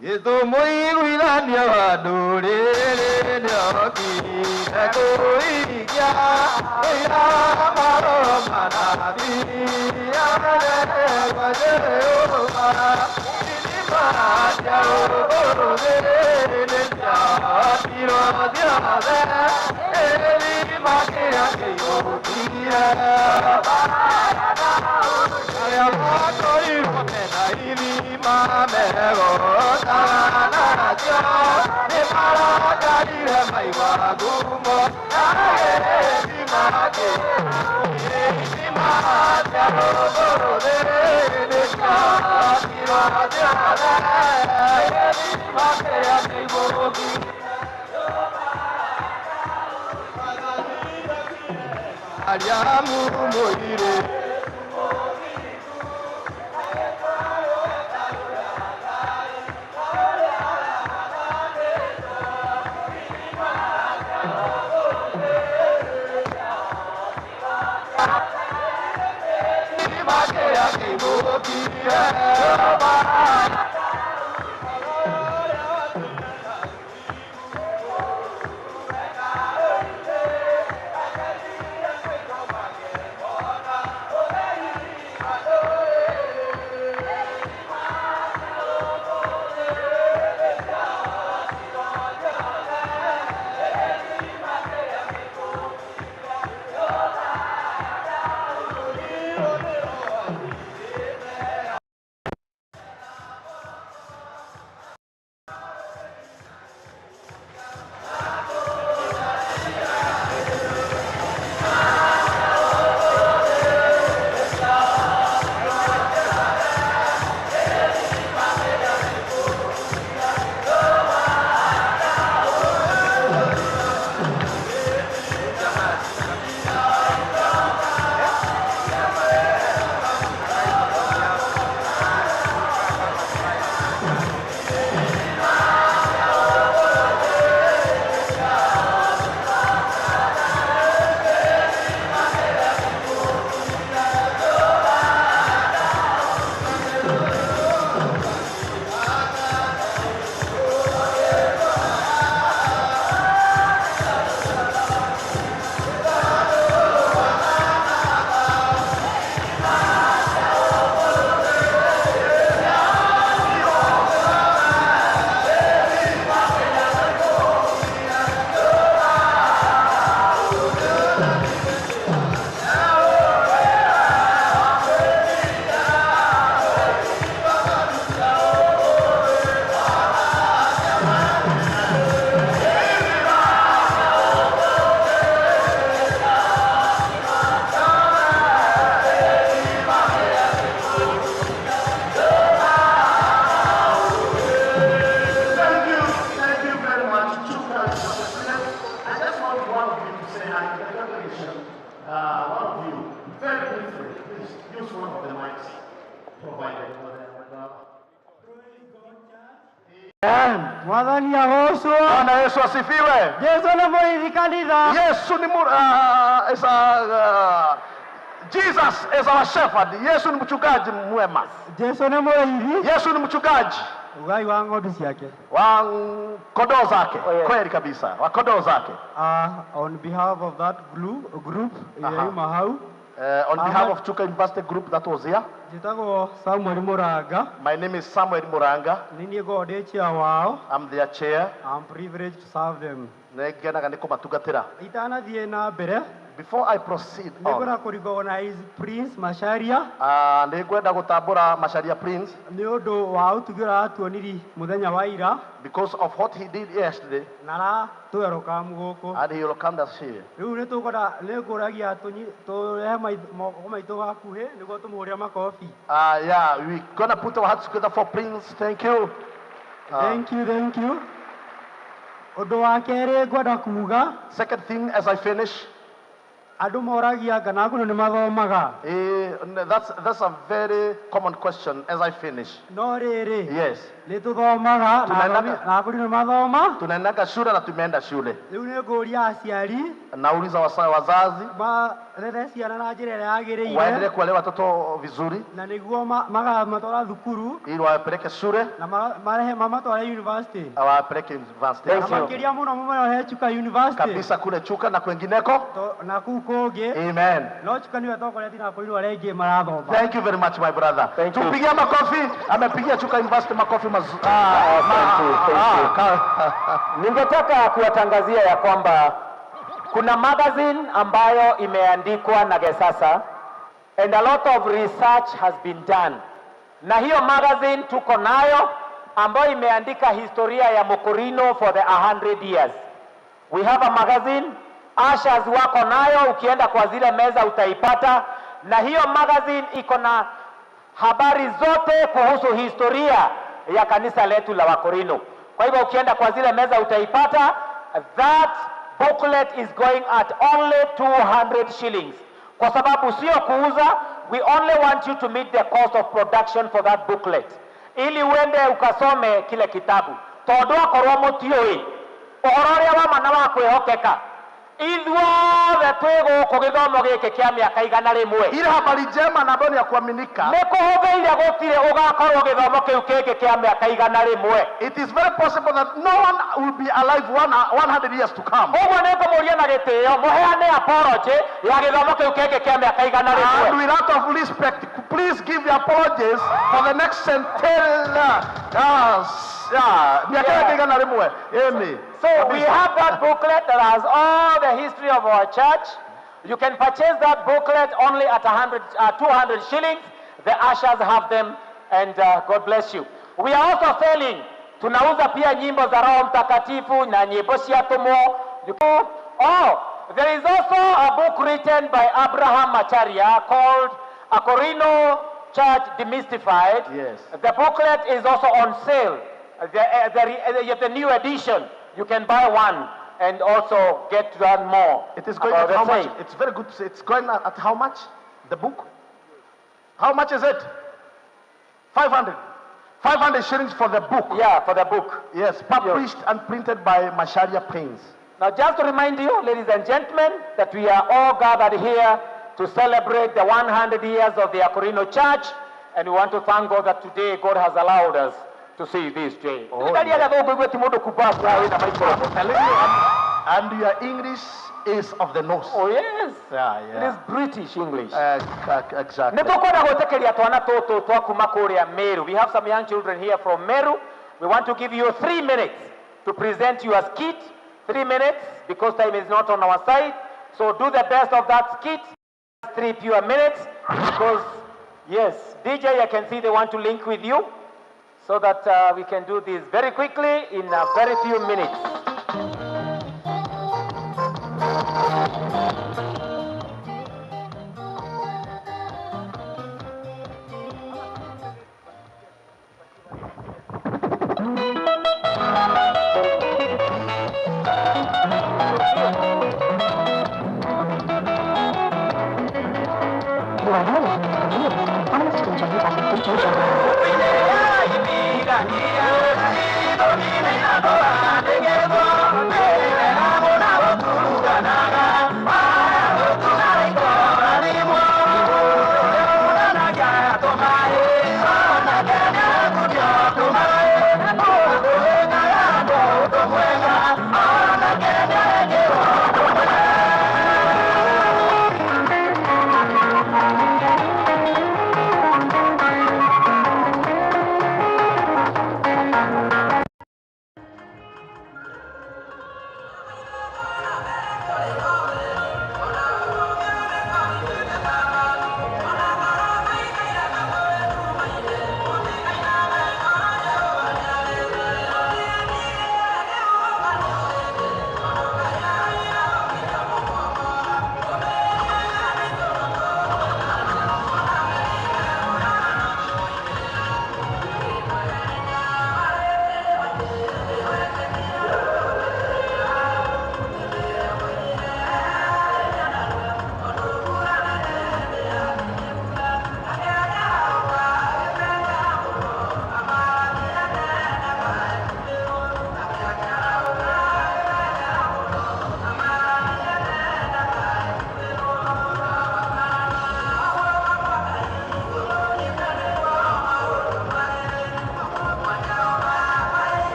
Yesu mũiguithania wa ndũrĩrĩ nĩokire kũikia ũira marũa manabii amerekwa Jehova irima cia ũmũthĩ nĩciatirwo ciothe irima kĩrĩa kĩiyũkire arĩa makorirwo mena irima megũtara nacio nĩmarakarire maigua ngumo ya gĩthima irima cia ũmũthĩ nĩciatirwo ciothe irima kĩrĩa kĩiyũkire Mariamu mũirĩ. Thank you. Thank you very much. I just want one of you to say hi to the congregation. One of you, very briefly, please use one of the mics provided over there. Mwathani agocwo. Bwana Yesu asifiwe. Yesu nĩ mũrĩithi kanitha. Yesu ni is Jesus is our shepherd. Yesu ni mchungaji mwema. Yesu nĩ mũrĩithi. Yesu ni mchungaji Ugai wa ng'ondu ciake. Wa kondoo zake. Kweli kabisa, wa kondoo zake. On behalf of that group Aha. ĩrĩa hau. On behalf of Chuka University Group that was here. Njĩtagwo Samuel Muranga. My name is Samuel Muranga. Nĩ niĩ ngoragwo ndĩ chair wao. I'm their chair. I'm privileged to serve them. Nĩngenaga nĩ kũmatungatĩra. Itanathiĩ na mbere. Before I proceed on, Nĩngwenda kũ-recognize Prince Macharia. Nĩngwenda gũtambũra Macharia Prince nĩ ũndũ wa ũtugi ũrĩa aratuonirie mũthenya wa ira. Because of what he did yesterday. Na aratũwelcome gũkũ. And he welcomed us here. Rĩu nĩ tũkwenda nĩ ngũragia tũrehe moko maitũ hakuhĩ nĩguo tũmũhũrĩre makobi. Yeah, we gonna put our hands together for Prince. Thank you. Thank you, thank you. Ũndũ wa kerĩ ngwenda kuga. Second thing as I finish. Andũ moragia anga na Akorino nĩ mathomaga. That's a very common question as I finish. No rĩrĩ, Yes. nĩ tũthomaga na na Akorino mathoma. Tunaendaga shule na tumeenda shule. Rĩu nĩ ngũria aciari Nauliza wazazi marere ciana na njĩra ĩrĩa yagĩrĩire waendelee kuwalea watoto vizuri na nĩguo magamatwara thukuru ili wawapeleke shule na marehe mamatware university awapeleke university. Na makĩria mũno mũmarehe Chuka University Kabisa kule Chuka na kwengineko. Na kũu kũngĩ. Amen. No Chuka nĩwe tongoretie na Akorino arĩa aingĩ marathoma. Thank you very much, my brother. Tupigie makofi. Amepigia Chuka University makofi mazuri. Asante, thank you. Ningetaka kuwatangazia ya kwamba kuna magazine ambayo imeandikwa na Gesasa and a lot of research has been done. Na hiyo magazine tuko nayo ambayo imeandika historia ya Mokorino for the 100 years. We have a magazine, ushers wako nayo, ukienda kwa zile meza utaipata, na hiyo magazine iko na habari zote kuhusu historia ya kanisa letu la Wakorino. Kwa hivyo ukienda kwa zile meza utaipata. That booklet is going at only 200 shillings. Kwa sababu sio kuuza, we only want you to meet the cost of production for that booklet. Ili uende ukasome kile kitabu. Tondu akorwo mutiũĩ ũhoro ũrĩa wa ma na wa kwĩhokeka, ithuothe twĩ gũkũ gĩthomo gĩkĩ kĩa mĩaka 100. Ile habari njema na ambayo ni ya kuaminika. Nĩ kũhũthĩire gũtirĩ ũgakorwo gĩthomo kĩu kĩngĩ kĩa mĩaka 100. It is very possible that no one will be alive 100 years to come. Ũguo nĩ ngũmũria na gĩtĩo mũheane apology ya gĩthomo kĩu kĩngĩ kĩa mĩaka 100. And with out of respect, please give your apologies for the next centennial. Yeah, miaka yake 100. Amen. So we have that booklet that has all the history of our church. You can purchase that booklet only at 200 shillings. The ushers have them, and God bless you. We are also selling. Tunauza pia nyimbo za Roho Mtakatifu na nyimbo cia tumo. Oh, there is also a book written by Abraham Macharia called Akorino Church Demystified. Yes. The booklet is also on sale. The new edition. You can buy one and also get to learn more. It is going about at how the much? same. It's very good. It's going at how much? The book? How much is it? 500. 500 shillings for the book. Yeah, for the book. Yes, published and printed by Macharia Prince. Now, just to remind you, ladies and gentlemen, that we are all gathered here to celebrate the 100 years of the Akorino Church, and we want to thank God that today God has allowed us to see this day. Oh, yeah. Telling you, and your English is of the nose. Oh, yes. Yeah, yeah. It is British English. Exactly. Nĩ tũkwenda gwĩtĩkĩria twana tũtũ twa kuma kũrĩa Meru. We have some young children here from Meru. We want to give you 3 minutes to present your skit. 3 minutes, because time is not on our side. So do the best of that skit. 3 pure minutes, because, yes, DJ, I can see they want to link with you so that we can do this very quickly in a very few minutes.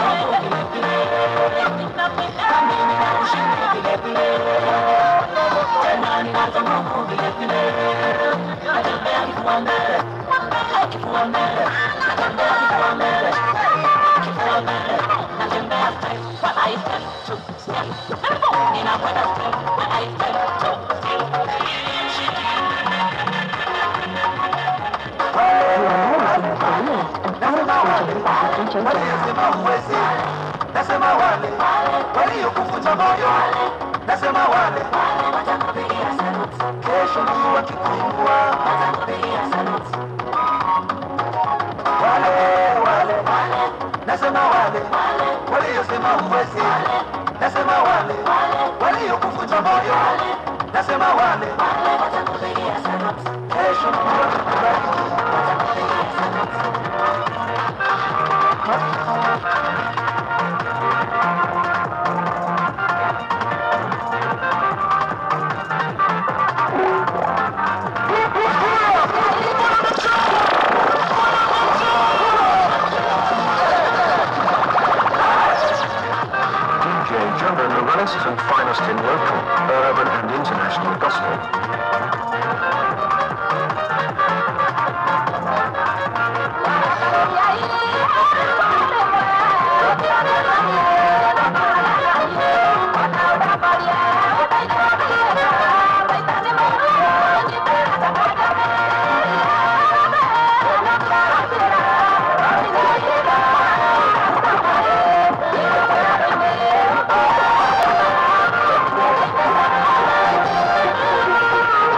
nguvu vile vile, na mimi na ushindi vile vile, tena ninazo nguvu vile vile. Natembea kifua mbele, kifua mbele, natembea kifua mbele, kifua mbele, natembea step by step, two step, ninakwenda step by step, two step. Waliosema huwezi, nasema wale waliokuvunja moyo, nasema wale kesho Mungu akikuinua, wale wale, nasema wale waliosema huwezi, nasema wale waliokuvunja moyo, nasema wale kesho Mungu akikubariki. DJ Jumbo Morales and finest in local, urban and international gospel. Thank you.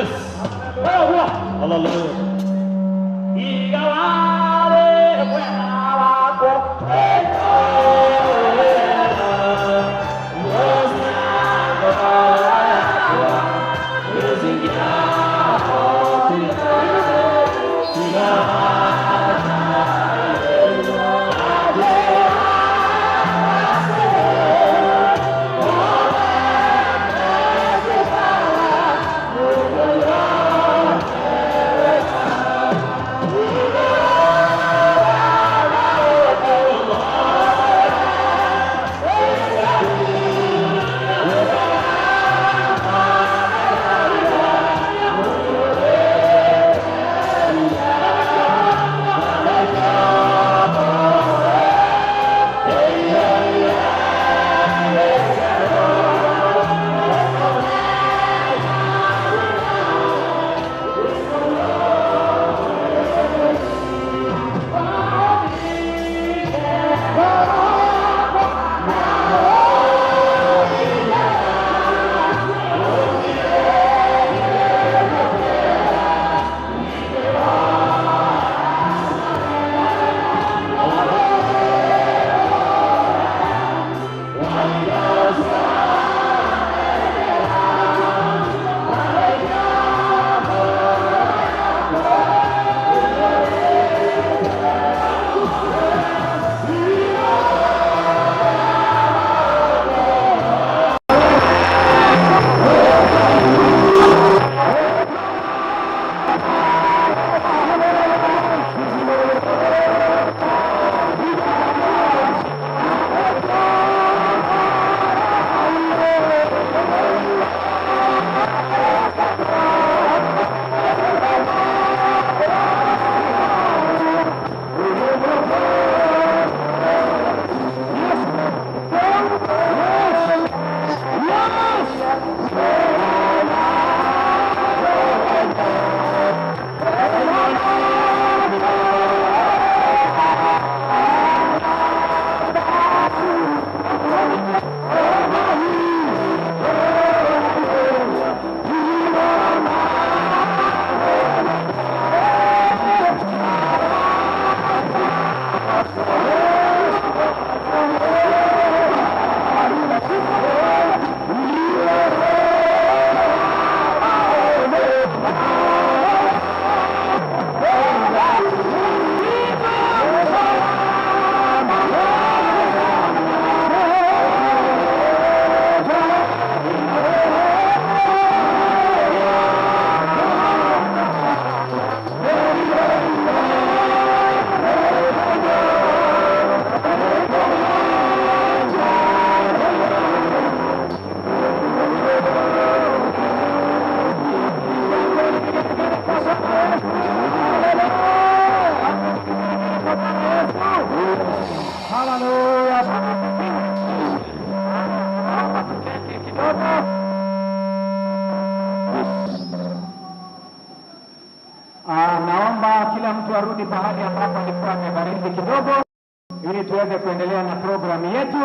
Yes. Hallelujah. Naomba kila mtu arudi pahali ambapo alikuwa amebaridi kidogo, ili tuweze kuendelea na programu yetu.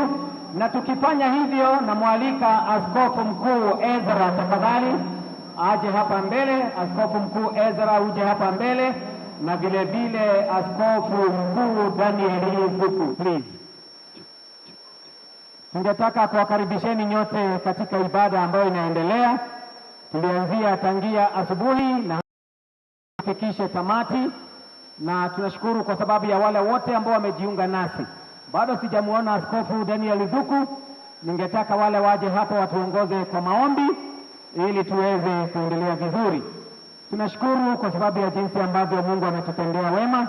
Na tukifanya hivyo, namwalika Askofu Mkuu Ezra, tafadhali aje hapa mbele. Askofu Mkuu Ezra uje hapa mbele, na vile vile Askofu Mkuu Daniel Mbuku, please. Tungetaka kuwakaribisheni nyote katika ibada ambayo inaendelea. Tulianzia tangia asubuhi na fikishe tamati, na tunashukuru kwa sababu ya wale wote ambao wamejiunga nasi. Bado sijamuona Askofu Daniel Dhuku, ningetaka wale waje hapa watuongoze kwa maombi ili tuweze kuendelea vizuri. Tunashukuru kwa sababu ya jinsi ambavyo Mungu ametutendea wema.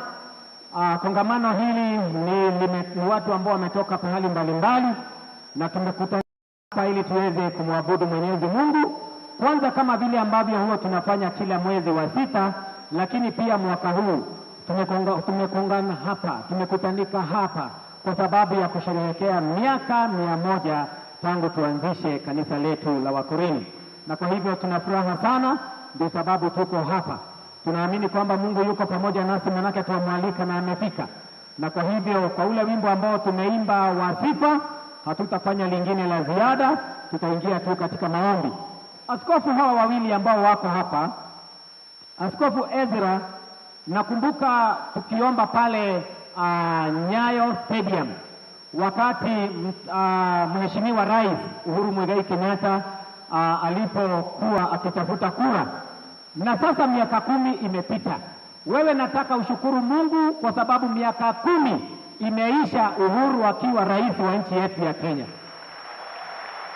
Kongamano hili ni watu ambao wametoka pahali mbalimbali na tumekutana hapa ili tuweze kumwabudu Mwenyezi Mungu, kwanza kama vile ambavyo huwa tunafanya kila mwezi wa sita, lakini pia mwaka huu tumekongana hapa, tumekutanika hapa kwa sababu ya kusherehekea miaka 100 tangu tuanzishe kanisa letu la Wakorino, na kwa hivyo tuna furaha sana, ndio sababu tuko hapa. Tunaamini kwamba Mungu yuko pamoja nasi, manake tumemwalika na amefika. Na kwa hivyo kwa ule wimbo ambao tumeimba wa sifa, hatutafanya lingine la ziada, tutaingia tu katika maombi. Askofu hawa wawili ambao wako hapa, Askofu Ezra, nakumbuka tukiomba pale Nyayo Stadium wakati Mheshimiwa Rais Uhuru Muigai Kenyatta alipokuwa akitafuta kura, na sasa miaka 10 imepita. Wewe nataka ushukuru Mungu kwa sababu miaka 10 imeisha Uhuru akiwa rais wa nchi yetu ya Kenya.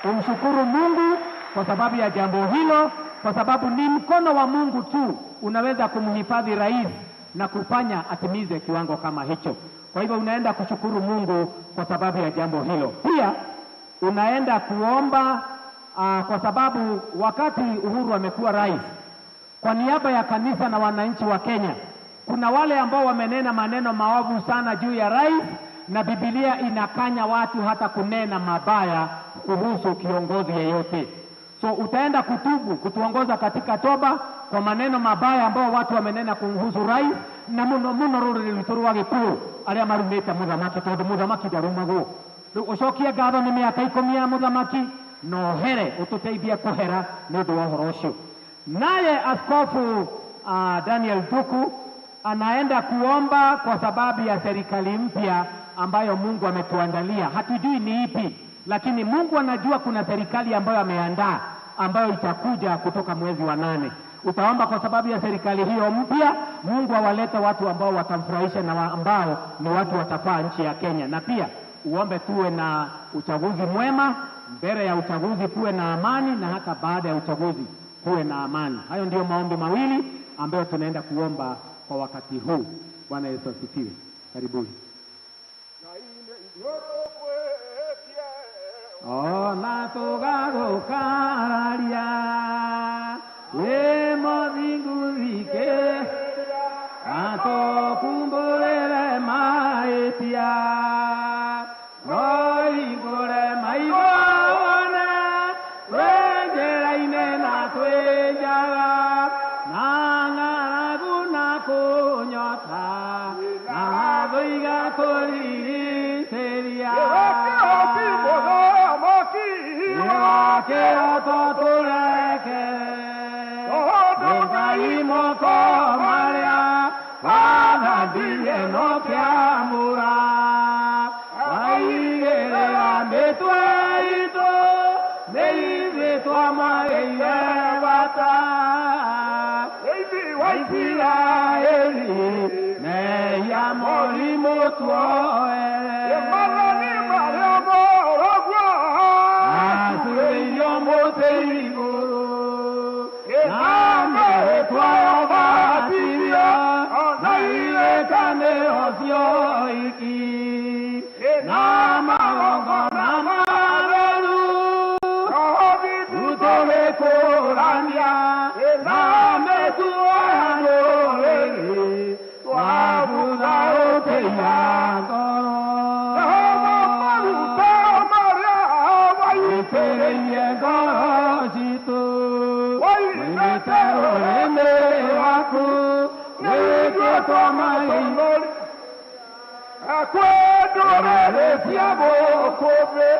Umshukuru Mungu kwa sababu ya jambo hilo, kwa sababu ni mkono wa Mungu tu unaweza kumhifadhi rais na kufanya atimize kiwango kama hicho. Kwa hivyo unaenda kushukuru Mungu kwa sababu ya jambo hilo. Pia unaenda kuomba kwa sababu wakati Uhuru amekuwa rais, kwa niaba ya kanisa na wananchi wa Kenya, kuna wale ambao wamenena maneno maovu sana juu ya rais, na Biblia inakanya watu hata kunena mabaya kuhusu kiongozi yeyote. So utaenda kutubu, kutuongoza katika toba kwa maneno mabaya ambao watu wamenena kumhusu rais, na muno muno ruriri rwitu rwa Gikuyu aria marumite muthamaki, tondu muthamaki ndarumagwo. Riu ucokie ngatho ni miaka 10 ya muthamaki, na uhere ututeithie kuhera ni undu wa uhoro ucio. Naye Askofu Daniel Duku anaenda kuomba kwa sababu ya serikali mpya ambayo Mungu ametuandalia. Hatujui ni ipi, lakini Mungu anajua kuna serikali ambayo ameandaa ambayo itakuja kutoka mwezi wa 8. Utaomba kwa sababu ya serikali hiyo mpya, Mungu awalete watu ambao watamfurahisha na ambao ni watu watafaa nchi ya Kenya. Na pia uombe tuwe na uchaguzi mwema, mbele ya uchaguzi kuwe na amani, na hata baada ya uchaguzi kuwe na amani. Hayo ndiyo maombi mawili ambayo tunaenda kuomba kwa wakati huu. Bwana Yesu asifiwe. Karibuni. Ona tugagukararia wĩ mũthingu thike atũkumbũrĩre mahĩtia no hingũre maitho wone twĩ njĩra-inĩ na twĩ njaga na ng'aragu na kũnyota na thũ igakũriricĩria kĩroto tũreke Ngai moko marĩa wathambirie no kĩamũra waigĩrĩra mĩtwe itũ nĩ ithuĩ twamagĩire bata wa Isiraeli mehia morimũ tuoere atuĩirio mũtĩ igũrũ na mĩhĩtwa yobatithio na irĩkanĩro cioiki na magongona matheru tũgĩkũrania na mĩtugo ya ndũrĩrĩ twabutha ũkĩiya ngoro waitĩrĩirie ngoro citũ waimĩte rũrĩmĩ rwaku nĩguo twamaigũ kwendũrĩrĩ cia gũkũ thĩ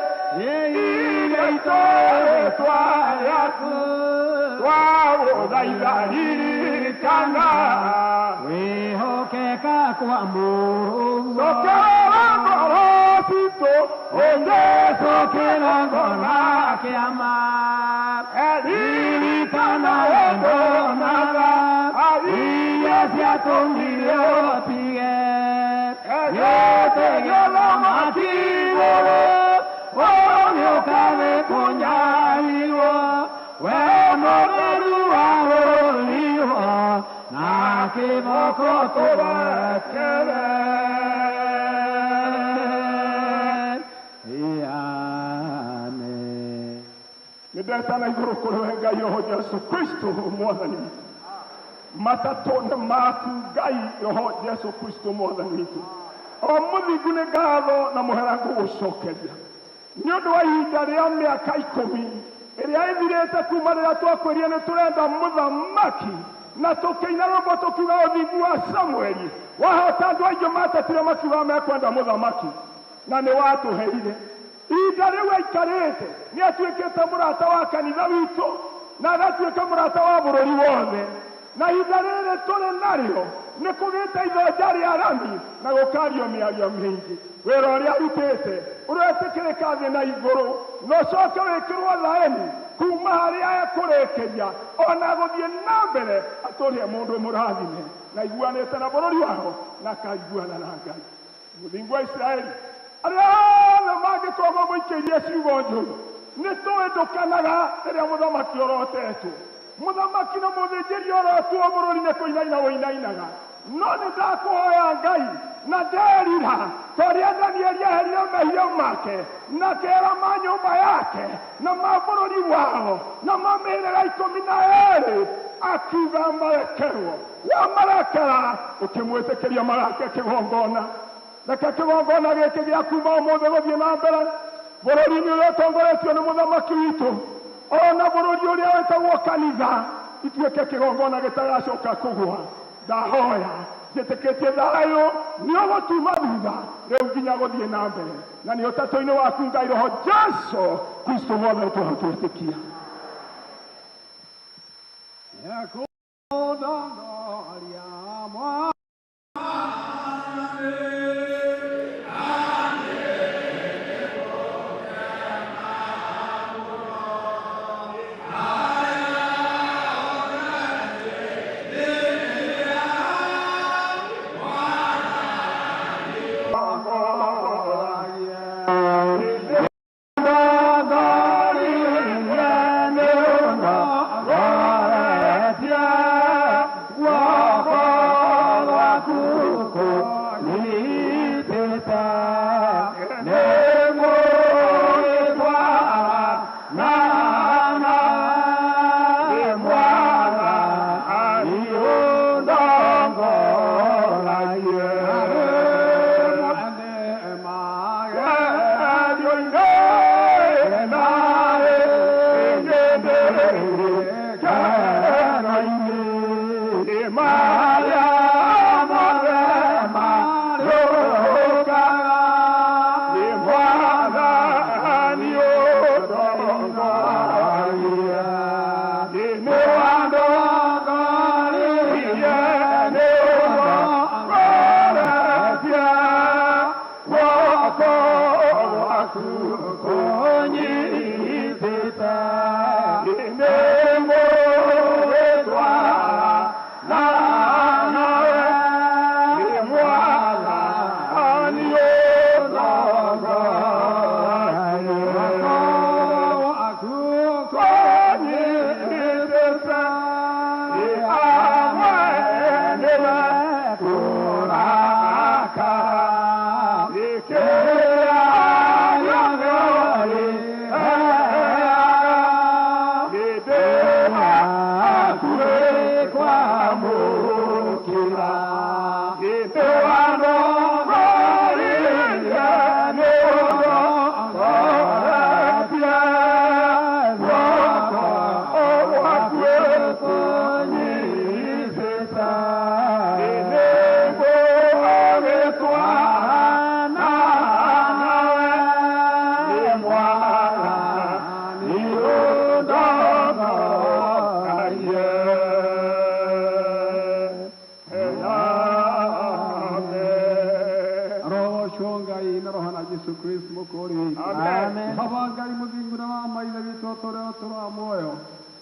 iria itũrĩtwa rĩaku twagũthaitha ririkana wĩhokeka kwa Mũrũguo cokera ngoro citũ Jesu kĩgongona kĩama ririkana wendo na tha iria ciatũmire ũtige gĩtĩ gĩa ũthamaki igũrũ ũgĩũka gĩkũnyarirwo we mũtheru wahũrirwo na kĩboko tũrekere. Amen. Nĩndetana igũrũ kũrĩ we Ngai Roho Jesu Kristo mwathani witũ. Matatũ nĩ maku Ngai Roho Jesu Kristo mwathani witũ. O mũthingu nĩ ngatho na mũhera ngũgũcokeria nĩ ũndũ wa ihinda rĩa mĩaka 10 ĩrĩa ĩthirĩte kuma rĩrĩa twakwĩrire nĩ tũrenda mũthamaki na tũkĩina rwĩmbo tũkiuga ũthingu wa Samueli wahota andũ aingĩ matetire makiuga mekwenda mũthamaki na nĩ watũheire ihinda rĩu aikarĩte nĩ atuĩkĩte mũrata wa kanitha witũ Na agatuĩka mũrata wa bũrũri wothe. Na ihinda rĩrĩ tũrĩ narĩo nĩ kũgĩte ithonja rĩa rami na gũkario mĩario mĩingĩ. Wĩra ũrĩa arutĩte ũretĩkĩrĩka thĩ na igũrũ, na ũcoke wĩkĩrwo thaĩni kuma harĩa ekũrĩkĩria ona gũthiĩ na mbere atũrĩe mũndũ mũrathime na iguanĩte na bũrũri wao na akaiguana na Ngai. Mũthingu wa Isiraeli, arĩa othe mangĩkorwo mamũikĩirie ciugo njũru, nĩ tũĩ ndũkenaga rĩrĩa mũthamaki orotetwo. Mũthamaki na mũthĩnjĩri orotwo bũrũri nĩ kũinaina ũinainaga. No nĩ ndakũhoya Ngai na nderira ta ũrĩa Danieli eherire mehia make na kera ma nyũmba yake na ma bũrũri wao na ma mĩhĩrĩga 12 akiuga marekerwo. Wamarekera ũkĩmwĩtĩkĩria magake kĩgongona. Reke kĩgongona gĩkĩ gĩa kuma ũmũthĩ gũthiĩ na mbere bũrũri-inĩ ũrĩa ũtongoretio nĩ mũthamaki witũ, ona bũrũri ũrĩa wĩtagwo kanitha, ituĩke kĩgongona gĩtagacoka kũgũa. Ndahoya njĩtĩkĩtie thayũ nĩ ũgũtuma thutha rĩu nginya gũthiĩ na mbere, na nĩ ũtatũ-inĩ waku Ngai Roho Jesu Kristo mwathani twahotwĩtĩkia.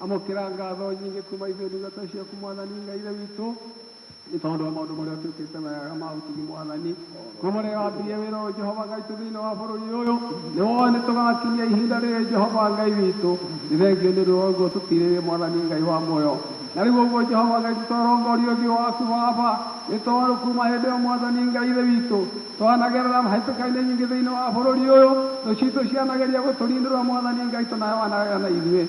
Amũkĩra ngatho nyingĩ kuma ithuĩ ndungata ciaku mwathani Ngai ithe witũ nĩ tondũ wa maũndũ marĩa ũtuĩkĩte mega ma ũtugi mwathani kuma rĩrĩa wambirie wĩra ũyũ Jehova Ngai witũ thĩinĩ wa bũrũri ũyũ nĩ woĩ nĩ tũgakinyia ihinda rĩrĩ Jehova Ngai witũ nĩ thengio nĩ ũndũ wa ũguo tũtirĩrĩ mwathani Ngai wa muoyo na rĩu ũguo Jehova Ngai tũtorongorio ũthiũ waku baba nĩ tondũ kuma hĩndĩ ĩyo mwathani Ngai ithe witũ twanagerera mahĩtũka-inĩ nyingĩ thĩinĩ wa bũrũri ũyũ thũ citũ cianageria gũtũrindũra mwathani Ngai tũnawe wanagera na ithuĩ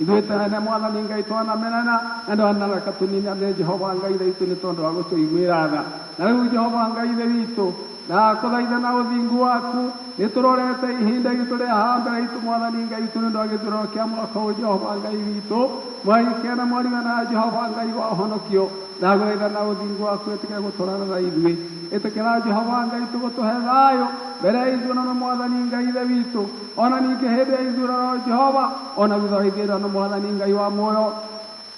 ithuĩ tene mwathani Ngai twanamenana na ndwanareka tũninane Jehova Ngai ithe witũ nĩ tondũ wa gũtũiguĩra tha na rĩu Jehova Ngai ithe witũ na kũthaitha na ũthingu waku nĩ tũrorete ihinda itũ rĩa haha mbere itũ mwathani Ngai witũ nĩ ũndũ wa gĩthurano kĩa mwaka ũyũ Jehova Ngai witũ mweri kenda mweri wa na Jehova Ngai wa ũhonokio ndagũthaitha na ũthingu waku ĩtĩkĩra gũtwarana na ithuĩ ĩtĩkĩra Jehova Ngai witũ gũtũhe thayũ Mbere ya ithurano Mwathani Ngai Ithe witũ, ona ningĩ hĩndĩ ya ithurano Jehova, ona thutha wa ithurano Mwathani Ngai wa muoyo,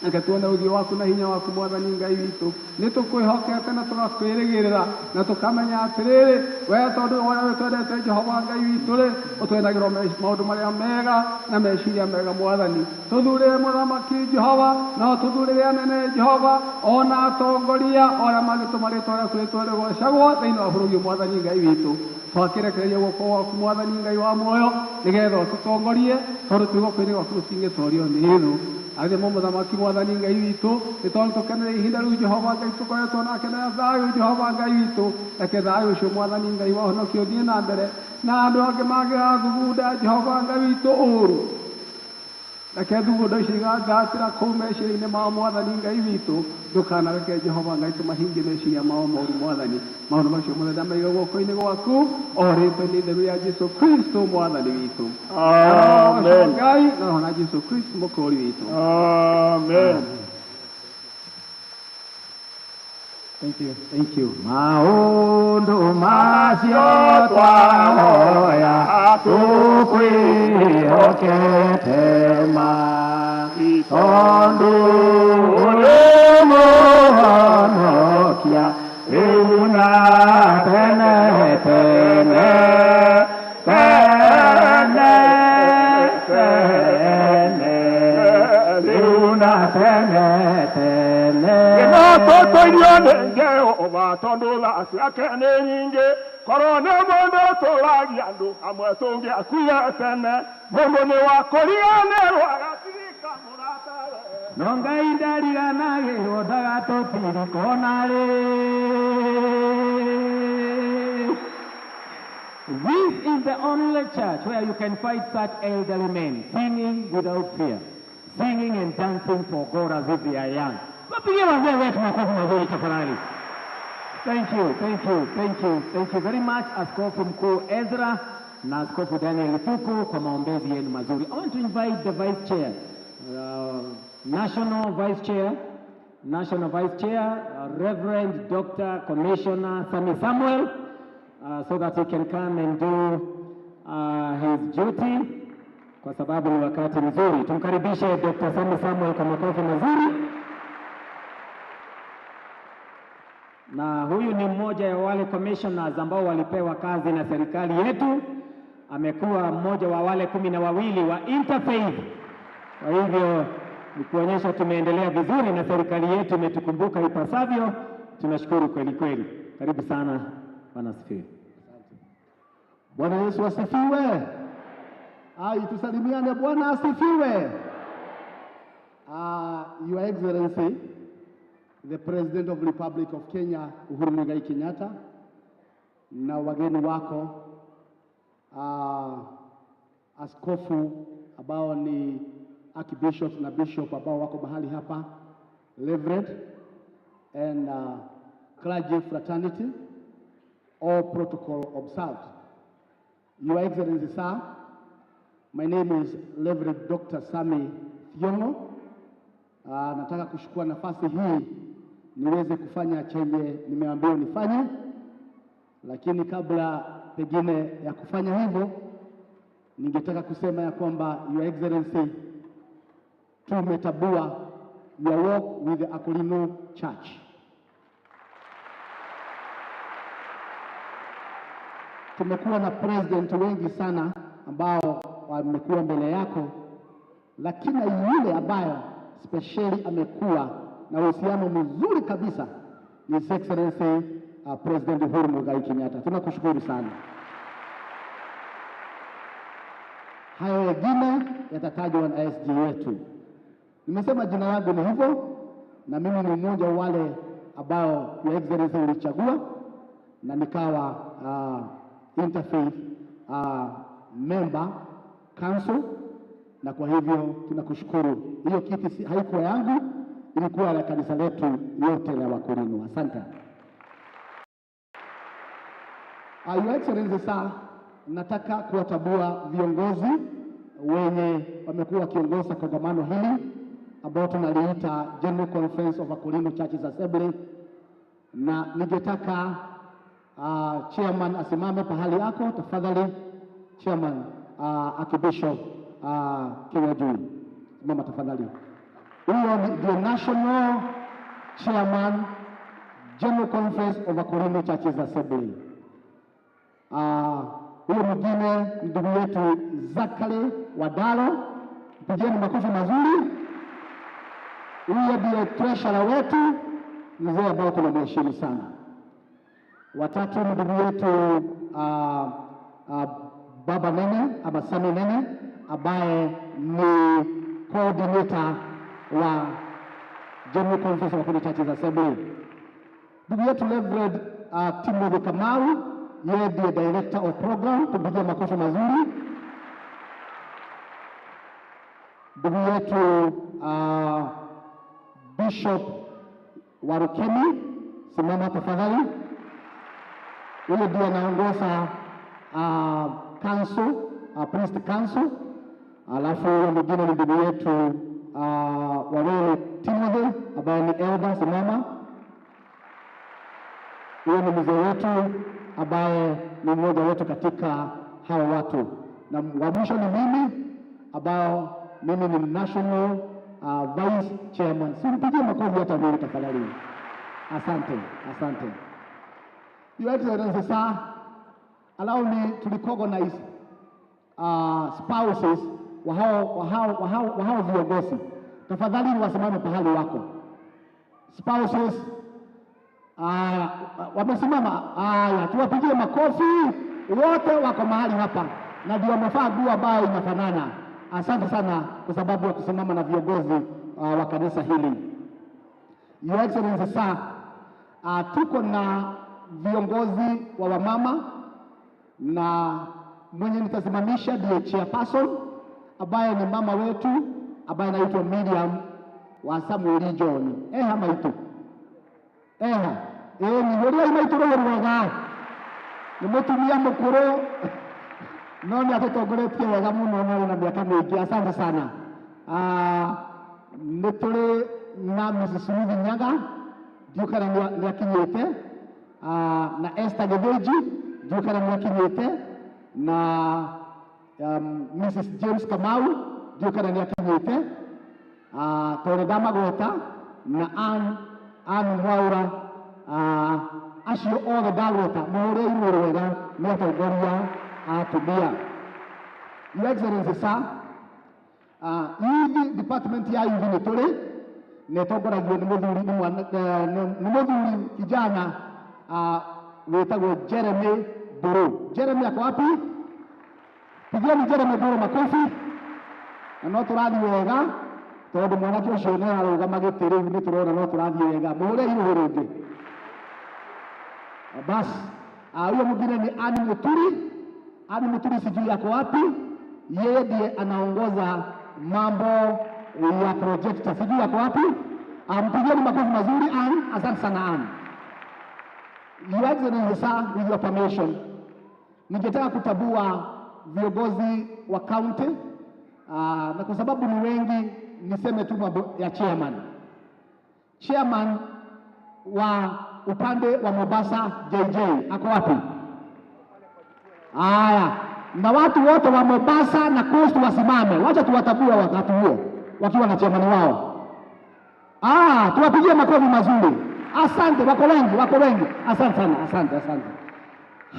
reke tuone ũthiũ waku na hinya waku Mwathani Ngai witũ. Nĩ tũkwĩhokete na tũgakwĩrĩgĩrĩra na tũkamenya atĩrĩrĩ, we tondũ ũrĩa wĩtwendete Jehova Ngai witũ rĩ, ũtwendagĩrwo maũndũ marĩa mega na meciria mega Mwathani. Tũthurĩre mũthamaki Jehova, na ũtũthurĩre anene Jehova, ona atongoria arĩa mangĩtũma rĩtwa rĩaku rĩtũre rĩgoocagwo thĩinĩ wa bũrũri ũyũ Mwathani Ngai witũ. Twakĩrekereria guoko gwaku Mwathani Ngai wa muoyo, nĩgetha ũtũtongorie, tondũ twĩ guoko-inĩ gwaku tũtingĩtorio nĩ thũ. Athimo mũthamaki Mwathani Ngai witũ, nĩ tondũ tũkenere ihinda rĩu Jehova Ngai tũkoretwo nake na thayũ Jehova Ngai witũ. Reke thayũ ũcio Mwathani Ngai wa ũhonokio ũthiĩ na mbere, na andũ angĩ mangĩgathugunda Jehova Ngai witũ ũũru, reke thugunda icio igathatĩra kũu meciria-inĩ mao Mwathani Ngai witũ. Ndũkanareke Jehova Ngai tũmahingie meciria mao moru Mwathani. Maũndũ macio mothe ndamaiga guoko-inĩ gwaku, o rĩtwa-inĩ itheru ya Jesu Kristo Mwathani witũ. Amen. Ngai na Roho na Jesu Kristo Mũkũũri witũ. Amen. Thank you, thank you. Maũndũ macio twahoya tũkwĩhokete ma, tondũ ũrĩ mũhonokia rĩu na tene tene tene tene rĩu na tene tene. No tũtũirio nĩ Jehova tondũ tha ciake nĩ nyingĩ, korwo nĩ mũndũ tũragia andũ amwe tũngĩakuire tene, mũndũ nĩ wa kũriganĩrwo agatirika mũratawe. No Ngai ndariganagĩrwo ndagatũtirika ona rĩ. This is the only church where you can find such elderly men singing without fear, singing and dancing for God as if they are young. Wapigie wazee wetu makofi mazuri tafadhali. Thank you, thank you, thank you, thank you very much Askofu Mkuu Ezra na Askofu Daniel Thuku kwa maombezi yenu mazuri. I want to invite the Vice Chair, National Vice Chair, National Vice Chair, Reverend Dr. Commissioner Sami Samuel, so that he can come and do his duty, kwa sababu ni wakati mzuri. Tumkaribishe Dr. Sami Samuel kwa makofi mazuri. Na huyu ni mmoja ya wale commissioners ambao walipewa kazi na serikali yetu. Amekuwa mmoja wa wale 12 wa Interfaith. Kwa hivyo ni kuonyesha tumeendelea vizuri na serikali yetu imetukumbuka ipasavyo. Tunashukuru kweli kweli. Karibu sana. Bwana asifiwe. Bwana Yesu asifiwe. Ai, tusalimiane. Bwana asifiwe. Your Excellency, the President of the Republic of Kenya, Uhuru Muigai Kenyatta, na wageni wako, askofu ambao ni archbishop na bishop ambao wako mahali hapa, Reverend and clergy fraternity, all protocol observed. Your Excellency, sir, my name is Reverend Dr. Sami Thiong'o. Nataka kuchukua nafasi hii niweze kufanya chenye nimeambiwa nifanye, lakini kabla pengine ya kufanya hivyo, ningetaka kusema ya kwamba Your Excellency, tumetabua your work with the Akorino Church. Tumekuwa na president wengi sana ambao wamekuwa mbele yako, lakini yule ambayo specially amekuwa na uhusiano mzuri kabisa ni His Excellency President Uhuru Muigai Kenyatta. Tunakushukuru sana. Hayo mengine yatatajwa na SG wetu. Nimesema jina langu ni hivyo, na mimi ni mmoja wa wale ambao Your Excellency ulichagua na nikawa Interfaith member council, na kwa hivyo tunakushukuru. Hiyo kiti haikuwa yangu, ilikuwa la kanisa letu yote la Wakorino. Asante. Your Excellency sir, nataka kuwatambua viongozi wenye wamekuwa wakiongoza kongamano hili ambao tunaliita General Conference of Akorino Churches Assembly, na ningetaka Chairman asimame pahali yako tafadhali. Chairman Archbishop Kinyanjui, simama tafadhali. Huyo ndio National Chairman, General Conference of Akorino Churches Assembly. Huyo mwingine ndugu yetu Zakale Wadalo, mpigeni makofi mazuri. Huyo ndiye treasurer wetu, mzee ambao tunamheshimu sana. Watatu ni ndugu yetu Baba Nene ama Sami Nene ambaye ni coordinator wa General Conference of Akorino Churches Assembly. Ndugu yetu Reverend Timothy Kamau, yeye ndiye director of program, tumpigie makofi mazuri. Ndugu yetu Bishop Warukemi, simama tafadhali. Huyo ndiye anaongoza council, priest council. Alafu huyo mwingine ni ndugu yetu Warele Timothy ambaye ni elder, simama. Huyo ni mzee wetu ambaye ni mmoja wetu katika hawa watu, na wa mwisho ni mimi ambao mimi ni national vice chairman. Simpigie makofi hata mimi tafadhali. Asante, asante. Your Excellency, sir, allow me to recognize spouses wa hao viongozi. Tafadhali wasimame pahali wako. Spouses wamesimama. Haya, tuwapigie makofi wote wako mahali hapa na ndio wamevaa nguo ambayo inafanana. Asante sana kwa sababu ya kusimama na viongozi wa kanisa hili. Your Excellency sir, tuko na viongozi wa wamama na mwenye nitasimamisha ndiye chairperson ambaye ni mama wetu ambaye anaitwa Miriam wa Samuel John. Eha maitu. Eha. Ni horia maitu roho rwega. Ni mutumia mukuru no ni atutongoretie wega muno no na miaka mingi. Asante sana. Nĩ tũrĩ na Mrs. Ruth Nyaga ndiũ kana nĩ akinyĩte, na Esther Gĩthĩnji ndiũ kana nĩ akinyĩte, na Mrs. James Kamau ndiũ kana nĩ akinyĩte, tondũ ndamagweta, na Ann Mwaura, acio othe ndagweta mũhũre irũĩ rwega nĩ atongoria a atumia. Your Excellency sir, youth department ya youth nĩ tũrĩ na ĩtongoragio nĩ mũthuri nĩ mũthuri kijana wĩtagwo Jeremy Mburu. Jeremy ako wapi? Pigieni Jeremy Mburu makofi. Na no tũrathiĩ wega tondũ mwanake ũcio nĩ ararũgama gĩtĩ rĩu nĩ tũrona no tũrathiĩ wega. Mũhũre irũhũ rĩngĩ. Basi huyo mwingine ni Ann Muturi. Ann Muturi sijui ako wapi. Yeye ndiye anaongoza mambo ya projector. Sijui ako wapi. Mpigieni makofi mazuri Ann. Asante sana Ann. Your Excellency sir, with your permission, ningetaka kutabua viongozi wa county, na kwa sababu ni wengi niseme tu mambo ya chairman. Chairman wa upande wa Mombasa JJ ako wapi? Haya, na watu wote wa Mombasa na Coast wasimame. Wacha tuwatabue wakati huo wakiwa na chairman wao. Tuwapigie makofi mazuri. Asante, wako wengi, wako wengi. Asante sana, asante, asante.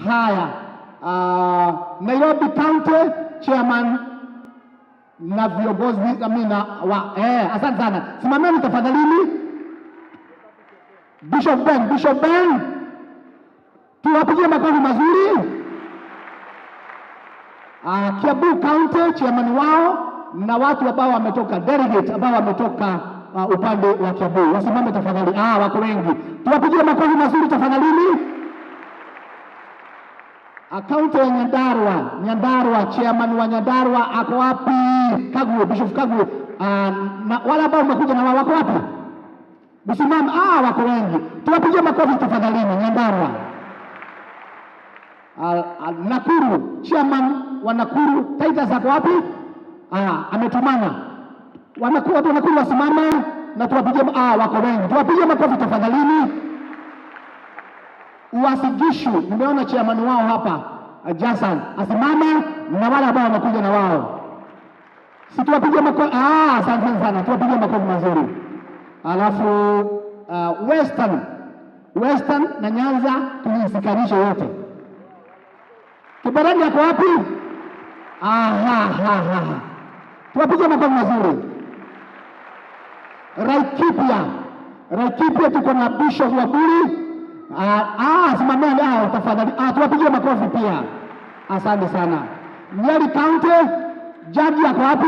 Haya, Nairobi County chairman na viongozi amina wa asante sana. Simameni tafadhalini. Bishop Ben, Bishop Ben. Tuwapigie makofi mazuri. Kiambu County chairman wao na watu ambao wametoka delegate ambao wametoka upande wa Kiambu wasimame tafadhali. Wako wengi. Tuwapigie makofi mazuri tafadhalini. Kaunti ya Nyandarua, Nyandarua chairman wa Nyandarua ako wapi? Kaguo, Bishop Kaguo. Na wale ambao wamekuja na wao wako wapi? Msimame. Wako wengi. Tuwapigie makofi tafadhalini Nyandarua. Nakuru, chairman wa Nakuru Titus ako wapi? Ametumana. Watu wa Nakuru wasimame na tuwapigie. Wako wengi. Tuwapigie makofi tafadhalini. Uasin Gishu, nimeona chairman wao hapa Jason asimame na wale ambao wamekuja na wao, si tuwapige makofi? Ah, asante sana, tuwapige makofi mazuri. Alafu Western na Nyanza tuisikanishe yote. Kibarani yako wapi? Aha, ha, ha. Tuwapige makofi mazuri. Laikipia tuko na Bishop Waburi. Simameni tafadhali. Tuwapigie makofi pia. Asante sana. Nyeri County, jaji yako wapi?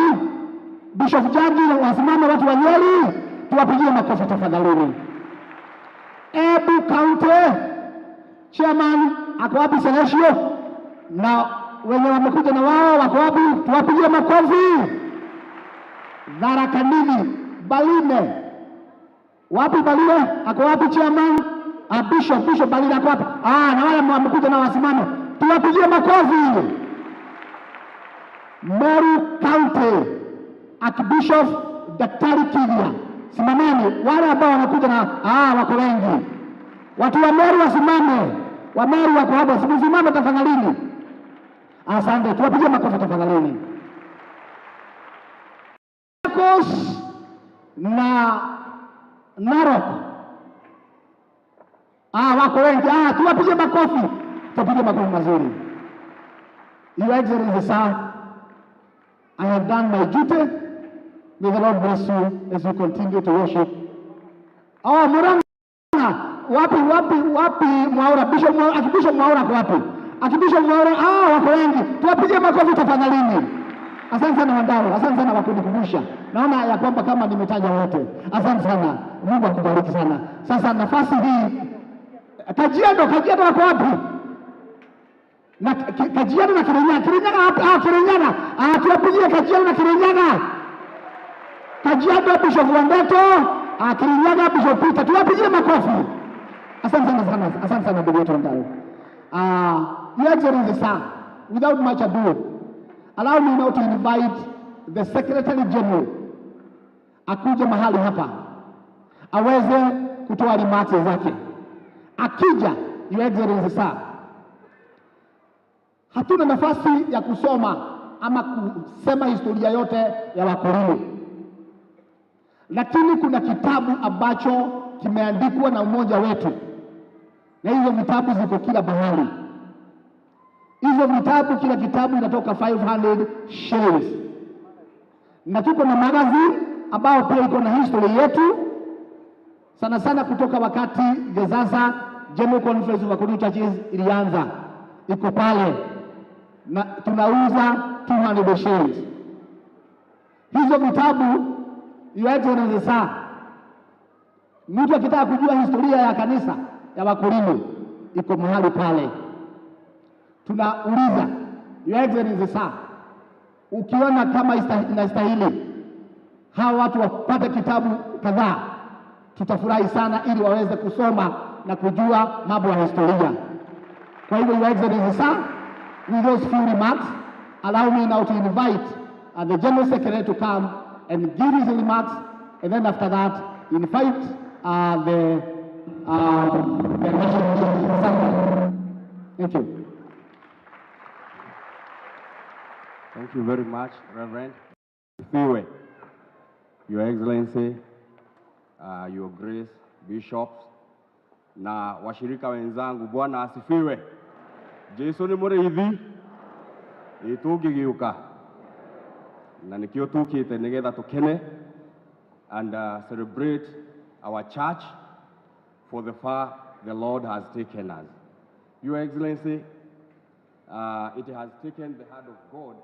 Bishop Jaji, wasimame watu wa Nyeri, tuwapigie makofi tafadhalini. Embu County, chairman ako wapi? Celestio na wenye wamekuja na wao wako wapi? Tuwapigie makofi. Tharaka Nithi, Baline, wapi Baline? Ako wapi chairman? Bishop Baline ako wapi? Na wale wamekuja na wasimame, tuwapigie makofi. Meru County, Archbishop Daktari Kiria, simameni. Wale ambao wanakuja na wako wengi. Watu wa Meru wasimame. Wa Meru wako hapa, simame tafadhalini. Asante, tuwapigie makofi tafadhalini. Machakos na Narok. Wako wengi. Tuwapigie makofi. Tuwapigie makofi mazuri. Your Excellency, sir, I have done my duty. May the Lord bless you as you continue to worship. Murang'a. Wapi Mwaura? Bishop Mwaura, Archbishop Mwaura ako wapi? Archbishop Mwaura, wako wengi. Tuwapigie makofi tafadhalini. Asante sana wadau, asante sana kwa kunikumbusha. Naona ya kwamba kama nimetaja wote. Asante sana. Mungu akubariki sana. Sasa nafasi hii Kajiado wako wapi? Na Kajiado na Kirinyaga, Kirinyaga wapi? Kirinyaga. Tuwapigie Kajiado na Kirinyaga. Kajiado Bishop Wandeto, Kirinyaga Bishop Peter. Tuwapigie makofi. Asante sana, asante sana ndugu yetu wadau. Your Excellency, sir, without much ado, allow me now to invite the Secretary General akuje mahali hapa aweze kutoa remarks zake. Akija, Your Excellency, sir, hatuna nafasi ya kusoma ama kusema historia yote ya Wakorino, lakini kuna kitabu ambacho kimeandikwa na umoja wetu, na hizo vitabu ziko kila mahali. Hizo vitabu, kila kitabu inatoka 500 shillings, na tuko na magazine ambao pia iko na history yetu, sana sana kutoka wakati Gesasa General Conference of Wakorino Churches ilianza, iko pale na tunauza 200 shillings. Hizo vitabu, Your Excellency, sir, mtu akitaka kujua historia ya kanisa ya Wakorino iko mahali pale. Tunauliza, Your Excellency, sir, ukiona kama inastahili hawa watu wapate kitabu kadhaa, tutafurahi sana ili waweze kusoma na kujua mambo ya historia. Kwa hivyo, Your Excellency, sir, with those few remarks, allow me now to invite the General Secretary to come and give his remarks, and then after that, invite the National Assembly. Thank you. Thank you very much, Reverend. Fiwe, Your Excellency, Your Grace, Bishops, na washirika wenzangu, Bwana asifiwe. Jesu ni mũrĩithi ĩ tũngĩgĩũka na nĩkĩo tũkĩte nĩgetha tũkene and celebrate our church for the far the Lord has taken us. Your Excellency, it has taken the hand of God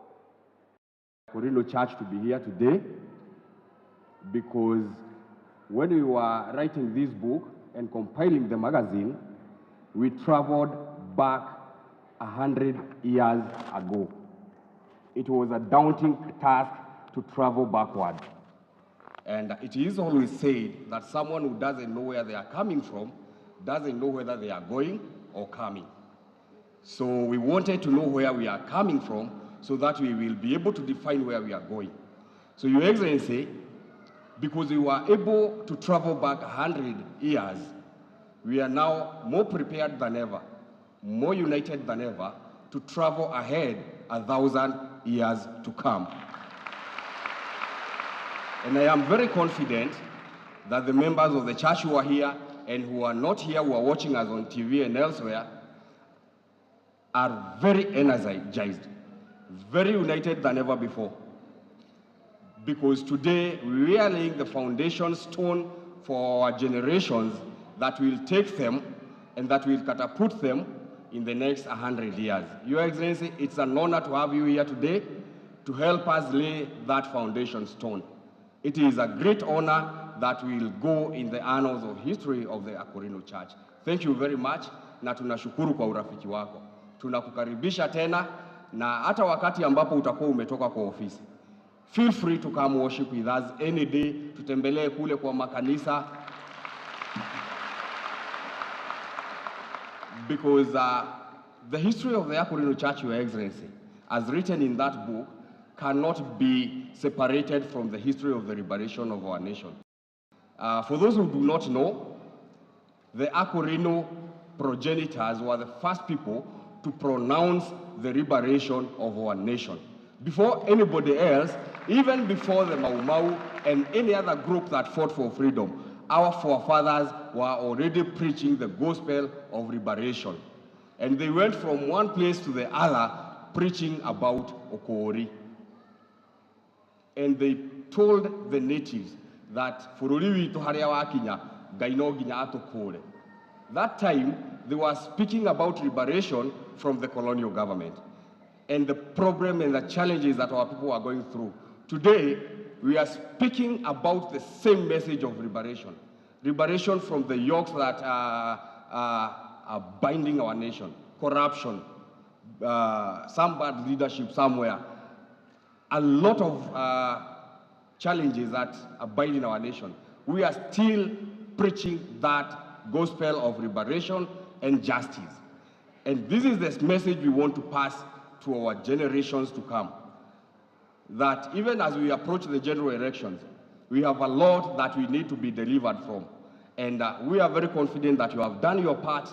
Korino Church to be here today, because when we were writing this book and compiling the magazine, we traveled back 100 years ago. It was a daunting task to travel backward. And it is always said that someone who doesn't know where they are coming from doesn't know whether they are going or coming. So we wanted to know where we are coming from so that we will be able to define where we are going. So Your Excellency, because we were able to travel back 100 years, We are now more prepared than ever, more united than ever, to travel ahead 1,000 years to come. And I am very confident that the members of the church who are here and who are not here, who are watching us on TV and elsewhere, are very energized, very united than ever before. Because today we are laying the foundation stone for our generations that will take them and that will catapult them in the next 100 years. Your Excellency, it's an honor to have you here today to help us lay that foundation stone. It is a great honor that will go in the annals of history of the Akorino Church. Thank you very much na tunashukuru kwa urafiki wako. Tunakukaribisha tena na hata wakati ambapo utakuwa umetoka kwa ofisi. Feel free to come worship with us any day. Tutembelee kule kwa makanisa because the history of the Akorino Church, Your Excellency, as written in that book, cannot be separated from the history of the liberation of our nation. For those who do not know, the Akorino progenitors were the first people to pronounce the liberation of our nation. Before anybody else, even before the Mau Mau and any other group that fought for freedom, our forefathers were already preaching the gospel of liberation. And they went from one place to the other preaching about Okori. And they told the natives that bũrũri witũ harĩa wakinya, Ngai no nginya atũkũre. That time, they were speaking about liberation from the colonial government and the problem and the challenges that our people are going through. Today, we are speaking about the same message of liberation. Liberation from the yokes that are binding our nation, corruption, some bad leadership somewhere, a lot of challenges that abide in our nation. We are still preaching that gospel of liberation and justice. And this is the message we want to pass to our generations to come. That even as we approach the general elections, we have a lot that we need to be delivered from. And we are very confident that you have done your part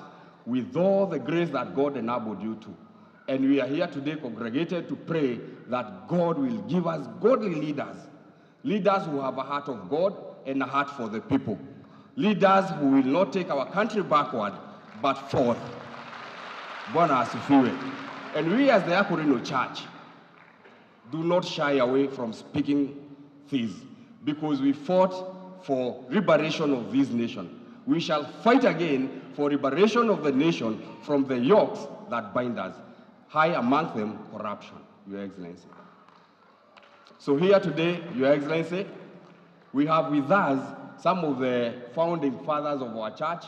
with all the grace that God enabled you to. And we are here today congregated to pray that God will give us godly leaders, leaders who have a heart of God and a heart for the people, leaders who will not take our country backward, but forth. Bwana asifiwe. And we as the Akorino Church do not shy away from speaking this, because we fought for liberation of this nation. We shall fight again for liberation of the nation from the yokes that bind us, high among them corruption, Your Excellency. So here today, Your Excellency, we have with us some of the founding fathers of our church.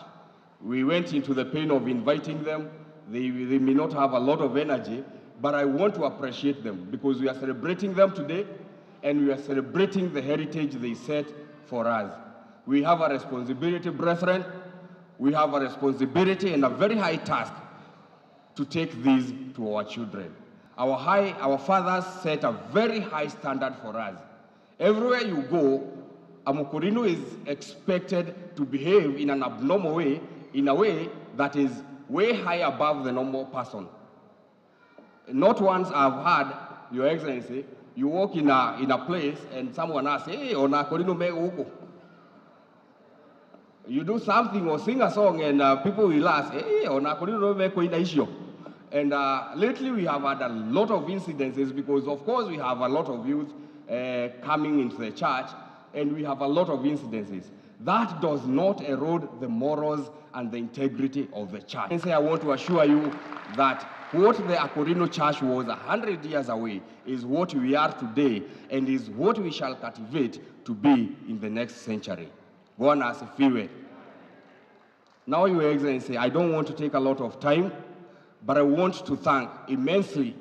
We went into the pain of inviting them. They may not have a lot of energy, but I want to appreciate them because we are celebrating them today, and we are celebrating the heritage they set for us. We have a responsibility, brethren. We have a responsibility and a very high task to take this to our children. Our fathers set a very high standard for us. Everywhere you go, a Mukurino is expected to behave in an abnormal way, in a way that is way high above the normal person. Not once I've heard, Your Excellency, you walk in a place and someone asks, hey, ona Akorino me huko. You do something or sing a song and people will ask, hey, ona Akorino me ko ina isio. And lately we have had a lot of incidences because, of course, we have a lot of youth coming into the church, and we have a lot of incidences. That does not erode the morals and the integrity of the church. And I want to assure you that what the Akorino Church was 100 years away is what we are today and is what we shall cultivate to be in the next century. Bwana asifiwe. Now, Your Excellency, I don't want to take a lot of time, but I want to thank immensely,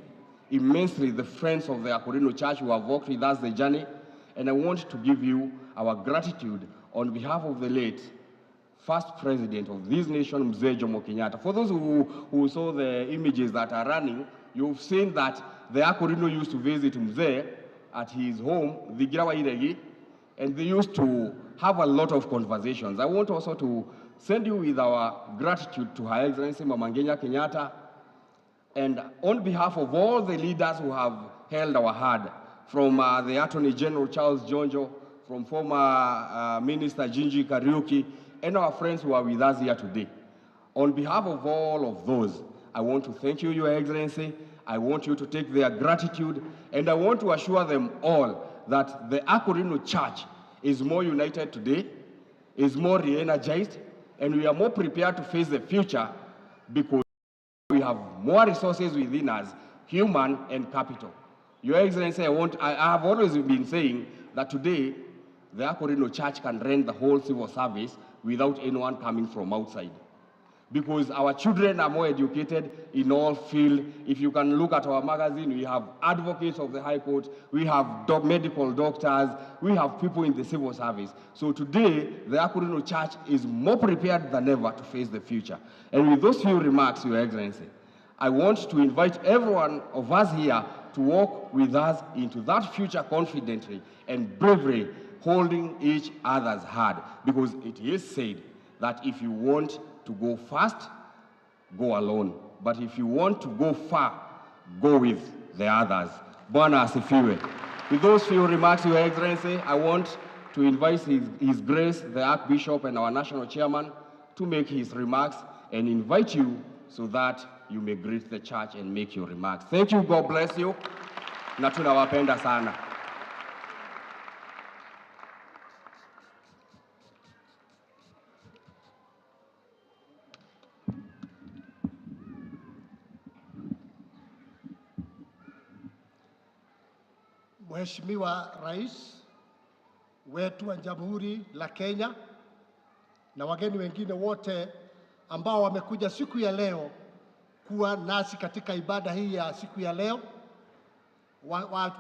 immensely the friends of the Akorino Church who have walked with us the journey, and I want to give you our gratitude on behalf of the late first president of this nation, Mzee Jomo Kenyatta. For those who saw the images that are running, you've seen that the Akorino used to visit Mzee at his home, Thingira wa Iregi, And they used to have a lot of conversations. I want also to send you with our gratitude to Her Excellency Mama Ngina Kenyatta, and on behalf of all the leaders who have held our hand, from the Attorney General Charles Njonjo, from former Minister Njinji Kariuki, and our friends who are with us here today. On behalf of all of those, I want to thank you, Your Excellency. I want you to take their gratitude, and I want to assure them all that the Akorino Church is more united today, is more re-energized, and we are more prepared to face the future because we have more resources within us, human and capital. Your Excellency, I have always been saying that today, the Akorino Church can run the whole civil service without anyone coming from outside. Because our children are more educated in all fields. If you can look at our magazine, we have advocates of the High Court, we have medical doctors, we have people in the civil service. So today, the Akorino Church is more prepared than ever to face the future. And with those few remarks, Your Excellency, I want to invite everyone of us here to walk with us into that future confidently and bravely, holding each other's hand. Because it is said that if you want to go fast, go alone. But if you want to go far, go with the others. Bwana asifiwe. With those few remarks, Your Excellency, I want to invite His Grace, the Archbishop and our National Chairman, to make his remarks and invite you so that you may greet the church and make your remarks. Thank you. God bless you. Na tunawapenda sana. Mheshimiwa Rais wetu wa Jamhuri la Kenya na wageni wengine wote ambao wamekuja siku ya leo kuwa nasi katika ibada hii ya siku ya leo,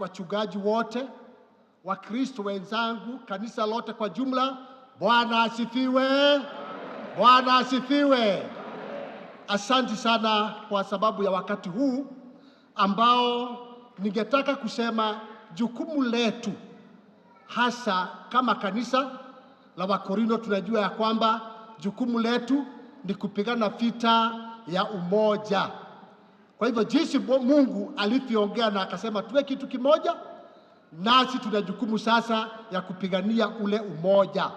wachungaji wote, Wakristo wenzangu, kanisa lote kwa jumla, Bwana asifiwe. Bwana asifiwe. Asante sana kwa sababu ya wakati huu ambao ningetaka kusema jukumu letu hasa kama kanisa la Wakorino. Tunajua ya kwamba jukumu letu ni kupigana vita ya umoja. Kwa hivyo jinsi Mungu alivyoongea na akasema tuwe kitu kimoja, nasi tuna jukumu sasa ya kupigania ule umoja.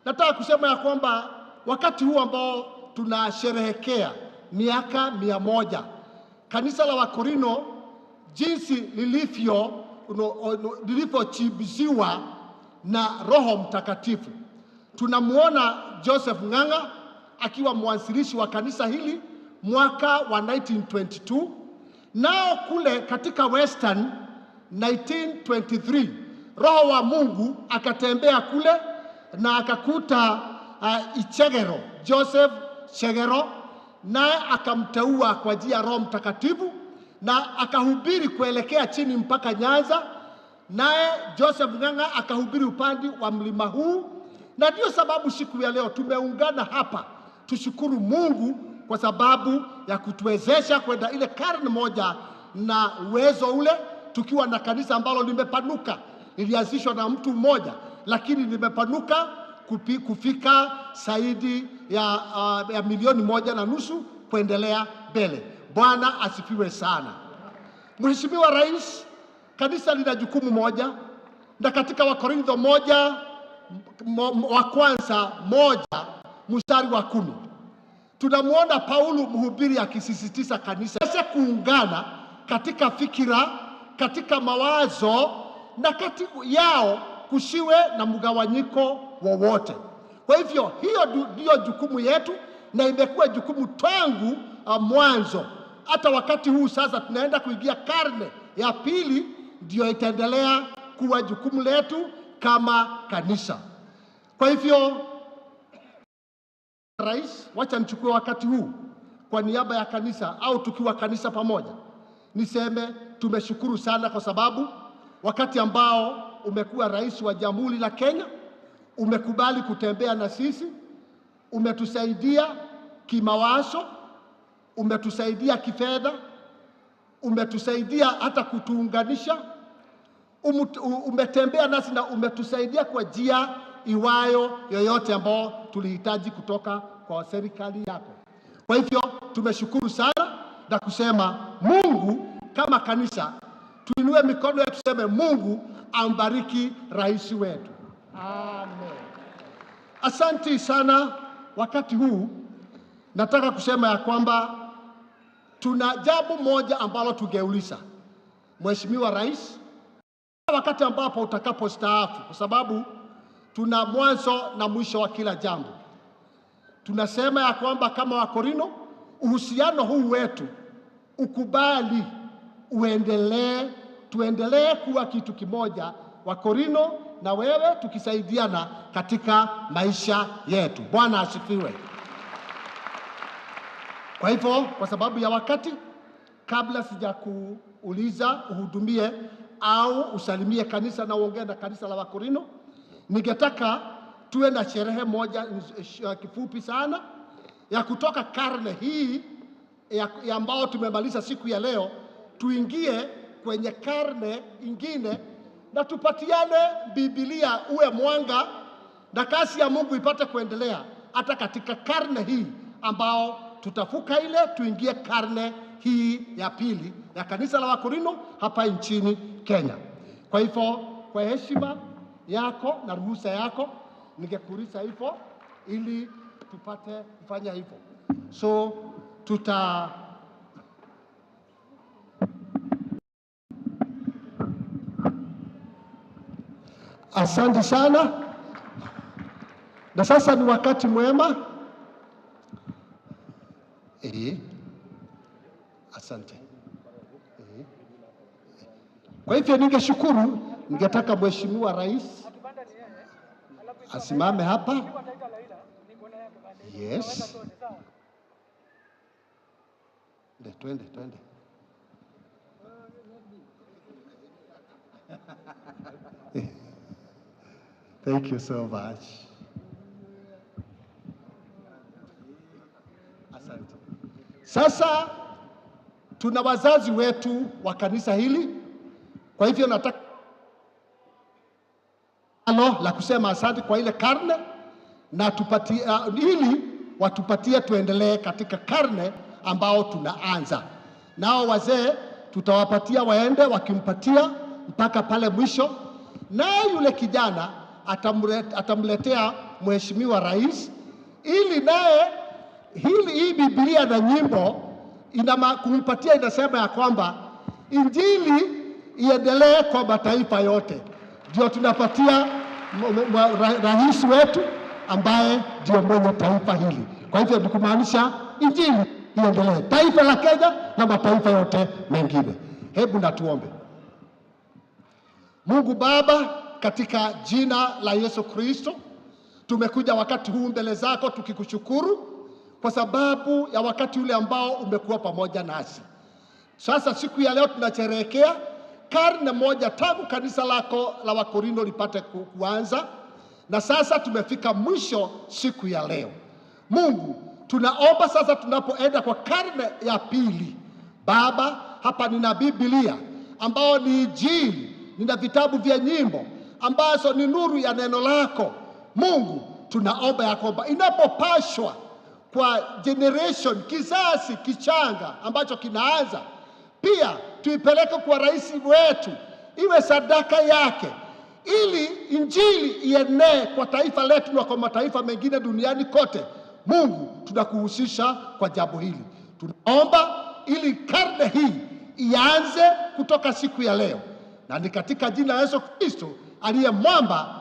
Nataka kusema ya kwamba wakati huu ambao tunasherehekea miaka 100, kanisa la Wakorino jinsi lilivyochimbiziwa na Roho Mtakatifu. Tunamuona Joseph Ng'ang'a akiwa mwanzilishi wa kanisa hili mwaka wa 1922. Nao kule katika Western 1923 Roho wa Mungu akatembea kule na akakuta Ichegero, Joseph Chegero, naye akamteua kwa njia ya Roho Mtakatifu na akahubiri kuelekea chini mpaka Nyanza, naye Joseph Ng'ang'a akahubiri upande wa mlima huu. Na ndio sababu siku ya leo tumeungana hapa tushukuru Mungu kwa sababu ya kutuwezesha kwenda ile karne moja na uwezo ule, tukiwa na kanisa ambalo limepanuka. Lilianzishwa na mtu mmoja, lakini limepanuka kufika zaidi ya 1.5 milioni kuendelea mbele. Bwana asifiwe sana. Mheshimiwa Rais, kanisa lina jukumu moja, na katika Wakorintho 1:10 tunamuona Paulo mhubiri akisisitiza kanisa sasa kuungana katika fikira, katika mawazo, na kati yao kusiwe na mgawanyiko wowote. Kwa hivyo hiyo ndiyo jukumu yetu, na imekuwa jukumu tangu mwanzo. Hata wakati huu sasa tunaenda kuingia karne ya pili, ndio itaendelea kuwa jukumu letu kama kanisa. Kwa hivyo Rais, wacha nichukue wakati huu kwa niaba ya kanisa au tukiwa kanisa pamoja, niseme tumeshukuru sana kwa sababu wakati ambao umekuwa rais wa Jamhuri la Kenya, umekubali kutembea na sisi, umetusaidia kimawazo, umetusaidia kifedha, umetusaidia hata kutuunganisha, Umetembea nasi na umetusaidia kwa njia iwayo yoyote ambao tulihitaji kutoka kwa serikali yako. Kwa hivyo tumeshukuru sana na kusema Mungu, kama kanisa tuinue mikono yetu tuseme Mungu ambariki rais wetu. Amen. Asanti sana. Wakati huu nataka kusema ya kwamba tuna jambo moja ambalo tungeuliza Mheshimiwa Rais wakati ambapo utakapostaafu, kwa sababu tuna mwanzo na mwisho wa kila jambo. Tunasema ya kwamba kama Wakorino, uhusiano huu wetu ukubali uendelee, tuendelee kuwa kitu kimoja, Wakorino na wewe, tukisaidiana katika maisha yetu. Bwana asifiwe. Kwa hivyo, kwa sababu ya wakati, kabla sijakuuliza uhudumie au usalimie kanisa na uongee na kanisa la Wakorino, ningetaka tuwe na sherehe moja kifupi sana ya kutoka karne hii ya ambao tumemaliza siku ya leo, tuingie kwenye karne ingine na tupatiane Biblia uwe mwanga na kazi ya Mungu ipate kuendelea hata katika karne hii ambao tutafuka ile tuingie karne hii ya pili ya kanisa la Wakorino hapa nchini Kenya. Kwa hivyo, kwa heshima yako na ruhusa yako, ningekuuliza hivyo ili tupate kufanya hivyo. So tuta Asante sana. Na sasa ni wakati mwema. Asante. Kwa hivyo ningeshukuru, ningetaka Mheshimiwa Rais asimame hapa. Yes. Twende, twende. Thank you so much. Asante. Sasa tuna wazazi wetu wa kanisa hili, kwa hivyo nataka la kusema asante kwa ile karne na tupatie, ili watupatie tuendelee katika karne ambao tunaanza. Nao wazee tutawapatia waende wakimpatia mpaka pale mwisho, naye yule kijana atamletea Mheshimiwa Rais ili naye hii Biblia na nyimbo kumpatia, inasema ya kwamba Injili iendelee kwa mataifa yote. Ndio tunapatia rais wetu ambaye ndio mwenye taifa hili. Kwa hivyo ni kumaanisha Injili iendelee taifa la Kenya na mataifa yote mengine. Hebu na tuombe. Mungu Baba, katika jina la Yesu Kristo, tumekuja wakati huu mbele zako tukikushukuru kwa sababu ya wakati ule ambao umekuwa pamoja nasi. Sasa siku ya leo tunasherehekea karne moja tangu kanisa lako la Wakorino lipate kuanza, na sasa tumefika mwisho siku ya leo. Mungu, tunaomba sasa tunapoenda kwa karne ya pili. Baba, hapa nina Biblia ambao ni Injili, nina vitabu vya nyimbo ambazo ni nuru ya neno lako. Mungu, tunaomba ya kwamba inapopashwa kwa generation, kizazi kichanga ambacho kinaanza, pia tuipeleke kwa rais wetu iwe sadaka yake, ili Injili ienee kwa taifa letu na kwa mataifa mengine duniani kote. Mungu, tunakuhusisha kwa jambo hili. Tunaomba ili karne hii ianze kutoka siku ya leo, na ni katika jina la Yesu Kristo aliye mwamba.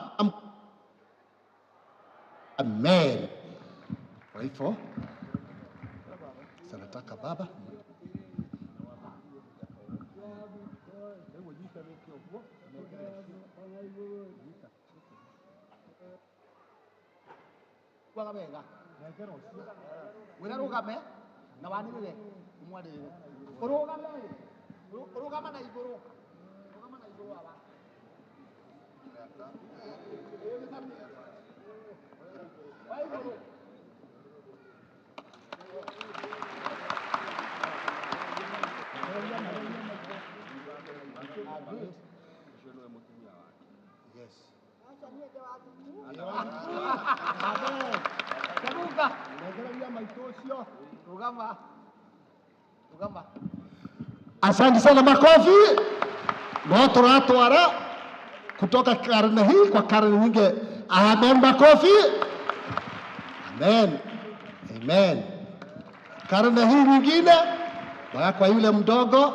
Amen. Kwa hivyo nataka baba wega wira rugame na wanirire umwarire urugame urugama na iguru rugama na iguru aba wa iguru. Regereria maitũ ũcio. Rũgama. Rũgama. Asante sana, makofi. No turatwara kutoka karne hii kwa karne nyingine. Amen, makofi. Amen. Amen. Karne hii nyingine kwa yule mdogo.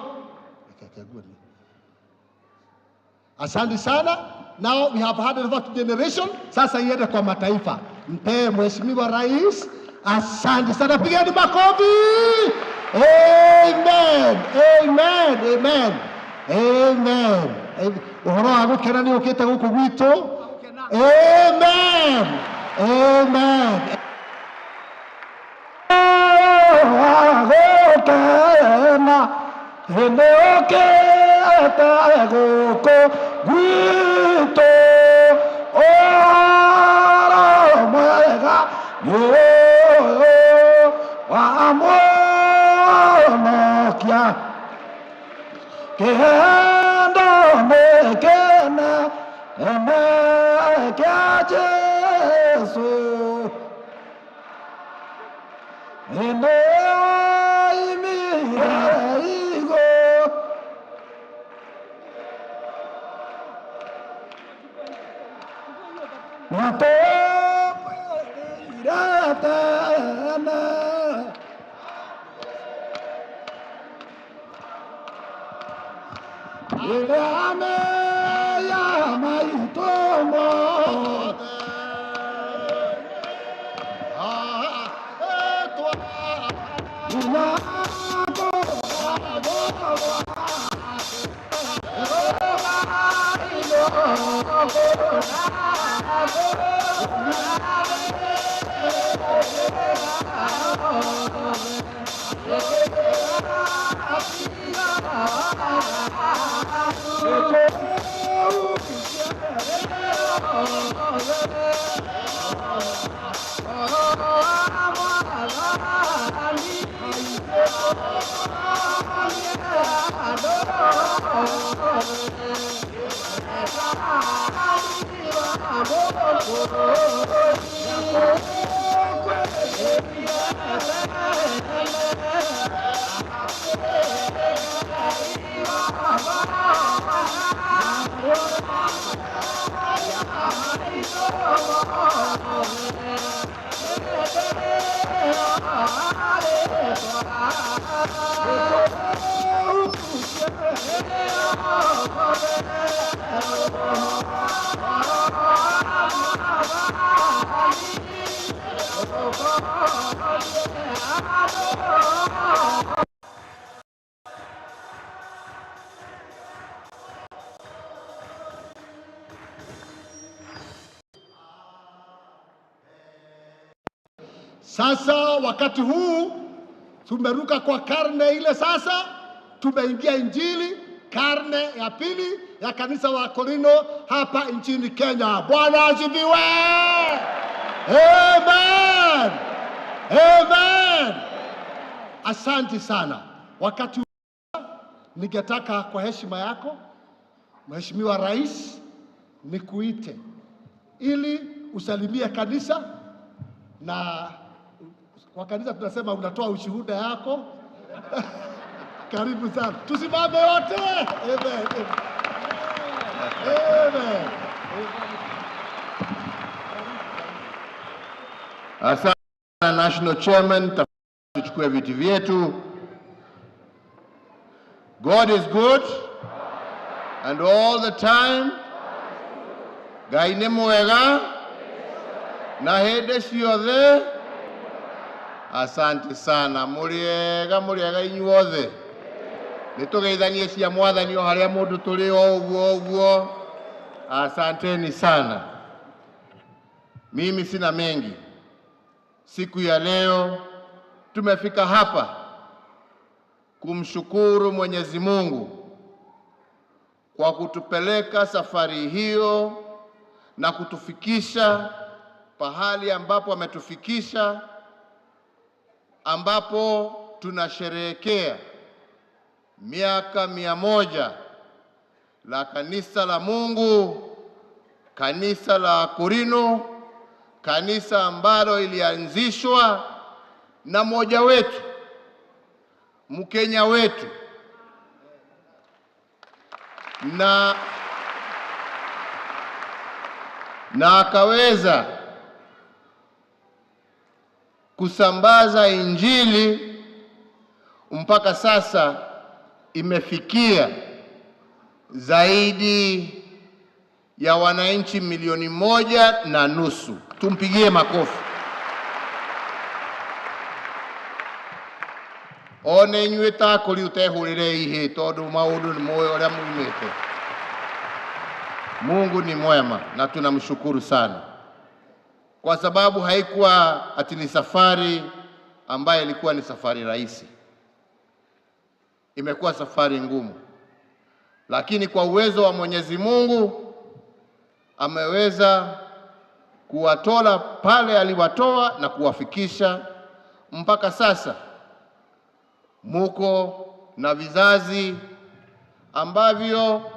Asante sana. Now we have had over to generation. Sasa iende kwa mataifa. Mpee Mheshimiwa Rais. Asante sana, pigeni makofi. Amen. Amen. Amen. Amen. Ũhoro wa gũkena nĩ ũkĩte gũkũ gwitũ. Amen. Amen. Gũkena hĩndĩ ũkĩte gũkũ gwitũ, ũhoro mwega nĩ ũyũ wa mũhonokia, kĩhendo nĩ kĩnene kĩa Jesũ, hĩndĩ oimire igũrũ. Nĩatũkwĩrĩire tene. Rĩrĩa meya maitũ mothe Sasa wakati huu tumeruka kwa karne ile, sasa tumeingia Injili karne ya pili ya kanisa wa Korino hapa nchini Kenya. Bwana asifiwe. Amen. Amen. Asante sana. Wakati huu ningetaka kwa heshima yako Mheshimiwa Rais nikuite ili usalimie kanisa, na kwa kanisa tunasema unatoa ushuhuda yako. Karibu sana, tusimame wote. Amen. Amen. Asante National Chairman, tuchukue viti vyetu. God is good and all the time. Ngai nĩ mwega na hĩndĩ ciothe. Asante sana, mũrĩega mũrĩega inyuothe. Nĩ tũgeithanie cia mwathani o harĩa mũndũ tũrĩ o ũguo ũguo. Asanteni sana. Mimi sina mengi. Siku ya leo tumefika hapa kumshukuru Mwenyezi Mungu kwa kutupeleka safari hiyo na kutufikisha pahali ambapo ametufikisha, ambapo tunasherehekea miaka 100 la kanisa la Mungu, kanisa la Korino, kanisa ambalo ilianzishwa na mmoja wetu, Mkenya wetu, na akaweza kusambaza Injili mpaka sasa imefikia zaidi ya wananchi 1.5 milioni. Tumpigie makofi. Ona inyuĩ ta akũri ũtehũrĩre ihĩ tondũ maũndũ nĩ moĩ ũrĩa mumĩte. Mungu ni mwema na tunamshukuru sana, kwa sababu haikuwa ati ni safari ambayo ilikuwa ni safari rahisi. Imekuwa safari ngumu, lakini kwa uwezo wa Mwenyezi Mungu ameweza kuwatola pale aliwatoa na kuwafikisha mpaka sasa. Muko na vizazi ambavyo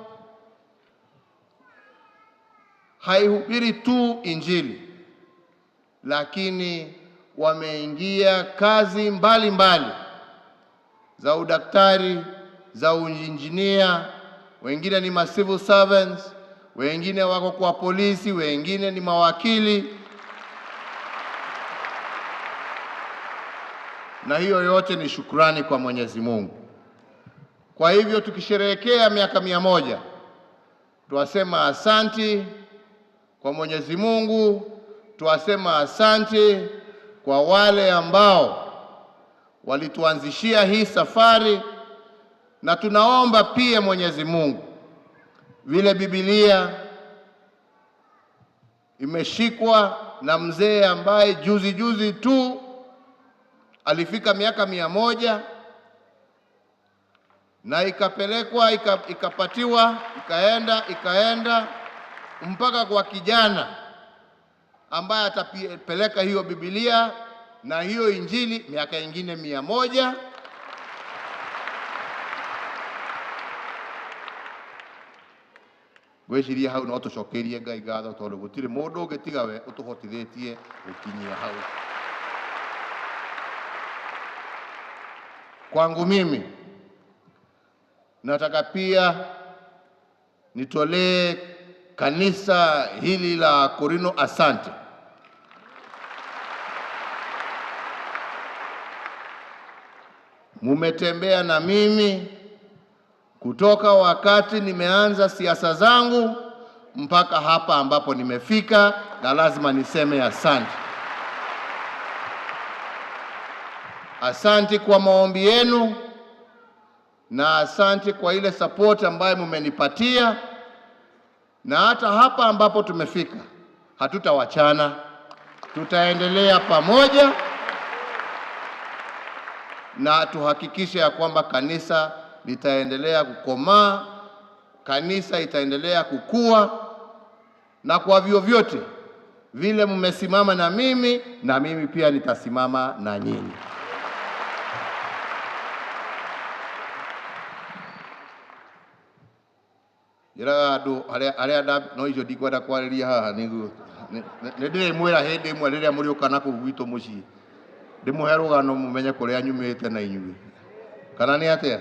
haihubiri tu Injili, lakini wameingia kazi mbalimbali mbali za udaktari, za uinjinia, wengine ni ma civil servants, wengine wako kwa polisi, wengine ni mawakili, na hiyo yote ni shukrani kwa Mwenyezi Mungu. Kwa hivyo tukisherehekea miaka 100 twasema asanti kwa Mwenyezi Mungu, twasema asanti kwa wale ambao walituanzishia hii safari, na tunaomba pia Mwenyezi Mungu, vile Biblia imeshikwa na mzee ambaye juzi juzi tu alifika miaka 100 na ikapelekwa ikapatiwa ikaenda ikaenda mpaka kwa kijana ambaye atapeleka hiyo Biblia na hiyo Injili miaka ingine 100. Ngwĩciria hau no tũcokerie Ngai ngatho tondũ gũtirĩ mũndũ ũngĩ tiga we ũtũhotithĩtie gũkinyia hau. Kwangu mimi nataka pia nitolee kanisa hili la Korino asante. Mumetembea na mimi kutoka wakati nimeanza siasa zangu mpaka hapa ambapo nimefika, na lazima niseme asante. Asante kwa maombi yenu na asante kwa ile support ambayo mumenipatia, na hata hapa ambapo tumefika hatutawachana, tutaendelea pamoja na tuhakikishe ya kwamba kanisa litaendelea kukomaa, kanisa itaendelea kukua, na kwa vyovyote vile mmesimama na mimi, na mimi pia nitasimama na nyinyi. Njĩraga andũ arĩa no icio ndikwenda kwarĩria haha nĩguo nĩ ndĩrĩmwĩra hĩndĩ ĩmwe rĩrĩa mũrĩũka na kũu gwitũ mũciĩ, ndĩmũhe rũgano mũmenye kũrĩa nyumĩte na inyuĩ, kana nĩ atĩa?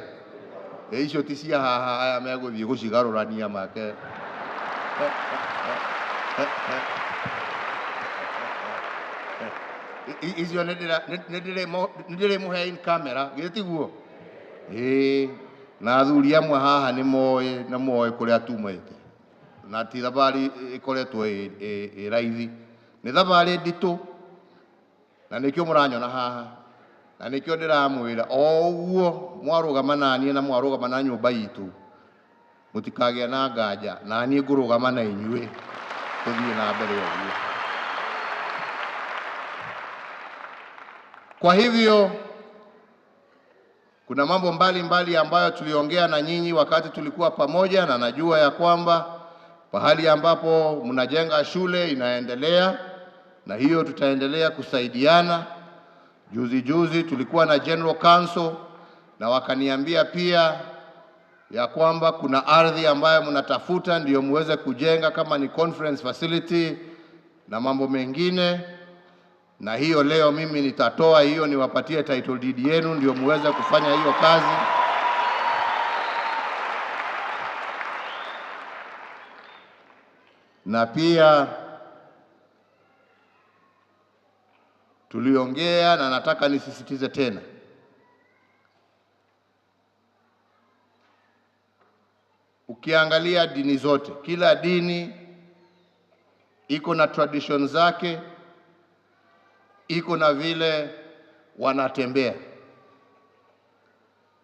Ĩ icio ti cia haha, aya megũthiĩ gũcigarũrania make. Icio nĩ ndĩrĩmũhe in camera, githĩ tiguo? Ĩĩ, na athuri amwe haha nĩ moĩ na moĩ kũrĩa tumĩte, na ti thabarĩ ĩkoretwo ĩ raithi, nĩ thabarĩ nditũ, na nĩkĩo mũranyona haha, na nĩkĩo ndĩramwĩra o ũguo mwarũgama naniĩ na mwarũgama na nyũmba itũ, mũtikagĩa na nganja, na niĩ ngũrũgama na inyuĩ tũthiĩ na mbere ũguo. Kwa hivyo kuna mambo mbalimbali ambayo tuliongea na nyinyi wakati tulikuwa pamoja, na najua ya kwamba pahali ambapo mnajenga shule inaendelea, na hiyo tutaendelea kusaidiana. Juzi juzi tulikuwa na General Council na wakaniambia pia ya kwamba kuna ardhi ambayo mnatafuta ndio muweze kujenga kama ni conference facility. na mambo mengine, na hiyo leo mimi nitatoa hiyo, niwapatie title deed yenu ndio muweze kufanya hiyo kazi. Na pia tuliongea, na nataka nisisitize tena, ukiangalia dini zote, kila dini iko na tradition zake, iko na vile wanatembea.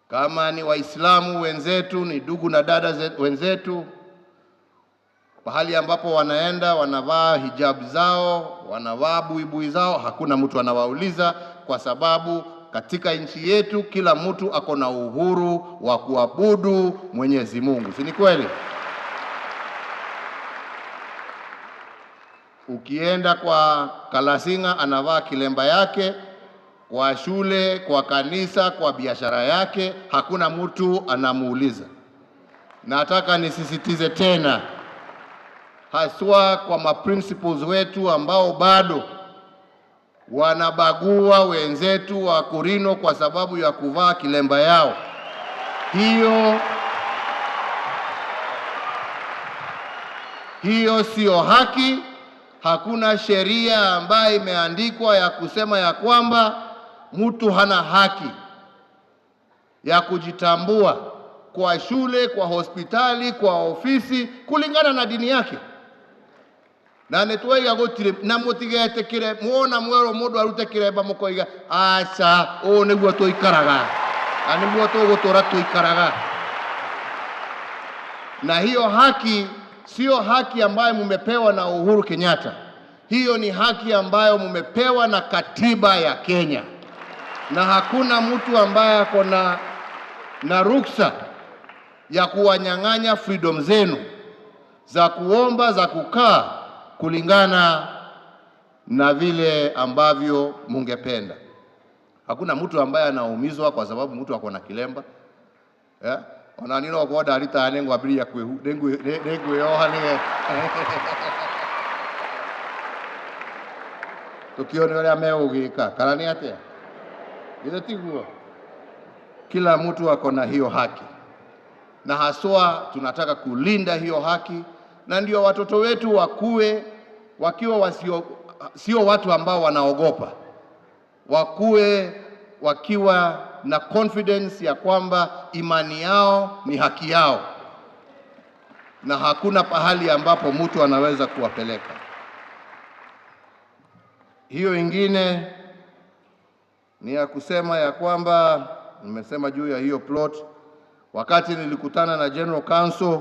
Kama ni Waislamu wenzetu, ni ndugu na dada wenzetu, pahali ambapo wanaenda wanavaa hijabu zao, wanavaa buibui zao, hakuna mtu anawauliza, kwa sababu katika nchi yetu kila mtu ako na uhuru wa kuabudu Mwenyezi Mungu, si ni kweli? Ukienda kwa Kalasinga anavaa kilemba yake, kwa shule, kwa kanisa, kwa biashara yake, hakuna mtu anamuuliza. Nataka nisisitize tena, haswa kwa maprincipals wetu ambao bado wanabagua wenzetu wa Kurino kwa sababu ya kuvaa kilemba yao. Hiyo siyo haki. Hakuna sheria ambayo imeandikwa ya kusema ya kwamba mtu hana haki ya kujitambua kwa shule, kwa hospitali, kwa ofisi kulingana na dini yake. Na nitwaiga gutire na mutigetikire muona mwerwo mundu arute kiremba mukoiga aca uu niguo tuikaraga na niguo tugutura tuikaraga. Na hiyo haki sio haki ambayo mumepewa na Uhuru Kenyatta. Hiyo ni haki ambayo mumepewa na katiba ya Kenya, na hakuna mtu ambaye ako na ruksa ya kuwanyang'anya freedom zenu za kuomba, za kukaa kulingana na vile ambavyo mungependa. Hakuna mtu ambaye anaumizwa kwa sababu mtu ako na kilemba. Yeah? Ona nino kwa ndarita nĩngwambĩrĩria nĩngwĩyoha nĩgetha tukione ũrĩa megũgĩka kana nĩ atĩa? Githĩ tiguo? Kila mtu ako na hiyo haki, na haswa tunataka kulinda hiyo haki, na ndio watoto wetu wakue wakiwa sio watu ambao wanaogopa, wakue wakiwa na confidence ya kwamba imani yao ni haki yao, na hakuna pahali ambapo mtu anaweza kuwapeleka. Hiyo ingine ni ya kusema ya kwamba nimesema juu ya hiyo plot. Wakati nilikutana na General Council,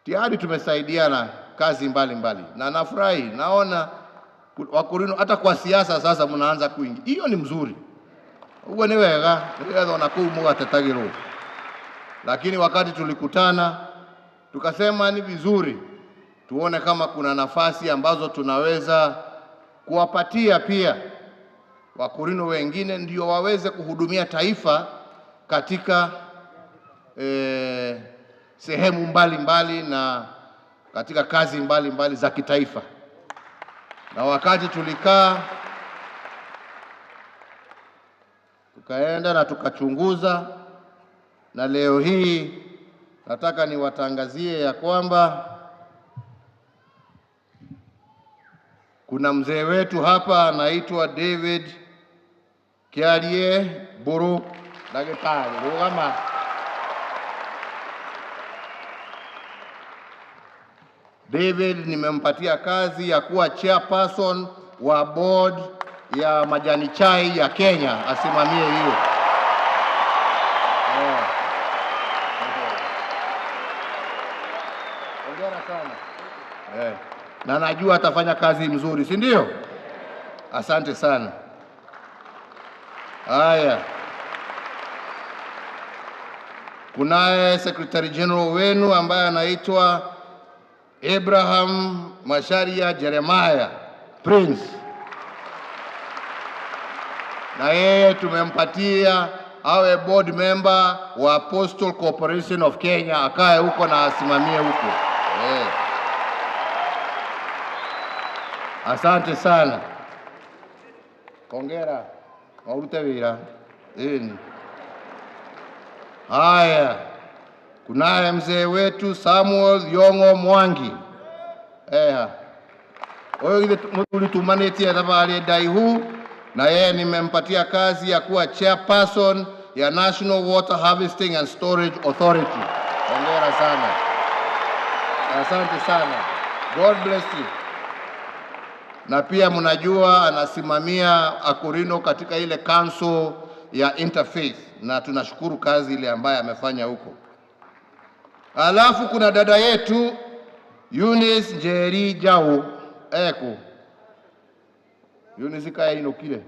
tayari tumesaidiana kazi mbalimbali mbali, na nafurahi naona Wakurino hata kwa siasa sasa mnaanza kuingia. Hiyo ni mzuri, uguo ni wega nigetha ona kuu mugatetagirwo. Lakini wakati tulikutana tukasema ni vizuri tuone kama kuna nafasi ambazo tunaweza kuwapatia pia Wakurino wengine ndio waweze kuhudumia taifa katika sehemu mbalimbali na katika kazi mbalimbali za kitaifa. Na wakati tulikaa tukaenda na tukachunguza, na leo hii nataka niwatangazie ya kwamba kuna mzee wetu hapa anaitwa David Kiarie Buru, daktari rugama. David nimempatia kazi ya kuwa chairperson wa board ya majani chai ya Kenya, asimamie hiyo. Hongera sana. Na najua atafanya kazi mzuri, si ndio? Asante sana. Haya, kunaye Secretary General wenu ambaye anaitwa Abraham Macharia Jeremiah Prince, na yeye tumempatia awe board member wa Postal Corporation of Kenya, akae huko na asimamie huko. Asante sana. Hongera. Waurute wira. Ĩni. Haya. Kunaye mzee wetu Samuel Yong'o Mwangi. Eha. Huyu githĩ mũthuri tumanĩtie thabarĩ ndaihu na yeye nimempatia kazi ya kuwa chairperson ya National Water Harvesting and Storage Authority. Hongera sana. Asante sana. God bless you. Na pia mnajua anasimamia Akorino katika ile council ya Interfaith na tunashukuru kazi ile ambayo amefanya huko. Alafu kuna dada yetu Eunice Njeri Jau eko Eunice kaya inokile,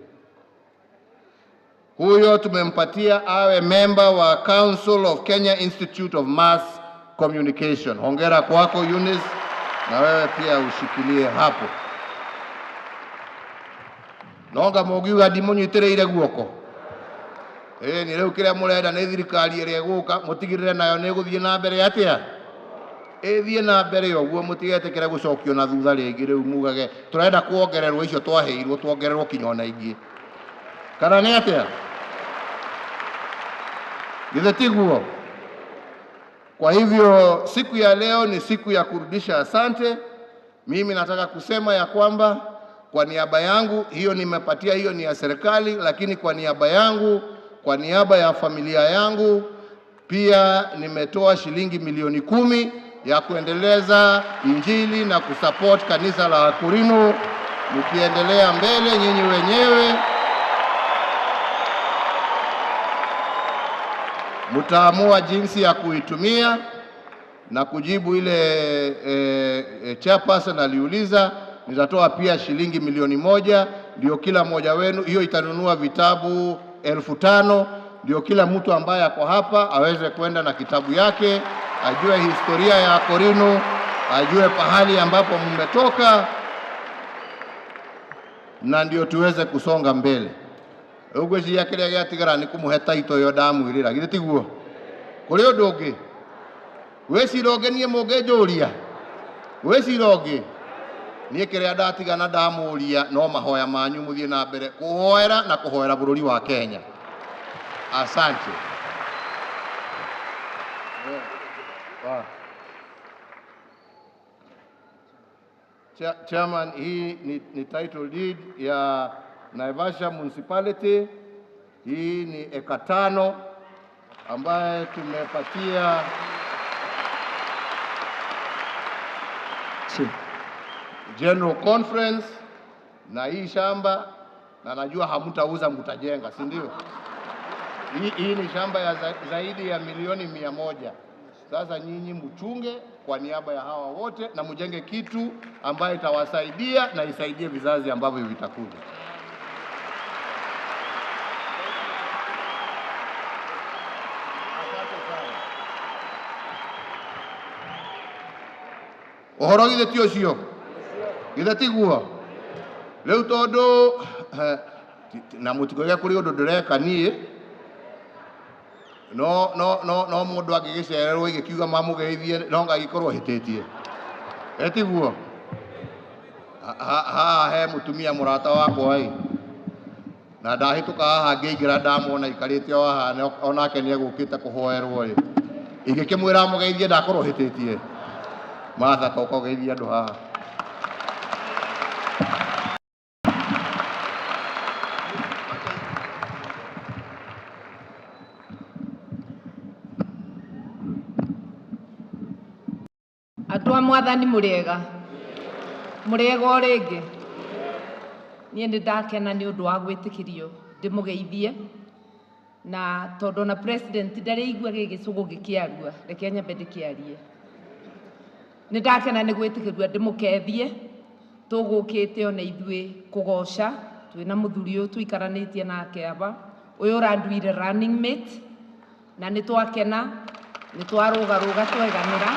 huyo tumempatia awe member wa Council of Kenya Institute of Mass Communication. Hongera kwako Eunice, na wewe pia ushikilie hapo. Nonga mũngiuga ndimũnyitĩrĩire guoko ĩĩ nĩ rĩu kĩrĩa mũrenda nĩ thirikari ĩrĩa ĩgũka mũtigĩrĩre nayo nĩ ĩgũthiĩ na mbere atĩa ĩthiĩ na mbere ũguo mũtigetĩkĩre gũcokio na thutha rĩngĩ rĩu mugage tũrenda kuongererwo icio twaheirwo tuongererwo kinya ona ingĩ kana nĩ atĩa githĩ tiguo? Kwa hivyo siku ya leo ni siku ya kurudisha asante. Mimi nataka kusema ya kwamba kwa niaba yangu, hiyo nimepatia, hiyo ni ya serikali, lakini kwa niaba yangu, kwa niaba ya familia yangu, pia nimetoa shilingi milioni 10 ya kuendeleza injili na kusupport kanisa la Akorino, mkiendelea mbele nyinyi wenyewe mtaamua jinsi ya kuitumia na kujibu ile chairperson aliuliza. Nitatoa pia shilingi milioni 1 ndio kila mmoja wenu, hiyo itanunua vitabu 5,000 ndio kila mtu ambaye ako hapa aweze kwenda na kitabu yake, ajue historia ya Akorino, ajue pahali ambapo mmetoka, na ndio tuweze kusonga mbele. Rĩu ngwĩciria kĩrĩa gĩatigara nĩ kũmũhe taito ĩyo ndamwĩrĩra, githĩ tiguo? Kũrĩ ũndũ ũngĩ gwĩcira ũngĩ niĩ mũngĩnjũria gwĩcira ũngĩ niĩ kĩrĩa ndatiga na ndamũria no mahoya manyu mũthiĩ na mbere kũhoera na kũhoera bũrũri wa Kenya. Asante. Chairman, hii ni title deed ya Naivasha Municipality. Hii ni eka 5 ambaye tumepatia General Conference, na hii shamba, na najua hamtauza, mtajenga, si ndio? Hii ni shamba ya zaidi ya milioni 100. Sasa nyinyi mchunge kwa niaba ya hawa wote na mjenge kitu ambayo itawasaidia na isaidie vizazi ambavyo vitakuja. Ũhoro githĩ ti ũcio? Githĩ tiguo? Rĩu tondũ na mũtikoige kũrĩ ũndũ ndĩreka niĩ, no no no no mũndũ angĩgĩcererwo igĩkiuga mamũgeithie no ngagĩkorwo hĩtĩtie. Ĩ tiguo? Haha he mũtumia mũrata wakwa ĩ, na ndahĩtũka haha ngĩingĩra ndamwona aikarĩte o haha, onake nĩ egũkĩte kũhoerwo ĩ, ingĩkĩmwĩra amũgeithie ndakorwo hĩtĩtie. Martha, toka ũgeithie andũ haha. Andũ a mwathani mũrĩega, mũrĩega o rĩngĩ. Niĩ nĩ ndakena nĩ ũndũ wa gwĩtĩkĩrio ndĩmũgeithie, na tondũ ona president ndarĩ igua gĩgĩcũgũ gĩkĩarua, reke nyambe ndĩkĩarie. Nĩ ndakena nĩ gwĩtĩkĩrio ndĩmũkethie, tũgũkĩte ona ithuĩ kũgoca, twĩna mũthuri ũyũ tũikaranĩtie nake aba, ũyũ ũranduire running mate, na nĩ twakena, nĩ twarũgarũga tweganĩra.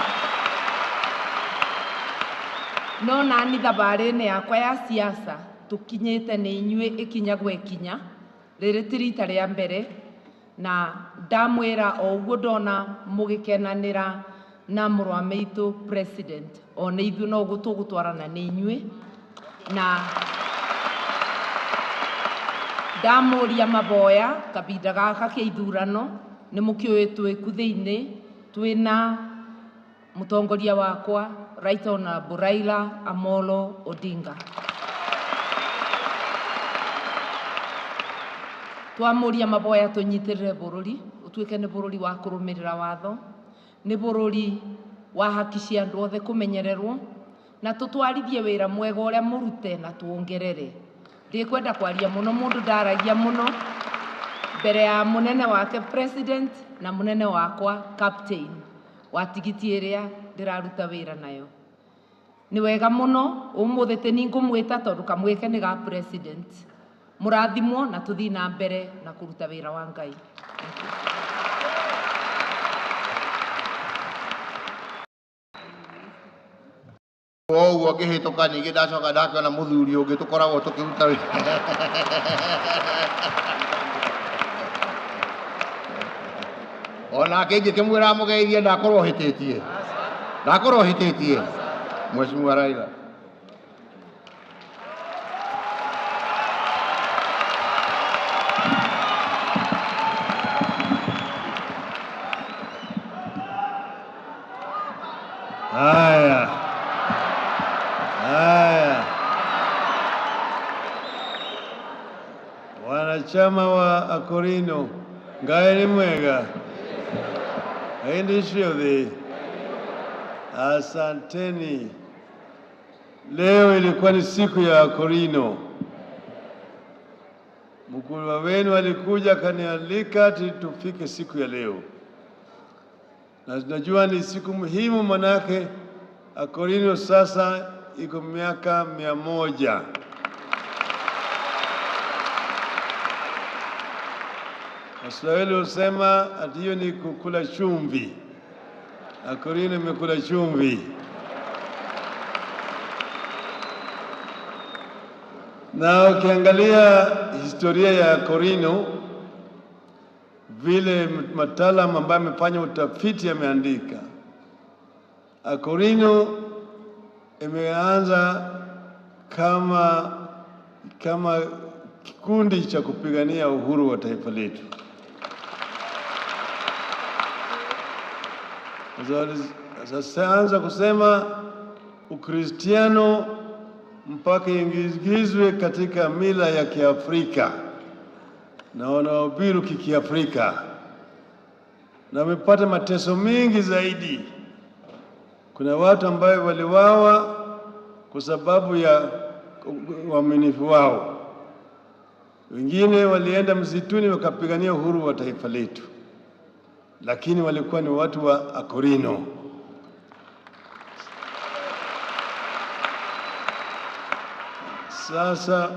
No nani thabarĩ-inĩ yakwa ya siasa tũkinyĩte nĩ inyuĩ ĩkinya gwa ĩkinya, rĩrĩ ti rita rĩa mbere, na ndamwĩra o ũguo ndona mũgĩkenanĩra na mũrũ wa maitũ president, o nĩ ithuĩ no ũguo tũgũtwarana nĩ inyuĩ. Na ndamũria maboya kabinda gaka kĩa ithurano nĩ mũkĩũĩ twĩ ku thĩinĩ twĩna mũtongoria wakwa Right Honorable Raila Amolo Odinga. Twamũria maboya tũnyitĩrĩre bũrũri ũtuĩke nĩ bũrũri wa kũrũmĩrĩra watho, nĩ bũrũri wa haki cia andũ othe kũmenyererwo, na tũtwarithie wĩra mwega ũrĩa mũrute na tuongerere. Ndikwenda kwaria mũno, mũndũ ndaragia mũno mbere ya mũnene wake president na mũnene wakwa captain wa tigiti ĩrĩa ndĩraruta wĩra nayo. Nĩ wega mũno ũmũthĩ tĩ ningũmwĩta tondũ kamweke nĩ ga president. Mũrathimwo na tũthiĩ na mbere na kũruta wĩra wa Ngai. O ũguo ngĩhĩtũka ningĩ ndacoka ndakĩona mũthuri ũngĩ tũkoragwo tũkĩruta wĩra. Onake ingĩkĩmwĩra amũgeithie ndakorwo hĩtĩtie, ndakorwo hĩtĩtie. Mheshimiwa Raila. Haya, haya, wanachama wa Akorino, Ngai ni mwega hĩndĩ ciothe. Asanteni. Leo ilikuwa ni siku ya Akorino. Mkubwa wenu alikuja akanialika ati tufike siku ya leo, na tunajua ni siku muhimu, manake Akorino sasa iko miaka 100. Waswahili husema ati hiyo ni kukula chumvi. Akorino imekula chumvi. Na ukiangalia historia ya Akorino, vile mtaalamu ambaye amefanya utafiti ameandika, Akorino imeanza kama kikundi cha kupigania uhuru wa taifa letu. Sasa anza kusema Ukristiano mpaka ingizwe katika mila ya Kiafrika na wanahubiri kikiafrika, na wamepata mateso mengi zaidi. Kuna watu ambayo waliwawa kwa sababu ya uaminifu wao, wengine walienda msituni wakapigania uhuru wa taifa letu, lakini walikuwa ni watu wa Akorino. Sasa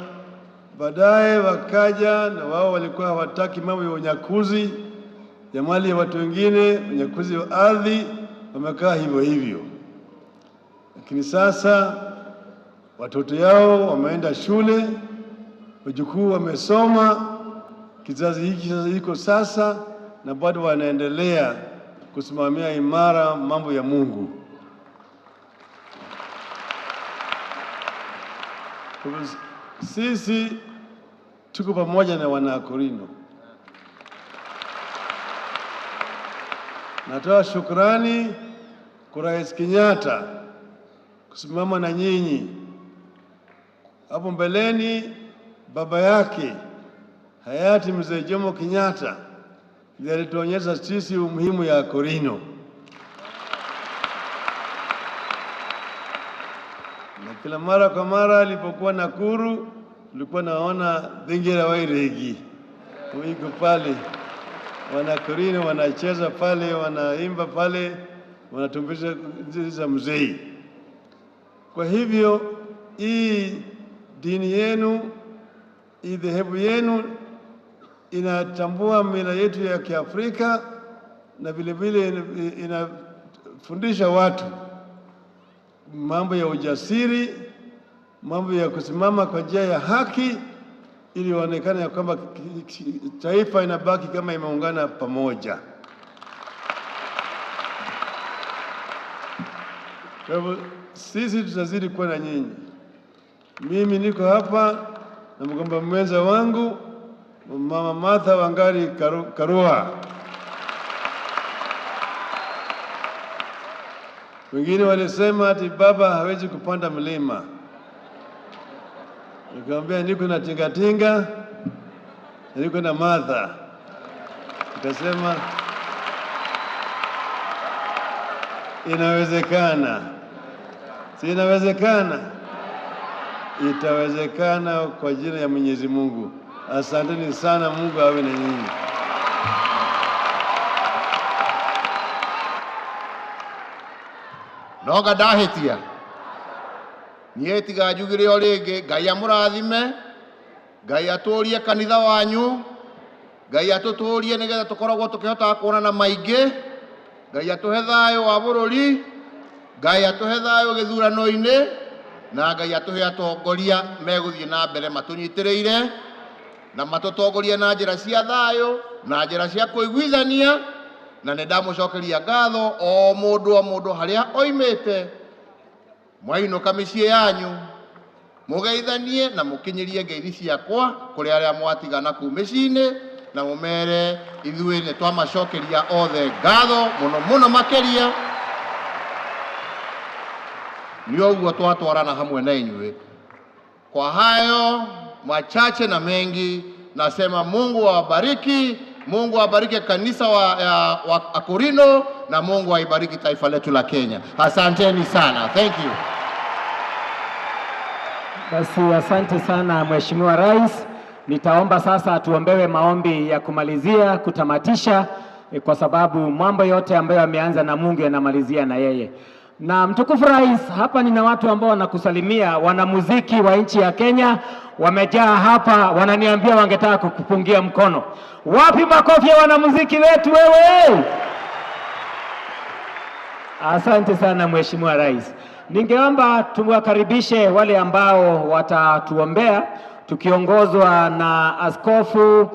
baadaye wakaja na wao walikuwa hawataki mambo ya unyakuzi ya mali ya watu wengine, unyakuzi wa ardhi, wamekaa hivyo hivyo. Lakini sasa watoto yao wameenda shule, wajukuu wamesoma, kizazi hiki sasa iko sasa, na bado wanaendelea kusimamia imara mambo ya Mungu. Sisi tuko pamoja na wana Akorino. Natoa shukrani kwa Rais Kenyatta kusimama na nyinyi. Hapo mbeleni baba yake hayati Mzee Jomo Kenyatta ndiye alituonyesha sisi umuhimu ya Akorino. Na kila mara kwa mara alipokuwa Nakuru, tulikuwa naona Thingira Wairegi iko pale, Wanakorino wanacheza pale, wanaimba pale, wanatumbuiza mzee. Kwa hivyo hii dini yenu, hii dhehebu yenu inatambua mila yetu ya Kiafrika na vile vile inafundisha watu mambo ya ujasiri, mambo ya kusimama kwa njia ya haki, ili waonekane ya kwamba taifa inabaki kama imeungana pamoja. Kwa hivyo sisi tutazidi kuwa na nyinyi. Mimi niko hapa na mgombea mwenza wangu Mama Martha Wangari Karua. Wengine walisema ati baba hawezi kupanda mlima. Nikamwambia niko na tingatinga na niko na Martha. Nikasema inawezekana, si inawezekana? Itawezekana kwa jina ya Mwenyezi Mungu. Asanteni sana, Mungu awe na nyinyi. Noga ndahĩtia niĩ tiga njugire o rĩngĩ. Ngai amũrathime, Ngai atũrie kanitha wanyu, Ngai atũtũrie nĩgetha tũkoragwo tũkĩhotaga kuonana maingĩ. Ngai atũhe thayũ wa bũrũri, Ngai atũhe thayũ gĩthurano-inĩ, na Ngai atũhe atongoria megũthiĩ na mbere matũnyitĩrĩire na matũtongorie na njĩra cia thayũ na njĩra cia kũiguithania. Na nĩ ndamũcokeria ngatho o mũndũ o mũndũ harĩa oimĩte. Mwainũka mĩciĩ yanyu mũgeithanie na mũkinyĩrie ngeithi ciakwa kũrĩ arĩa mwatigana kuu mĩciĩ-inĩ, na mũmere ithuĩ nĩ twamacokeria othe ngatho mũno mũno makĩria nĩ ũguo twatwarana hamwe na inyuĩ. Kwa hayo machache na mengi, nasema Mungu awabariki. Mungu awabariki kanisa wa Akorino, na Mungu aibariki taifa letu la Kenya. Asanteni sana. Thank you. Basi asante sana Mheshimiwa Rais. Nitaomba sasa tuombewe maombi ya kumalizia kutamatisha, kwa sababu mambo yote ambayo yameanza na Mungu yanamalizia na yeye. Na mtukufu Rais, hapa nina watu ambao wanakusalimia, wanamuziki wa nchi ya Kenya wamejaa hapa, wananiambia wangetaka kukupungia mkono. Wapi makofi ya wanamuziki wetu wewe? Asante sana Mheshimiwa Rais. Ningeomba tuwakaribishe wale ambao watatuombea tukiongozwa na Askofu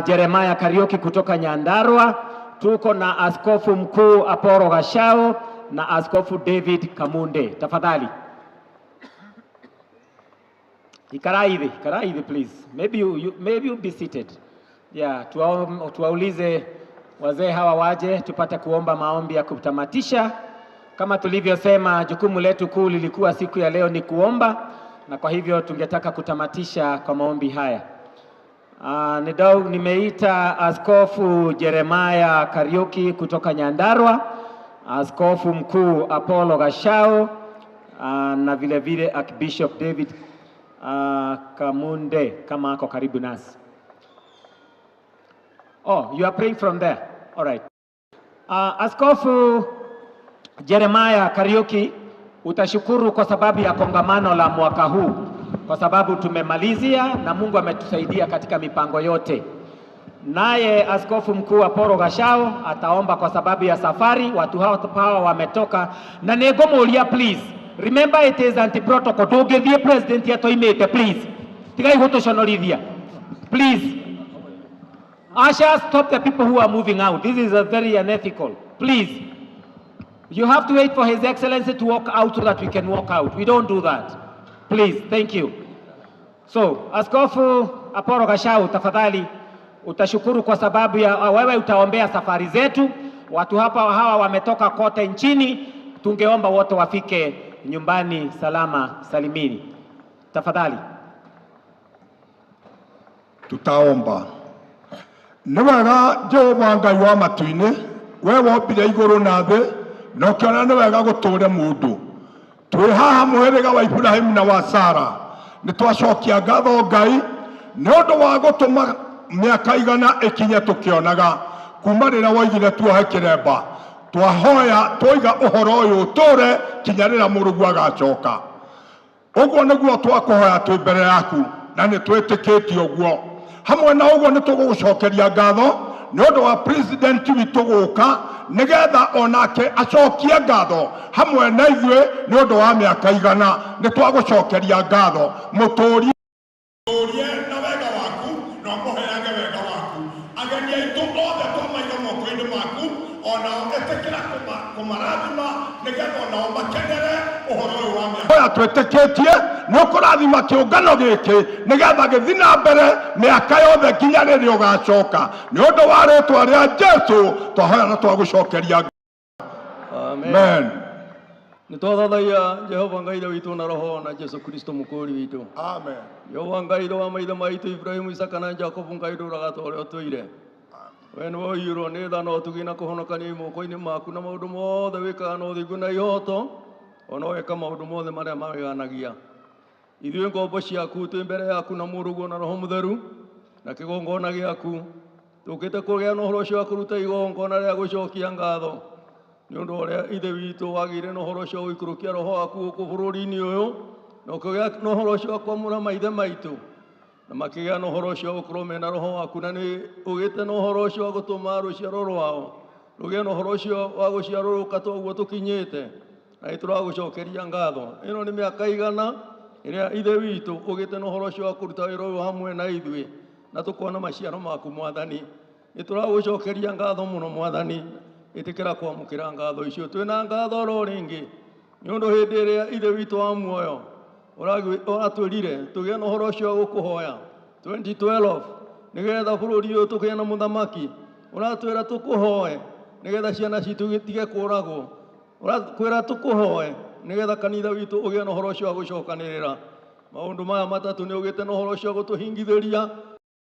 Jeremiah Kariuki kutoka Nyandarua. Tuko na Askofu Mkuu Aporo Gashao na Askofu David Kamunde. Tafadhali. Ikarai, ikarai please. Maybe you be seated. Yeah, tuwaulize wazee hawa waje tupate kuomba maombi ya kutamatisha. Kama tulivyosema, jukumu letu kuu lilikuwa siku ya leo ni kuomba, na kwa hivyo tungetaka kutamatisha kwa maombi haya. Nimeita Askofu Jeremiah Kariuki kutoka Nyandarua, Askofu Mkuu Apollo Gashao, na vile vile Archbishop David Kamunde kama ako karibu nasi. Oh, you are praying from there. All right. Askofu Jeremiah Kariuki, utashukuru kwa sababu ya kongamano la mwaka huu, kwa sababu tumemalizia na Mungu ametusaidia katika mipango yote. Naye Askofu Mkuu Apollo Gashao ataomba kwa sababu ya safari, watu hawa wametoka. Na nĩngũmũria please, remember it is anti protocol, ndũngĩthiĩ president atoimĩte please. Tigai gũtũconorithia. Please. Ushers, stop the people who are moving out. This is a very unethical. Please. You have to wait for His Excellency to walk out so that we can walk out. We don't do that. Please, thank you. So, Askofu Apollo Gashau, tafadhali utashukuru kwa sababu ya wewe utaombea safari zetu. Watu hapa hawa wametoka kote nchini, tungeomba wote wafike nyumbani salama salimini. Tafadhali. Tutaomba. Nĩ wega Jehova Ngai wa matu-inĩ, we wombire igũrũ na thĩ na ũkĩona nĩ wega gũtũre mũndũ. Twĩ haha mũhĩrĩga wa Iburahĩmu na wa Sara, nĩ twacokia ngatho Ngai nĩ ũndũ wa gũtũma mĩaka 100 ĩkinye tũkĩonaga kuma rĩrĩa woigire tuohe kĩremba. Twahoya twoiga ũhoro ũyũ ũtũre kinya rĩrĩa mũrũguo agacoka. Ũguo nĩguo twakũhoya twĩ mbere yaku na nĩ twĩtĩkĩtie ũguo. Hamwe na ũguo nĩ tũgũgũcokeria ngatho nĩ ũndũ wa president witũ gũka nĩgetha onake acokie ngatho hamwe na ithuĩ nĩ ũndũ wa mĩaka 100. Nĩ twagũcokeria ngatho. Mũtũrie na wega waku na ũmũheage wega waku. Ageni aitũ othe twamaiga moko-inĩ maku. Onao ĩtĩkĩra kũmarathima nĩgetha onao makenere ũhoro ũyũ wa mĩaka. Oya twĩtĩkĩtie nĩ ũkũrathima kĩũngano gĩkĩ nĩgetha gĩthiĩ na mbere mĩaka yothe nginya rĩrĩa ũgacoka. Nĩ ũndũ wa rĩtwa rĩa Jesu twahoya na twagũcokeria. Amen. Nĩ twathathaiya Jehova Ngai Ithe witũ na Roho na Jesu Kristo mũkũũri witũ. Amen. Jehova Ngai Ithe wa maithe maitũ Ibrahimu, Isaka na Jakubu, Ngai ndũraga ta ũrĩa ũtũire. We nĩwe ũiyũrwo nĩ tha na ũtugi na kũhonokania moko-inĩ maku na maũndũ mothe wĩkaga na ũthingu na ihoto, ona ũgeka maũndũ mothe marĩa mawĩganagia. Ithuĩ ngombo ciaku twĩ mbere yaku na Mũrũguo na Roho Mũtheru na kĩgongona gĩaku, tũkĩte kũgĩa na ũhoro ũcio wa kũruta igongona rĩa gũcokia ngatho nĩ ũndũ ũrĩa Ithe witũ wagĩire na ũhoro ũcio wa gũikũrũkia Roho waku gũkũ bũrũri-inĩ ũyũ, na ũkĩgĩa na ũhoro ũcio wa kwamũra maithe maitũ, na makĩgĩa na ũhoro ũcio wa gũkorwo mena Roho waku, na nĩ ũgĩte na ũhoro ũcio wa gũtũma rũciaro rwao rũgĩe na ũhoro ũcio wa gũciarũrũka ta ũguo tũkinyĩte, na nĩ tũragũcokeria ngatho. Ĩno nĩ mĩaka igana ĩrĩa Ithe witũ ũgĩte na ũhoro ũcio wa kũruta wĩra ũyũ hamwe na ithuĩ, na tũkona maciaro maku Mwathani. Nĩ tũragũcokeria ngatho mũno Mwathani, ĩtĩkĩra kwamũkĩra ngatho icio. Twĩna ngatho oro rĩngĩ nĩ ũndũ hĩndĩ ĩrĩa Ithe witũ wa muoyo ũratwĩrire tũgĩe na ũhoro ũcio wa gũkũhoya 2012 nĩgetha bũrũri ũyũ tũgĩe na mũthamaki, ũratwĩra tũkũhoe nĩgetha ciana citũ itige kũragwo, ũratwĩra tũkũhoe nĩgetha kanitha witũ ũgĩe na ũhoro ũcio wa gũcokanĩrĩra. Maũndũ maya matatũ nĩ ũgĩte na ũhoro ũcio wa gũtũhingithĩria.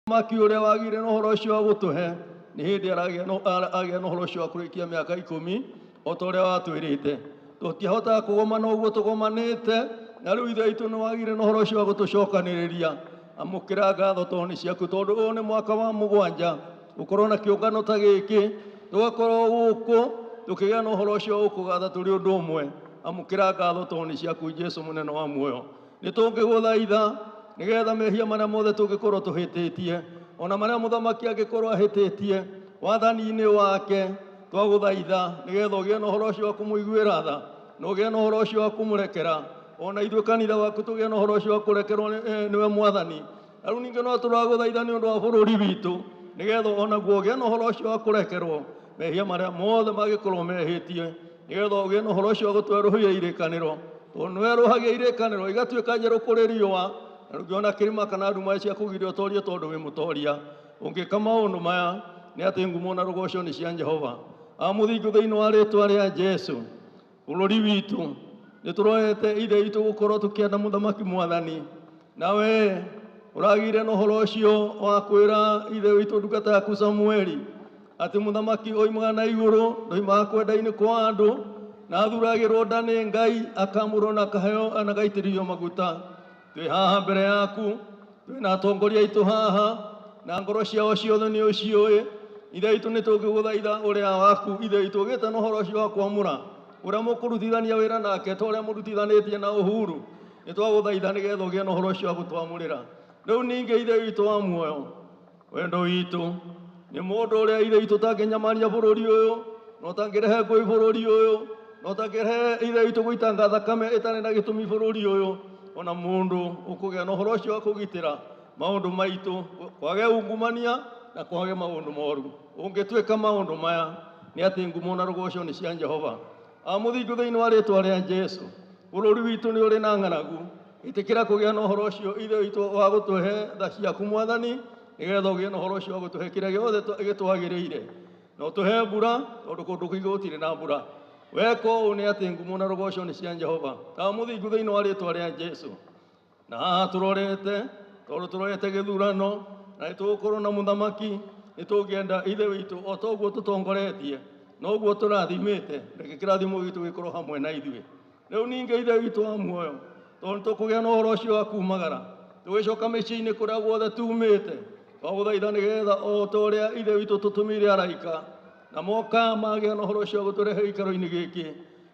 Mũthamaki ũrĩa wagĩire na ũhoro ũcio wa gũtũhe nĩ hĩndĩ aragĩa na ũhoro ũcio wa kũrĩkia mĩaka 10 o ta ũrĩa watwĩrĩte. Tũtiahotaga kũgomana ũguo tũgomanĩte, na rĩu Ithe witũ nĩ wagĩire na ũhoro ũcio wa gũtũcokanĩrĩria. Amũkĩra ngatho tondũ nĩ ciaku, tondũ ũyũ nĩ mwaka wa 7 gũkorwo na kĩũngano ta gĩkĩ, tũgakorwo gũkũ tũkĩgĩa na ũhoro ũcio wa gũkũgatha tũrĩ ũndũ ũmwe. Amũkĩra ngatho tondũ nĩ ciaku Jesu mũnene wa muoyo. Nĩ tũngĩgũthaitha nĩgetha mehia marĩa mothe tũngĩkorwo tũhĩtĩtie, ona marĩa mũthamaki angĩkorwo ahĩtĩtie wathani-inĩ wake, twagũthaitha nĩgetha ũgĩe na ũhoro ũcio wa kũmũiguĩra tha, na ũgĩe na ũhoro ũcio wa kũmũrekera, ona ithuĩ kanitha waku tũgĩe na ũhoro ũcio wa kũrekerwo nĩwe Mwathani. Na rĩu ningĩ no tũragũthaitha nĩ ũndũ wa bũrũri witũ, nĩgetha onaguo ũgĩe na ũhoro ũcio wa kũrekerwo mehia marĩa mothe mangĩkorwo mehĩtie, nĩgetha ũgĩe na ũhoro ũcio wa gũtwerũhia irĩkanĩro, tondũ nĩwerũhagia irĩkanĩro igatuĩka njerũ kũrĩ riũa, na ndũngĩona kĩrĩma kana nduma cia kũgiria ũtorie tondũ wĩ mũtoria. Ũngĩka maũndũ maya nĩ atĩ ngumo na rũgoco nĩ cia Jehova. Amũthingu thĩinĩ wa rĩtwa rĩa Jesu, bũrũri witũ nĩ tũroete Ithe witũ gũkorwo tũkĩenda mũthamaki Mwathani, nawe ũragĩire na ũhoro ũcio wa kwĩra Ithe witũ ndungata yaku Samueli atĩ mũthamaki oimaga na igũrũ, ndoimaga kwenda-inĩ kwa andũ, na athuragĩrwo nda nĩ Ngai, akamũrwo na akaheo na agaitĩrĩrio maguta. Twĩ haha mbere yaku, twĩna atongoria aitũ haha, na ngoro ciao ciothe nĩ ũciũĩ. Ithe witũ nĩ tũngĩgũthaitha ũrĩa waku Ithe witũ ũgĩte na ũhoro ũcio wa kwamũra ũrĩa mũkũrutithania wĩra nake ta ũrĩa mũrutithanĩtie na Uhuru, nĩ twagũthaitha nĩgetha ũgĩe na ũhoro ũcio wa gũtwamũrĩra. Rĩu ningĩ Ithe witũ wa muoyo, wendo witũ nĩ mũndũ ũrĩa Ithe witũ ũtangĩnyamaria bũrũri ũyũ, na ũtangĩrehe ngũĩ bũrũri ũyũ, na ũtangĩrehe Ithe witũ gũitanga thakame ĩtarĩ na gĩtũmi bũrũri ũyũ, ona mũndũ ũkũgĩa na ũhoro ũcio wa kũgitĩra maũndũ maitũ, kwage ungumania na kwage maũndũ moru. Ũngĩtuĩka maũndũ maya nĩ atĩ ngumo na rũgoco nĩ cia Jehova. Amũthingu thĩinĩ wa rĩtwa rĩa Jesu, bũrũri witũ nĩ ũrĩ na ng'aragu. Ĩtĩkĩra kũgĩa na ũhoro ũcio Ithe witũ wa gũtũhe tha ciaku Mwathani, nĩgetha ũgĩe na ũhoro ũcio wa gũtũhe kĩrĩa gĩothe gĩtwagĩrĩire, na ũtũhe mbura tondũ kũndũ kũingĩ gũtirĩ na mbura. Weka ũũ nĩ atĩ ngumo na rũgoco nĩ cia Jehova. Amũthingu thĩinĩ wa rĩtwa rĩa Jesu. Na haha tũrorete, tondũ tũrorete gĩthurano, na nĩ tũgũkorwo na mũthamaki, nĩ tũngĩenda Ithe witũ o ta ũguo tũtongoretie, na ũguo tũrathimĩte, reke kĩrathimo gitũ gĩkorwo hamwe na ithuĩ. Rĩu ningĩ Ithe witũ wa muoyo, tondũ nĩ tũkũgĩa na ũhoro ũcio wa kumagara, tũgĩcoka mĩciĩ-inĩ kũrĩa guothe tumĩte, twagũthaitha nĩgetha o ta ũrĩa Ithe witũ tũtũmĩire araika, na moka magĩa na ũhoro ũcio wa gũtũrehe gĩikaro-inĩ gĩkĩ,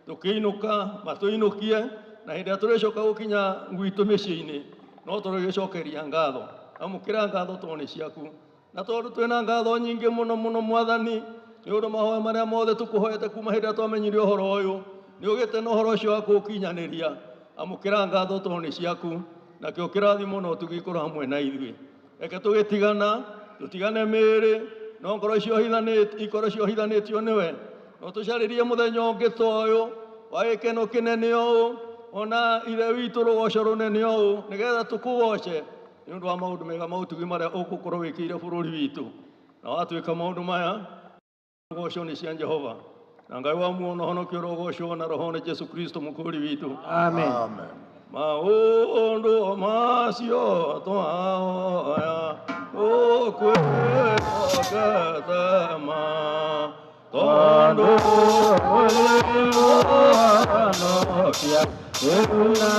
tũkĩinũka matũinũkie, na hĩndĩ ĩrĩa tũrĩcoka gũkinya gwitũ mĩciĩ-inĩ, no tũrĩgĩcokeria ngatho. Amũkĩra ngatho tondũ nĩ ciaku. Na tondũ twĩna ngatho nyingĩ mũno mũno Mwathani, nĩ ũndũ mahoya marĩa mothe tũkũhoete kuma hĩndĩ ĩrĩa twamenyire ũhoro ũyũ, nĩ ũgĩte na ũhoro ũcio wa kũũkinyanĩria. Amũkĩra ngatho tondũ nĩ ciaku, nakĩo kĩrathimo no tũgĩkorwo hamwe na ithuĩ. Reke tũgĩtigana, tũtigane mĩĩrĩ, No ngoro ikorwo ciohithanĩtio nĩwe. No tũcarĩrie mũthenya ũngĩ ta ũyũ wa gĩkeno kĩnene ũũ, ona Ithe witũ rũgoco rũnene ũũ, nĩgetha tũkũgoce nĩ ũndũ wa maũndũ mega ma ũtugi marĩa ũgũkorwo wĩkĩire bũrũri witũ. Na watuĩka maũndũ maya, rũgoco nĩ cia Jehova. Na Ngai wa muoyo na ũhonokio ũrogocwo na roho nĩ Jesu Kristo mũkũũri witũ. Amen. Maũndũ macio twahoya ũkwĩhokete ma, tondũ ũrĩhonokia rĩu na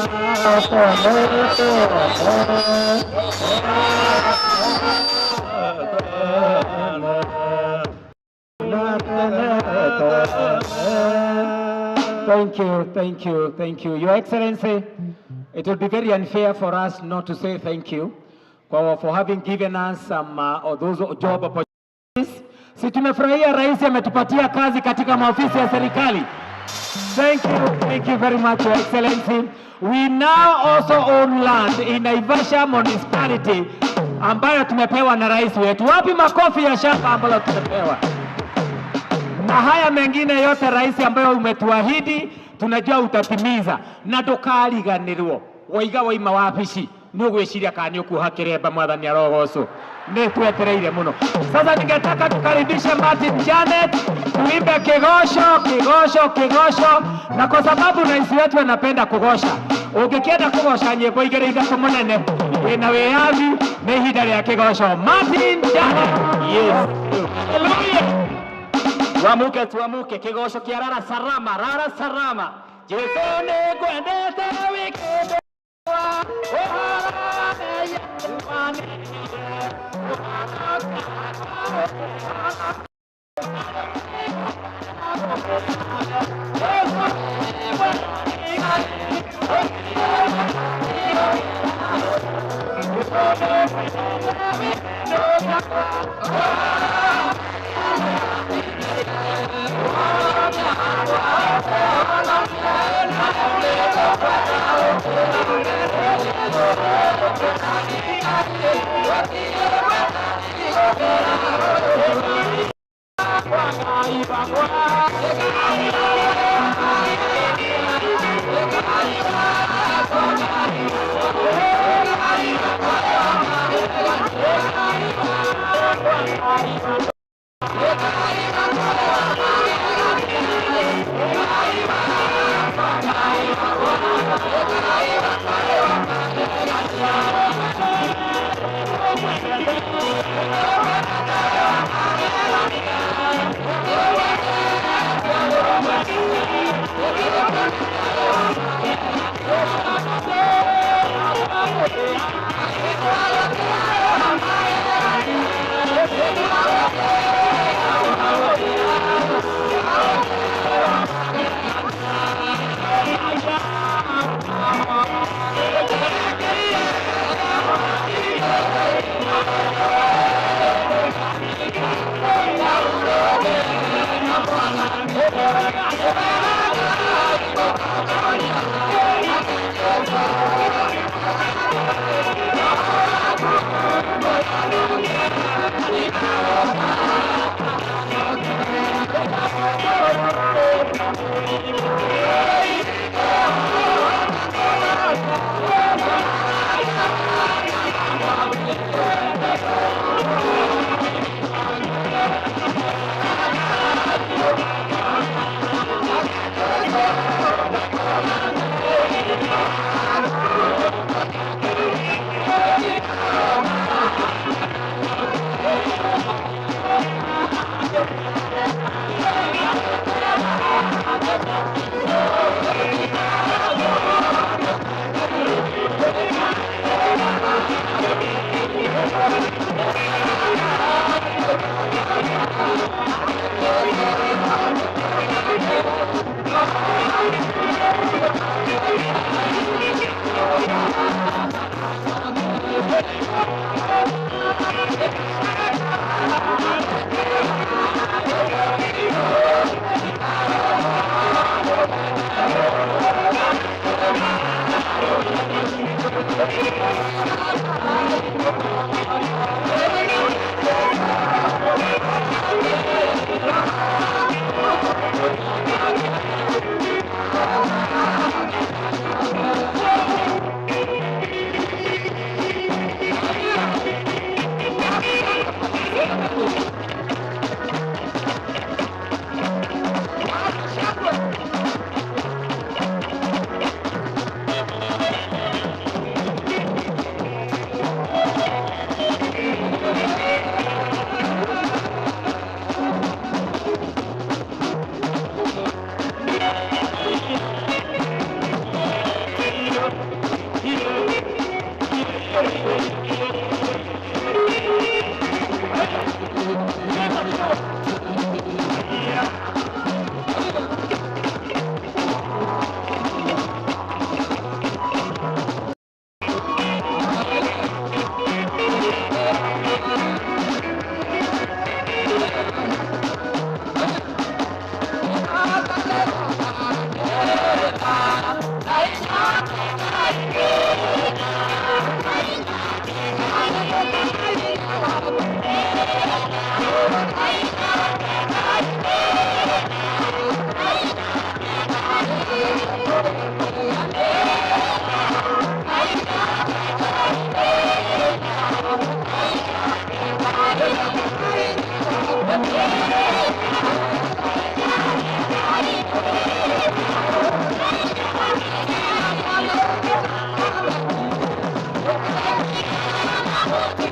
Thank you, thank you, thank you. Your Excellency, it would be very unfair for us not to say thank you for having given us some of those job opportunities. Si tumefurahia rais ametupatia kazi katika maofisi ya serikali. Thank you very much, Your Excellency. We now also own land in Naivasha Municipality ambayo tumepewa na rais wetu. Wapi makofi ya shamba ambalo tumepewa? Na haya mengine yote rais ambayo umetuahidi tunajua utatimiza, na ndukariganirwo waiga waima wabici ni ugwiciria kana ni ukuoha kiremba. Mwathani arogocwo, ni twetereire muno. Sasa ningetaka tukaribishe Martin Janet tuimbe kigosho kigosho kigosho, na kwa sababu rais wetu anapenda kugosha, ungikienda kugosha nyimbo igĩrĩ ithatũ mũnene wĩna wĩyathi, nĩ ihinda rĩa kĩgoco. Martin Janet, yes. Hallelujah. Tuamuke, tuamuke, kigoco kia rara sarama, rara sarama. Jesu nĩngwendete wĩkĩndwa,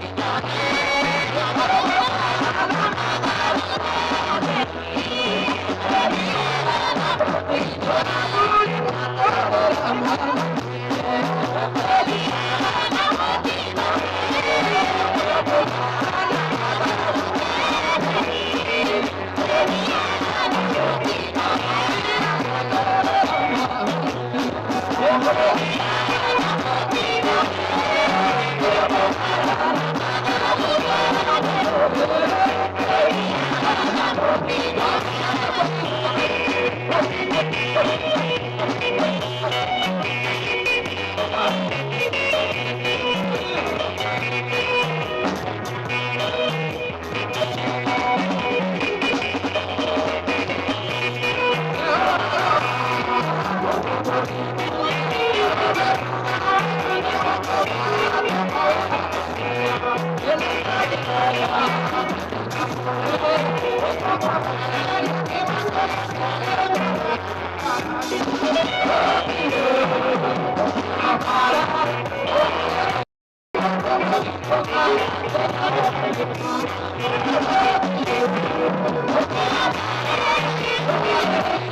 Thank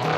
you.